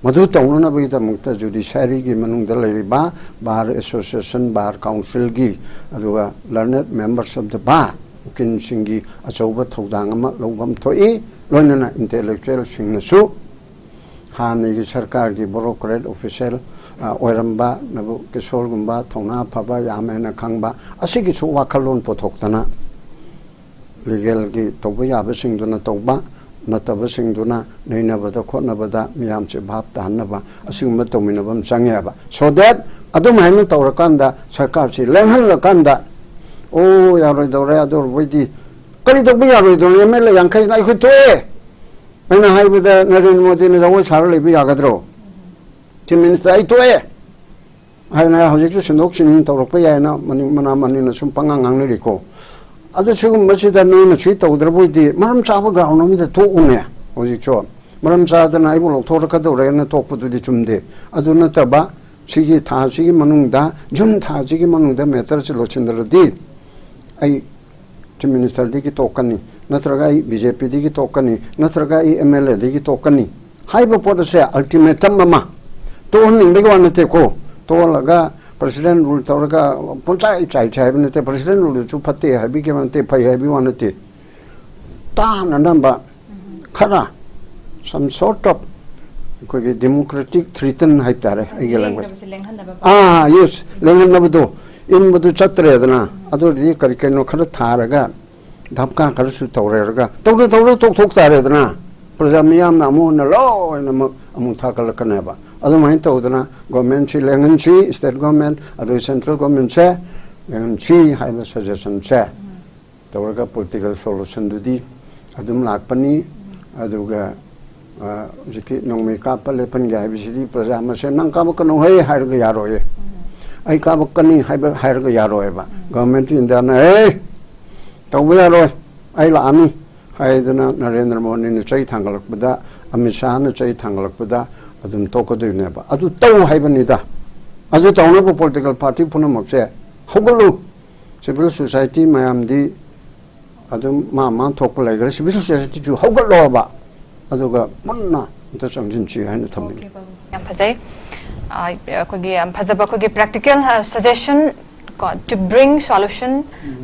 ꯃꯗꯨ ꯇꯧꯅꯅꯕꯒꯤꯗꯃꯛꯇ ꯖꯨꯗꯤꯁꯤꯌꯥꯔꯤꯒꯤ ꯃꯅꯨꯡꯗ ꯂꯩꯔꯤꯕ ꯕꯥꯔ ꯑꯦꯁꯣꯁꯤꯌꯦꯁꯟ, ꯕꯥꯔ ꯀꯥꯎꯟꯁꯤꯜꯒꯤ, ꯑꯗꯨꯒ learned members of the bar, ꯎꯀꯤꯜꯁꯤꯡꯒꯤ ꯑꯆꯧꯕ ꯊꯧꯗꯥꯡ ꯑꯃ ꯂꯧꯐꯝ ꯊꯣꯛꯏ꯫ ꯂꯣꯏꯅꯅ ꯏꯟꯇꯦꯂꯦꯛꯆꯨꯑꯦꯜꯁꯤꯡꯅꯁꯨ ꯍꯥꯟꯅꯒꯤ ꯁꯔꯀꯥꯔꯒꯤ ꯕꯣꯔꯣꯀ꯭ꯔꯦꯠ ꯑꯣꯐꯤꯁꯦꯜ, ꯑ, ꯑꯣꯏꯔꯝꯕ ꯅꯕꯨ ꯀꯤꯁꯣꯔꯒꯨꯝꯕ ꯊꯧꯅꯥ ꯐꯕ ꯌꯥꯝ ꯍꯦꯟꯅ ꯈꯪꯕ ꯑꯁꯤꯒꯤꯁꯨ ꯋꯥꯈꯜꯂꯣꯟ ꯄꯨꯊꯣꯛꯇꯅ ꯂꯤꯒꯦꯜꯒꯤ ꯇꯧꯕ ꯌꯥꯕꯁꯤꯡꯗꯨꯅ ꯇꯧꯕ, ꯅꯠꯇꯕꯁꯤꯡꯗꯨꯅ ꯅꯩꯅꯕꯗ ꯈꯣꯠꯅꯕꯗ ꯃꯤꯌꯥꯝꯁꯦ ꯚꯥꯞ ꯇꯥꯍꯟꯅꯕ ꯑꯁꯤꯒꯨꯝꯕ ꯇꯧꯃꯤꯟꯅꯕ ꯑꯃ ꯆꯪꯉꯦꯕ꯫ So that ꯑꯗꯨꯝ ꯍꯥꯏꯅ ꯇꯧꯔꯀꯥꯟꯗ ꯁꯔꯀꯥꯔꯁꯤ ꯂꯦꯡꯍꯜꯂꯀꯥꯟꯗ, "ꯑꯣ, ꯌꯥꯔꯣꯏꯗꯧꯔꯦ, ꯑꯗꯨ ꯑꯣꯏꯔꯕꯣꯏꯗꯤ ꯀꯔꯤ ꯇꯧꯕ ꯌꯥꯔꯣꯏꯗꯧꯔꯦ? ꯑꯦꯝ ꯑꯦꯜ ꯑꯦ ꯌꯥꯡꯈꯩꯅ ꯑꯩꯈꯣꯏ ꯇꯣꯛꯑꯦ!" ꯑꯩꯅ ꯍꯥꯏꯕꯗ ꯅꯔꯦꯟꯗ꯭ꯔ ꯃꯣꯗꯤꯅ ꯖꯒꯣꯏ ꯁꯥꯔ ꯂꯩꯕ ꯌꯥꯒꯗ꯭ꯔꯣ? ꯆꯤꯐ ꯃꯤꯅꯤꯁꯇꯔ, "ꯑꯩ ꯇꯣꯛꯑꯦ" ꯍꯥꯏꯅ ꯍꯧꯖꯤꯛꯁꯨ ꯁꯤꯟꯗꯣꯛ ꯁꯤꯟꯖꯤꯟ ꯇꯧꯔꯛꯄ ꯌꯥꯏꯅ ꯃꯅꯤꯡ ꯃꯅꯥ ꯃꯅꯤꯡꯅ ꯁꯨꯝ ꯄꯉꯥꯡ ꯉꯥꯡꯅꯔꯤꯀꯣ꯫ ꯑꯗꯨ ꯁꯤꯒꯨꯝꯕꯁꯤꯗ ꯅꯣꯏꯅ ꯁꯨꯏ ꯇꯧꯗ꯭ꯔꯕꯣꯏꯗꯤ ꯃꯔꯝ ꯆꯥꯕ ꯒ꯭ꯔꯥꯎꯟ ꯑꯃꯗ ꯊꯣꯛꯎꯅꯦ꯫ ꯍꯧꯖꯤꯛꯁꯨ ꯃꯔꯝ ꯆꯥꯗꯅ ꯑꯩꯕꯨ ꯂꯧꯊꯣꯛꯔꯛꯀꯗꯧꯔꯦꯅ ꯊꯣꯛꯄꯗꯨꯗꯤ ꯆꯨꯝꯗꯦ꯫ ꯑꯗꯨ ꯅꯠꯇꯕ ꯁꯤꯒꯤ ꯊꯥꯁꯤꯒꯤ ꯃꯅꯨꯡꯗ, ꯖꯨꯟ ꯊꯥꯁꯤꯒꯤ ꯃꯅꯨꯡꯗ ꯃꯦꯇꯔꯁꯤ ꯂꯣꯏꯁꯤꯟꯗ꯭ꯔꯗꯤ ꯑꯩ ꯆꯤꯐ ꯃꯤꯅꯤꯁꯇꯔꯗꯒꯤ ꯇꯣꯛꯀꯅꯤ, ꯅꯠꯇ꯭ꯔꯒ ꯑꯩ ꯕꯤ ꯖꯦ ꯄꯤꯗꯒꯤ ꯇꯣꯛꯀꯅꯤ, ꯅꯠꯇ꯭ꯔꯒ ꯑꯩ ꯑꯦꯝ ꯑꯦꯜ ꯑꯦꯗꯒꯤ ꯇꯣꯛꯀꯅꯤ ꯍꯥꯏꯕ ꯄꯣꯠ ꯑꯁꯦ ꯑꯜꯇꯤꯃꯦꯇꯝ ꯑꯃ ꯇꯣꯛꯍꯟꯅꯤꯡꯕꯒꯤ ꯋꯥ ꯅꯠꯇꯦꯀꯣ꯫ ꯇꯣꯛꯍꯜꯂꯒ ꯄ꯭ꯔꯁꯤꯗꯦꯟ ꯔꯨꯜ ꯇꯧꯔꯒ ꯄꯨꯡꯆꯥꯏ ꯆꯥꯏꯁꯦ ꯍꯥꯏꯕ ꯅꯠꯇꯦ꯫ ꯄ꯭ꯔꯁꯤꯗꯦꯟ ꯔꯨꯜꯗꯨꯁꯨ ꯐꯠꯇꯦ ꯍꯥꯏꯕꯤꯒꯦ ꯅꯠꯇꯦ, ꯐꯩ ꯍꯥꯏꯕꯤ ꯋꯥ ꯅꯠꯇꯦ꯫ ꯇꯥꯅꯅꯕ ꯈꯔ, some sort of, ꯑꯩꯈꯣꯏꯒꯤ democratic threaten ꯍꯥꯏꯕ ꯇꯥꯔꯦ ꯑꯩꯒꯤ language꯫ ꯂꯦꯡꯗꯕꯁꯦ ꯂꯦꯡꯍꯟꯅꯕ꯫ ꯑꯥ, yes, ꯂꯦꯡꯍꯟꯅꯕꯗꯣ, ꯏꯟꯕꯗꯨ ꯆꯠꯇ꯭ꯔꯦꯗꯅ꯫ ꯑꯗꯨ ꯑꯣꯏꯔꯗꯤ ꯀꯔꯤ ꯀꯩꯅꯣ ꯈꯔ ꯊꯥꯔꯒ ꯙꯞꯀꯥ ꯈꯔꯁꯨ ꯇꯧꯔꯦꯔꯒ ꯇꯧꯗ ꯇꯧꯗ ꯇꯣꯛꯊꯣꯛ ꯇꯥꯔꯦꯗꯅ꯫ ꯄ꯭ꯔꯖꯥ ꯃꯤꯌꯥꯝꯅ ꯑꯃꯨꯛ ꯍꯟꯅ ꯂꯣꯏꯅꯃꯛ ꯑꯃꯨꯛ ꯊꯥꯒꯠꯂꯛꯀꯅꯦꯕ꯫ ꯑꯗꯨꯃꯥꯏꯅ ꯇꯧꯗꯅ ꯒꯣꯔꯃꯦꯟꯁꯤ ꯂꯦꯡꯍꯟꯁꯤ, ꯁ꯭ꯇꯦꯠ ꯒꯣꯔꯃꯦꯟ ꯑꯗꯨꯒ ꯁꯦꯟꯇ꯭ꯔꯦꯜ ꯒꯣꯔꯃꯦꯟꯁꯦ ꯂꯦꯡꯍꯟꯁꯤ ꯍꯥꯏꯕ ꯁꯖꯦꯁꯟꯁꯦ ꯇꯧꯔꯒ ꯄꯣꯂꯤꯇꯤꯀꯦꯜ ꯁꯣꯂꯨꯁꯟꯗꯨꯗꯤ ꯑꯗꯨꯝ ꯂꯥꯛꯄꯅꯤ꯫ ꯑꯗꯨꯒ ꯍꯧꯖꯤꯛꯀꯤ ꯅꯣꯡꯃꯩ ꯀꯥꯞꯄ ꯂꯦꯞꯍꯟꯒꯦ ꯍꯥꯏꯕꯁꯤꯗꯤ ꯄ꯭ꯔꯖꯥ ꯃꯁꯦꯟ ꯅꯪ ꯀꯥꯞꯄꯛꯀꯅꯨ ꯍꯦ ꯍꯥꯏꯔꯒ ꯌꯥꯔꯣꯏꯌꯦ꯫ ꯑꯩ ꯀꯥꯞꯄꯛꯀꯅꯤ ꯍꯥꯏꯕ ꯍꯥꯏꯔꯒ ꯌꯥꯔꯣꯏꯕ꯫ ꯒꯣꯔꯃꯦꯟ ꯑꯣꯐ ꯏꯟꯗꯤꯌꯥꯅ ꯑꯦ ꯇꯧꯕ ꯌꯥꯔꯣꯏ, ꯑꯩ ꯂꯥꯛꯑꯅꯤ ꯍꯥꯏꯗꯅ ꯅꯔꯦꯟꯗ꯭ꯔ ꯃꯣꯗꯤꯅ ꯆꯩ ꯊꯥꯡꯒꯠꯂꯛꯄꯗ, ꯑꯃꯤꯠ ꯁꯥꯍꯅ ꯆꯩ ꯊꯥꯡꯒꯠꯂꯛꯄꯗ ꯑꯗꯨꯝ ꯇꯣꯛꯀꯗꯣꯏꯅꯦꯕ꯫ ꯑꯗꯨ ꯇꯧ ꯍꯥꯏꯕꯅꯤꯗ꯫ ꯑꯗꯨ ꯇꯧꯅꯕ ꯄꯣꯂꯤꯇꯤꯀꯦꯜ ꯄꯥꯔꯇꯤ ꯄꯨꯝꯅꯃꯛꯁꯦ ꯍꯧꯒꯠꯂꯨ꯫ ꯁꯤꯚꯤꯜ ꯁꯣꯁꯥꯏꯇꯤ ꯃꯌꯥꯝꯗꯤ ꯑꯗꯨꯝ ꯃꯥ ꯃꯥ ꯊꯣꯛꯄ ꯂꯩꯈ꯭ꯔꯦ꯫ ꯁꯤꯚꯤꯜ ꯁꯣꯁꯥꯏꯇꯤꯁꯨ ꯍꯧꯒꯠꯂꯣꯕ, ꯑꯗꯨꯒ ꯄꯨꯟꯅ ꯑꯝꯇ ꯆꯪꯁꯤꯟꯁꯤ ꯍꯥꯏꯅ ꯊꯝꯅꯤꯡꯉꯤ꯫ ꯌꯥꯝ ꯐꯖꯩ꯫ ꯑꯩꯈꯣꯏꯒꯤ ꯌꯥꯝ ꯐꯖꯕ ꯑꯩꯈꯣꯏꯒꯤ practical suggestion ꯀꯣ, to bring solution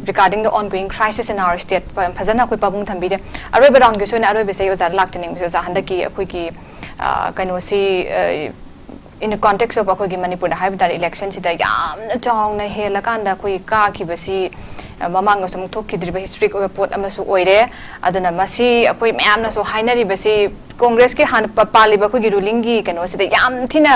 regarding the ongoing crisis in our state꯫ ꯌꯥꯝ ꯐꯖꯅ ꯑꯩꯈꯣꯏ ꯄꯥꯕꯨꯡ ꯊꯝꯕꯤꯔꯦ꯫ ꯑꯔꯣꯏꯕ ꯔꯥꯎꯟꯒꯤꯁꯨ ꯑꯣꯏꯅ ꯑꯔꯣꯏꯕꯁꯦ ꯑꯩ ꯑꯣꯖꯥꯗ ꯂꯥꯛꯆꯅꯤꯡꯕꯁꯦ, ꯑꯣꯖꯥ, ꯍꯟꯗꯛꯀꯤ ꯑꯩꯈꯣꯏꯒꯤ ꯀꯩꯅꯣꯁꯤ, in the context of ꯑꯩꯈꯣꯏꯒꯤ ꯃꯅꯤꯄꯨꯔꯗ ꯍꯥꯏꯕ ꯇꯥꯔꯦ, election ꯁꯤꯗ ꯌꯥꯝꯅ ꯆꯥꯎꯅ ꯍꯦꯜꯂꯀꯥꯟꯗ ꯑꯩꯈꯣꯏꯒꯤ ꯀꯥꯈꯤꯕꯁꯤ ꯃꯃꯥꯡꯗꯁꯨ ꯑꯃꯨꯛ ꯊꯣꯛꯈꯤꯗ꯭ꯔꯤꯕ historic ꯑꯣꯏꯕ ꯄꯣꯠ ꯑꯃꯁꯨ ꯑꯣꯏꯔꯦ꯫ ꯑꯗꯨꯅ ꯃꯁꯤ ꯑꯩꯈꯣꯏ ꯃꯌꯥꯝꯅꯁꯨ ꯍꯥꯏꯅꯔꯤꯕꯁꯤ, ꯀꯣꯡꯒ꯭ꯔꯦꯁꯀꯤ ꯍꯥꯟꯅ ꯄꯥꯜꯂꯤꯕ ꯑꯩꯈꯣꯏꯒꯤ rulingꯒꯤ ꯀꯩꯅꯣꯁꯤꯗ ꯌꯥꯝ ꯊꯤꯅ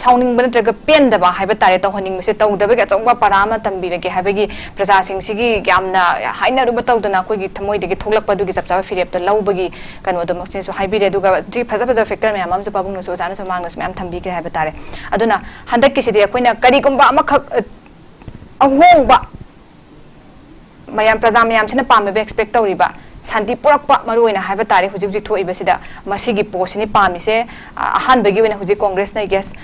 ꯁꯥꯎꯅꯤꯡꯕ ꯅꯠꯇ꯭ꯔꯒ ꯄꯦꯟꯗꯕ ꯍꯥꯏꯕ ꯇꯥꯔꯦ, ꯇꯧꯍꯟꯅꯤꯡꯕꯁꯦ ꯇꯧꯗꯕꯒꯤ ꯑꯆꯧꯕ ꯄꯔꯥ ꯑꯃ ꯇꯝꯕꯤꯔꯒꯦ ꯍꯥꯏꯕꯒꯤ ꯄ꯭ꯔꯖꯥꯁꯤꯡꯁꯤꯒꯤ ꯌꯥꯝꯅ ꯍꯥꯏꯅꯔꯨꯕ ꯇꯧꯗꯅ ꯑꯩꯈꯣꯏꯒꯤ ꯊꯃꯣꯏꯗꯒꯤ ꯊꯣꯛꯂꯛꯄꯗꯨꯒꯤ ꯆꯞ ꯆꯥꯕ ꯐꯤꯔꯦꯞꯇꯣ ꯂꯧꯕꯒꯤ ꯀꯩꯅꯣꯗꯨꯃꯛꯁꯤꯁꯨ ꯍꯥꯏꯕꯤꯔꯦ꯫ ꯑꯗꯨꯒ ꯍꯧꯖꯤꯛ ꯐꯖ ꯐꯖꯕ factor ꯃꯌꯥꯝ ꯑꯃꯁꯨ ꯄꯥꯕꯨꯡꯅꯁꯨ ꯑꯣꯖꯥꯅꯁꯨ ꯃꯃꯥꯡꯗꯁꯨ ꯃꯌꯥꯝ ꯊꯝꯕꯤꯈ꯭ꯔꯦ ꯍꯥꯏꯕ ꯇꯥꯔꯦ꯫ ꯑꯗꯨꯅ ꯍꯟꯗꯛꯀꯤꯁꯤꯗꯤ ꯑꯩꯈꯣꯏꯅ ꯀꯔꯤꯒꯨꯝꯕ ꯑꯃꯈꯛ ꯑꯍꯣꯡꯕ ꯃꯌꯥꯝ, ꯄ꯭ꯔꯖꯥ ꯃꯌꯥꯝꯁꯤꯅ ꯄꯥꯝꯃꯤꯕ, expect ꯇꯧꯔꯤꯕ ꯁꯥꯟꯇꯤ ꯄꯨꯔꯛꯄ, ꯃꯔꯨ ꯑꯣꯏꯅ ꯍꯥꯏꯕ ꯇꯥꯔꯦ, ꯍꯧꯖꯤꯛ ꯍꯧꯖꯤꯛ ꯊꯣꯛꯏꯕꯁꯤꯗ ꯃꯁꯤꯒꯤ ꯄꯣꯠꯁꯤꯅꯤ ꯄꯥꯝꯃꯤꯁꯦ꯫ ꯑꯍꯥꯟꯕꯒꯤ ꯑꯣꯏꯅ ꯍꯧꯖꯤꯛ ꯀꯣꯡꯒ꯭ꯔꯦꯁꯅ, yes,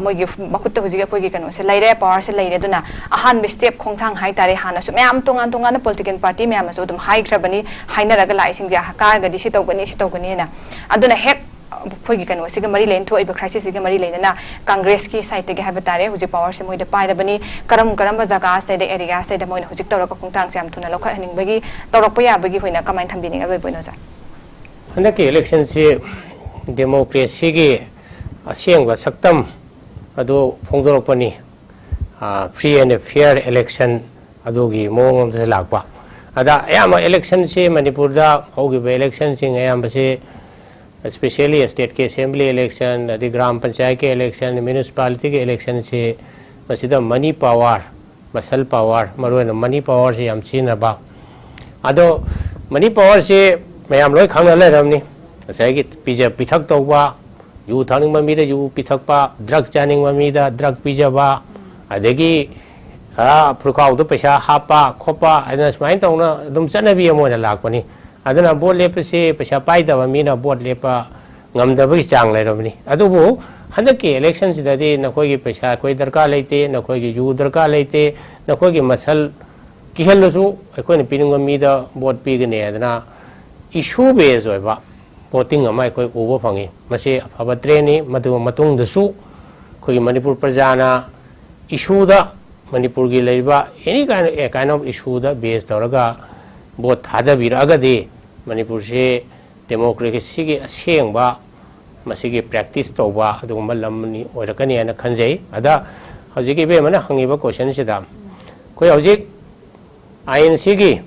ꯃꯣꯏꯒꯤ ꯃꯈꯨꯠꯇ ꯍꯧꯖꯤꯛ ꯑꯩꯈꯣꯏꯒꯤ ꯀꯩꯅꯣꯁꯦ ꯂꯩꯔꯦ, powerꯁꯦ ꯂꯩꯔꯦ꯫ ꯑꯗꯨꯅ ꯑꯍꯥꯟꯕ step ꯈꯣꯡꯊꯥꯡ ꯍꯥꯏ ꯇꯥꯔꯦ, ꯍꯥꯟꯅꯁꯨ ꯃꯌꯥꯝ ꯇꯣꯉꯥꯟ ꯇꯣꯉꯥꯟꯕ political party ꯃꯌꯥꯝꯅꯁꯨ ꯑꯗꯨꯝ ꯍꯥꯏꯈ꯭ꯔꯕꯅꯤ, ꯍꯥꯏꯅꯔꯒ ꯂꯥꯛꯏꯁꯤꯡꯁꯦ, ꯀꯥꯔꯒꯗꯤ ꯁꯤ ꯇꯧꯒꯅꯤ, ꯁꯤ ꯇꯧꯒꯅꯤꯅ꯫ ꯑꯗꯨꯅ ꯍꯦꯛ ꯑꯩꯈꯣꯏꯒꯤ ꯀꯩꯅꯣꯁꯤꯒ ꯃꯔꯤ ꯂꯩꯅ ꯊꯣꯛꯏꯕ crisis ꯁꯤꯒ ꯃꯔꯤ ꯂꯩꯅꯅ Congress ꯀꯤ side ꯇꯒꯤ ꯍꯥꯏꯕ ꯇꯥꯔꯦ, ꯍꯧꯖꯤꯛ power ꯁꯦ ꯃꯣꯏꯗ ꯄꯥꯏꯔꯕꯅꯤ, ꯀꯔꯝ ꯀꯔꯝꯕ ꯖꯒꯥꯁꯤꯗ, area ꯁꯤꯗ ꯃꯣꯏꯅ ꯍꯧꯖꯤꯛ ꯇꯧꯔꯒ ꯈꯣꯡꯊꯥꯡꯁꯦ ꯌꯥꯝ ꯊꯨꯅ ꯂꯧꯈꯠꯍꯟꯅꯤꯡꯕꯒꯤ, ꯇꯧꯔꯛꯄ ꯌꯥꯕꯒꯤ ꯑꯣꯏꯅ ꯀꯃꯥꯏꯅ ꯊꯝꯕꯤꯅꯤꯡꯉꯤ ꯑꯔꯣꯏꯕ ꯑꯣꯏꯅ ꯑꯣꯖꯥ? ꯍꯟꯗꯛꯀꯤ election ꯁꯤ democracy ꯒꯤ ꯑꯁꯦꯡꯕ ꯁꯛꯇꯝ ꯑꯗꯨ ꯐꯣꯡꯗꯣꯔꯛꯄꯅꯤ꯫ Free and fair election ꯑꯗꯨꯒꯤ ꯃꯑꯣꯡ ꯑꯃꯗ ꯂꯥꯛꯄ꯫ ꯑꯗ ꯑꯌꯥꯝꯕ election ꯁꯤ ꯃꯅꯤꯄꯨꯔꯗ ꯍꯧꯈꯤꯕ election ꯁꯤꯡ ꯑꯌꯥꯝꯕꯁꯤ, especially state ꯀꯤ assembly election, ꯑꯗꯩ ꯒ꯭ꯔꯥꯝ ꯄꯟꯆꯥꯌꯠꯀꯤ election, municipality ꯒꯤ election ꯁꯤ ꯃꯁꯤꯗ money power, muscle power, ꯃꯔꯨꯑꯣꯏꯅ money power ꯁꯤ ꯌꯥꯝ ꯁꯤꯖꯤꯟꯅꯕ꯫ ꯑꯗꯣ money power ꯁꯤ ꯃꯌꯥꯝ ꯂꯣꯏ ꯈꯪꯅ ꯂꯩꯔꯕꯅꯤ꯫ ꯉꯁꯥꯏꯒꯤ ꯄꯤꯖ ꯄꯤꯊꯛ ꯇꯧꯕ, ꯌꯨ ꯊꯛꯅꯤꯡꯕ ꯃꯤꯗ ꯌꯨ ꯄꯤꯊꯛꯄ, drug ꯆꯥꯅꯤꯡꯕ ꯃꯤꯗ drug ꯄꯤꯖꯕ, ꯑꯗꯒꯤ ꯐꯨꯔꯈꯥꯎꯗ ꯄꯩꯁꯥ ꯍꯥꯞꯄ ꯈꯣꯠꯄ ꯍꯥꯏꯗꯅ ꯁꯨꯃꯥꯏꯅ ꯇꯧꯅ ꯑꯗꯨꯝ ꯆꯠꯅꯕꯤ ꯑꯃ ꯑꯣꯏꯅ ꯂꯥꯛꯄꯅꯤ꯫ ꯑꯗꯨꯅ vote ꯂꯦꯞꯄꯁꯤ ꯄꯩꯁꯥ ꯄꯥꯏꯗꯕ ꯃꯤꯅ vote ꯂꯦꯞꯄ ꯉꯝꯗꯕꯒꯤ ꯆꯥꯡ ꯂꯩꯔꯕꯅꯤ꯫ ꯑꯗꯨꯕꯨ ꯍꯟꯗꯛꯀꯤ election ꯁꯤꯗꯗꯤ ꯅꯈꯣꯏꯒꯤ ꯄꯩꯁꯥ ꯑꯩꯈꯣꯏ ꯗꯔꯀꯥꯔ ꯂꯩꯇꯦ, ꯅꯈꯣꯏꯒꯤ ꯌꯨ ꯗꯔꯀꯥꯔ ꯂꯩꯇꯦ, ꯅꯈꯣꯏꯒꯤ muscle ꯀꯤꯍꯜꯂꯁꯨ ꯑꯩꯈꯣꯏꯅ ꯄꯤꯅꯤꯡꯕ ꯃꯤꯗ vote ꯄꯤꯒꯅꯤ ꯍꯥꯏꯗꯅ issue base ꯑꯣꯏꯕ voting ꯑꯃ ꯑꯩꯈꯣꯏ ꯎꯕ ꯐꯪꯉꯤ꯫ ꯃꯁꯤ ꯑꯐꯕ trend ꯅꯤ꯫ ꯃꯗꯨ ꯃꯇꯨꯡꯗꯁꯨ ꯑꯩꯈꯣꯏꯒꯤ ꯃꯅꯤꯄꯨꯔ ꯄ꯭ꯔꯖꯥꯅ issue ꯗ, ꯃꯅꯤꯄꯨꯔꯒꯤ ꯂꯩꯔꯤꯕ any kind of, a kind of issue the base ꯇꯧꯔꯒ vote ꯊꯥꯗꯕꯤꯔꯛꯑꯒꯗꯤ ꯃꯅꯤꯄꯨꯔꯁꯤ democracy ꯒꯤ ꯑꯁꯦꯡꯕ ꯃꯁꯤꯒꯤ practice ꯇꯧꯕ ꯑꯗꯨꯒꯨꯝꯕ ꯂꯝꯅꯤ ꯑꯣꯏꯔꯛꯀꯅꯤ ꯍꯥꯏꯅ ꯈꯟꯖꯩ꯫ ꯑꯗ ꯍꯧꯖꯤꯛ ꯏꯕꯦꯝꯃꯅ ꯍꯪꯉꯤꯕ question ꯁꯤꯗ ꯑꯩꯈꯣꯏ ꯍꯧꯖꯤꯛ I N C ꯒꯤ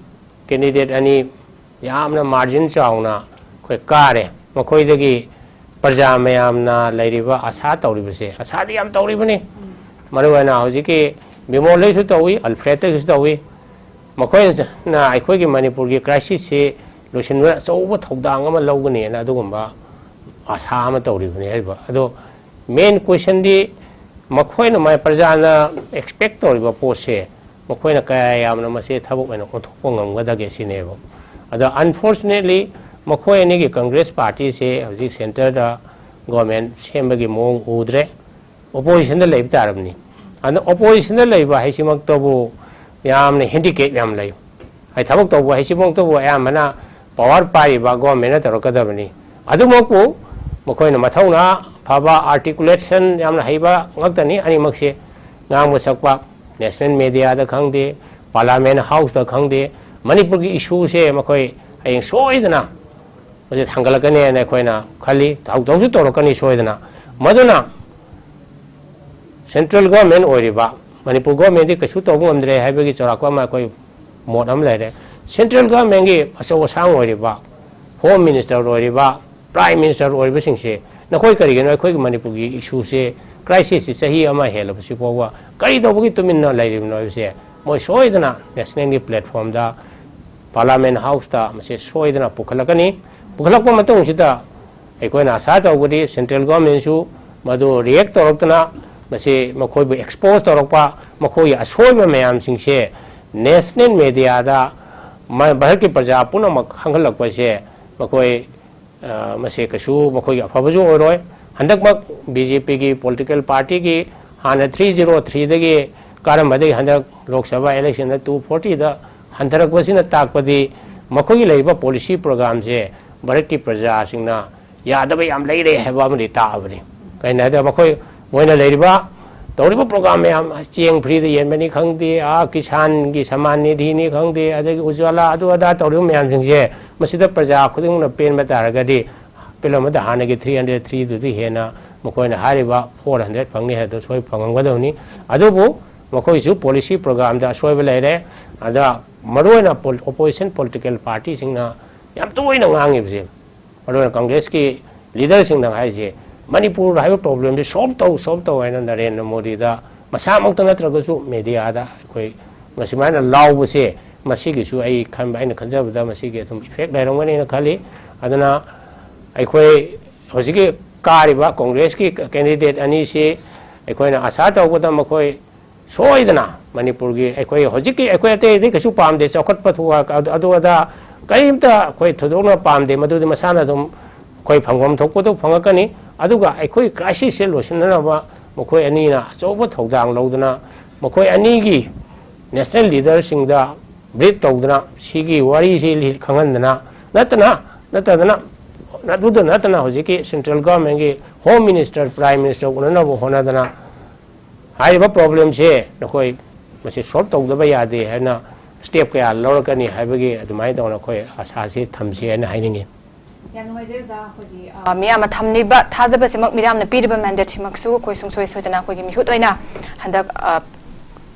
candidate ꯑꯅꯤ ꯌꯥꯝꯅ margin ꯆꯥꯎꯅ ꯑꯩꯈꯣꯏ ꯀꯥꯔꯦ꯫ ꯃꯈꯣꯏꯗꯒꯤ ꯄ꯭ꯔꯖꯥ ꯃꯌꯥꯝꯅ ꯂꯩꯔꯤꯕ ꯑꯁꯥ ꯇꯧꯔꯤꯕꯁꯦ, ꯑꯁꯥꯗꯤ ꯌꯥꯝ ꯇꯧꯔꯤꯕꯅꯤ꯫ ꯃꯔꯨꯑꯣꯏꯅ ꯍꯧꯖꯤꯛꯀꯤ ꯕꯤꯃꯣꯜꯗꯒꯤꯁꯨ ꯇꯧꯏ, ꯑꯜꯐ꯭ꯔꯦꯗꯇꯒꯤꯁꯨ ꯇꯧꯏ꯫ ꯃꯈꯣꯏꯅ ꯑꯩꯈꯣꯏꯒꯤ ꯃꯅꯤꯄꯨꯔꯒꯤ crisis ꯁꯤ ꯂꯣꯏꯁꯤꯟꯕꯗ ꯑꯆꯧꯕ ꯊꯧꯗꯥꯡ ꯑꯃ ꯂꯧꯒꯅꯤꯅ ꯑꯗꯨꯒꯨꯝꯕ ꯑꯁꯥ ꯑꯃ ꯇꯧꯔꯤꯕꯅꯤ ꯍꯥꯏꯔꯤꯕ꯫ ꯑꯗꯣ main question ꯗꯤ ꯃꯈꯣꯏꯅ ꯃꯥꯏ ꯄ꯭ꯔꯖꯥꯅ expect ꯇꯧꯔꯤꯕ ꯄꯣꯠꯁꯦ ꯃꯈꯣꯏꯅ ꯀꯌꯥ ꯌꯥꯝꯅ ꯃꯁꯤ ꯊꯕꯛ ꯑꯣꯏꯅ ꯑꯣꯟꯊꯣꯛꯄ ꯉꯝꯒꯗꯒꯦ ꯁꯤꯅꯦꯕ꯫ ꯑꯗꯣ unfortunately ꯃꯈꯣꯏ ꯑꯅꯤꯒꯤ Congress party ꯁꯦ ꯍꯧꯖꯤꯛ centre ꯗ government ꯁꯦꯝꯕꯒꯤ ꯃꯑꯣꯡ ꯎꯗ꯭ꯔꯦ꯫ Opposition ꯗ ꯂꯩꯕ ꯇꯥꯔꯕꯅꯤ꯫ ꯑꯗꯨꯅ opposition ꯗ ꯂꯩꯕ ꯍꯥꯏꯁꯤꯃꯛꯇꯕꯨ ꯌꯥꯝꯅ handicap ꯌꯥꯝ ꯂꯩ꯫ ꯍꯥꯏ ꯊꯕꯛ ꯇꯧꯕ ꯍꯥꯏꯁꯤꯃꯛꯇꯕꯨ ꯑꯌꯥꯝꯕꯅ power ꯄꯥꯏꯔꯤꯕ government ꯅ ꯇꯧꯔꯛꯀꯗꯕꯅꯤ꯫ ꯑꯗꯨꯃꯛꯄꯨ ꯃꯈꯣꯏꯅ ꯃꯊꯧꯅꯥ ꯐꯕ, articulation ꯌꯥꯝꯅ ꯍꯩꯕ ꯉꯥꯛꯇꯅꯤ꯫ ꯑꯅꯤꯃꯛꯁꯦ ꯉꯥꯡꯕ ꯁꯛꯄ, national media ꯗ ꯈꯪꯗꯦ, Parliament House ꯇ ꯈꯪꯗꯦ, ꯃꯅꯤꯄꯨꯔꯒꯤ issue ꯁꯦ ꯃꯈꯣꯏ ꯍꯌꯦꯡ ꯁꯣꯏꯗꯅ ꯃꯁꯤ ꯊꯥꯡꯒꯠꯂꯛꯀꯅꯤ ꯍꯥꯏꯅ ꯑꯩꯈꯣꯏꯅ ꯈꯜꯂꯤ꯫ ꯇꯧ-, ꯇꯧꯁꯨ ꯇꯧꯔꯛꯀꯅꯤ ꯁꯣꯏꯗꯅ꯫ ꯃꯗꯨꯅ central government ꯑꯣꯏꯔꯤꯕ, ꯃꯅꯤꯄꯨꯔ government ꯇꯤ ꯀꯩꯁꯨ ꯇꯧꯕ ꯉꯝꯗ꯭ꯔꯦ ꯍꯥꯏꯕꯒꯤ ꯆꯥꯎꯔꯥꯛꯄ ꯑꯃ ꯑꯩꯈꯣꯏ ꯃꯣꯠ ꯑꯃ ꯂꯩꯔꯦ꯫ Central government ꯀꯤ ꯑꯆꯧ ꯑꯁꯥꯡ ꯑꯣꯏꯔꯤꯕ, Home Minister ꯑꯣꯏꯔꯤꯕ, Prime Minister ꯑꯣꯏꯔꯤꯕꯁꯤꯡꯁꯦ, ꯅꯈꯣꯏ ꯀꯔꯤꯒꯤꯅꯣ ꯑꯩꯈꯣꯏꯒꯤ ꯃꯅꯤꯄꯨꯔꯒꯤ issue ꯁꯦ, crisis ꯁꯤ ꯆꯍꯤ ꯑꯃ ꯍꯦꯜꯂꯕꯁꯤ ꯐꯥꯎꯕ ꯀꯔꯤ ꯇꯧꯕꯒꯤ ꯇꯨꯃꯤꯟꯅ ꯂꯩꯔꯤꯕꯅꯣ ꯍꯥꯏꯕꯁꯦ ꯃꯣꯏ ꯁꯣꯏꯗꯅ national ꯒꯤ platform ꯗ, Parliament House ꯇ ꯃꯁꯤ ꯁꯣꯏꯗꯅ ꯄꯨꯈꯠꯂꯛꯀꯅꯤ꯫ ꯄꯨꯈꯠꯂꯛꯄ ꯃꯇꯨꯡꯁꯤꯗ ꯑꯩꯈꯣꯏꯅ ꯑꯁꯥ ꯇꯧꯕꯗꯤ central government ꯁꯨ ꯃꯗꯨ react ꯇꯧꯔꯛꯇꯅ ꯃꯁꯤ ꯃꯈꯣꯏꯕꯨ expose ꯇꯧꯔꯛꯄ, ꯃꯈꯣꯏꯒꯤ ꯑꯁꯣꯏꯕ ꯃꯌꯥꯝꯁꯤꯡꯁꯦ national media ꯗ ꯃ-, ꯚꯥꯔꯠꯀꯤ ꯄ꯭ꯔꯖꯥ ꯄꯨꯝꯅꯃꯛ ꯈꯪꯍꯜꯂꯛꯄꯁꯦ ꯃꯈꯣꯏ, ꯑ, ꯃꯁꯤ ꯀꯩꯁꯨ ꯃꯈꯣꯏꯒꯤ ꯑꯐꯕꯁꯨ ꯑꯣꯏꯔꯣꯏ꯫ ꯍꯟꯗꯛꯃꯛ B J P ꯒꯤ political party ꯒꯤ ꯍꯥꯟꯅ three zero three ꯗꯒꯤ ꯀꯥꯔꯝꯕꯗꯒꯤ ꯍꯟꯗꯛ Lok Sabha election ꯗ two forty ꯗ ꯍꯟꯊꯔꯛꯄꯁꯤꯅ ꯇꯥꯛꯄꯗꯤ ꯃꯈꯣꯏꯒꯤ ꯂꯩꯔꯤꯕ policy program ꯁꯦ ꯚꯥꯔꯠꯀꯤ ꯄ꯭ꯔꯖꯥꯁꯤꯡꯅ ꯌꯥꯗꯕ ꯌꯥꯝ ꯂꯩꯔꯦ ꯍꯥꯏꯕ ꯑꯃꯗꯤ ꯇꯥꯛꯑꯕꯅꯤ꯫ ꯀꯩꯅꯣ ꯍꯥꯏꯗ ꯃꯈꯣꯏ ꯃꯣꯏꯅ ꯂꯩꯔꯤꯕ ꯇꯧꯔꯤꯕ program ꯃꯌꯥꯝ, ꯆꯦꯡ free ꯗ ꯌꯦꯟꯕꯅꯤ ꯈꯪꯗꯦ, ꯑꯥ ꯀꯤꯁꯥꯟꯒꯤ ꯁꯃꯥꯟ ꯅꯤꯙꯤꯅꯤ ꯈꯪꯗꯦ, ꯑꯗꯒꯤ ꯎꯖ꯭ꯋꯥꯂꯥ ꯑꯗꯨ ꯑꯗꯥ ꯇꯧꯔꯤꯕ ꯃꯌꯥꯝꯁꯤꯡꯁꯦ ꯃꯁꯤꯗ ꯄ꯭ꯔꯖꯥ ꯈꯨꯗꯤꯡꯃꯛꯅ ꯄꯦꯟꯕ ꯇꯥꯔꯒꯗꯤ ꯄꯦꯜꯂꯝꯕꯗ ꯍꯥꯟꯅꯒꯤ three hundred three ꯗꯨꯗꯤ ꯍꯦꯟꯅ ꯃꯈꯣꯏꯅ ꯍꯥꯏꯔꯤꯕ four hundred ꯐꯪꯅꯤ ꯍꯥꯏꯕꯗꯨ ꯁꯣꯏ ꯐꯪꯉꯝꯒꯗꯕꯅꯤ꯫ ꯑꯗꯨꯕꯨ ꯃꯈꯣꯏꯁꯨ policy program ꯗ ꯑꯁꯣꯏꯕ ꯂꯩꯔꯦ꯫ ꯑꯗ ꯃꯔꯨꯑꯣꯏꯅ ꯄꯣꯜ-, opposition political party ꯁꯤꯡꯅ ꯌꯥꯝ ꯇꯣꯏꯅ ꯉꯥꯡꯉꯤꯕꯁꯦ, ꯃꯔꯨꯑꯣꯏꯅ Congress ꯀꯤ leader ꯁꯤꯡꯅ ꯍꯥꯏꯁꯦ, ꯃꯅꯤꯄꯨꯔ ꯍꯥꯏꯕ problem ꯁꯦ solve ꯇꯧ, solve ꯇꯧ ꯍꯥꯏꯅ ꯅꯔꯦꯟꯗ꯭ꯔ ꯃꯣꯗꯤꯗ ꯃꯁꯥꯃꯛꯇ ꯅꯠꯇ꯭ꯔꯒꯁꯨ media ꯗ ꯑꯩꯈꯣꯏ ꯃꯁꯨꯃꯥꯏꯅ ꯂꯥꯎꯕꯁꯦ, ꯃꯁꯤꯒꯤꯁꯨ ꯑꯩ ꯈꯟꯕ, ꯑꯩꯅ ꯈꯟꯖꯕꯗ ꯃꯁꯤꯒꯤ ꯑꯗꯨꯝ effect ꯂꯩꯔꯝꯒꯅꯤꯅ ꯈꯜꯂꯤ꯫ ꯑꯗꯨꯅ ꯑꯩꯈꯣꯏ ꯍꯧꯖꯤꯛꯀꯤ ꯀꯥꯔꯤꯕ Congress ꯀꯤ candidate ꯑꯅꯤꯁꯤ ꯑꯩꯈꯣꯏꯅ ꯑꯁꯥ ꯇꯧꯕꯗ ꯃꯈꯣꯏ ꯁꯣꯏꯗꯅ ꯃꯅꯤꯄꯨꯔꯒꯤ ꯑꯩꯈꯣꯏ ꯍꯧꯖꯤꯛꯀꯤ ꯑꯩꯈꯣꯏ ꯑꯇꯩ ꯑꯇꯩ ꯀꯩꯁꯨ ꯄꯥꯝꯗꯦ, ꯆꯥꯎꯈꯠꯄ ꯊꯨꯒꯥꯏ-, ꯑꯗꯨ ꯑꯗꯥ ꯀꯔꯤꯝꯇ ꯑꯩꯈꯣꯏ ꯊꯣꯏꯗꯣꯛꯅ ꯄꯥꯝꯗꯦ, ꯃꯗꯨꯗꯤ ꯃꯁꯥꯅ ꯑꯗꯨꯝ ꯑꯩꯈꯣꯏ ꯐꯪꯐꯝ ꯊꯣꯛꯄꯗꯨ ꯐꯪꯉꯛꯀꯅꯤ꯫ ꯑꯗꯨꯒ ꯑꯩꯈꯣꯏ crisis ꯁꯦ ꯂꯣꯏꯁꯤꯟꯅꯅꯕ ꯃꯈꯣꯏ ꯑꯅꯤꯅ ꯑꯆꯧꯕ ꯊꯧꯗꯥꯡ ꯂꯧꯗꯨꯅ ꯃꯈꯣꯏ ꯑꯅꯤꯒꯤ national leader ꯁꯤꯡꯗ brief ꯇꯧꯗꯅ ꯁꯤꯒꯤ ꯋꯥꯔꯤꯁꯤ ꯂꯤ-, ꯈꯪꯍꯟꯗꯅ ꯅꯠꯇꯅ, ꯅꯠꯇꯗꯅ ꯑꯗꯨꯗ ꯅꯠꯇꯅ ꯍꯧꯖꯤꯛꯀꯤ central governmentꯀꯤ Home Minister, Prime Minister ꯎꯅꯅꯕ ꯍꯣꯠꯅꯗꯅ ꯍꯥꯏꯔꯤꯕ problemꯁꯦ ꯅꯈꯣꯏ ꯃꯁꯤ solve ꯇꯧꯗꯕ ꯌꯥꯗꯦ ꯍꯥꯏꯅ step ꯀꯌꯥ ꯂꯧꯔꯛꯀꯅꯤ ꯍꯥꯏꯕꯒꯤ ꯑꯗꯨꯃꯥꯏꯅ ꯇꯧꯅ ꯑꯩꯈꯣꯏ ꯑꯥꯁꯥꯁꯤ ꯊꯝꯁꯤ ꯍꯥꯏꯅ ꯍꯥꯏꯅꯤꯡꯉꯤ꯫ ꯌꯥꯝ ꯅꯨꯡꯉꯥꯏꯖꯩ ꯑꯣꯖꯥ, ꯑꯩꯈꯣꯏꯒꯤ, ꯑ, ꯃꯤꯌꯥꯝꯅ ꯊꯝꯂꯤꯕ ꯊꯥꯖꯕꯁꯤꯃꯛ, ꯃꯤꯌꯥꯝꯅ ꯄꯤꯔꯤꯕ mandateꯁꯤꯃꯛꯁꯨ ꯑꯩꯈꯣꯏ ꯁꯨꯡꯁꯣꯏ ꯁꯣꯏꯗꯅ ꯑꯩꯈꯣꯏꯒꯤ ꯃꯤꯍꯨꯠ ꯑꯣꯏꯅ ꯍꯟꯗꯛ, ꯑ,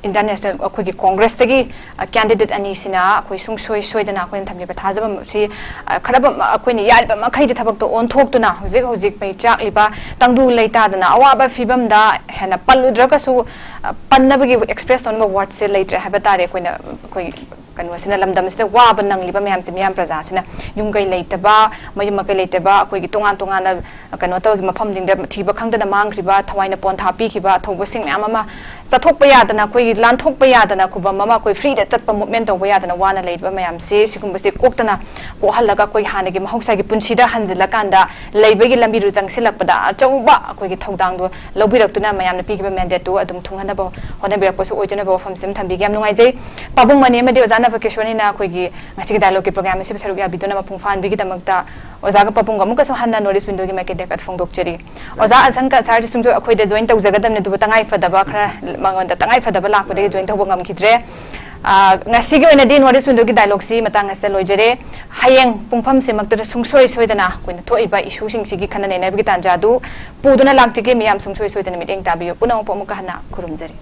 Indian National ꯑꯩꯈꯣꯏꯒꯤ Congressꯇꯒꯤ, ꯑ, candidate ꯑꯅꯤꯁꯤꯅ ꯑꯩꯈꯣꯏ ꯁꯨꯡꯁꯣꯏ ꯁꯣꯏꯗꯅ ꯑꯩꯈꯣꯏꯅ ꯊꯝꯂꯤꯕ ꯊꯥꯖꯕ ꯑꯁꯤ, ꯑ, ꯈꯔꯕ ꯑꯩꯈꯣꯏꯅ ꯌꯥꯔꯤꯕ ꯃꯈꯩꯗꯤ ꯊꯕꯛꯇ ꯑꯣꯟꯊꯣꯛꯇꯨꯅ ꯍꯧꯖꯤꯛ ꯍꯧꯖꯤꯛ ꯃꯩ ꯆꯥꯛꯂꯤꯕ ꯇꯪꯗꯨ ꯂꯩꯇꯥꯗꯅ ꯑꯋꯥꯕ ꯐꯤꯕꯝꯗ ꯍꯦꯟꯅ ꯄꯜꯂꯨꯗ꯭ꯔꯒꯁꯨ, ꯑ, ꯄꯟꯅꯕꯒꯤ express ꯇꯧꯅꯕ wordꯁꯦ ꯂꯩꯇ꯭ꯔꯦ ꯍꯥꯏꯕ ꯇꯥꯔꯦ꯫ ꯑꯩꯈꯣꯏꯅ ꯑꯩꯈꯣꯏ ꯀꯩꯅꯣꯁꯤꯅ, ꯂꯝꯗꯝꯁꯤꯗ ꯋꯥꯕ ꯅꯪꯂꯤꯕ ꯃꯌꯥꯝꯁꯦ, ꯃꯤꯌꯥꯝ ꯄ꯭ꯔꯖꯥꯁꯤꯅ ꯌꯨꯝ ꯀꯩ ꯂꯩꯇꯕ, ꯃꯌꯨꯝ ꯃꯀꯩ ꯂꯩꯇꯕ, ꯑꯩꯈꯣꯏꯒꯤ ꯇꯣꯉꯥꯟ ꯇꯣꯉꯥꯟꯅ ꯀꯩꯅꯣ ꯇꯧꯔꯒ ꯃꯐꯝꯁꯤꯡꯗ ꯊꯤꯕ ꯈꯪꯗꯅ ꯃꯥꯡꯈ꯭ꯔꯤꯕ, ꯊꯋꯥꯏꯅ ꯄꯣꯟꯊꯥ ꯄꯤꯈꯤꯕ ꯊꯧꯕꯁꯤꯡ ꯃꯌꯥꯝ ꯑꯃ ꯆꯠꯊꯣꯛꯄ ꯌꯥꯗꯅ, ꯑꯩꯈꯣꯏꯒꯤ ꯂꯥꯟꯊꯣꯛꯄ ꯌꯥꯗꯅ, ꯈꯨꯕꯝ ꯑꯃ ꯑꯩꯈꯣꯏ freeꯗ ꯆꯠꯄ movement ꯇꯧꯕ ꯌꯥꯗꯅ ꯋꯥꯅ ꯂꯩꯔꯤꯕ ꯃꯌꯥꯝꯁꯦ, ꯁꯤꯒꯨꯝꯕꯁꯦ ꯀꯣꯛꯇꯅ ꯀꯣꯛꯍꯜꯂꯒ ꯑꯩꯈꯣꯏ ꯍꯥꯟꯅꯒꯤ ꯃꯍꯧꯁꯥꯒꯤ ꯄꯨꯟꯁꯤꯗ ꯍꯟꯖꯤꯜꯂꯀꯥꯟꯗ ꯂꯩꯕꯒꯤ ꯂꯝꯕꯤꯗꯨ ꯆꯪꯁꯤꯜꯂꯛꯄꯗ ꯑꯆꯧꯕ ꯑꯩꯈꯣꯏꯒꯤ ꯊꯧꯗꯥꯡꯗꯣ ꯂꯧꯕꯤꯔꯛꯇꯨꯅ ꯃꯌꯥꯝꯅ ꯄꯤꯈꯤꯕ mandateꯇꯨ ꯑꯗꯨꯝ ꯊꯨꯡꯍꯟꯅꯕ ꯍꯣꯠꯅꯕꯤꯔꯛꯄꯁꯨ ꯑꯣꯏꯖꯅꯕ ꯋꯥꯐꯝꯁꯤꯃ ꯊꯝꯕꯤꯒꯦ꯫ ꯌꯥꯝ ꯅꯨꯡꯉꯥꯏꯖꯩ꯫ ꯄꯥꯕꯨꯡ ꯃꯅꯤ ꯑꯃꯗꯤ ꯑꯣꯖꯥ ꯅꯚꯀꯤꯁꯣꯔꯅꯤꯅ ꯑꯩꯈꯣꯏꯒꯤ ꯉꯁꯤꯒꯤ dialogueꯀꯤ program ꯑꯁꯤꯕꯨ ꯁꯔꯨꯛ ꯌꯥꯕꯤꯗꯨꯅ ꯃꯄꯨꯡ ꯐꯥꯍꯟꯕꯤꯒꯤꯗꯃꯛꯇ ꯑꯣꯖꯥꯒ ꯄꯥꯕꯨꯡꯒ ꯑꯃꯨꯛꯀꯁꯨ ꯍꯟꯅ North East Windowꯒꯤ ꯃꯥꯏꯀꯩꯗ ꯀꯠ ꯐꯣꯡꯗꯣꯛꯆꯔꯤ꯫ ꯑꯣꯖꯥ ꯑꯁꯪꯀ ꯁꯥꯔꯁꯤꯁꯨ ꯑꯩꯈꯣꯏꯗ join ꯇꯧꯖꯒꯗꯕꯅꯤ, ꯑꯗꯨꯕꯨ ꯇꯉꯥꯏ ꯐꯗꯕ ꯈꯔ, ꯃꯉꯣꯟꯗ ꯇꯉꯥꯏ ꯐꯗꯕ ꯂꯥꯛꯄꯗꯒꯤ join ꯇꯧꯕ ꯉꯝꯈꯤꯗ꯭ꯔꯦ꯫ ꯑ, ꯉꯁꯤꯒꯤ ꯑꯣꯏꯅꯗꯤ North East Windowꯒꯤ dialogueꯁꯤ ꯃꯇꯥꯡ ꯑꯁꯤꯗ ꯂꯣꯏꯖꯔꯦ꯫ ꯍꯌꯦꯡ ꯄꯨꯡꯐꯝꯁꯤꯃꯛꯇꯗ ꯁꯨꯡꯁꯣꯏ ꯁꯣꯏꯗꯅ ꯑꯩꯈꯣꯏꯅ ꯊꯣꯛꯏꯕ issueꯁꯤꯡꯁꯤꯒꯤ ꯈꯟꯅ ꯅꯩꯅꯕꯒꯤ ꯇꯥꯟꯖꯥꯗꯨ ꯄꯨꯗꯨꯅ ꯂꯥꯛꯆꯒꯦ꯫ ꯃꯤꯌꯥꯝ ꯁꯨꯡꯁꯣꯏ ꯁꯣꯏꯗꯅ ꯃꯤꯠꯌꯦꯡ ꯇꯥꯕꯤꯌꯨ꯫ ꯄꯨꯝꯅꯃꯛꯄꯨ ꯑꯃꯨꯛꯀ ꯍꯟꯅ ꯈꯨꯔꯨꯝꯖꯔꯤ꯫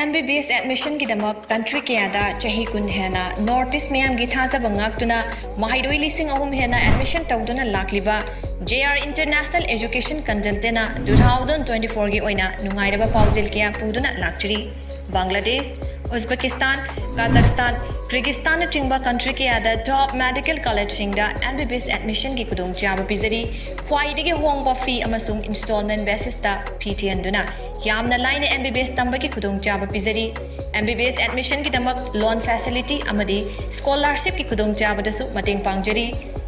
MBBS admissionꯒꯤꯗꯃꯛ country ꯀꯌꯥꯗ ꯆꯍꯤ ꯀꯨꯟ ꯍꯦꯟꯅ North East ꯃꯤꯌꯥꯝꯒꯤ ꯊꯥꯖꯕ ꯉꯥꯛꯇꯨꯅ ꯃꯍꯩꯔꯣꯏ ꯂꯤꯁꯤꯡ ꯑꯍꯨꯝ ꯍꯦꯟꯅ admission ꯇꯧꯗꯨꯅ ꯂꯥꯛꯂꯤꯕ JR International Education Consultantꯅ two thousand twenty fourꯒꯤ ꯑꯣꯏꯅ ꯅꯨꯡꯉꯥꯏꯔꯕ ꯄꯥꯎꯖꯦꯜ ꯀꯌꯥ ꯄꯨꯗꯨꯅ ꯂꯥꯛꯆꯔꯤ꯫ ꯕꯪꯒ꯭ꯂꯥꯗꯦꯁ, ꯎꯖꯕꯦꯀꯤꯁꯇꯥꯟ, ꯀꯥꯖꯥꯛꯁꯇꯥꯟ, ꯀ꯭ꯔꯤꯒꯤꯁꯇꯥꯟꯅꯆꯤꯡꯕ ꯀꯟꯇ꯭ꯔꯤ ꯀꯌꯥꯗ ꯇꯣꯞ ꯃꯦꯗꯤꯀꯦꯜ ꯀꯣꯂꯦꯖꯁꯤꯡꯗ ꯑꯦꯝ ꯕꯤ ꯕꯤ ꯑꯦꯁ ꯑꯦꯗꯃꯤꯁꯟꯒꯤ ꯈꯨꯗꯣꯡꯆꯥꯕ ꯄꯤꯖꯔꯤ꯫ ꯈ꯭ꯋꯥꯏꯗꯒꯤ ꯍꯣꯡꯕ ꯐꯤ ꯑꯃꯁꯨꯡ ꯏꯟꯁꯇꯣꯜꯃꯦꯟ ꯕꯦꯁꯤꯁꯇ ꯐꯤ ꯊꯤꯍꯟꯗꯨꯅ ꯌꯥꯝꯅ ꯂꯥꯏꯅ ꯑꯦꯝ ꯕꯤ ꯕꯤ ꯑꯦꯁ ꯇꯝꯕꯒꯤ ꯈꯨꯗꯣꯡꯆꯥꯕ ꯄꯤꯖꯔꯤ꯫ ꯑꯦꯝ ꯕꯤ ꯕꯤ ꯑꯦꯁ ꯑꯦꯗꯃꯤꯁꯟꯒꯤꯗꯃꯛ ꯂꯣꯟ ꯐꯦꯁꯤꯂꯤꯇꯤ ꯑꯃꯗꯤ ꯁ꯭ꯀꯣꯂꯥꯔꯁꯤꯞꯀꯤ ꯈꯨꯗꯣꯡꯆꯥꯕꯗꯁꯨ ꯃꯇꯦꯡ ꯄꯥꯡꯖꯔꯤ꯫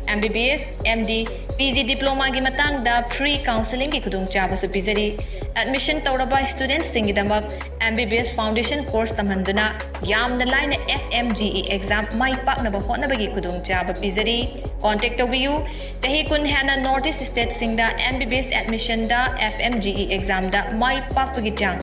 M B B S, M D, P G ꯗꯤꯄ꯭ꯂꯣꯃꯥꯒꯤ ꯃꯇꯥꯡꯗ ꯐ꯭ꯔꯤ ꯀꯥꯎꯟꯁꯦꯂꯤꯡꯒꯤ ꯈꯨꯗꯣꯡꯆꯥꯕꯁꯨ ꯄꯤꯖꯔꯤ꯫ ꯑꯦꯗꯃꯤꯁꯟ ꯇꯧꯔꯕ ꯁ꯭ꯇꯨꯗꯦꯟꯠꯁꯤꯡꯒꯤꯗꯃꯛ M B B S foundation course ꯇꯝꯍꯟꯗꯨꯅ ꯌꯥꯝꯅ ꯂꯥꯏꯅ F M G E exam ꯃꯥꯏ ꯄꯥꯛꯅꯕ ꯍꯣꯠꯅꯕꯒꯤ ꯈꯨꯗꯣꯡꯆꯥꯕ ꯄꯤꯖꯔꯤ꯫ ꯀꯣꯟꯇꯦꯛ ꯇꯧꯕꯤꯌꯨ꯫ ꯆꯍꯤ ꯀꯨꯟ ꯍꯦꯟꯅ ꯅꯣꯔꯠ ꯏꯁ꯭ꯠ ꯁ꯭ꯇꯦꯠꯁꯤꯡꯗ ꯑꯦꯝ ꯕꯤ ꯕꯤ ꯑꯦꯁ ꯑꯦꯗꯃꯤꯁꯟꯗ ꯑꯦꯐ ꯑꯦꯝ ꯖꯤ ꯏ ꯑꯦꯛꯖꯥꯝꯗ ꯃꯥꯏ ꯄꯥꯛꯄꯒꯤ ꯆꯥꯡ